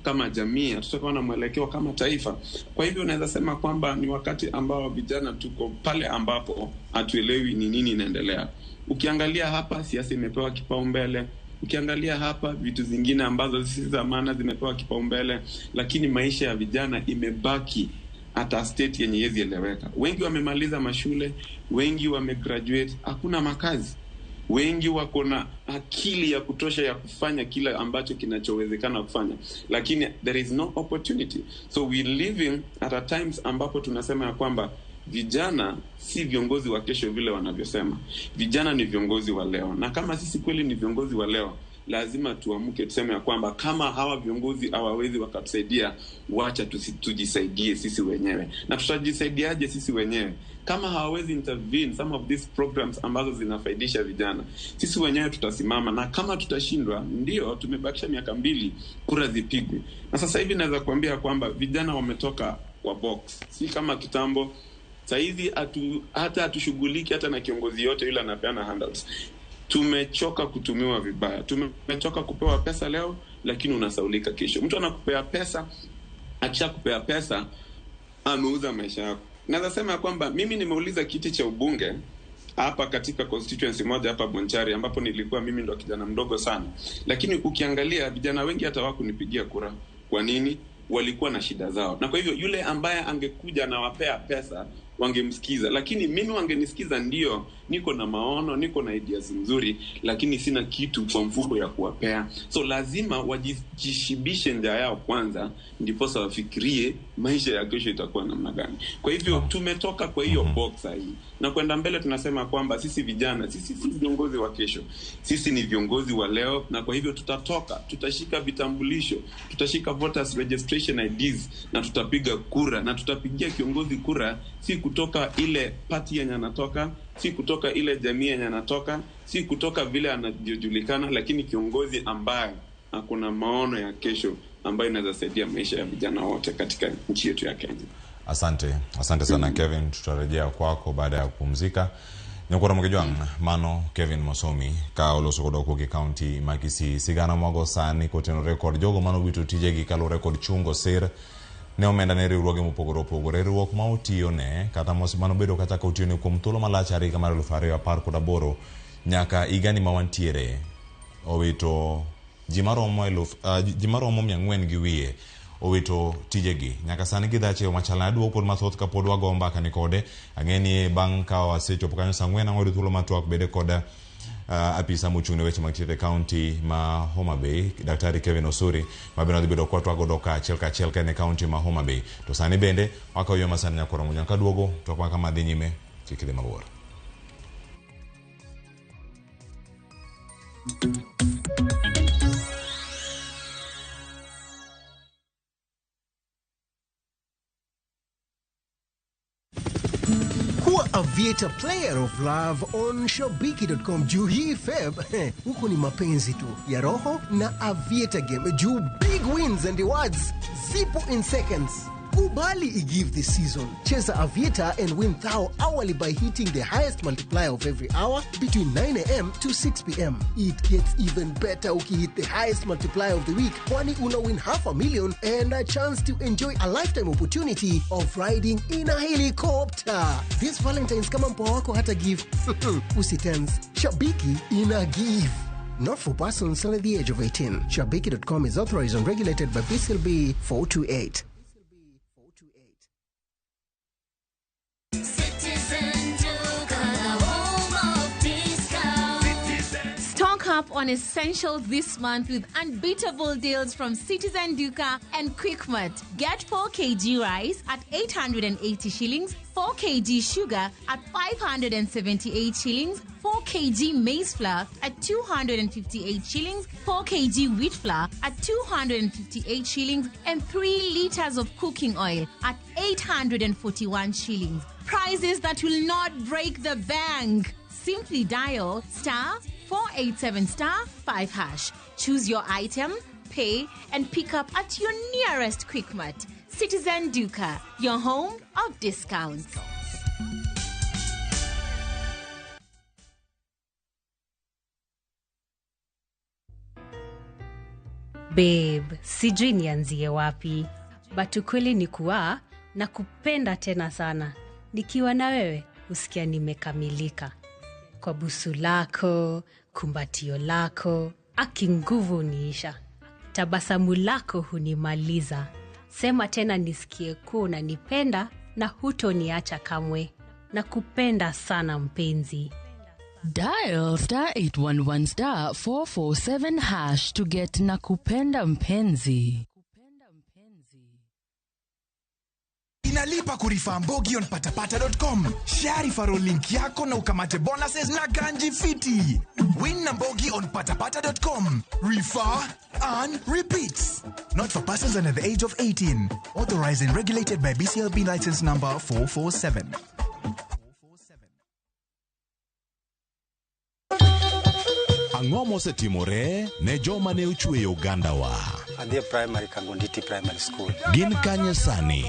kama jamii, hatutakuwa na mwelekeo kama taifa. Kwa hivyo unaweza sema kwamba ni wakati ambao vijana tuko pale ambapo hatuelewi ni nini inaendelea. Ukiangalia hapa siasa imepewa kipaumbele, ukiangalia hapa vitu zingine ambazo si za maana zimepewa kipaumbele, lakini maisha ya vijana imebaki hata state yenye haiwezi eleweka. Wengi wamemaliza mashule, wengi wamegraduate, hakuna makazi. Wengi wako na akili ya kutosha ya kufanya kila ambacho kinachowezekana kufanya, lakini there is no opportunity. So we living at a times ambapo tunasema ya kwamba vijana si viongozi wa kesho vile wanavyosema. Vijana ni viongozi wa leo, na kama sisi kweli ni viongozi wa leo, lazima tuamke tuseme ya kwamba kama hawa viongozi hawawezi wakatusaidia, wacha tujisaidie sisi wenyewe. Na tutajisaidiaje sisi wenyewe kama hawawezi intervene some of these programs ambazo zinafaidisha vijana? Sisi wenyewe tutasimama, na kama tutashindwa, ndio tumebakisha miaka 2 kura zipigwe. Na sasa hivi naweza kuambia kwamba vijana wametoka kwa box, si kama kitambo. Saizi hata hatushughuliki hata na kiongozi yote yule anapeana handouts. Tumechoka kutumiwa vibaya. Tumechoka kupewa pesa leo lakini unasaulika kesho. Mtu anakupea pesa, akishakupea pesa ameuza maisha yako. Naweza sema kwamba mimi nimeuliza kiti cha ubunge hapa katika constituency moja hapa Bonchari, ambapo nilikuwa mimi ndo kijana mdogo sana. Lakini ukiangalia vijana wengi hata hawakunipigia kura. Kwa nini? Walikuwa na shida zao. Na kwa hivyo yule ambaye angekuja na wapea pesa wangemsikiza, lakini mimi wangenisikiza, ndio niko na maono, niko na ideas nzuri, lakini sina kitu kwa mfuko ya kuwapea. So lazima wajishibishe njaa yao kwanza, ndiposa wafikirie maisha ya kesho itakuwa namna gani. Kwa hivyo tumetoka kwa hiyo box hii na kwenda mbele. Tunasema kwamba sisi vijana, sisi si viongozi wa kesho, sisi ni viongozi wa leo. Na kwa hivyo tutatoka, tutashika vitambulisho, tutashika voters registration IDs na tutapiga kura, na tutapigia kiongozi kura, si kutoka ile party yenye anatoka, si kutoka ile jamii yenye anatoka, si kutoka vile anajulikana, lakini kiongozi ambaye akona maono ya kesho ambayo inaweza saidia maisha ya vijana wote katika nchi yetu ya Kenya. Asante, asante sana Kevin, tutarejea kwako baada ya kupumzika. Nyakura Mgejwang, mano Kevin Mosomi ka oloso kod oko gi county ma Kisii. Sigana mwago sani kotenore kod jogo manowito tijegi kaluwore kod chungo sir ne omenda ne riwruoge mopogore opogore. Riwruok ma otiyone kata manobedo kata ka otiyone kuom thuolo malach are higa mar 2018 nyaka higani ma wantiere owito ji maromo 400 gi wiye owito tijegi nyaka sani gidhache machal nade. Duoko pod mathoth kapod wago mbaka ni kode. Ang'e ni bang' ka wasechopo kanyo saa 4 wayudo thuolo mar twak bede kod apisa mochung' ne weche mag thieth e kaunti ma Homa Bay, Daktari Kevin Osuri, ma bende wadhi bedo kwa twak godo kaachiel kachiel ka en e kaunti ma Homa Bay. To sani bende wakawo yo masani nyakoro Mojwang' kaduogo twak ma kama dhi nyime, kik idhi mabor. Kuwa Aviator player of love on Shabiki.com juu hii Feb huku ni mapenzi tu ya roho na Aviator game juu big wins and rewards zipo in seconds. Kubali igive this season. Cheza Aviator and win thou hourly by hitting the highest multiplier of every hour between 9 a.m. to 6 p.m. It gets even better ukihit the highest multiplier of the week, kwani una win 500,000 and a chance to enjoy a lifetime opportunity of riding in a helicopter. This Valentine's kama mpoa wako hata give. Usitense. Shabiki ina give. Not for persons under the age of 18. Shabiki.com is authorized and regulated by BCLB 428. Stock up on essentials this month with unbeatable deals from Citizen Duka and Quickmart. Get 4 kg rice at 880 shillings, 4 kg sugar at 578 shillings, 4 kg maize flour at 258 shillings, 4 kg wheat flour at 258 shillings, and 3 liters of cooking oil at 841 shillings. Prices that will not break the bank. Simply dial star 487 star 5 hash. Choose your item, pay, and pick up at your nearest Quickmart. Citizen Duka, your home of discounts. Babe, sijui nianzie wapi, but ukweli ni kuwa nakupenda tena sana. Nikiwa na wewe, usikia nimekamilika. Kwa busu lako, kumbatio lako, aki nguvu uniisha. Tabasamu lako hunimaliza. Sema tena nisikie kuwa unanipenda na hutoniacha kamwe. Nakupenda sana mpenzi. Dial star 811 star 447 hash to get Nakupenda mpenzi. Inalipa. Jipa kurefer Mbogi on patapata.com. Share referral link yako na ukamate bonuses na ganji fiti. Win na Mbogi on patapata.com. Refer, earn, repeat. Not for persons under the age of 18. Authorized and regulated by BCLB license number 447. Ang'o mosetimore ne joma ne ochweyo ogandawa? Adhi e primary Kangonditi Primary School. Gin kanye sani?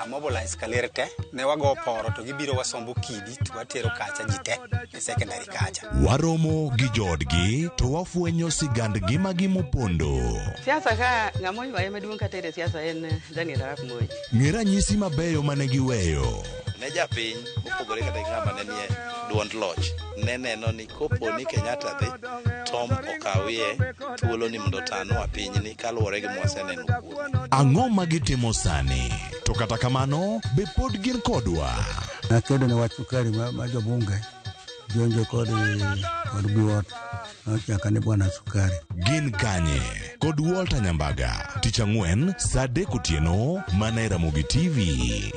Amobilize kaler te, ne wago poro to gibiro wasombo kidi to watero kacha ji te e secondary kacha. Waromo gi joodgi to wafwenyo sigand ngimagi mopondo. Siasa ka ng'ama oywaye maduong' kata e siasa en Daniel Arap Moi. Ng'e ranyisi mabeyo mane giweyo. Ne japiny mopogore kata gi ng'ama ne nie duond loch ne neno ni kopo ni Kenyatta dhi Tom okawie thuolo ni mondo otanwa pinyni kaluwore gi mwaseneno kuome. Ang'o ma gitimo sani? To kata kamano, be pod gin kodwa? Nakedo ne wach sukari ma jobunge jonjo kod Biwott nochaka ni bwana sukari. Gin kanye? Kod Walter Nyambaga, tich ang'wen saa 3 otieno mana e Ramogi TV.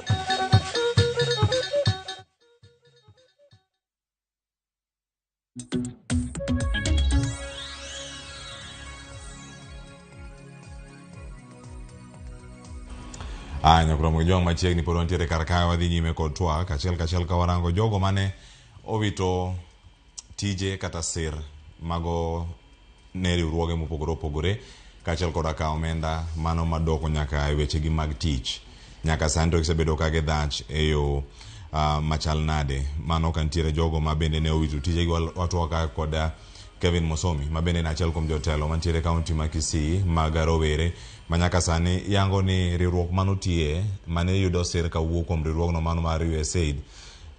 Aya, nyakromo gi jwang' machiegni pod wantiere kar kae wadhi nyime kod twak achiel kachiel ka warango jogo mane owito tije kata sir mago ne riwruoge mopogore opogore kaachiel koda ka omenda mano madoko nyaka e wechegi mag tich. Nyaka sani to gisebedo ka gidhach e yo machal nade. Mano ka nitiere jogo ma bende ne owito tijegi watwak ka kod Kevin Mosomi ma bende en achiel kuom jotelo mantiere e kaunti ma Kisii mag rowere ma nyaka sani yango ni riwruok manotiye mane yudo sir kawuok kuom riwruogno mano mar USAID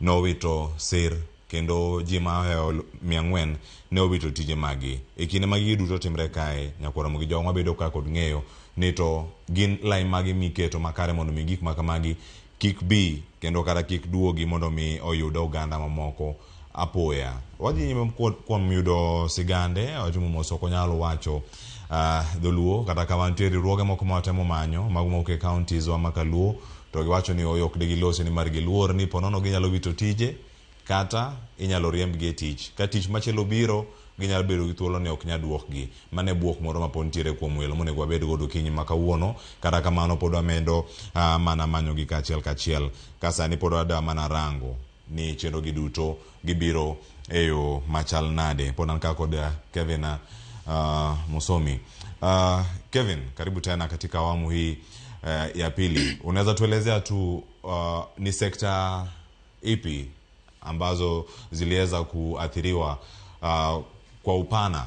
nowito sir kendo ji ma ohewo 400 ne owito tije magi. E kinde ma gigi duto timre kae, nyakwar Ramogi Jwang' wabedo ka kod ng'eyo ni to gin lai mage miketo makare mondo mi gik makamagi kik bi kendo kata kik duogi mondo mi oyud oganda mamoko apoya. Wadhi nyime kuom yudo sigande, watimo mos ok onyal wacho dholuo kata kama nitie riwruoge moko ma watemo manyo mago mawuok e counties wa ma kaluo to giwacho ni ooyo ok digilosi ni mar giluor ni ponono ginyalo wito tije kata inyalo riembgi e tich. Ka tich machielo biro ginyalo bedo gi thuolo ni ok nyal duokgi. Mano e buok moro ma pod nitiere kuom welo monego wabed godo okinyi ma kawuono. Kata kamano pod wamedo mana manyogi kachiel kachiel. Ka sani pod wada mana rango ni chenro gi duto gibiro e yo machal nade. Pod an ka kod Kevin Musomi. Kevin, karibu tena katika awamu hii ya pili. Unaweza tuelezea tu ni sekta ipi ambazo ziliweza kuathiriwa kwa upana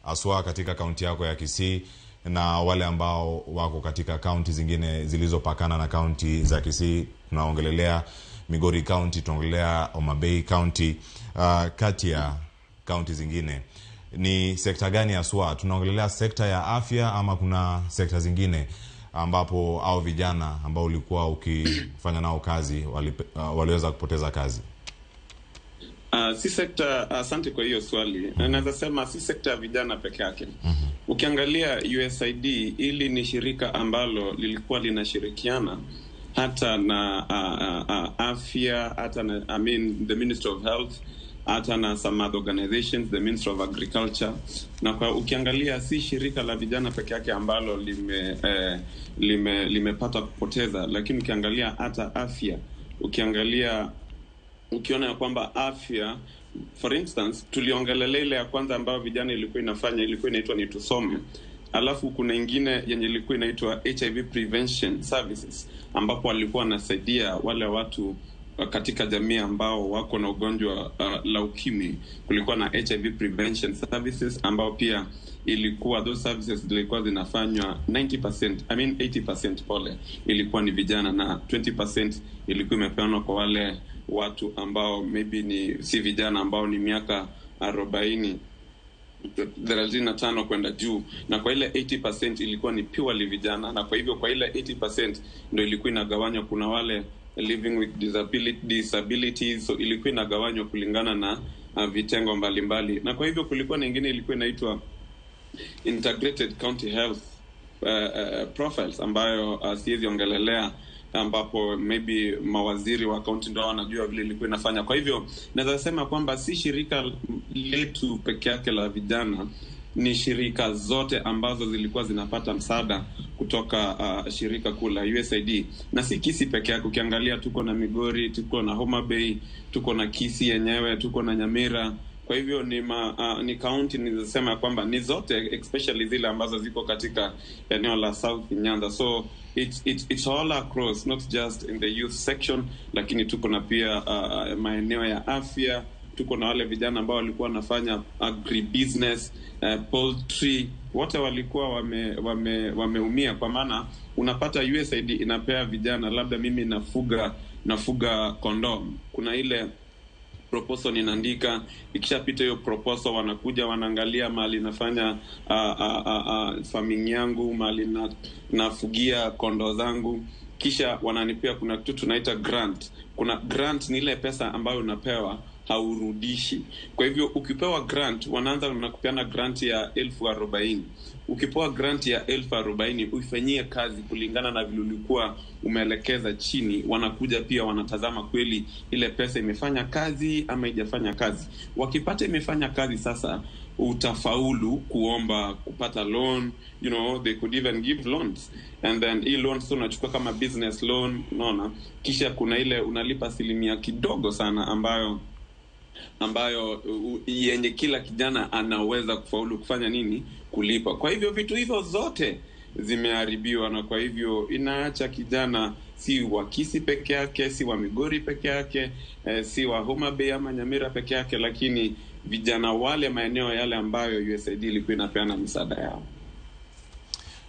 haswa katika kaunti yako ya Kisii na wale ambao wako katika kaunti zingine zilizopakana na kaunti za Kisii? Tunaongelelea Migori County, tunaongelea Homa Bay County, kati ya kaunti zingine. Ni sekta gani haswa? Tunaongelelea sekta ya afya ama kuna sekta zingine ambapo au vijana ambao ulikuwa ukifanya nao kazi waliweza kupoteza kazi? Si sekta, asante kwa hiyo swali. Naweza sema si sekta ya vijana peke yake. Ukiangalia USAID, ili ni shirika ambalo lilikuwa linashirikiana hata na afya, hata na, I mean, the Ministry of Health, hata na some other organizations, the Ministry of Agriculture. Na kwa ukiangalia si shirika la vijana peke yake ambalo limepata kupoteza, lakini ukiangalia hata afya, ukiangalia ukiona ya kwamba afya, for instance, tuliongelelea ile ya kwanza ambayo vijana ilikuwa inafanya, ilikuwa inaitwa ni Tusome. Alafu kuna ingine yenye ilikuwa inaitwa HIV Prevention Services, ambapo walikuwa wanasaidia wale watu katika jamii ambao wako na ugonjwa la ukimwi. Kulikuwa na HIV Prevention Services ambao pia ilikuwa those services zilikuwa zinafanywa 90%, I mean 80% pole, ilikuwa ni vijana na 20% ilikuwa imepeanwa kwa wale watu ambao maybe ni si vijana, ambao ni miaka 40 35 kwenda juu. Na kwa ile 80% ilikuwa ni purely vijana, na kwa hivyo kwa ile 80% ndio ilikuwa inagawanywa. Kuna wale living with disabilities, so ilikuwa inagawanywa kulingana na vitengo mbalimbali. Na kwa hivyo kulikuwa na nyingine ilikuwa inaitwa Integrated County Health Profiles ambayo siwezi ongelelea ambapo maybe mawaziri wa kaunti ndio wanajua vile ilikuwa inafanya. Kwa hivyo naweza sema kwamba si shirika letu peke yake la vijana, ni shirika zote ambazo zilikuwa zinapata msaada kutoka shirika kuu la USAID. Na si Kisii peke yake, ukiangalia tuko na Migori, tuko na Homa Bay, tuko na Kisii yenyewe, tuko na Nyamira. Kwa hivyo ni kaunti nilizosema kwamba ni zote, especially zile ambazo ziko katika eneo la South Nyanza. So it's all across, not just in the youth section, lakini tuko na pia maeneo ya afya, tuko na wale vijana ambao walikuwa wanafanya agribusiness, poultry, wote walikuwa wameumia, kwa maana unapata USAID inapea vijana, labda mimi nafuga kondoo, kuna ile proposal ninaandika, ikishapita hiyo proposal wanakuja wanaangalia mahali nafanya farming yangu, mahali nafugia kondoo zangu, kisha wananipea, kuna kitu tunaita grant. Kuna grant ni ile pesa ambayo unapewa haurudishi. Kwa hivyo ukipewa grant, wanaanza wanakupeana grant ya 40,000. Ukipewa grant ya 40,000 uifanyie kazi kulingana na vile ulikuwa umeelekeza chini, wanakuja pia wanatazama kweli ile pesa imefanya kazi ama haijafanya kazi. Wakipata imefanya kazi, sasa utafaulu kuomba kupata loan, you know, they could even give loans. And then hii loan so unachukua kama business loan, unaona? Kisha kuna ile unalipa asilimia kidogo sana ambayo yenye kila kijana anaweza kufaulu kufanya nini? Kulipa. Kwa hivyo vitu hivyo zote zimeharibiwa, na kwa hivyo inaacha kijana si wa Kisii peke yake, si wa Migori peke yake, si wa Homa Bay ama Nyamira peke yake, lakini vijana wale maeneo yale ambayo USAID ilikuwa inapeana msaada yao.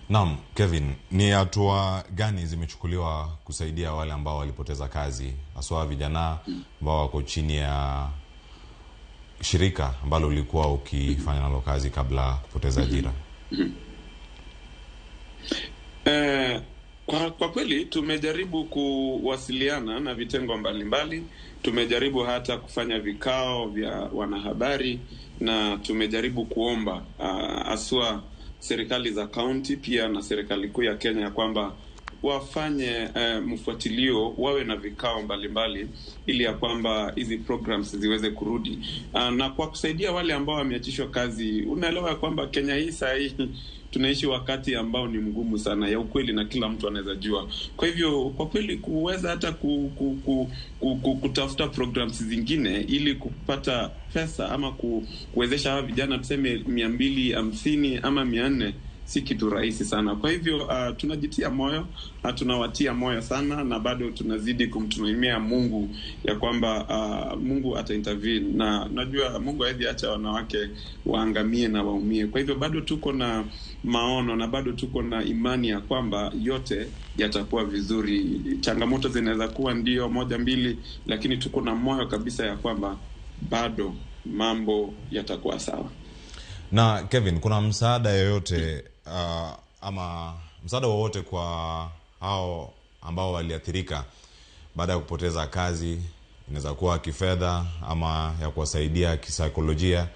Naam, Kevin, ni hatua gani zimechukuliwa kusaidia wale ambao walipoteza kazi, haswa vijana ambao wako chini ya shirika ambalo ulikuwa ukifanya nalo kazi kabla kupoteza ajira? Kwa kweli tumejaribu kuwasiliana na vitengo mbalimbali, tumejaribu hata kufanya vikao vya wanahabari, na tumejaribu kuomba haswa serikali za kaunti pia na serikali kuu ya Kenya kwamba wafanye mfuatilio, wawe na vikao mbalimbali ili ya kwamba hizi programs ziweze kurudi. Na kwa kusaidia wale ambao wameachishwa kazi, unaelewa kwamba Kenya hii saa hii tunaishi wakati ambao ni mgumu sana ya ukweli, na kila mtu anaweza jua. Kwa hivyo kwa kweli kuweza hata kutafuta programs zingine ili kupata pesa ama kuwezesha hawa vijana tuseme 250 ama 400 si kitu rahisi sana. Kwa hivyo tunajitia moyo na tunawatia moyo sana, na bado tunazidi kumtumainia Mungu ya kwamba Mungu ata intervene, na najua Mungu hawezi acha wanawake waangamie na waumie. Kwa hivyo bado tuko na maono na bado tuko na imani ya kwamba yote yatakuwa vizuri. Changamoto zinaweza kuwa ndio moja mbili, lakini tuko na moyo kabisa ya kwamba bado mambo yatakuwa sawa. Na Kevin, kuna msaada yoyote ama msaada wowote kwa hao ambao waliathirika baada ya kupoteza kazi, inaweza kuwa kifedha ama ya kuwasaidia kisaikolojia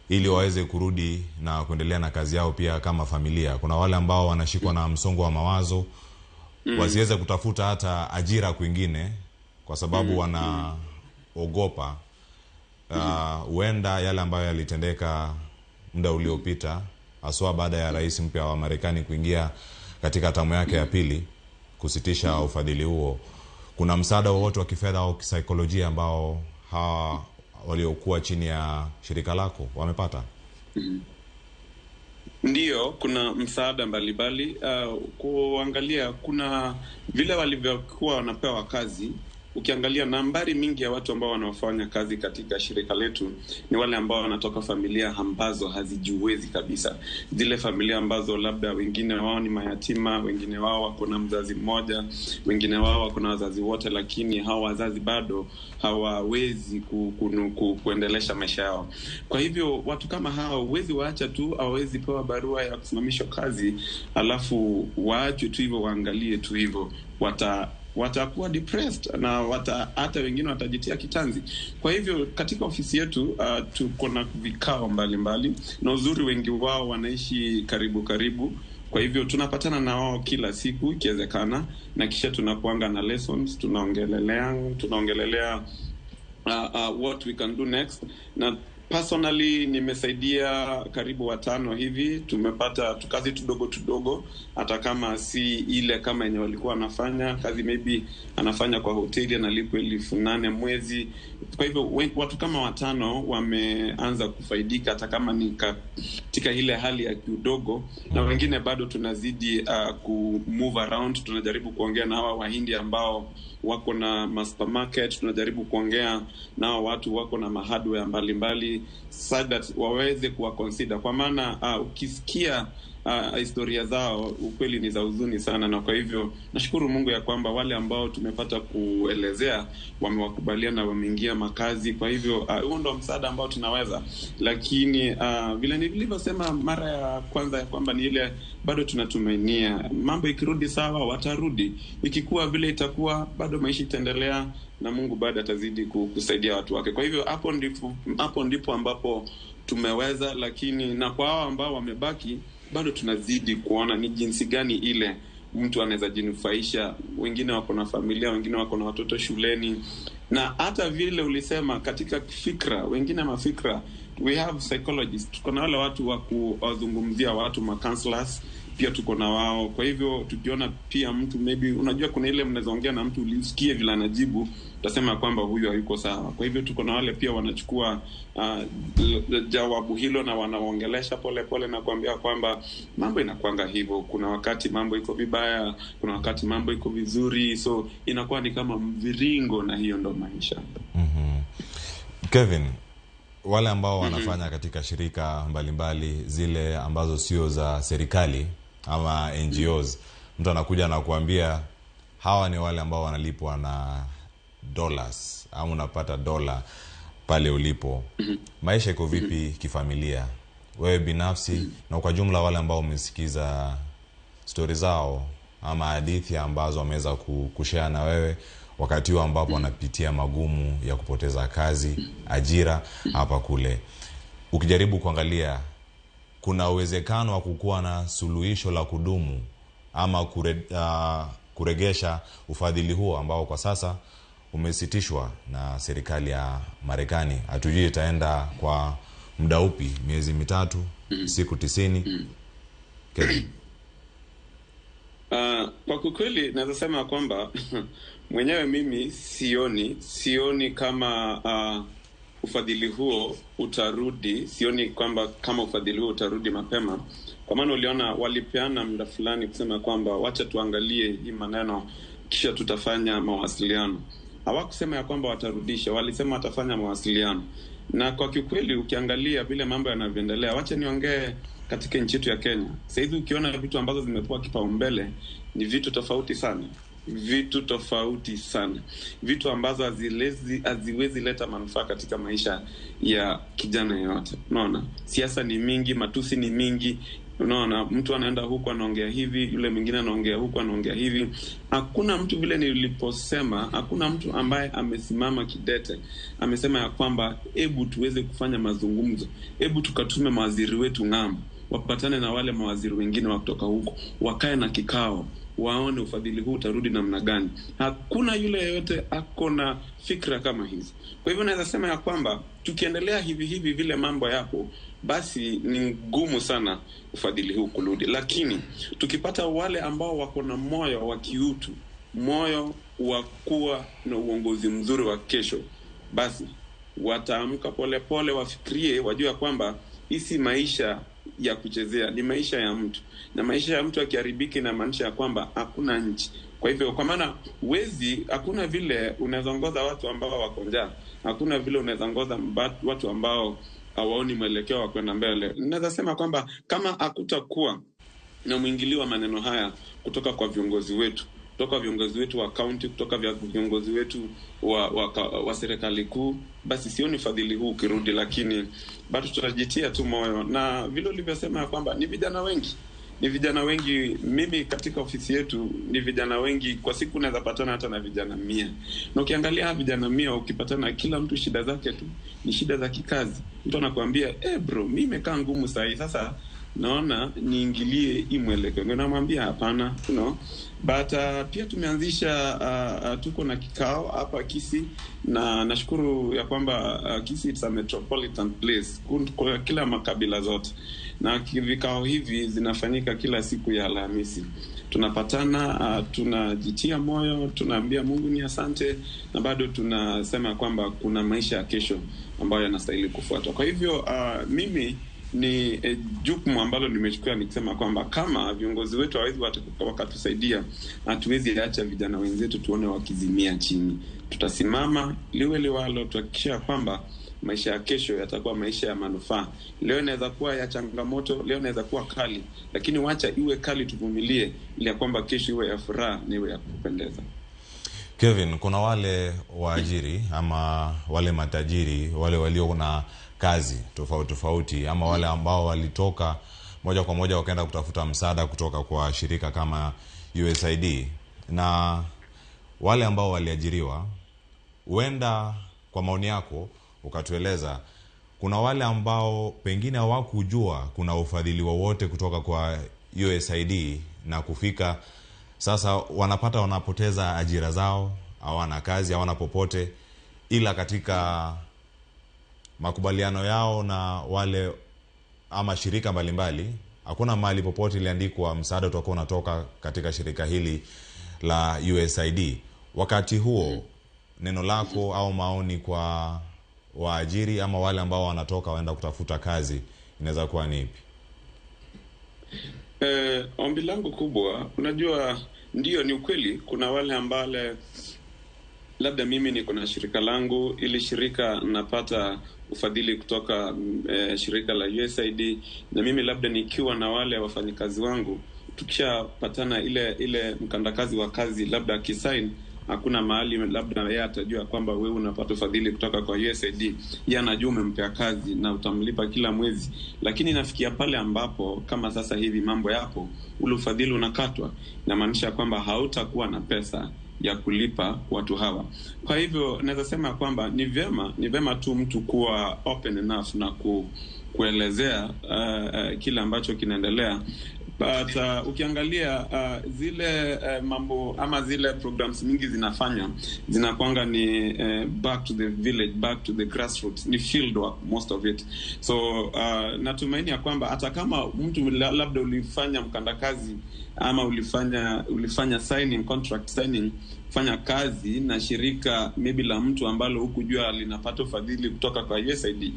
ili waweze kurudi na kuendelea na kazi yao pia kama familia? Kuna wale ambao wanashikwa na msongo wa mawazo, wasiweze kutafuta hata ajira kwingine kwa sababu wanaogopa huenda yale ambayo yalitendeka muda uliopita, haswa baada ya rais mpya wa Marekani kuingia katika tamu yake ya pili kusitisha ufadhili huo. Kuna msaada wowote wa kifedha au kisaikolojia ambao hawa waliokuwa chini ya shirika lako wamepata? Ndiyo, kuna msaada mbalimbali. Kuangalia kuna vile walivyokuwa wanapewa kazi. Ukiangalia nambari mingi ya watu ambao wanaofanya kazi katika shirika letu ni wale ambao wanatoka familia ambazo hazijiwezi kabisa. Zile familia ambazo labda wengine wao ni mayatima, wengine wao wako na mzazi mmoja, wengine wao wako na wazazi wote, lakini hao wazazi bado hawawezi kuendelesha maisha yao. Kwa hivyo watu kama hao huwezi waacha tu, hawawezi pewa barua ya kusimamishwa kazi alafu waachwe tu hivyo, waangalie tu hivyo, watakuwa depressed na hata wengine watajitia kitanzi. Kwa hivyo katika ofisi yetu tuko na vikao mbalimbali, na uzuri wengi wao wanaishi karibu karibu. Kwa hivyo tunapatana na wao kila siku ikiwezekana, na kisha tunakuanga na lessons, tunaongelelea what we can do next. Na personally nimesaidia karibu 5 hivi, tumepata kazi tudogo tudogo, hata kama si ile kama yenye walikuwa wanafanya kazi, maybe anafanya kwa hoteli analipwa 8,000 mwezi. Kwa hivyo watu kama 5 wameanza kufaidika, hata kama ni katika ile hali ya kiudogo, na wengine bado tunazidi ku move around. Tunajaribu kuongea na hawa Wahindi ambao wako na supermarket, tunajaribu kuongea na hawa watu wako na hardware mbalimbali, so that waweze kuwa consider, kwa maana ukisikia historia zao ukweli ni za huzuni sana. Na kwa hivyo nashukuru Mungu ya kwamba wale ambao tumepata kuelezea wamewakubalia na wameingia makazi. Kwa hivyo huo ndo msaada ambao tunaweza, lakini vile nilivyosema mara ya kwanza ya kwamba ni ile bado tunatumainia mambo ikirudi sawa watarudi, ikikuwa vile itakuwa bado maisha itaendelea na Mungu bado atazidi kusaidia watu wake. Kwa hivyo hapo ndipo ambapo tumeweza, lakini na kwa hao ambao wamebaki bado tunazidi kuona ni jinsi gani ile mtu anaweza jinufaisha. Wengine wako na familia, wengine wako na watoto shuleni, na hata vile ulisema katika fikra, wengine mafikra, we have psychologists, tuko na wale watu wa kuwazungumzia watu, ma counselors pia tuko na wao. Kwa hivyo tukiona pia mtu maybe, unajua kuna ile mnaweza ongea na mtu ulisikie vile anajibu, utasema kwamba huyu hayuko sawa. Kwa hivyo tuko na wale pia wanachukua jawabu hilo na wanaongelesha pole pole na kuambia kwamba mambo inakuanga hivyo, kuna wakati mambo iko vibaya, kuna wakati mambo iko vizuri, so inakuwa ni kama mviringo, na hiyo ndo maisha. Kevin, wale ambao wanafanya katika shirika mbalimbali zile ambazo sio za serikali ama NGOs, mtu anakuja na kuambia hawa ni wale ambao wanalipwa na dollars ama unapata dola pale ulipo. Maisha iko vipi kifamilia, wewe binafsi na kwa jumla wale ambao umesikiza story zao ama hadithi ambazo wameweza kushare na wewe wakati huo ambapo wanapitia magumu ya kupoteza kazi, ajira hapa kule? Ukijaribu kuangalia, kuna uwezekano wa kukuwa na suluhisho la kudumu ama kuregesha ufadhili huo ambao kwa sasa umesitishwa na serikali ya Marekani? Hatujui itaenda kwa muda upi, miezi 3, siku 90. Kevin. Kwa kweli naweza sema kwamba mwenyewe mimi sioni kama ufadhili huo utarudi, sioni kwamba kama ufadhili huo utarudi mapema, kwa maana uliona walipeana muda fulani kusema kwamba wacha tuangalie hii maneno kisha tutafanya mawasiliano. Hawakusema ya kwamba watarudisha, walisema watafanya mawasiliano. Na kwa kiukweli ukiangalia vile mambo yanavyoendelea, wacha niongee katika nchi yetu ya Kenya. Sasa hivi ukiona vitu ambazo zimepewa kipaumbele ni vitu tofauti sana. Vitu tofauti sana. Vitu ambazo haziwezi leta manufaa katika maisha ya kijana yeyote. Unaona? Siasa ni mingi, matusi ni mingi. Unaona, mtu anaenda huku anaongea hivi, yule mwingine anaongea huku anaongea hivi. Hakuna mtu, vile niliposema, hakuna mtu ambaye amesimama kidete amesema ya kwamba hebu tuweze kufanya mazungumzo, hebu tukatume mawaziri wetu ng'ambo, wapatane na wale mawaziri wengine wa kutoka huko, wakae na kikao, waone ufadhili huu utarudi namna gani. Hakuna yule yeyote ako na fikra kama hizi. Kwa hivyo naweza sema ya kwamba tukiendelea hivi hivi vile mambo yapo, basi ni ngumu sana ufadhili huu kurudi. Lakini tukipata wale ambao wako na moyo wa kiutu, moyo wa kuwa na uongozi mzuri wa kesho, basi wataamka pole pole, wafikirie, wajue kwamba hii maisha ya kuchezea, ni maisha ya mtu, na maisha ya mtu akiharibika inamaanisha kwamba hakuna nchi. Kwa hivyo, kwa maana wezi, hakuna vile unaweza watu ambao wako njaa, hakuna vile unaweza ongoza watu ambao hawaoni mwelekeo wa kwenda mbele. Naweza sema kwamba kama hakutakuwa na mwingilio wa maneno haya kutoka kwa viongozi wetu, kutoka viongozi wetu wa county, kutoka viongozi wetu wa serikali kuu, basi sioni fadhili huu ukirudi. Lakini bado tutajitia tu moyo, na vile ulivyosema kwamba ni vijana wengi, ni vijana wengi. Mimi katika ofisi yetu ni vijana wengi, kwa siku naweza patana hata na vijana 100. Na ukiangalia vijana 100 ukipatana kila mtu shida zake tu ni shida za kikazi. Mtu anakuambia bro, mimi nimekaa ngumu sasa, sasa naona niingilie hii mwelekeo. Namwambia hapana, you know. But pia tumeanzisha, tuko na kikao hapa Kisii, na nashukuru ya kwamba Kisii it's a metropolitan place, kwa kila makabila zote, na vikao hivi zinafanyika kila siku ya Alhamisi. Tunapatana, tunajitia moyo, tunaambia Mungu ni asante, na bado tunasema kwamba kuna maisha ya kesho ambayo yanastahili kufuatwa. Kwa hivyo mimi ni jukumu ambalo nimechukua nikisema kwamba kama viongozi wetu hawawezi wakatusaidia, hatuwezi acha vijana wenzetu tuone wakizimia chini. Tutasimama liwe liwalo, tuhakikisha kwamba maisha ya kesho yatakuwa maisha ya manufaa. Leo inaweza kuwa ya changamoto, leo inaweza kuwa kali, lakini wacha iwe kali, tuvumilie ili ya kwamba kesho iwe ya furaha na iwe ya kupendeza. Kevin, kuna wale waajiri ama wale matajiri, wale walio na kazi tofauti tofauti, ama wale ambao walitoka moja kwa moja wakaenda kutafuta msaada kutoka kwa shirika kama USAID, na wale ambao waliajiriwa, huenda kwa maoni yako ukatueleza kuna wale ambao pengine hawakujua kuna ufadhili wowote kutoka kwa USAID, na kufika sasa wanapata wanapoteza ajira zao, hawana kazi, hawana popote, ila katika makubaliano yao na wale ama shirika mbalimbali hakuna mahali popote iliandikwa msaada utakuwa unatoka katika shirika hili la USAID. Wakati huo neno lako au maoni kwa waajiri ama wale ambao wanatoka waenda kutafuta kazi inaweza kuwa ni ipi? Ombi langu kubwa, unajua, ndio ni ukweli kuna wale ambao labda mimi niko na shirika langu, ili shirika napata ufadhili kutoka shirika la USAID, na mimi labda nikiwa na wale wafanyikazi wangu, tukishapatana ile mkandakazi wa kazi labda akisign, hakuna mahali labda yeye atajua kwamba wewe unapata ufadhili kutoka kwa USAID. Yeye anajua umempea kazi na utamlipa kila mwezi. Lakini nafikia pale ambapo kama sasa hivi mambo yapo, ule ufadhili unakatwa, inamaanisha kwamba hautakuwa na pesa ya kulipa watu hawa. Kwa hivyo naweza sema kwamba ni vyema tu mtu kuwa open enough na kuelezea kile ambacho kinaendelea. But ukiangalia zile mambo ama zile programs mingi zinafanywa, zinakuanga ni back to the village, back to the grassroots, ni field work most of it. So natumaini ya kwamba hata kama mtu labda ulifanya mkandakazi ama ulifanya signing, contract signing, fanya kazi na shirika maybe la mtu ambalo hukujua linapata ufadhili kutoka kwa USAID,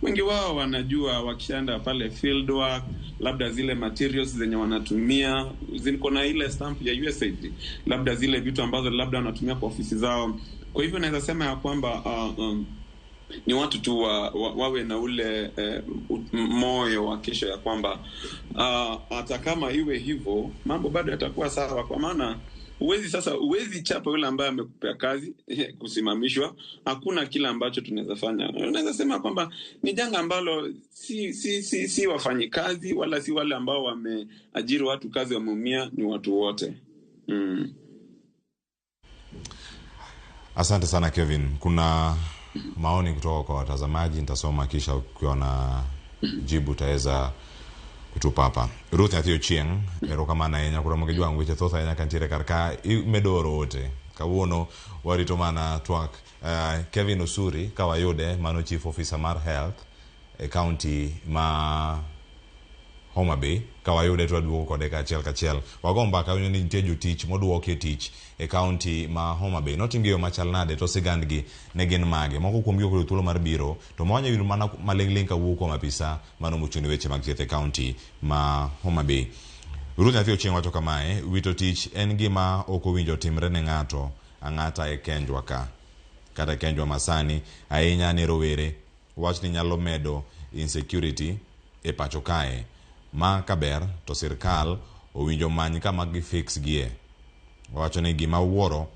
wengi wao wanajua wakishaenda pale field work, labda zile materials zenye wanatumia ziko na ile stamp ya USAID, labda zile vitu ambazo labda wanatumia kwa ofisi zao. Kwa hivyo naweza sema ya kwamba ni watu tu wawe na ule moyo wa kesho ya kwamba hata kama iwe hivyo mambo bado yatakuwa sawa, kwa maana huwezi chapa yule ambaye amekupea kazi kusimamishwa. Hakuna kila ambacho tunaweza fanya. Unaweza sema kwamba ni janga ambalo si wafanyikazi wala si wale ambao wameajiri watu kazi wameumia, ni watu wote. Asante sana Kevin. Kuna maoni kutoka kwa watazamaji, nitasoma kisha ukiwa na jibu utaweza kutupa hapa. Ruth Nyathi Ochieng, erokamano ahinya kuom gi jwang' weche thoth ahinya kantiere kar ka imedoro ote. Kawuono warito mana twak Kevin Osuri kawayude, mano Chief Officer mar Health e county ma Homa Bay, kawayude to waduogo kode kachiel kachiel. Wago mbaka winjo ni nitie jotich moduoki e tich e county ma Homa Bay. Notimgi e yo machal nade to sigandgi ne gin mage? Moko kuomgi ok oyudo thuolo mar biro, to ma wanyalo yudo mana maling'ling' kawuok kuom apisa mano mochung' ne weche mag thieth e county ma Homa Bay. Ruth Nyathi Ochieng wacho kamae, wito tich en gima ok owinjo timre ne ng'ato ang'ata e kenjwa ka, kata e kenjwa masani, ahinya ne rowere. Wachni nyalo medo insecurity e pacho kae. Ma kaber to sirkal owinjo many kama gifix gie. Wacho ni gima wuoro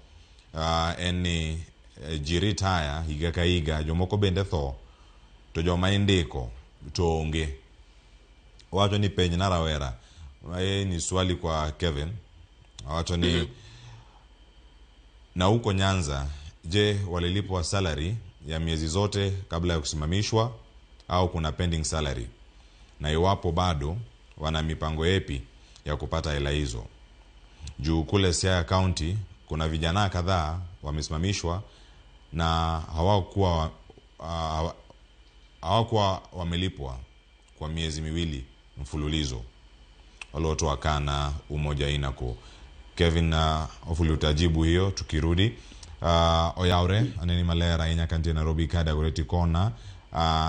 en ni ji retire higa ka higa, jomoko bende tho, to joma indiko to onge. Wacho ni penj na rawera. Ni swali kwa Kevin. Wacho ni na huko Nyanza, je, walilipwa salary ya miezi zote kabla ya kusimamishwa au kuna pending salary? Na iwapo bado Wana mipango yepi ya kupata hela hizo? Juu kule Siaya County kuna vijana kadhaa wamesimamishwa na hawakuwa wamelipwa kwa miezi miwili mfululizo. Waliotoa kana umoja inako. Kevin, hopefully utajibu hiyo tukirudi. Oyaure aneni maler ahinya kantie Nairobi ka Dagoretti Kona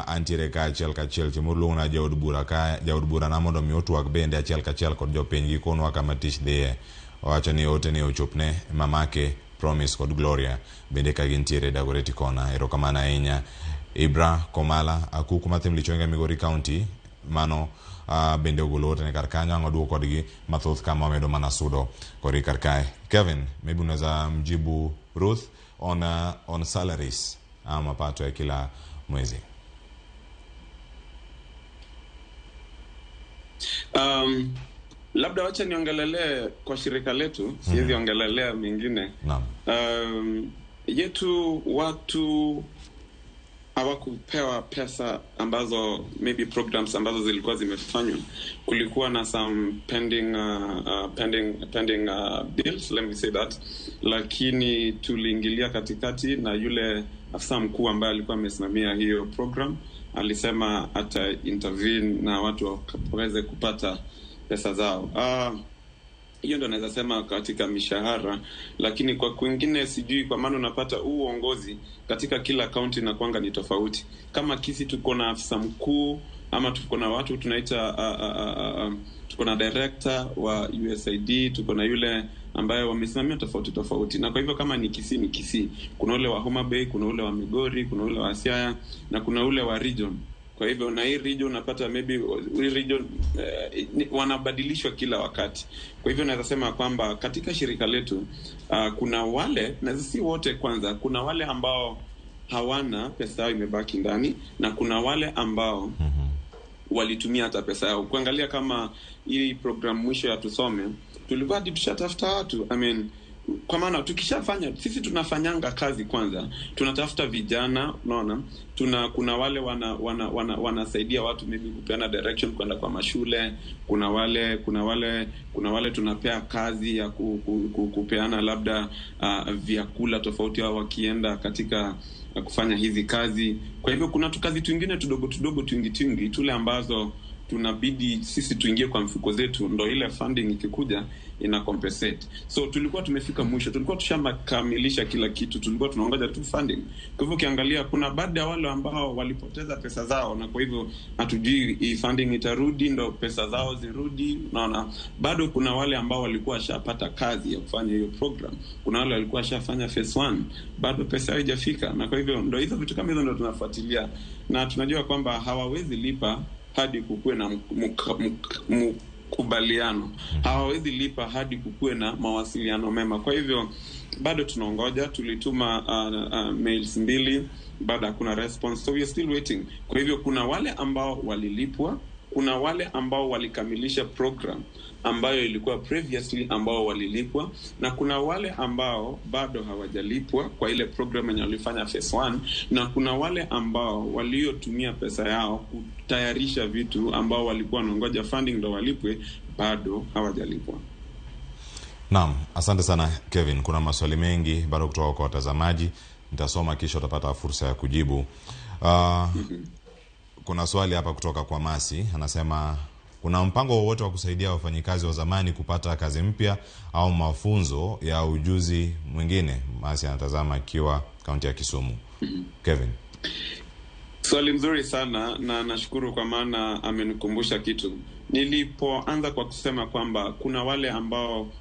antiere ka achiel kachiel chieng' moro luongna jaod bura ka jaod bura na mondo mi otwag bende achiel kachiel kod jopiny gikonwa kama tich dhiye. Owacho ni ote ni ochopne mamake Promise kod Gloria bende ka gintiere Dagoretti Kona. Erokamano ahinya Ibra Komala Akuku Mathim Lichonga Migori County mano bende ogolo ote ne kar kanyo ang' oduok kodgi mathoth kama wamedo mana sudo kodgi kar kae. Kevin, maybe unaweza mjibu Ruth on salaries ama mapato ya kila mwezi. Labda wacha niongelelee kwa shirika letu, siwezi ongelelea mengine. Naam. Yetu watu hawakupewa pesa ambazo maybe programs ambazo zilikuwa zimefanywa. Kulikuwa na some pending bills, let me say that. Lakini tuliingilia katikati na yule afisa mkuu ambaye alikuwa amesimamia hiyo program alisema ata intervene na watu waweze kupata pesa zao. Hiyo ndo naweza sema katika mishahara, lakini kwa kwingine sijui, kwa maana unapata huu uongozi katika kila county na kwanga ni tofauti. Kama Kisii tuko na afisa mkuu ama tuko na watu tunaita tuko na director wa USAID, tuko na yule ambaye wamesimamia tofauti tofauti. Na kwa hivyo kama ni Kisii ni Kisii, kuna ule wa Homa Bay, kuna ule wa Migori, kuna ule wa Siaya na kuna ule wa region. Kwa hivyo na hii region unapata maybe hii region wanabadilishwa kila wakati. Kwa hivyo naweza sema kwamba katika shirika letu kuna wale, na si wote kwanza, kuna wale ambao hawana pesa yao imebaki ndani na kuna wale ambao walitumia hata pesa yao. Kuangalia kama hii program mwisho ya Tusome, tulikuwa tushatafuta watu. I mean, kwa maana tukishafanya sisi tunafanyanga kazi kwanza, tunatafuta vijana, unaona, kuna wale wanasaidia watu maybe kupeana direction kwenda kwa mashule, kuna wale tunapea kazi ya kupeana labda vyakula tofauti wao wakienda katika kufanya hizi kazi. Kwa hivyo kuna kazi twingine tudogo tudogo twingi tule ambazo tunabidi sisi tuingie kwa mfuko zetu, ndo ile funding ikikuja ina compensate. So tulikuwa tumefika mwisho, tulikuwa tushamakamilisha kila kitu, tulikuwa tunaongoja tu funding. Kwa hivyo ukiangalia kuna baadhi ya wale ambao walipoteza pesa zao, na kwa hivyo hatujui hii funding itarudi ndo pesa zao zirudi. Unaona, bado kuna wale ambao walikuwa washapata kazi ya kufanya hiyo program, kuna wale walikuwa washafanya phase 1, bado pesa haijafika. Na kwa hivyo ndo hizo vitu kama hizo ndo tunafuatilia, na tunajua kwamba hawawezi lipa hadi kukuwe na mkubaliano, hawawezi lipa hadi kukuwe na mawasiliano mema. Kwa hivyo bado tunaongoja. Tulituma mails 2, bado hakuna response, so we are still waiting. Kwa hivyo kuna wale ambao walilipwa, kuna wale ambao walikamilisha program ambayo ilikuwa previously ambao walilipwa, na kuna wale ambao bado hawajalipwa kwa ile program yenye walifanya phase 1, na kuna wale ambao waliotumia pesa yao kutayarisha vitu ambao walikuwa wanangoja funding ndo walipwe, bado hawajalipwa. Naam, asante sana Kevin. Kuna maswali mengi bado kutoka kwa watazamaji, nitasoma kisha utapata fursa ya kujibu. Kuna swali hapa kutoka kwa Masi, anasema kuna mpango wowote wa kusaidia wafanyikazi wa zamani kupata kazi mpya au mafunzo ya ujuzi mwingine? Masi anatazama akiwa kaunti ya Kisumu. Kevin. Swali mzuri sana na nashukuru kwa maana amenikumbusha kitu. Nilipoanza kwa kusema kwamba kuna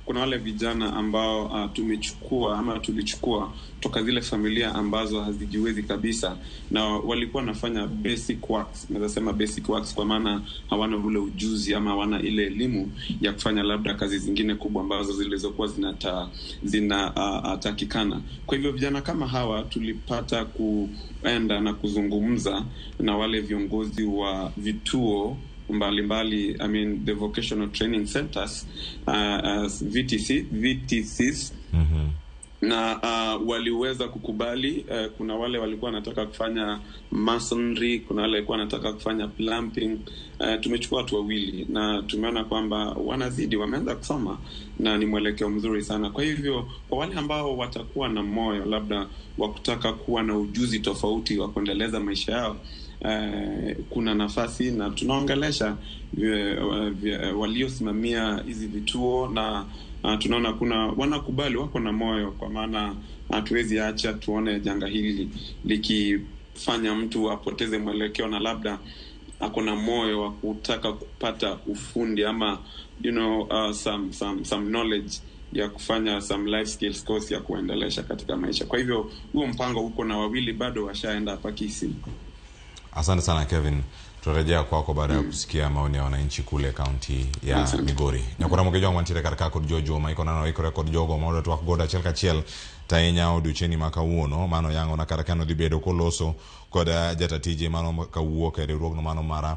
wale vijana ambao tumechukua ama tulichukua toka zile familia ambazo hazijiwezi kabisa, na walikuwa wanafanya basic works. Naweza sema basic works kwa maana hawana ule ujuzi ama hawana ile elimu ya kufanya labda kazi zingine kubwa ambazo zilizokuwa zinatakikana. Kwa hivyo vijana kama hawa tulipata kuenda na kuzungumza na wale viongozi wa vituo mbalimbali, I mean the vocational training centers, VTCs. Na waliweza kukubali. Kuna wale walikuwa wanataka kufanya masonry, kuna wale walikuwa wanataka kufanya plumbing. Tumechukua watu wawili na tumeona kwamba wanazidi, wameanza kusoma na ni mwelekeo mzuri sana. Kwa hivyo kwa wale ambao watakuwa na moyo labda wa kutaka kuwa na ujuzi tofauti wa kuendeleza maisha yao, kuna nafasi na tunaongelesha waliosimamia hizi vituo na tunaona kuna wanakubali, wako na moyo, kwa maana hatuwezi acha tuone janga hili likifanya mtu apoteze mwelekeo na labda ako na moyo wa kutaka kupata ufundi ama some knowledge ya kufanya some life skills course ya kuendelesha katika maisha. Kwa hivyo huo mpango uko na wawili bado washaenda hapa Kisii. Asante sana Kevin, tutarejea kwako baada ya kusikia maoni ya wananchi kule kaunti ya Migori. Nyakora mogejo wantiere kar ka kod Jojo ma ikonano ikore kod jogo ma odwa twak godo achiel kachiel tahinya odiochieng'ni ma kawuono mano yango na kar kano dhi bedo koloso kod jatatije mano kawuok e riwruogno mano mara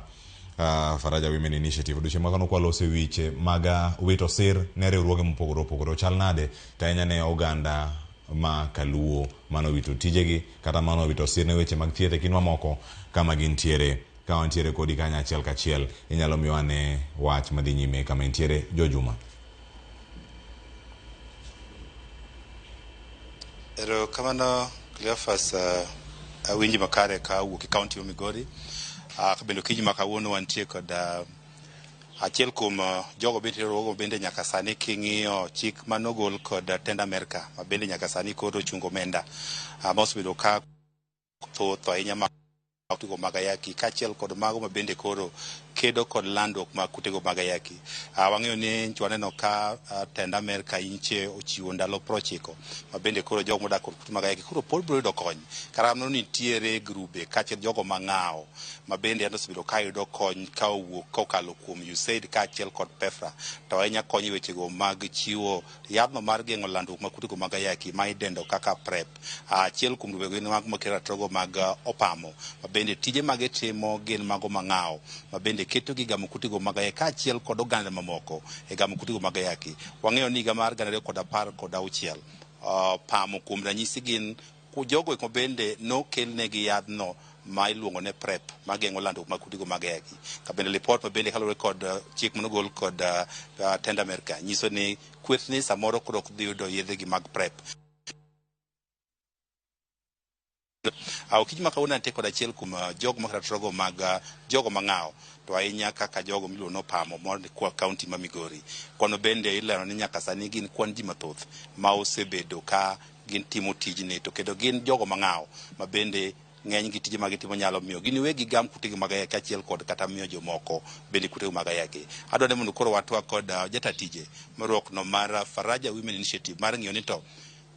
Faraja Women Initiative. Odiochieng' ma kawuono kwaloso e wiche mag wito sir ne riwruoge mopogore opogore ochal nade tahinya ne oganda ma kaluo mano wito tijegi kata mano wito sir ne weche mag thieth e kind mamoko kama gintiere. Ka wantiere kodi kanyo achiel kachiel inyalo miwa ne wach madhi nyime kama intiere Jojuma. Erokamano Cleophas, awinji makare ka awuok e kaunti ma Migori. Bende okinyi ma kawuono wantie kod achiel kuom jogo bende riwruogo bende nyaka sani king'iyo chik manogol kod tend Amerka ma bende nyaka sani koro ochungo omenda ma osebedo ka thoth ahinya ma kutego mag ayaki kaachiel kod mago ma bende koro kedo kod landruok mag kutego mag ayaki. Wang'eyo ni waneno ka tend Amerka inche ochiwo ndalo 90 ma bende koro jogo modak kod kute mag ayaki koro pod biro yudo kony. Kata kamano nitiere grube kaachiel jogo mang'awo ma bende osebedo ka yudo kony ka owuok kokalo kuom USAID kaachiel kod PEPFAR, to ahinya konyo e wechego mag chiwo yadhno mar geng'o landruok mag kutego mag ayaki ma idendo kaka PrEP. Achiel kuom grube gin mago makelo ratego mag opamo ma bende tije magitimo gin mago mang'awo ma bende keto gi gamo kutego mag ayaki kaachiel kod oganda mamoko e gamo kutego mag ayaki. Wang'eyo ni higa mar 2016 pamo kuom ranyisi gin jogo eko bende nokelnegi yadhno ma iluongo ne PrEP mageng'o landruok mag kutego mag ayaki. Ka bende lipot ma bende kaluwore kod chik manogol kod tend Amerka nyiso ni kweth ni samoro koro ok dhi yudo yedhegi mag PrEP. Okinyi ma kawuono antie kod achiel kuom jogo makratorogo mag jogo mang'awo to ahinya kaka jogo miluongo ni opamo mon kwa kaunti ma Migori. Kwano bende ilero ni nyaka sani gin kwan ji mathoth ma osebedo ka gin timo tijni to kendo gin jogo mang'awo ma bende ng'eny gi tije magitimo nyalo miyo gin wegi gam kutego mag ayaki kaachiel kod kata miyo jomoko bende kutego mag ayaki. Adwa ni mondo koro watwak kod jatatije moruokno mar Faraja Women Initiative mar ng'iyo ni to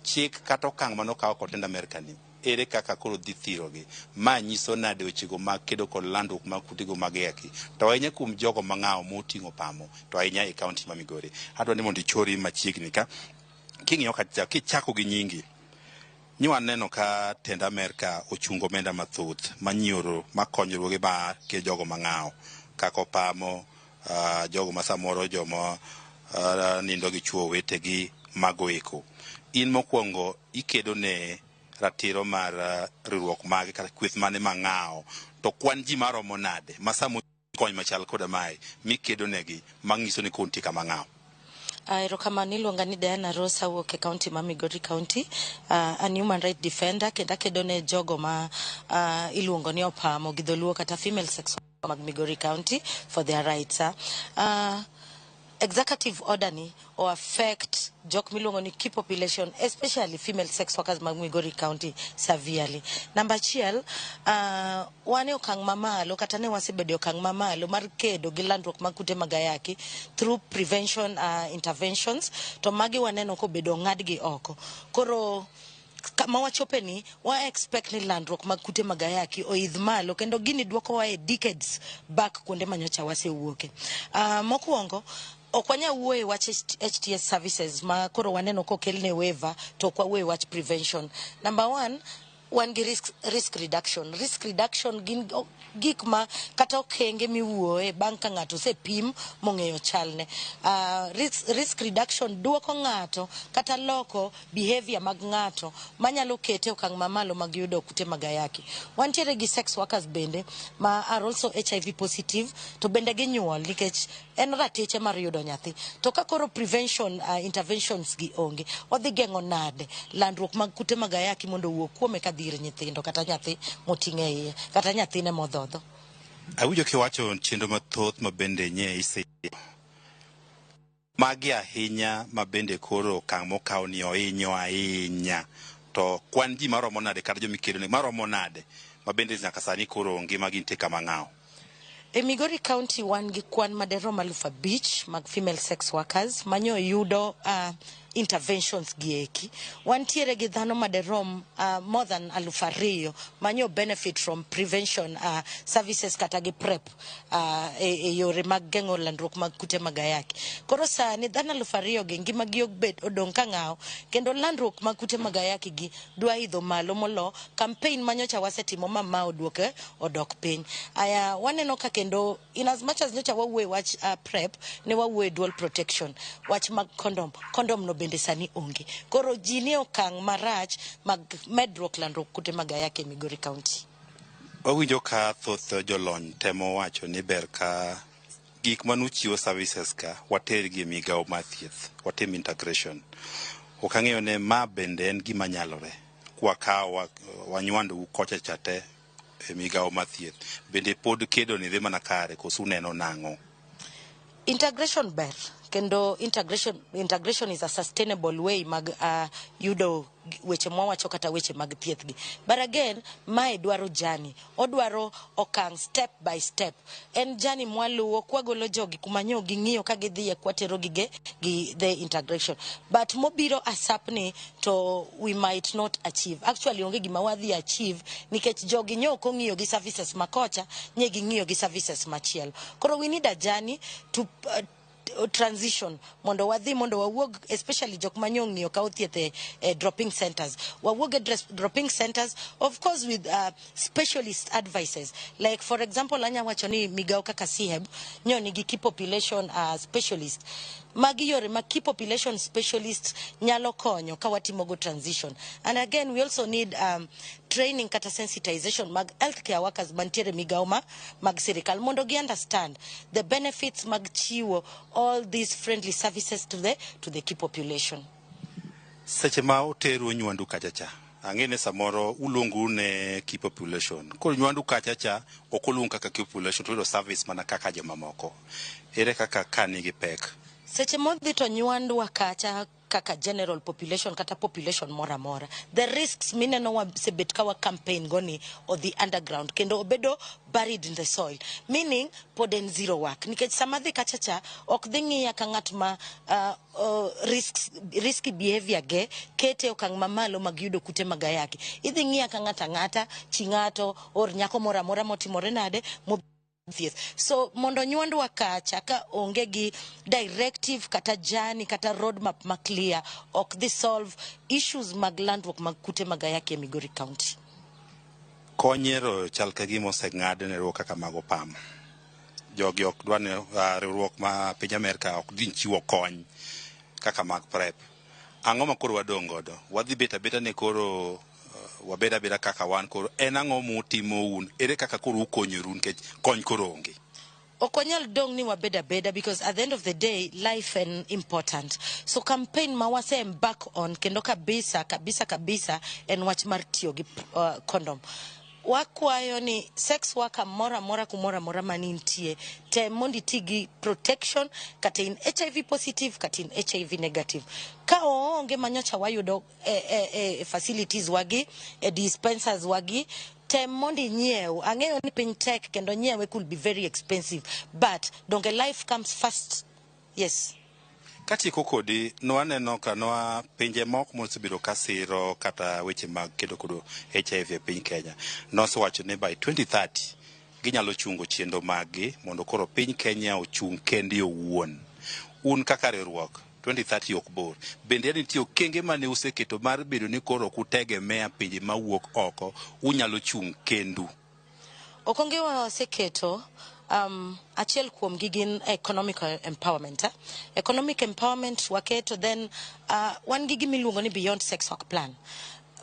chik kata okang' manokaw kod tend Amerka ni ere kaka koro dhi thirogi. Ma nyiso nade wechego mag kedo kod landruok mag kutego mag ayaki to ahinya kuom jogo mang'awo moting'o pamo to ahinya e kaunti ma Migori. Adwa ni mondo ichori machiegni ka king'iyo kacha kichako gi nyingi ni waneno ka tend Amerka ochungo omenda mathoth manyioro makonyruoge ma ke jogo mang'awo kaka opamo, jogo ma samoro joma nindo gi chuo wetegi mago eko. In mokwongo ikedo ne ratiro mar riwruok mage kata kweth mane mang'awo to kwan ji maromo nade ma samo kony machal koda mae mikedo negi mang'iso ni koro nitie kama ng'awo? Erokamano, iluonga ni Diana Ross, awuok e kaunti ma Migori County. An human right defender kendo akedo ne jogo ma iluongo ni opamo gi dholuo kata female sex mag Migori County for their rights. Executive order ni o affect jok miluongo ni key population, especially female sex workers mag Migori County severely. Namba achiel, wan e okang' mamalo kata ne wasebedo e okang' mamalo mar kedo gi landruok mag kute mag ayaki through prevention interventions, to magi waneno kobedo ng'adgi oko. Koro kama wachope ni wa expect ni landruok mag kute mag ayaki oidh malo kendo gini dwokowa e decades back kuonde manyocha wasewuoke. Mokwongo ok wanyal wuoyo e wach HTS services ma koro waneno kokelne waiver, to ok wawuoyo e wach prevention. Number one, Wan gi risk reduction. Risk reduction gin gik ma kata okenge miwuoye bang' ka ng'ato osepim mong'eyo chalne. Risk reduction duoko ng'ato kata loko behavior mag ng'ato manyalo kete okang' mamalo mag yudo kute mag ayaki. Wantiere gi sex workers bende ma are also HIV positive, to bende ginyuol nikech en ratiche mar yudo nyathi. To ka koro prevention interventions gi onge, odhi geng'o nade landruok mag kute mag ayaki mondo owuog kuome kadhi ir nyithindo, kata nyathi moting'o e iye, kata nyathine modhodho? Awinjo kiwacho chenro mathoth ma bende nye ise magi ahinya, ma bende koro okang' mokaw ni ohinyo ahinya, to kwan ji maromo nade kata jomikedo maromo nade ma bende nyaka sani koro ngima gi nitie kama ng'awo? E Migori County wan gi kwan maderom 5,000 mag female sex workers manyo yudo interventions gi eki. Wantiere gi dhano maderom more than 2,000 manyo benefit from prevention services kata gi PrEP e yore mag geng'o landruok mag kute mag ayaki. Koro sani dhano 2,000 gi ngima gi obet odong' ka ng'awo, kendo landruok mag kute mag ayaki gi dwa idho malo molo campaign manyocha wasetimo ma oduoke odok piny. Aya, waneno ka kendo in as much as nyocha wawuoye wach PrEP, ne wawuoye dual protection, wach mag condom. Condom no bende sani onge. Koro ji nie okang' marach mag medruok landruok kute mag ayaki e Migori County. Wawinjo ka thoth jolony temo wacho ni ber ka gik manuchiwo services ka watergi e migawo mar thieth, watim integration. Ok ang'eyo ne ma bende en gima nyalore kwakawo wanywandou kocha cha te e migawo mar thieth. Bende pod kedo ni dhi mana kare koso uneno nang'o? Integration ber, kendo integration is a sustainable way mag yudo weche mwawacho kata weche mag thieth gi. But again, mae dwaro journey, odwaro okang' step by step. En journey mwaluwo kwagolo jogi kuma nyo ging'iyo ka gidhiye kwatero gige gi the integration. But mobiro asap ni to we might not achieve. Actually onge gima wadhi achieve nikech jogi nyo ok ong'iyo gi services makocha, nye ging'iyo gi services machielo. Koro we need a journey to transition mondo wadhi mondo wawuog, especially jok manyo ong'iyo kawo thieth e dropping centers, wawuog e dropping centers, of course with specialist advices. Like for example, anya wacho ni migawo kaka CHEB nyo nigi key population specialist. Magi yore ma key population specialist nyalo konyo ka watimogo transition. And again, we also need training kata sensitization mag healthcare workers mantiere migawo ma mag sirikal mondo gi understand the benefits mag chiwo all these friendly services to the key population. Seche ma oteru nywandu kacha cha, ang'e ni samoro uluongu ne key population. Koro nywandu kacha cha ok oluong kaka key population, to yudo service mana kaka jomamoko. Ere kaka ka nigi pek? Seche modhi to nywandwa kacha kaka general population kata population moro amora, the risks mineno wasebet ka wa campaign go ni odhi underground kendo obedo buried in the soil, meaning pod en zero work, nikech sama dhi kacha cha ok dhi ng'iya ka ng'at ma risky behavior ge kete okang' mamalo mag yudo kute mag ayaki. Idhi ng'iya ka ng'ato ang'ata, chi ng'ato or nyako moro amora motimore nade mo thieth. So mondo nywandwa kacha ka onge gi directive kata journey kata roadmap ma clear, ok dhi solve issues mag landruok mag kute mag ayaki e Migori County. Kony ero chal ka gima oseng'ad ne riwruok kaka mag OPAM. Jogi ok dwa ni riwruok ma piny Amerka ok dhi chiwo kony kaka mag PrEP. Ang'o ma koro wadong' godo? Wadhi bet abeta ni koro wabed abeda kaka wan koro. En ang'o mutimo un? Ere kaka koro ukonyoru nikech kony koro onge? Ok wanyal dong' ni wabed abeda, because at the end of the day life en important. So campaign ma wase embark on kendo kabisa kabisa kabisa en wach mar tiyo gi condom. Wakwayo ni sex worker moro amora kumoro amora manintie, tem mondo iti gi protection, kata in HIV positive kata in HIV negative. Ka oonge manyocha wayudo e facilities wagi, e dispensers wagi, tem mondo inyiew. Ang'eyo ni piny tek kendo nyiewe could be very expensive, but donge life comes first? Yes. Katieko kodi, nwaneno ka nwa pinje moko mosebedo ka siro kata weche mag kedo kod HIV e piny Kenya nosewacho ni by 2030 ginyalo chungo chenro maggi mondo koro piny Kenya ochung' kende owuon. Un kaka riwruok 2030 ok bor. Bende nitie okenge mane useketo mar bedo ni koro ok utegemea pinje mawuok oko, unyalo chung' kendu? Okonge waseketo achiel kuom gi gin economic empowerment, eh? Economic empowerment waketo, then wan gi gimiluongo ni Beyond Sex Work Plan.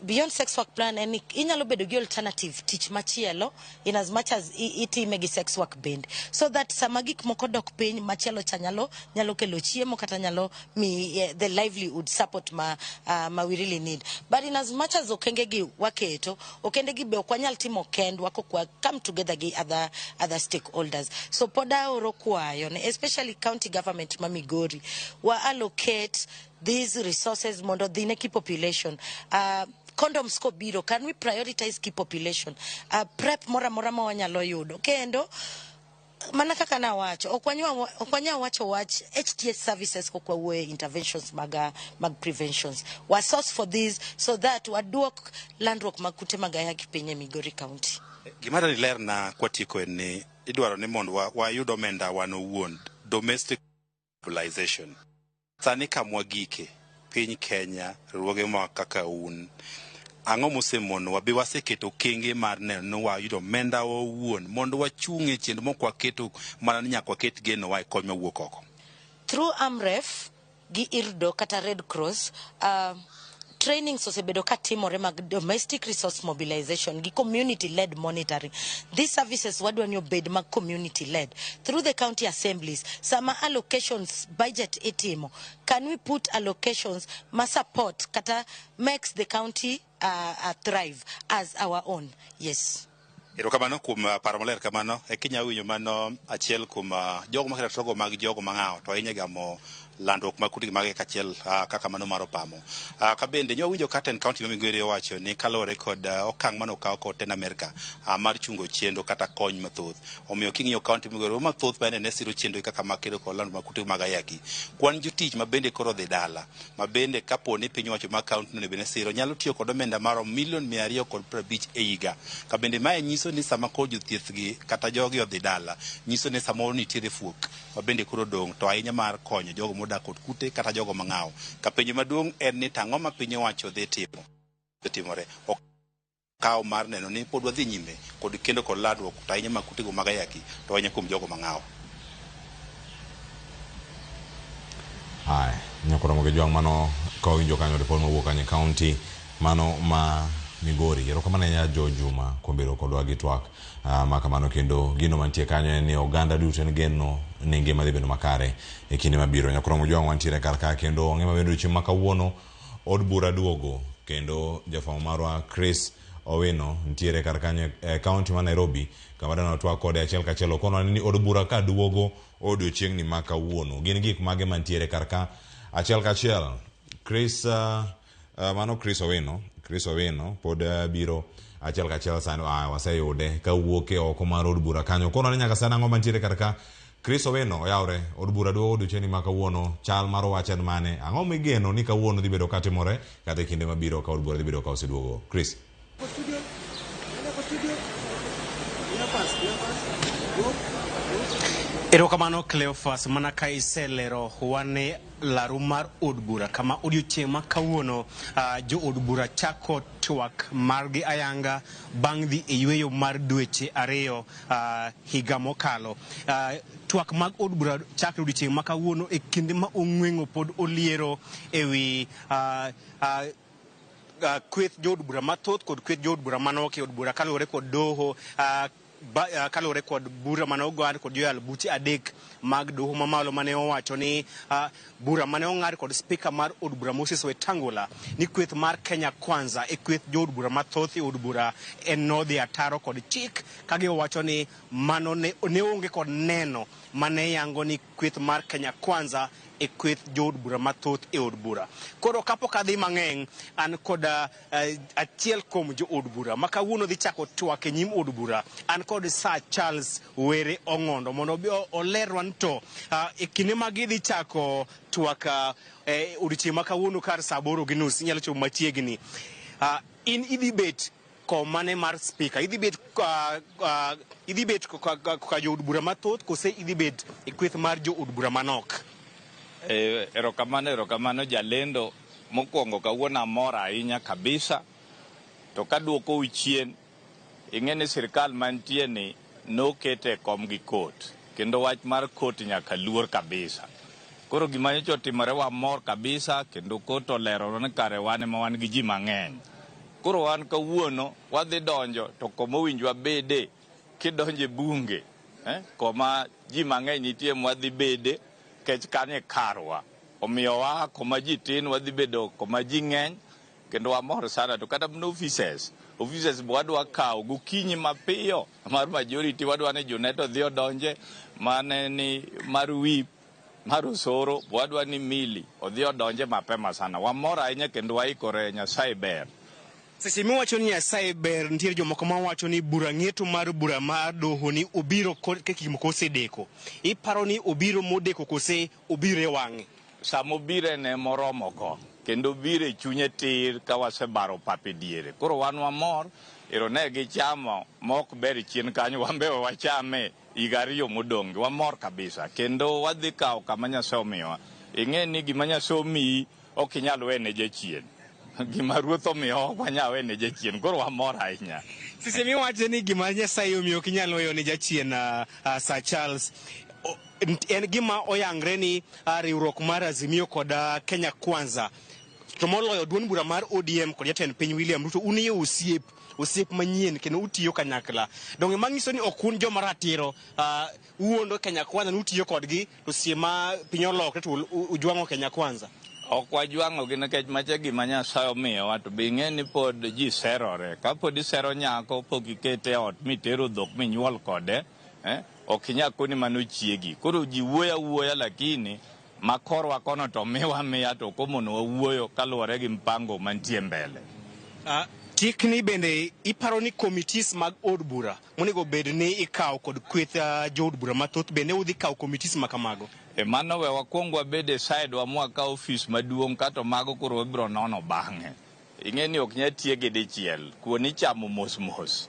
Beyond Sex Work Plan en ni inyalo bedo gi alternative tich machielo in as much as itime gi sex work bende, so that sama gik moko dok piny, machielo cha nyalo kelo chiemo kata nyalo mi the livelihood support ma we really need. But in as much as okenge gi waketo, okenge gi be ok wanyal timo kendwa kok wa come together gi other stakeholders. So pod aoro kwayo ne especially county government ma Migori wa allocate these resources mondo dhi ne key population. Condoms kobiro, can we prioritize key population? PrEP moro amora ma wanyalo yudo. Kendo mana kaka nawacho, ok wanyal wacho wach HTS services kok wawuoye interventions mag preventions. Wa source for this so that waduok landruok mag kute mag ayaki piny e Migori County. Gima dani lerna kwatieko en ni idwaro ni mondo wayud omenda wan owuon, domestic mobilization. Sani kamwagike piny Kenya, riwruoge ma kaka un, ang'o mosemonowa? Be waseketo okenge mar neno ni wayudo omenda wa owuon mondo wachung' e chenro mok waketo mana ni nyaka waket genowa e kony mawuok oko? Through AMREF gi IRDO kata Red Cross, trainings osebedo katimore mag domestic resource mobilization gi community led monitoring. These services wadwa ni obed mag community led through the county assemblies. Sama allocations budget itimo, can we put allocations ma support kata makes the county thrive as our own? Yes. Erokamano kuom paro maler kamano. E kinya winjo mano achiel kuom jogo maketo togo mag jogo mang'awo to ahinya gamo landruok mag kute mag kachiel kaka mano mar opamo. Ka bende nyo winjo ka tend county ma Migori owacho ni kaluwore kod okang' mane okaw kod tend Amerka mar chungo chenro kata kony mathoth. Omiyo king'iyo county Migori mathoth bende ne siro chenro kaka mag kedo kod landruok mag kute mag ayaki. Kwan jotich ma bende koro odhi dala ma bende kapo ni piny owacho mag county no bende siro nyalo tiyo kod omenda maromo milion 250 e higa. Ka bende mae nyiso ni sama koro jothieth gi kata jogi odhi dala, nyiso ni samoro nitiere fuok ma bende koro dong' to ahinya mar konyo jogo modak kod kute kata jogo mang'awo. Ka penjo maduong' en ni tang'o ma piny owacho dhi timo timore okawo mar neno ni pod wadhi nyime kod kendo kod landruok to ahinya mag kutego mag ayaki to ahinya kuom jogo mang'awo. Aya, nyakoromo gi jwang' mano ka wawinjo kanyo ripot mawuok kanyo e county mano ma Migori. Erokamano ahinya Jo Juma kuom bedo kodwa gi twak ma kamano. Kendo gino mantie kanyo en ni oganda duto en geno ni ngima dhi bedo makare e kinde mabiro. Nyakoromo jwang' wantiere kar ka kendo wang'e maber odiochieng' ma kawuono od bura duogo kendo jafwambo marwa Chris Owino nitiere kar kanyo e county ma Nairobi kama dana twak kode achiel kachiel. Okonwa ni od bura ka duogo odiochieng'ni ma kawuono gin gik mage mantiere kar ka achiel kachiel. Chris, mano Chris Owino. Chris Owino pod biro achiel kachiel sani. Waseyude kawuok e oko mar od bura kanyo. Okonwa ni nyaka sani ang'o mantiere kar ka. Chris Owino, oyawre, od bura duogo odiochieng'ni ma kawuono, chal mar wach en mane? Ang'o migeno ni kawuono dhi bedo katimore kata e kinde mabiro ka od bura dhi bedo ka oseduogo? Chris. Studio. Studio. Go. Erokamano Cleophas, mana ka iselero wan e laru mar od bura kama odiochieng' ma kawuono jo od bura chako twak margi ayanga bang' dhi e yweyo mar dweche 2 higa mokalo. Twak mag od bura chakre odiochieng' ma kawuono e kinde ma ong'weng'o pod oliero ewi kweth jood bura mathoth kod kweth jood bura manok e od bura kaluwore kod doho, kaluwore kod bura mane ogad kod joyal buche adek mag doho mamalo mane owacho ni bura mane ong'ad kod spika mar od bura Moses Wetangula ni kweth mar Kenya Kwanza e kweth jood bura mathoth e od bura en nodhi ataro kod chik, ka giwacho ni mano ne onge kod neno mane yango ni kweth mar Kenya Kwanza e kweth jood bura mathoth e od bura. Koro kapok adhi mang'eny, an kod achiel kuom jood bura ma kawuono dhi chako twak e nyim od bura. An kod Sir Charles Were Ong'ondo mondo obi olerwa ni to e kinde ma gidhi chako twak odiochieng' ma kawuono kar sa 8:30 inyalo chopo machiegni. In idhi bet komane mar spika, idhi bet ka jood bura mathoth kose idhi bet e kweth mar jood bura manok? Erokamano, erokamano jalendo. Mokwongo kawuono amor ahinya kabisa. To kaduokou chien, ing'e ni sirikal mantie ni nokete e kom gi court. Kendo wach mar court nyaka luor kabisa. Koro gima nyocha otimore wamor kabisa kendo court olero ni kare wan ema wan gi ji mang'eny. Koro wan kawuono wadhi donjo to koma owinjo wabede kidonjo e bunge koma ji mang'eny nitie mwadhi bede kech kanyo e karwa. Omiyo waa koma ji tin wadhi bedo koma ji ng'eny kendo wamor sana. To kata mana offices be wadwa kawo gokinyi mapiyo mar majority, wadwa ni Junet odhi odonje, mane ni mar whip mar Osoro, wadwa ni Mili odhi odonje mapema sana. Wamor ahinya kendo waikore. Nyasaye ber. Seche miwacho ni Nyasaye ber, nitiere jomoko mawacho ni bura ng'eto mar bura mar doho ni obiro ka gik moko osedeko. Iparo ni obiro modeko kose obiro e wang'e? Sama obire ne moromo go, kendo obiro e chunye tir ka wasebaro pap e diere. Koro wan wamor, ero ne gichamo mok ber chien kanyo, wan be wachame higa 2 modong'. Wamor kabisa, kendo wadhi kawo kama Nyasaye omiyowa. Ing'e ni gima Nyasaye omiyi ok inyal wene jachien. Gima ruoth omiyo ok wanyal wene jachien. Koro wamor ahinya. Seche miwacho ni gima Nyasaye omiyo ok inyal weyo ne jachien, Sir Charles, en gima oyangre ni riwruok mar Azimio kod Kenya Kwanza, to moloyo duond bura mar ODM kod jatend piny William Ruto, un e osiep manyien kendo utiyo kanyakla. Donge manyiso ni ok un joma ratiro, uwuondo Kenya Kwanza ni utiyo kodgi, to seche ma piny olokre to ujwang'o Kenya Kwanza? Ok wajwang'ogi nikech macha gima Nyasaye omiyowa, to be ing'e ni pod ji serore. Kapod isero nyako pok ikete e ot mitero dhok minyuol kode, ok inyal koni mano chiegi. Koro ji wuoyo awuoya, lakini makorwa kono to miwa miya to ok omonowa wuoyo kaluwore gi mpango mantie mbele. Chikni bende iparo ni committees mag od bura monego bed ni ikawo kod kweth jood bura mathoth, bende udhi kawo committees ma kamago? Mano we wakwong wabed e side wa mwakaw ofis maduong' kato mago koro wabiro nono bang'e. Ing'e ni ok nyal tiege dichiel, kuon ichamo mos mos.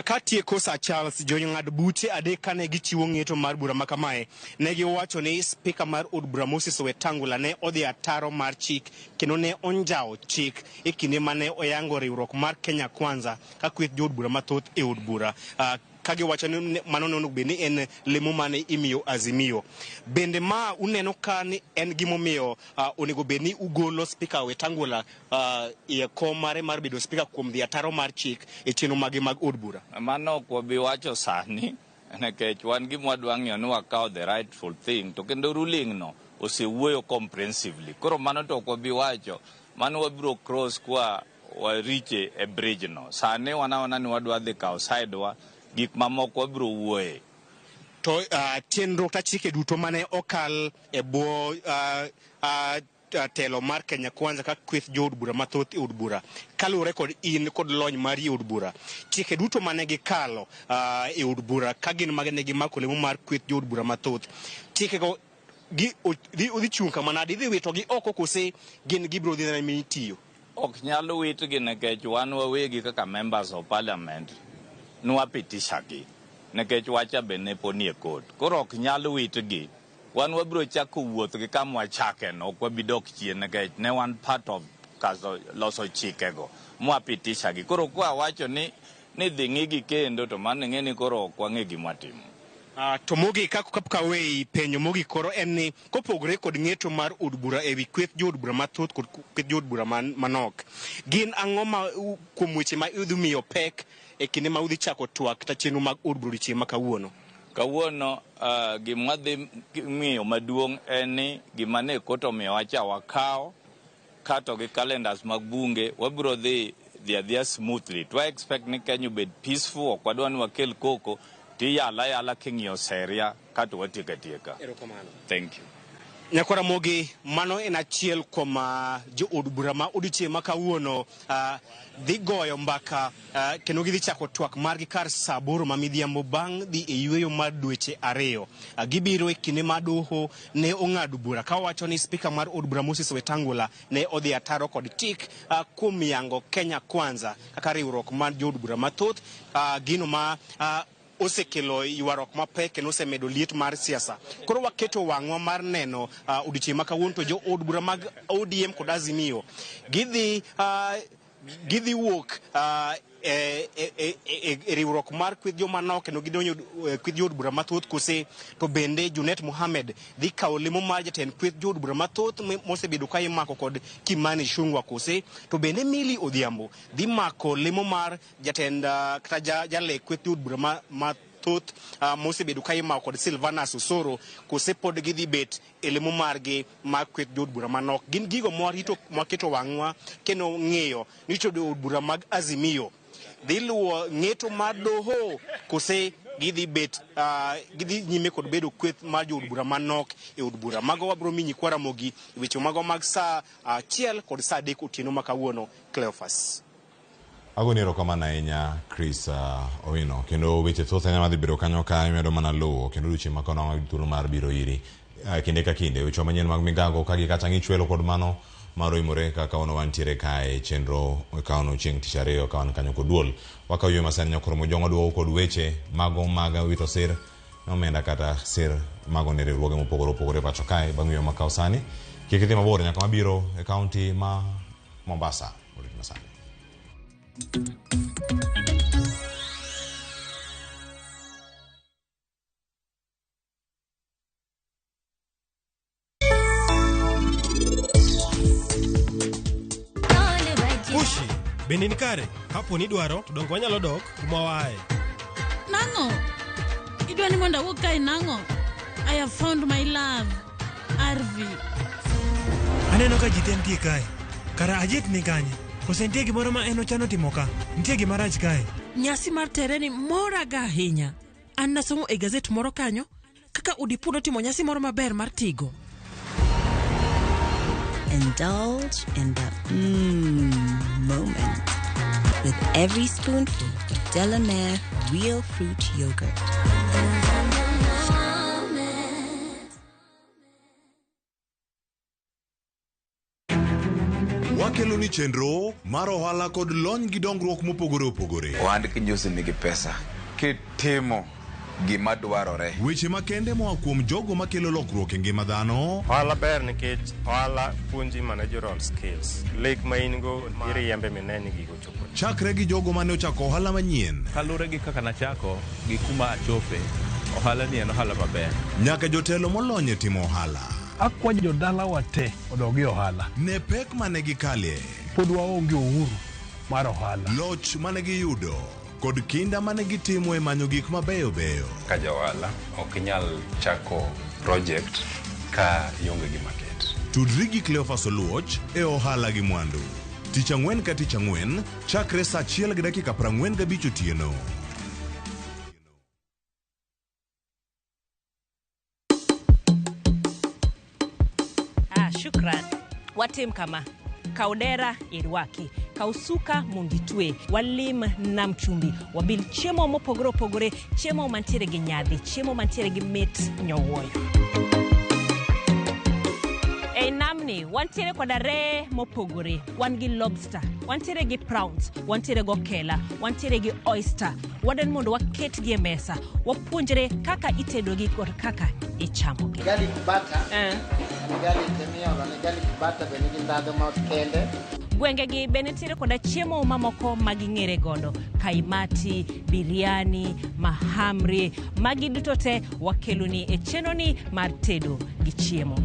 Katieko Sir Charles, jong'ad buche adek kane gichiwo ng'eto mar bura ma kamae, ne giwacho ni spika mar od bura Moses Wetangula ne odhi ataro mar chik kendo ne onjawo chik e kinde mane oyango riwruok mar Kenya Kwanza ka kweth jood bura mathoth e od bura. Ka giwacho ni mano ne onego bed ni en lemo mane imiyo Azimio. Bende ma uneno ka ni en gimomiyo onego bed ni ugolo spika Wetangula e kom mare mar bedo spika kuom dhi ataro mar chik e chenro mage mag od bura? Mano ok wabi wacho sani, nikech wan gima wadwa ng'iyo ni wakawo the rightful thing, to kendo ruling no osewuoyo comprehensively. Koro mano to ok wabi wacho, mano wabiro cross kwa wariche e bridge no. Sani wanaona ni wadwa dhi kawo side wa, gik mamoko wabiro wuoye. To chenro kata chike duto mane okal e bwo telo mar Kenya Kwanza ka kweth jood bura mathoth e od bura, kaluwore kod in kod lony mari e od bura, chike duto mane gikalo e od bura ka gin mage ne gimako lemo mar kweth jood bura mathoth, chikego odhi chung' kama nade? Idhi witogi oko kose gin gibiro dhi nyime tiyo? Ok nyal witgi nikech wan wawegi kaka members of parliament nwapitisha gi nikech wacha be ne pod nie court. Koro ok nyal witgi. Wan wabiro chako wuoth gi kama wachake no, ok wabi dok chien nikech ne wan part of kaso loso chikego mwapitisha gi. Koro kwa wacho ni dhi ng'igi kendo to mano ing'e ni koro ok wang'e gima watimo. To mogik kapok aweyi penjo mogik koro en ni kopogore kod ng'eto mar od bura ewi kweth jood bura mathoth kod kweth jood bura manok, gin ang'o ma kuom weche ma idhi miyo pek e kinde ma udhi chako twak kata chenro mag od bura odiochieng' ma kawuono? Kawuono gima wadhi ng'iyo maduong' en ni gima ne court omiyowa cha wakawo, kato gi calendars mag bunge wabiro dhi adhiya smoothly. To wa expect ni Kenya obed peaceful, ok wadwa ni wakel koko, tiyala yala king'iyo seria kato watieko atieka. Erokamano. Thank you. Nyakwara Mogi, mano en achiel kuom jood bura ma odiochieng' ma kawuono dhi goyo mbaka kendo gidhi chako twak margi kar saa 8 ma midhiambo bang' dhi e yweyo mar dweche 2. Gibiro e kinde ma doho ne ong'ado bura kawacho ni spika mar od bura Moses Wetangula ne odhi ataro kod chik kuom yango Kenya Kwanza kaka riwruok mar jood bura mathoth, gino ma osekelo ywaruok mapek kendo osemedo liet mar siasa. Koro waketo wang'wa mar neno odiochieng' ma kawuono to jo od bura mag ODM kod Azimio gidhi wuok e riwruok mar kweth joma nok kendo gidonjo kweth jood bura mathoth kose to bende Junet Mohamed dhi kawo lemo mar jatend kweth jood bura mathoth mosebedo ka imako kod Kimani Ichung'wa kose to bende Millie Odhiambo dhi mako lemo mar jatend kata jale kweth jood bura mathoth mosebedo ka imako kod Silvanus Osoro kose pod gidhi bet e lemo margi mar kweth jood bura manok. Gin gigo mwarito mwaketo wang'wa kendo ng'eyo ni to jood bura mag Azimio dhi luwo ng'eto mar doho kose gidhi bet gidhi nyime kod bedo kweth mar jood bura manok e od bura. Mago wabiro miyi nyikwa Ramogi weche mago mag saa 1 kod saa 3 otieno ma kawuono. Cleophas. Agoni erokamano ahinya Chris Owino, kendo weche thoth ahinya madhi bedo kanyo ka imedo mana luwo kendo odiochieng' ma kawuono thuolo mar biro iri kinde ka kinde weche manyien mag migago ka gi kata ng'ichwelo kod mano mar oimore kaka kawuono wantiere kae chenro kawuono chieng' tich ariyo ka wan kanyo kod duol. Wakawo ywe masani nyakoro Mojong' waduogo kod weche mago mag wito sir nomenda kata sir mago ne riwruoge mopogore opogore pacho kae bang' ywe makawo sani. Kik idhi mabor nyaka mabiro e kaunti ma Mombasa. Orit masani. Ushi, bende ni kare? Kapo ni idwaro, to donge wanyalo dok kuma waaye. Nang'o? Idwa ni mondo awuog kae nang'o? I have found my love. Arvi. Aneno ka ji te nitie kae. Kara Ajit ni kanye? Kose nitie gimoro ma en ochano timo ka? Nitie gima rach kae? Nyasi mar tereni moraga ahinya. An nasomo e gazet moro kanyo kaka Udipu notimo nyasi moro maber mar tigo. Indulge in the moment with every spoonful of Delamere Real Fruit Yogurt. Wakelo ni chenro mar ohala kod lony gi dongruok mopogore opogore. Ohand kinjosi nigi pesa kitimo gima dwarore. Weche makende moa kuom jogo makelo lokruok e ngima dhano. Ohala ber nikech ohala puonji managerial skills. Lek ma in go iriembe mine ni gigo chopo. Chakre gi jogo mane ochako ohala manyien. Kaluwore gi kaka nachako gi kuma achope, ohala ni en ohala maber. Nyaka jotelo molony e timo ohala. Akwayo jodalawa te odog e ohala. Ne pek mane gikale. Pod waonge uhuru mar ohala. Loch mane giyudo kod kinda mane gitimo e manyo gik mabeyo beyo. Ka ja ohala ok inyal chako project ka ionge gi market. Tudri gi Cleophas Oluoch e ohala gi mwandu. Tich ang'wen ka tich ang'wen chakre saa 1:45 otieno. Shukran. Watim kama. Kaw dera irwaki, kaw suka mondo itwe, walim nam chumbi, wabil chiemo mopogore opogore, chiemo mantiere gi nyadhi, chiemo mantiere gi mit nyowuoyo. Ei namni wantiere koda reye mopogore, wan gi lobster, wantiere gi prawns, wantiere gi okela, wantiere gi oyster. Wadwani mondo waketgi e mesa, wapuonjre kaka itedogi kod kaka ichamogi. Garlic butter. Garlic miolo ne garlic butter be nigi ndhadhu ma kende. Gwengegi be nitiere koda chiemo mamoko ma ging'ere godo, kaimati, biryani, mahamri, magi duto te wakeloni e chenroni mar tedo gi chiemo.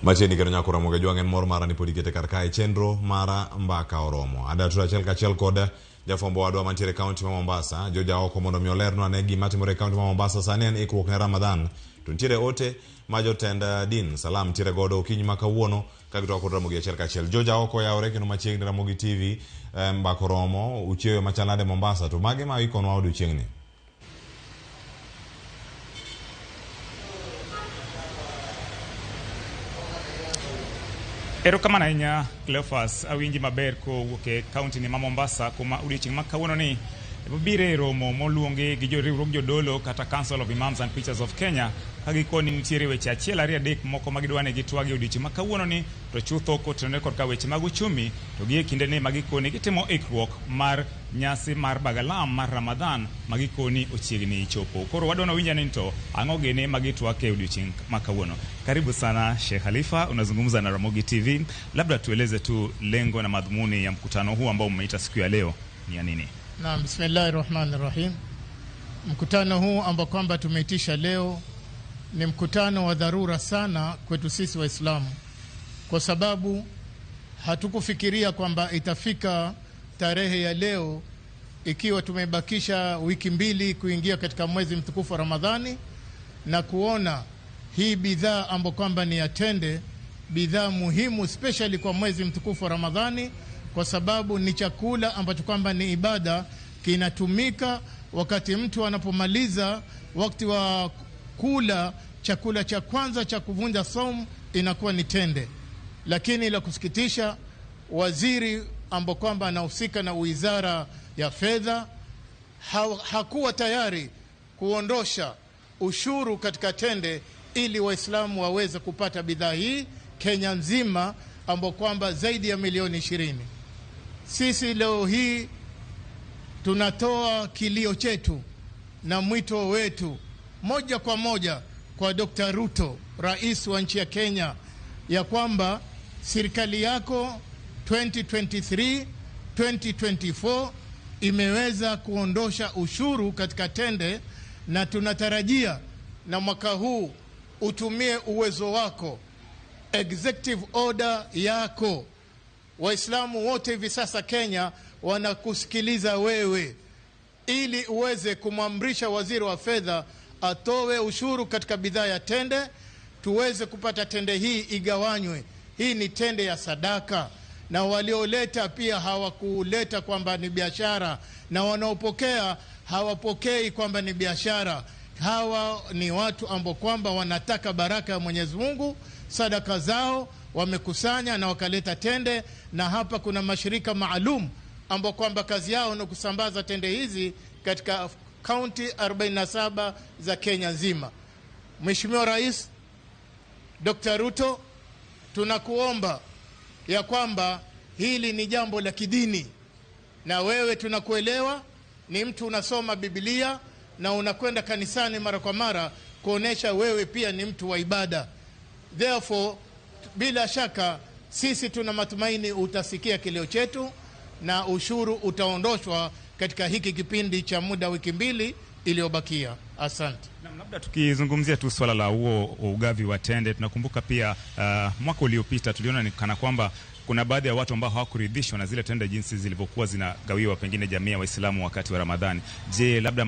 Machiegni kendo nyako Ramogi Ajwang' en mor mara ni pod ikete kar kae chenro mara mbaka oromo. Ada tudo achiel kachiel kod jafwambo wadwa mantiere e kaunti ma Mombasa, Joja oko mondo mi olernwa ane gima timore e kaunti ma Mombasa sani en ikruok ne Ramadhan. To nitiere ote ma jotend din Salam nitiere godo okinyi ma kawuono ka gitwak kod Ramogi achiel kachiel. Joja oko yawore kendo machiegni Ramogi TV mbaka oromo uchiewe machal nade Mombasa to mage ma ikonwa odiochieng'ni? Erokamano ahinya Cleophas, awinji maber kowuok e kaunti ni ma Mombasa kuma odiochieng' ma kawuono ni wabiro e romo moluongi gi riwruog jodolo kata Council of Imams and Preachers of Kenya Ka gikoni nitiere weche achiel ariyo adek moko ma gidwa ni gitwagi e odiochieng' ma kawuono ni to chutho kotenore kod ka weche mag uchumi to gi e kindeni ma gikoni gitimo ikruok mar nyasi mar Bagalam mar Ramadhan ma gikoni ochiegni chopo. Koro wadwa ni ni to ang'o gini ma gitwak e odiochieng' ma kawuono. Karibu sana Sheikh Khalifa, unazungumza na Ramogi TV. Labda tueleze tu lengo na madhumuni ya mkutano huu ambao mmeita siku ya leo ni ya nini? Naam, bismillahir rahmanir rahim. Mkutano huu ambao kwamba tumeitisha leo ni mkutano wa dharura sana kwetu sisi Waislamu, kwa sababu hatukufikiria kwamba itafika tarehe ya leo ikiwa tumebakisha wiki mbili kuingia katika mwezi mtukufu wa Ramadhani, na kuona hii bidhaa ambayo kwamba ni ya tende, bidhaa muhimu especially kwa mwezi mtukufu wa Ramadhani, kwa sababu ni chakula ambacho kwamba ni ibada, kinatumika wakati mtu anapomaliza wakati wa kula chakula cha kwanza cha kuvunja saumu inakuwa ni tende. Lakini la kusikitisha, waziri ambao kwamba anahusika na wizara ya fedha hakuwa tayari kuondosha ushuru katika tende ili Waislamu waweze kupata bidhaa hii Kenya nzima, ambao kwamba zaidi ya milioni 20. Sisi leo hii tunatoa kilio chetu na mwito wetu moja kwa moja kwa Dr. Ruto, rais wa nchi ya Kenya, ya kwamba serikali yako 2023 2024 imeweza kuondosha ushuru katika tende, na tunatarajia na mwaka huu utumie uwezo wako, executive order yako. Waislamu wote hivi sasa Kenya wanakusikiliza wewe, ili uweze kumwamrisha waziri wa fedha atowe ushuru katika bidhaa ya tende, tuweze kupata tende hii igawanywe. Hii ni tende ya sadaka, na walioleta pia hawakuleta kwamba ni biashara, na wanaopokea hawapokei kwamba ni biashara. Hawa ni watu ambao kwamba wanataka baraka ya Mwenyezi Mungu, sadaka zao wamekusanya na wakaleta tende, na hapa kuna mashirika maalum ambao kwamba kazi yao ni kusambaza tende hizi katika kaunti 47 za Kenya nzima. Mheshimiwa Rais Dr. Ruto, tunakuomba ya kwamba hili ni jambo la kidini, na wewe tunakuelewa, ni mtu unasoma Biblia na unakwenda kanisani mara kwa mara, kuonesha wewe pia ni mtu wa ibada. Therefore, bila shaka sisi tuna matumaini utasikia kilio chetu na ushuru utaondoshwa katika hiki kipindi cha muda wiki mbili iliyobakia. Asante. Na labda tukizungumzia tu swala la huo ugavi wa tende, tunakumbuka pia mwaka uliopita tuliona ni kana kwamba kuna baadhi ya watu ambao hawakuridhishwa na zile tende jinsi zilivyokuwa zinagawiwa pengine jamii ya Waislamu wakati wa Ramadhani. Je, labda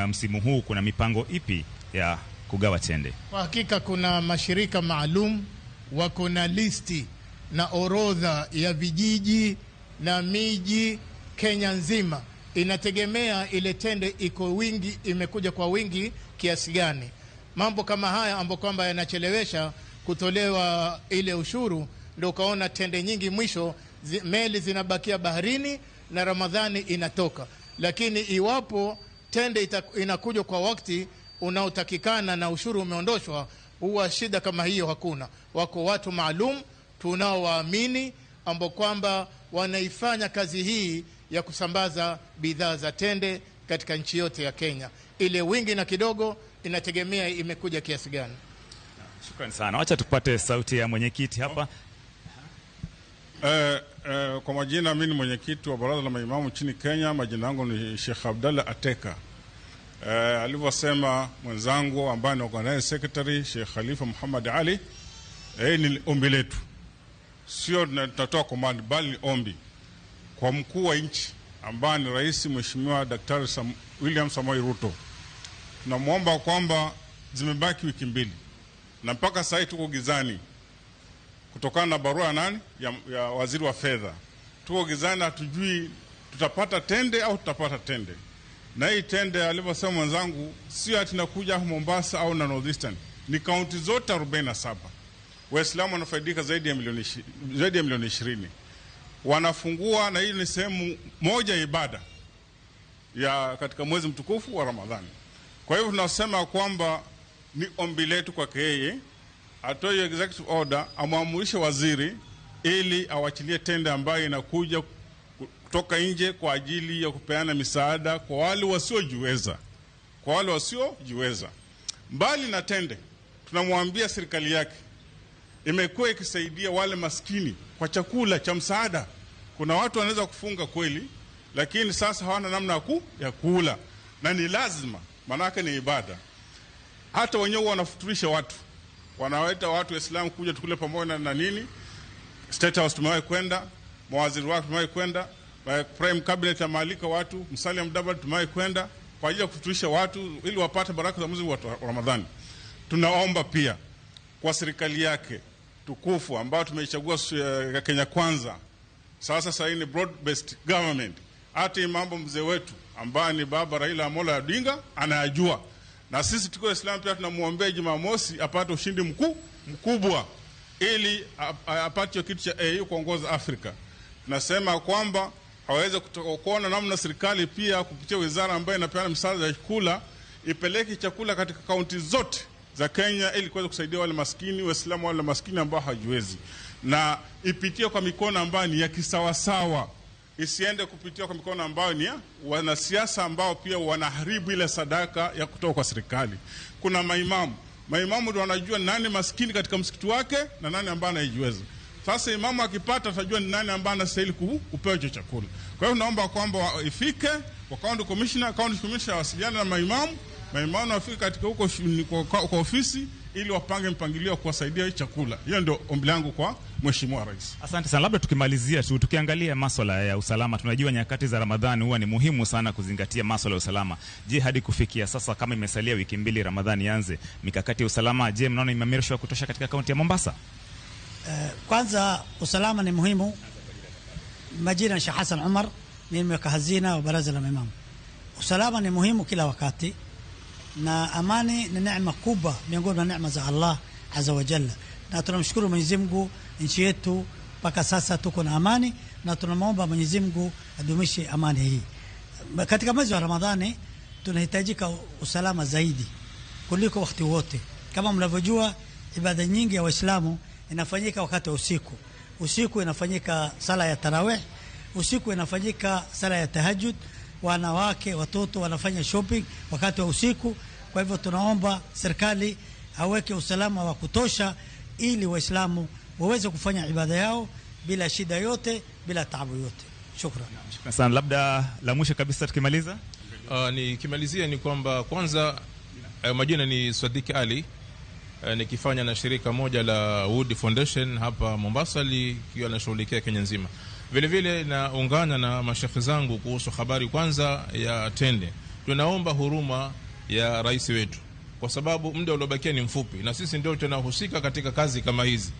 msimu huu kuna mipango ipi ya kugawa tende? Kwa hakika kuna mashirika maalum wako na listi na orodha ya vijiji na miji Kenya nzima. Inategemea ile tende iko wingi, imekuja kwa wingi kiasi gani. Mambo kama haya ambayo kwamba yanachelewesha kutolewa ile ushuru, ndio ukaona tende nyingi mwisho meli zinabakia baharini na Ramadhani inatoka. Lakini iwapo tende inakuja kwa wakati unaotakikana na ushuru umeondoshwa, huwa shida kama hiyo hakuna. Wako watu maalum tunaowaamini ambao kwamba wanaifanya kazi hii ya kusambaza bidhaa za tende katika nchi yote ya Kenya. Ile wingi na kidogo inategemea imekuja kiasi gani. Shukrani sana. Wacha tupate sauti ya mwenyekiti hapa. Kwa majina mimi ni mwenyekiti wa Baraza la Maimamu nchini Kenya. Majina yangu ni Sheikh Abdallah Ateka. Alivyosema mwenzangu ambaye ni organizing secretary Sheikh Khalifa Muhammad Ali, ni ombi letu, sio tunatoa command, bali ni ombi kwa mkuu wa nchi ambaye ni Rais Mheshimiwa Daktari William Samoei Ruto. Tunamuomba kwamba zimebaki wiki mbili na mpaka sasa tuko gizani kutokana na barua nani ya waziri wa fedha. Tuko gizani, hatujui tutapata tende au tutapata tende. Na hii tende alivyosema mwenzangu, sio ati nakuja Mombasa au na Northeastern, ni kaunti zote 47. Waislamu wanafaidika zaidi ya milioni 20. Wanafungua, na hii ni sehemu moja ibada ya katika mwezi mtukufu wa Ramadhani. Kwa hivyo tunasema kwamba Ni ombi letu kwake yeye atoe hiyo executive order, amwamurishe waziri ili awachilie tende ambayo inakuja kutoka nje kwa ajili ya kupeana misaada kwa wale wasiojiweza, kwa wale wasiojiweza. Mbali na tende, tunamwambia serikali yake imekuwa ikisaidia wale maskini kwa chakula cha msaada. Kuna watu wanaweza kufunga kweli, lakini sasa hawana namna ya kula, na ni lazima, maanake ni ibada. Hata wenyewe wanafuturisha watu, wanawaita watu Waislamu kuja tukule pamoja na nini. State House tumewahi kwenda, mawaziri wake tumewahi kwenda, Prime Cabinet amealika watu, Musalia Mudavadi tumewahi kwenda kwa ajili ya kufuturisha watu ili wapate baraka za mwezi wa Ramadhani. Tunaomba pia kwa serikali yake tukufu ambayo tumeichagua Kenya Kwanza, sasa hii ni broad based government. Hata mambo mzee wetu ambaye ni baba Raila Amolo Odinga anayajua, na sisi tuko Waislamu pia tunamuombea Jumamosi apate ushindi mkubwa ili apate kitu cha AU kuongoza Afrika. Tunasema kwamba aweze kuona namna serikali pia kupitia wizara ambayo inapeana msaada ya chakula ipeleke chakula katika kaunti zote za Kenya ili kuweza kusaidia wale maskini, Waislamu wale maskini ambao hawajiwezi, na ipitie kwa mikono ambayo ni ya kisawasawa, isiende kupitia kwa mikono ambayo ni ya wanasiasa ambao pia wanaharibu ile sadaka ya kutoka kwa serikali. Kuna maimamu ndio wanajua nani maskini katika msikiti wake na nani ambaye anajiweza. Sasa imamu akipata atajua ni nani ambaye anastahili kupewa hicho chakula. Kwa hiyo naomba kwamba ifike kwa county commissioner, county commissioner wasiliane na maimamu wafike katika huko kwa ofisi ili wapange mpangilio wa kuwasaidia chakula. Hiyo ndio ombi langu kwa Mheshimiwa Rais. Asante sana. Labda tukimalizia tu, tukiangalia masuala ya usalama, tunajua nyakati za Ramadhani huwa ni muhimu sana kuzingatia masuala ya usalama. Je, hadi kufikia sasa kama imesalia wiki mbili Ramadhani ianze, mikakati ya usalama je, mnaona imeimarishwa kutosha katika kaunti ya Mombasa? Kwanza usalama ni muhimu. Majina Sheikh Hassan Umar, mimi mweka hazina wa baraza la maimamu. Usalama ni muhimu kila wakati, na amani ni neema kubwa miongoni mwa neema za Allah Azza wa Jalla, na tunamshukuru Mwenyezi Mungu nchi yetu mpaka sasa tuko na amani, na tunamwomba Mwenyezi Mungu adumishe amani hii. Katika mwezi wa Ramadhani tunahitajika usalama zaidi kuliko wakati wote. Kama mnavyojua, ibada nyingi ya Waislamu inafanyika wakati wa usiku. Usiku inafanyika sala ya tarawih, usiku inafanyika sala ya tahajjud, wanawake watoto wanafanya shopping wakati wa usiku. Kwa hivyo tunaomba serikali aweke usalama wa kutosha ili Waislamu waweze kufanya ibada yao bila shida yote, bila taabu yote. Shukran. Shukran sana. Labda la mwisho kabisa tukimaliza, nikimalizia ni kwamba kwanza, majina ni Sadiq Ali, nikifanya na shirika moja la Wood Foundation hapa Mombasa likiwa linashughulikia Kenya nzima. Vile vile naungana na mashekhe zangu kuhusu habari kwanza ya tende. Tunaomba huruma ya rais wetu kwa sababu muda uliobakia ni mfupi na sisi ndio tunahusika katika kazi kama hizi.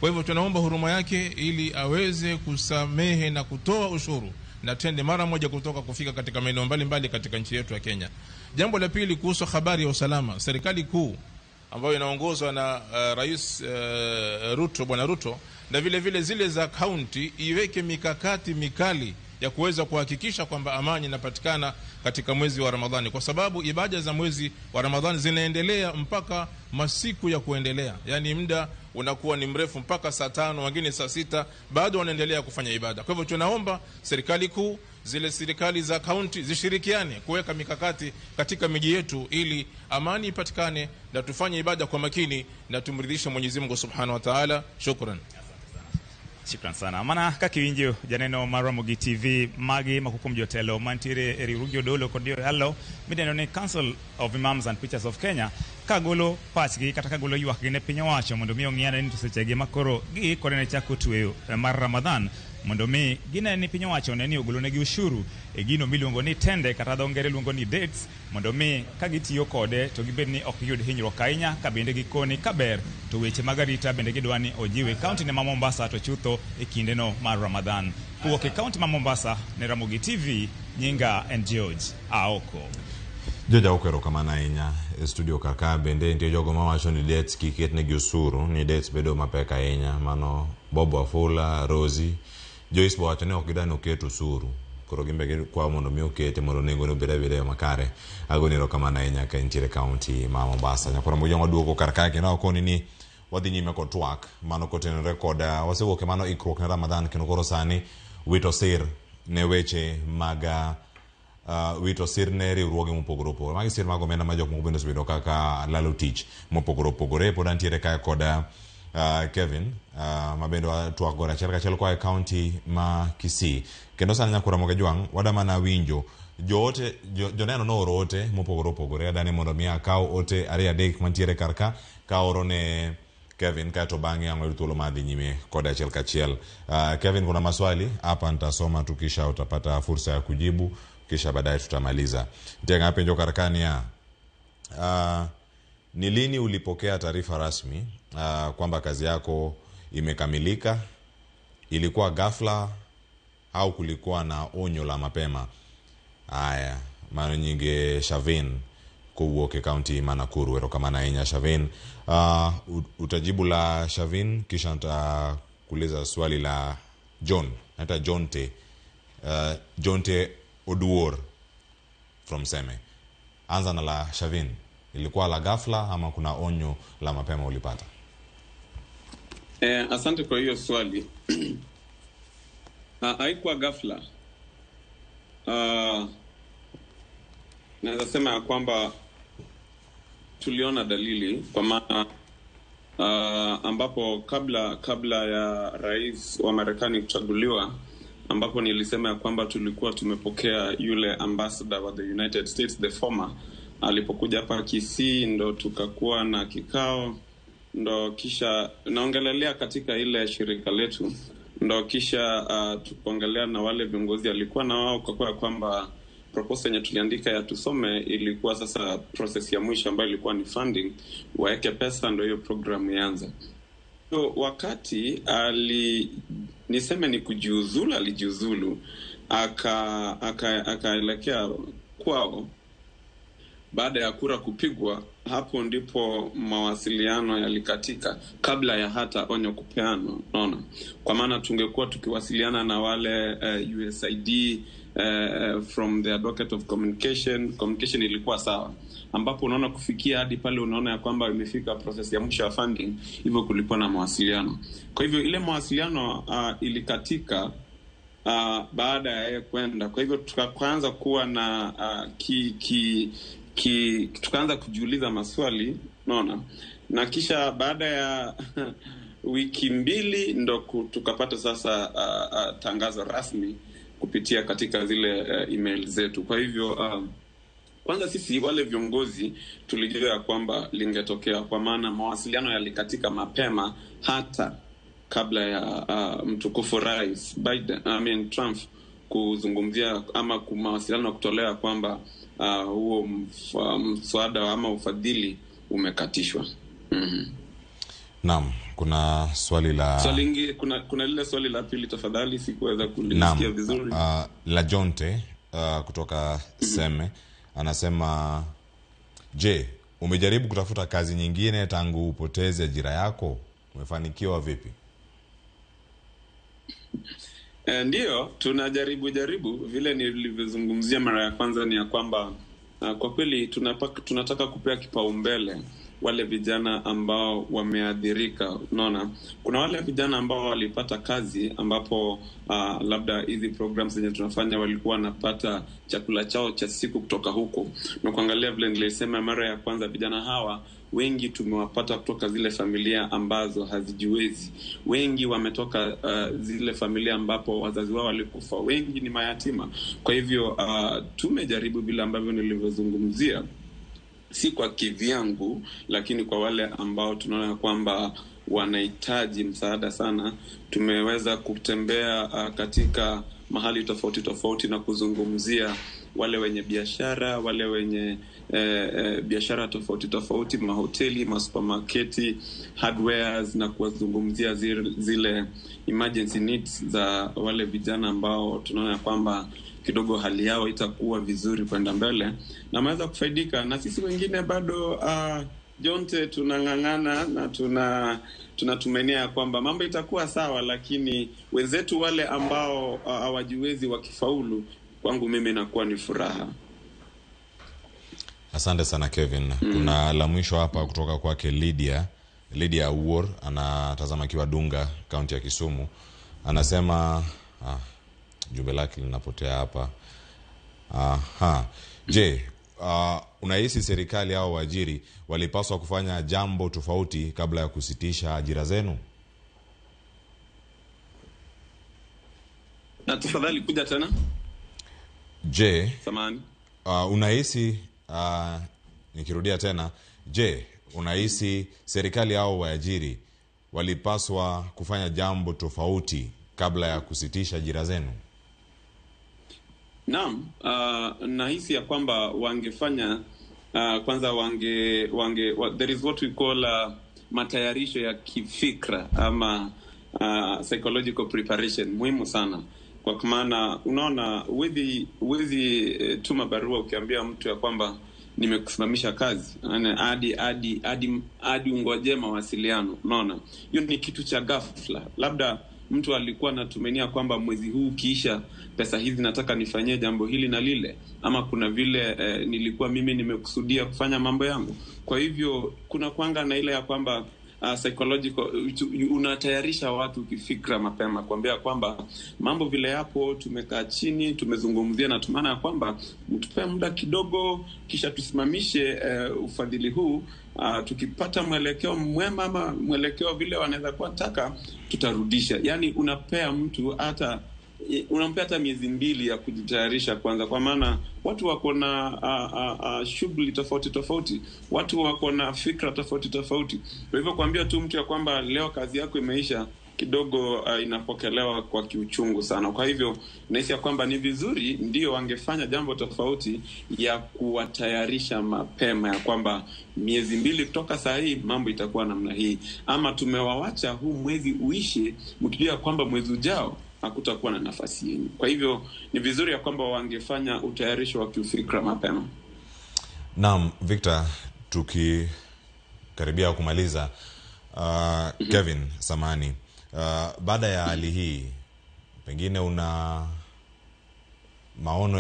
Kwa hivyo tunaomba huruma yake ili aweze kusamehe na kutoa ushuru na tende mara moja kutoka kufika katika maeneo mbalimbali katika nchi yetu ya Kenya. Jambo la pili kuhusu habari ya usalama, serikali kuu ambayo inaongozwa na Rais Ruto, Bwana Ruto, na vile vile zile za county iweke mikakati mikali ya kuweza kuhakikisha kwamba amani inapatikana katika mwezi wa Ramadhani, kwa sababu ibada za mwezi wa Ramadhani zinaendelea mpaka masiku ya kuendelea, yani muda unakuwa ni mrefu mpaka saa 5, wengine saa 6 bado wanaendelea kufanya ibada. Kwa hivyo tunaomba serikali kuu, zile serikali za county zishirikiane kuweka mikakati katika miji yetu ili amani ipatikane na tufanye ibada kwa makini na tumridhishe Mwenyezi Mungu Subhanahu wa Ta'ala. Shukran. Shukran sana. Mana kaka iwinjo janeno mar Ramogi TV magi moko kuom jotelo mantiere e riwruog jodolo kod joyalo midendo ni Council of Imams and Preachers of Kenya kagolo pachgi kata kagolo ywakgi ne piny owacho mondo mi ong'iyane ni to sechegi makoro giikore ne chako tweyo mar Ramadhan mondo mi gine ni piny owacho ne ni ogolonegi ushuru e gino miluongo ni tende kata dho ngere luongo ni dates mondo mi ka gitiyo kode to gibed ni ok giyud hinyruok ahinya ka bende gikoni kaber to weche mag arita bende gidwa ni ojiwe kaunti ne ma Mombasa to chutho e kindeno mar Ramadhan. Kowuok e kaunti ma Mombasa ne Ramogi TV, nyinga en George Aoko. George Aoko, erokamano ahinya. E studio kaka bende nitie jogo mawacho ni dates kik ketnegi osuru, ni dates bedo mapek ahinya. Mano Bob Wafula, Rosie, Joyce bo wacho ni ok gidwa ni oket osuru. Koro gimbe gikwayo mondo mi okete mondo nengo ne obed abeda makare. Agoni erokamano ahinya ka intiere kaunti ma Mombasa. Nyakwar Mojong waduogo kar kae kendo akoni ni wadhi nyime kod twak mano kotenore kod wasewuok e mano ikruok ne Ramadhan kendo koro sani wito sir ne weche mag wito sir ne riwruoge mopogore opogore. Magi sir mag omenda ma jok moko bende osebedo kaka lalo tich mopogore opogore. Pod antiere kae kod Kevin ma bende watwak godo achiel kachiel koa e kaunti ma Kisii. Kendo sani nyakwar Ramogi Jwang' wada mana winjo joote joneno nooro ote mopogore opogore. Adani mondo mi akaw ote ariyo adek mantiere kar ka kaoro ne Kevin kaeto bang'e ang' wayud thuolo mar dhi nyime kode achiel kachiel. Kevin, kuna maswali hapa nitasoma tu kisha utapata fursa ya kujibu kisha baadaye tutamaliza. Nitie ng'ama penjo kar ka niya, ni lini ulipokea taarifa rasmi kwamba kazi yako imekamilika? Ilikuwa ghafla au kulikuwa na onyo la mapema? Aya, mano nyinge Shavin kowuok e kaunti ma Nakuru. Erokamano ahinya Shavin. Utajibu la Shavin kisha nitakuuliza swali la John. Naita Jonte. Jonte Oduor from Seme. Anza na la Shavin. Ilikuwa la ghafla ama kuna onyo la mapema ulipata? Asante kwa hiyo swali. Haikuwa ghafla. Naweza sema ya kwamba tuliona dalili kwa maana ambapo kabla ya rais wa Marekani kuchaguliwa, ambapo nilisema ya kwamba tulikuwa tumepokea yule ambassador wa the United States, the former, alipokuja hapa Kisii, ndo tukakuwa na kikao, ndo kisha naongelelea katika ile shirika letu, ndo kisha tukaongelea na wale viongozi alikuwa na wao, kwa kuwa kwamba proposal yenye tuliandika ya Tusome ilikuwa sasa process ya mwisho ambayo ilikuwa ni funding, waeke pesa ndo hiyo programu ianze. So wakati niseme ni kujiuzulu, alijiuzulu akaelekea kwao baada ya kura kupigwa. Hapo ndipo mawasiliano yalikatika kabla ya hata onyo kupeanwa, unaona. Kwa maana tungekuwa tukiwasiliana na wale USAID from the Advocate of Communication ilikuwa sawa, ambapo unaona kufikia hadi pale unaona ya kwamba imefika process ya mwisho ya funding, hivyo kulikuwa na mawasiliano. Kwa hivyo ile mawasiliano ilikatika baada ya yeye kwenda. Kwa hivyo tukaanza kuwa na tukaanza kujiuliza maswali, unaona. Na kisha baada ya wiki mbili ndo tukapata sasa tangazo rasmi kupitia katika zile email zetu. Kwa hivyo kwanza sisi wale viongozi tulijua ya kwamba lingetokea, kwa maana mawasiliano yalikatika mapema hata kabla ya mtukufu Rais Biden, Trump kuzungumzia ama mawasiliano kutolea kwamba huo mswada ama ufadhili umekatishwa. Mm-hmm. Naam, kuna swali la swali kuna lile swali la pili tafadhali, sikuweza kulisikia vizuri. La Jonte kutoka Seme anasema, je, umejaribu kutafuta kazi nyingine tangu upoteze ajira yako? Umefanikiwa vipi? Ndiyo, tunajaribu vile nilivyozungumzia mara ya kwanza ni ya kwamba kwa kweli tunataka kupea kipaumbele wale vijana ambao wameathirika. Unaona, kuna wale vijana ambao walipata kazi ambapo labda hizi programs zenye tunafanya walikuwa wanapata chakula chao cha siku kutoka huko. Na kuangalia vile nilisema mara ya kwanza, vijana hawa wengi tumewapata kutoka zile familia ambazo hazijiwezi. Wengi wametoka zile familia ambapo wazazi wao walikufa, wengi ni mayatima. Kwa hivyo tumejaribu vile ambavyo nilivyozungumzia, si kwa kivyangu, lakini kwa wale ambao tunaona kwamba wanahitaji msaada sana. Tumeweza kutembea katika mahali tofauti tofauti na kuzungumzia wale wenye biashara, wale wenye biashara tofauti tofauti, mahoteli, masupermarketi, hardwares, na kuwazungumzia zile emergency needs za wale vijana ambao tunaona kwamba kidogo hali yao itakuwa vizuri kwenda mbele na wameweza kufaidika. Na sisi wengine bado Jonte, tunang'ang'ana na tunatumainia ya kwamba mambo itakuwa sawa, lakini wenzetu wale ambao hawajiwezi wakifaulu, kwangu mimi inakuwa ni furaha. Asante sana Kevin. Kuna la mwisho hapa kutoka kwake Lydia. Lydia Awuor anatazama akiwa Dunga, kaunti ya Kisumu. Anasema jumbe lake linapotea hapa. Aha. Je, unahisi serikali au waajiri walipaswa kufanya jambo tofauti kabla ya kusitisha ajira zenu? Na tafadhali kuja tena. Je, samahani. Unahisi nikirudia tena, je, unahisi serikali au waajiri walipaswa kufanya jambo tofauti kabla ya kusitisha ajira zenu? Naam, nahisi ya kwamba wangefanya kwanza wange there is what we call matayarisho ya kifikra ama psychological preparation, muhimu sana. Kwa maana unaona huwezi tuma barua ukiambia mtu ya kwamba nimekusimamisha kazi hadi ungoje mawasiliano. Unaona, hiyo ni kitu cha ghafla. Labda mtu alikuwa anatumainia kwamba mwezi huu ukiisha pesa hizi nataka nifanyie jambo hili na lile, ama kuna vile nilikuwa mimi nimekusudia kufanya mambo yangu. Kwa hivyo kuna kwanga na ile ya kwamba psychological, unatayarisha watu kifikra mapema kuambia kwamba mambo vile yapo, tumekaa chini, tumezungumzia na tumaana kwamba mtupe muda kidogo kisha tusimamishe ufadhili huu. Tukipata mwelekeo mwema ama mwelekeo vile wanaweza kuwa taka, tutarudisha. Yani unapea mtu hata unampea hata miezi 2 ya kujitayarisha kwanza, kwa maana watu wako na shughuli tofauti tofauti, watu wako na fikra tofauti tofauti. Kwa hivyo kuambia tu mtu ya kwamba leo kazi yako imeisha kidogo, inapokelewa kwa kiuchungu sana. Kwa hivyo nahisi ya kwamba ni vizuri ndio wangefanya jambo tofauti ya kuwatayarisha mapema ya kwamba miezi 2 kutoka saa hii mambo itakuwa namna hii, ama tumewawacha huu mwezi uishi mkijua kwamba mwezi ujao hakutakuwa na nafasi yenu. Kwa hivyo ni vizuri ya kwamba wangefanya utayarisho wa kiufikra mapema. Naam, Victor, tukikaribia kumaliza, Kevin samani, baada ya hali hii pengine una maono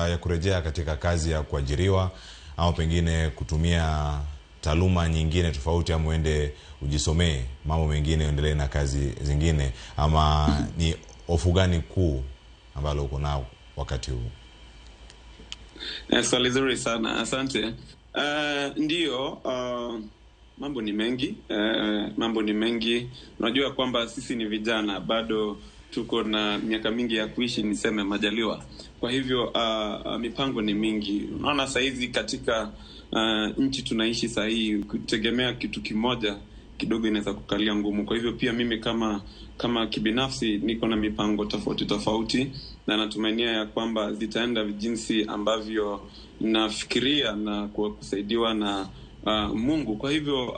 ya kurejea katika kazi ya kuajiriwa au pengine kutumia taaluma nyingine tofauti, ama uende ujisomee mambo mengine, uendelee na kazi zingine, ama ni hofu gani kuu ambalo uko nao wakati huu? Swali zuri sana, asante. Ndio, mambo ni mengi, mambo ni mengi. Unajua kwamba sisi ni vijana, bado tuko na miaka mingi ya kuishi, niseme majaliwa. Kwa hivyo mipango ni mingi. Unaona saizi katika nchi tunaishi sahii, kutegemea kitu kimoja kidogo inaweza kukalia ngumu. Kwa hivyo pia mimi kama kibinafsi niko na mipango tofauti tofauti, na natumainia ya kwamba zitaenda jinsi ambavyo nafikiria na kwa kusaidiwa na Mungu. Kwa hivyo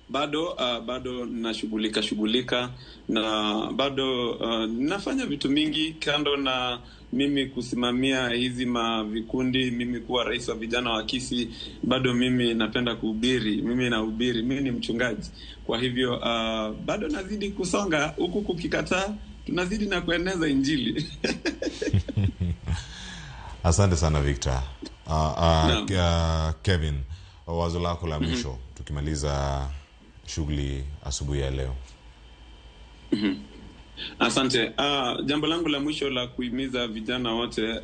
bado nashughulika na bado nafanya vitu mingi kando na mimi kusimamia hizi mavikundi, mimi kuwa rais wa vijana wa Kisii, bado mimi napenda kuhubiri, mimi nahubiri, mimi ni mchungaji. Kwa hivyo bado nazidi kusonga huku, kukikataa tunazidi na kueneza Injili. Asante sana Victor. Kevin, wazo lako la mwisho tukimaliza shughuli asubuhi ya leo. Asante. Jambo langu la mwisho la kuhimiza vijana wote,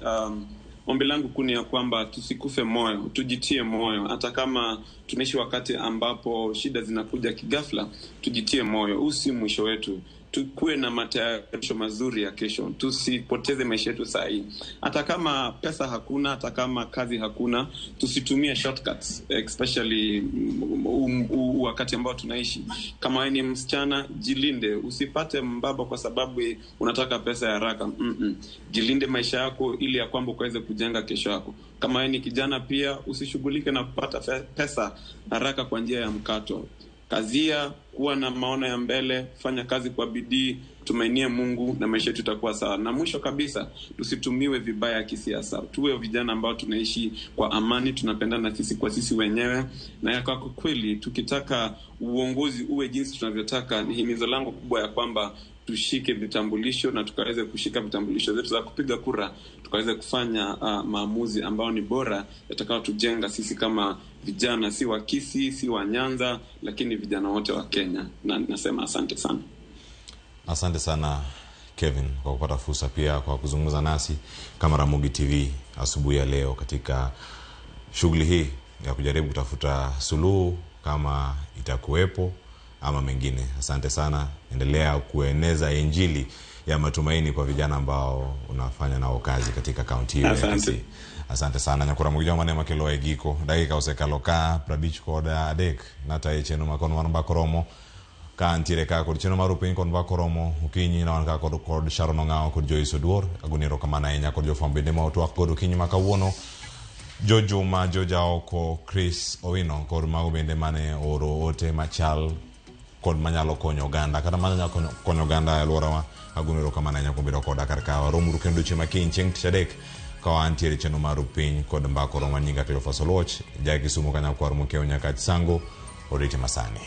ombi langu kuu ni ya kwamba tusikufe moyo, tujitie moyo. Hata kama tunaishi wakati ambapo shida zinakuja kighafla, tujitie moyo. Huu si mwisho wetu. Tukue na matayarisho mazuri ya kesho. Tusipoteze maisha yetu saa hii. Hata kama pesa hakuna, hata kama kazi hakuna, tusitumie shortcuts, especially wakati ambao tunaishi. Kama wewe ni msichana, jilinde, usipate mbaba kwa sababu unataka pesa ya haraka. Jilinde maisha yako ili ya kwamba ukaweze kujenga kesho yako. Kama wewe ni kijana pia, usishughulike na kupata pesa haraka kwa njia ya mkato. Kazia, kuwa na maono ya mbele, fanya kazi kwa bidii. Tumainie Mungu na maisha yetu itakuwa sawa. Na mwisho kabisa, tusitumiwe vibaya kisiasa. Tuwe vijana ambao tunaishi kwa amani, tunapendana sisi kwa sisi wenyewe, na kwa kweli tukitaka uongozi uwe jinsi tunavyotaka, ni himizo langu kubwa ya kwamba tushike vitambulisho na tukaweze kushika vitambulisho zetu za kupiga kura, tukaweze kufanya maamuzi ambayo ni bora yatakayotujenga sisi kama vijana, si wa Kisii, si wa Nyanza, lakini vijana wote wa Kenya. Na nasema asante sana. Asante sana Kevin kwa kupata fursa pia kwa kuzungumza nasi kama Ramogi TV asubuhi ya leo katika shughuli hii ya kujaribu kutafuta suluhu kama itakuwepo ama mengine. Asante sana, endelea kueneza injili ya matumaini kwa vijana ambao unafanya nao kazi katika kaunti hiyo ya Kisii. Asante sana nyakura mugija mane makelo e giko dakika osekalo ka 53 nataye chenro makono mar Mbaka Oromo ka antiere ka kod chenro mar Upiny kod Mbaka Oromo okinyi na wan ka kod Sharon Ong'awo kod Joyce Oduor. Agoni erokamano ahinya kod jofwambo bende ma otwak godo okinyi ma kawuono, Jo Juma, Jo Jaoko, Chris Owino kod mago bende mane ooro ote machal kod manyalo konyo oganda kata manyalo konyo oganda e alworawa. Agoni erokamano ahinya kuom bedo koda kar ka. Waromuru kendo odiochieng' ma kiny chieng' tich adek ka wantiere chenro mar Upiny kod Mbaka Oromo. Nyinga Cleophas Oluoch, ja Kisumu ka nyakwar Mokeo Nyakach Sango, orite masani.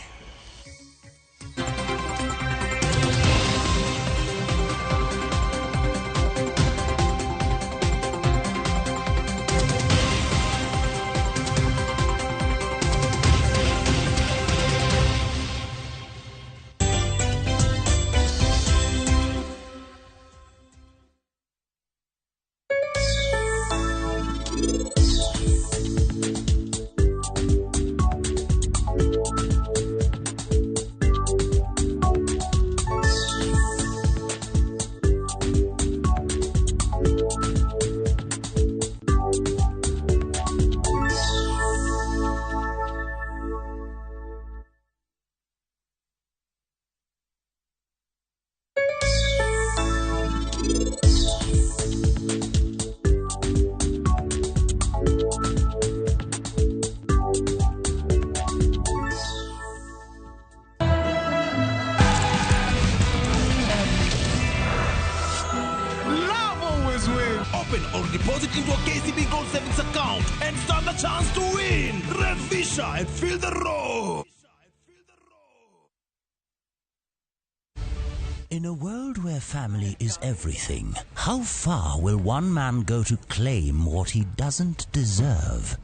Open or deposit into a KCB Gold Savings account and stand a chance to win. Revisha and feel the roar. In a world where family is everything, how far will one man go to claim what he doesn't deserve?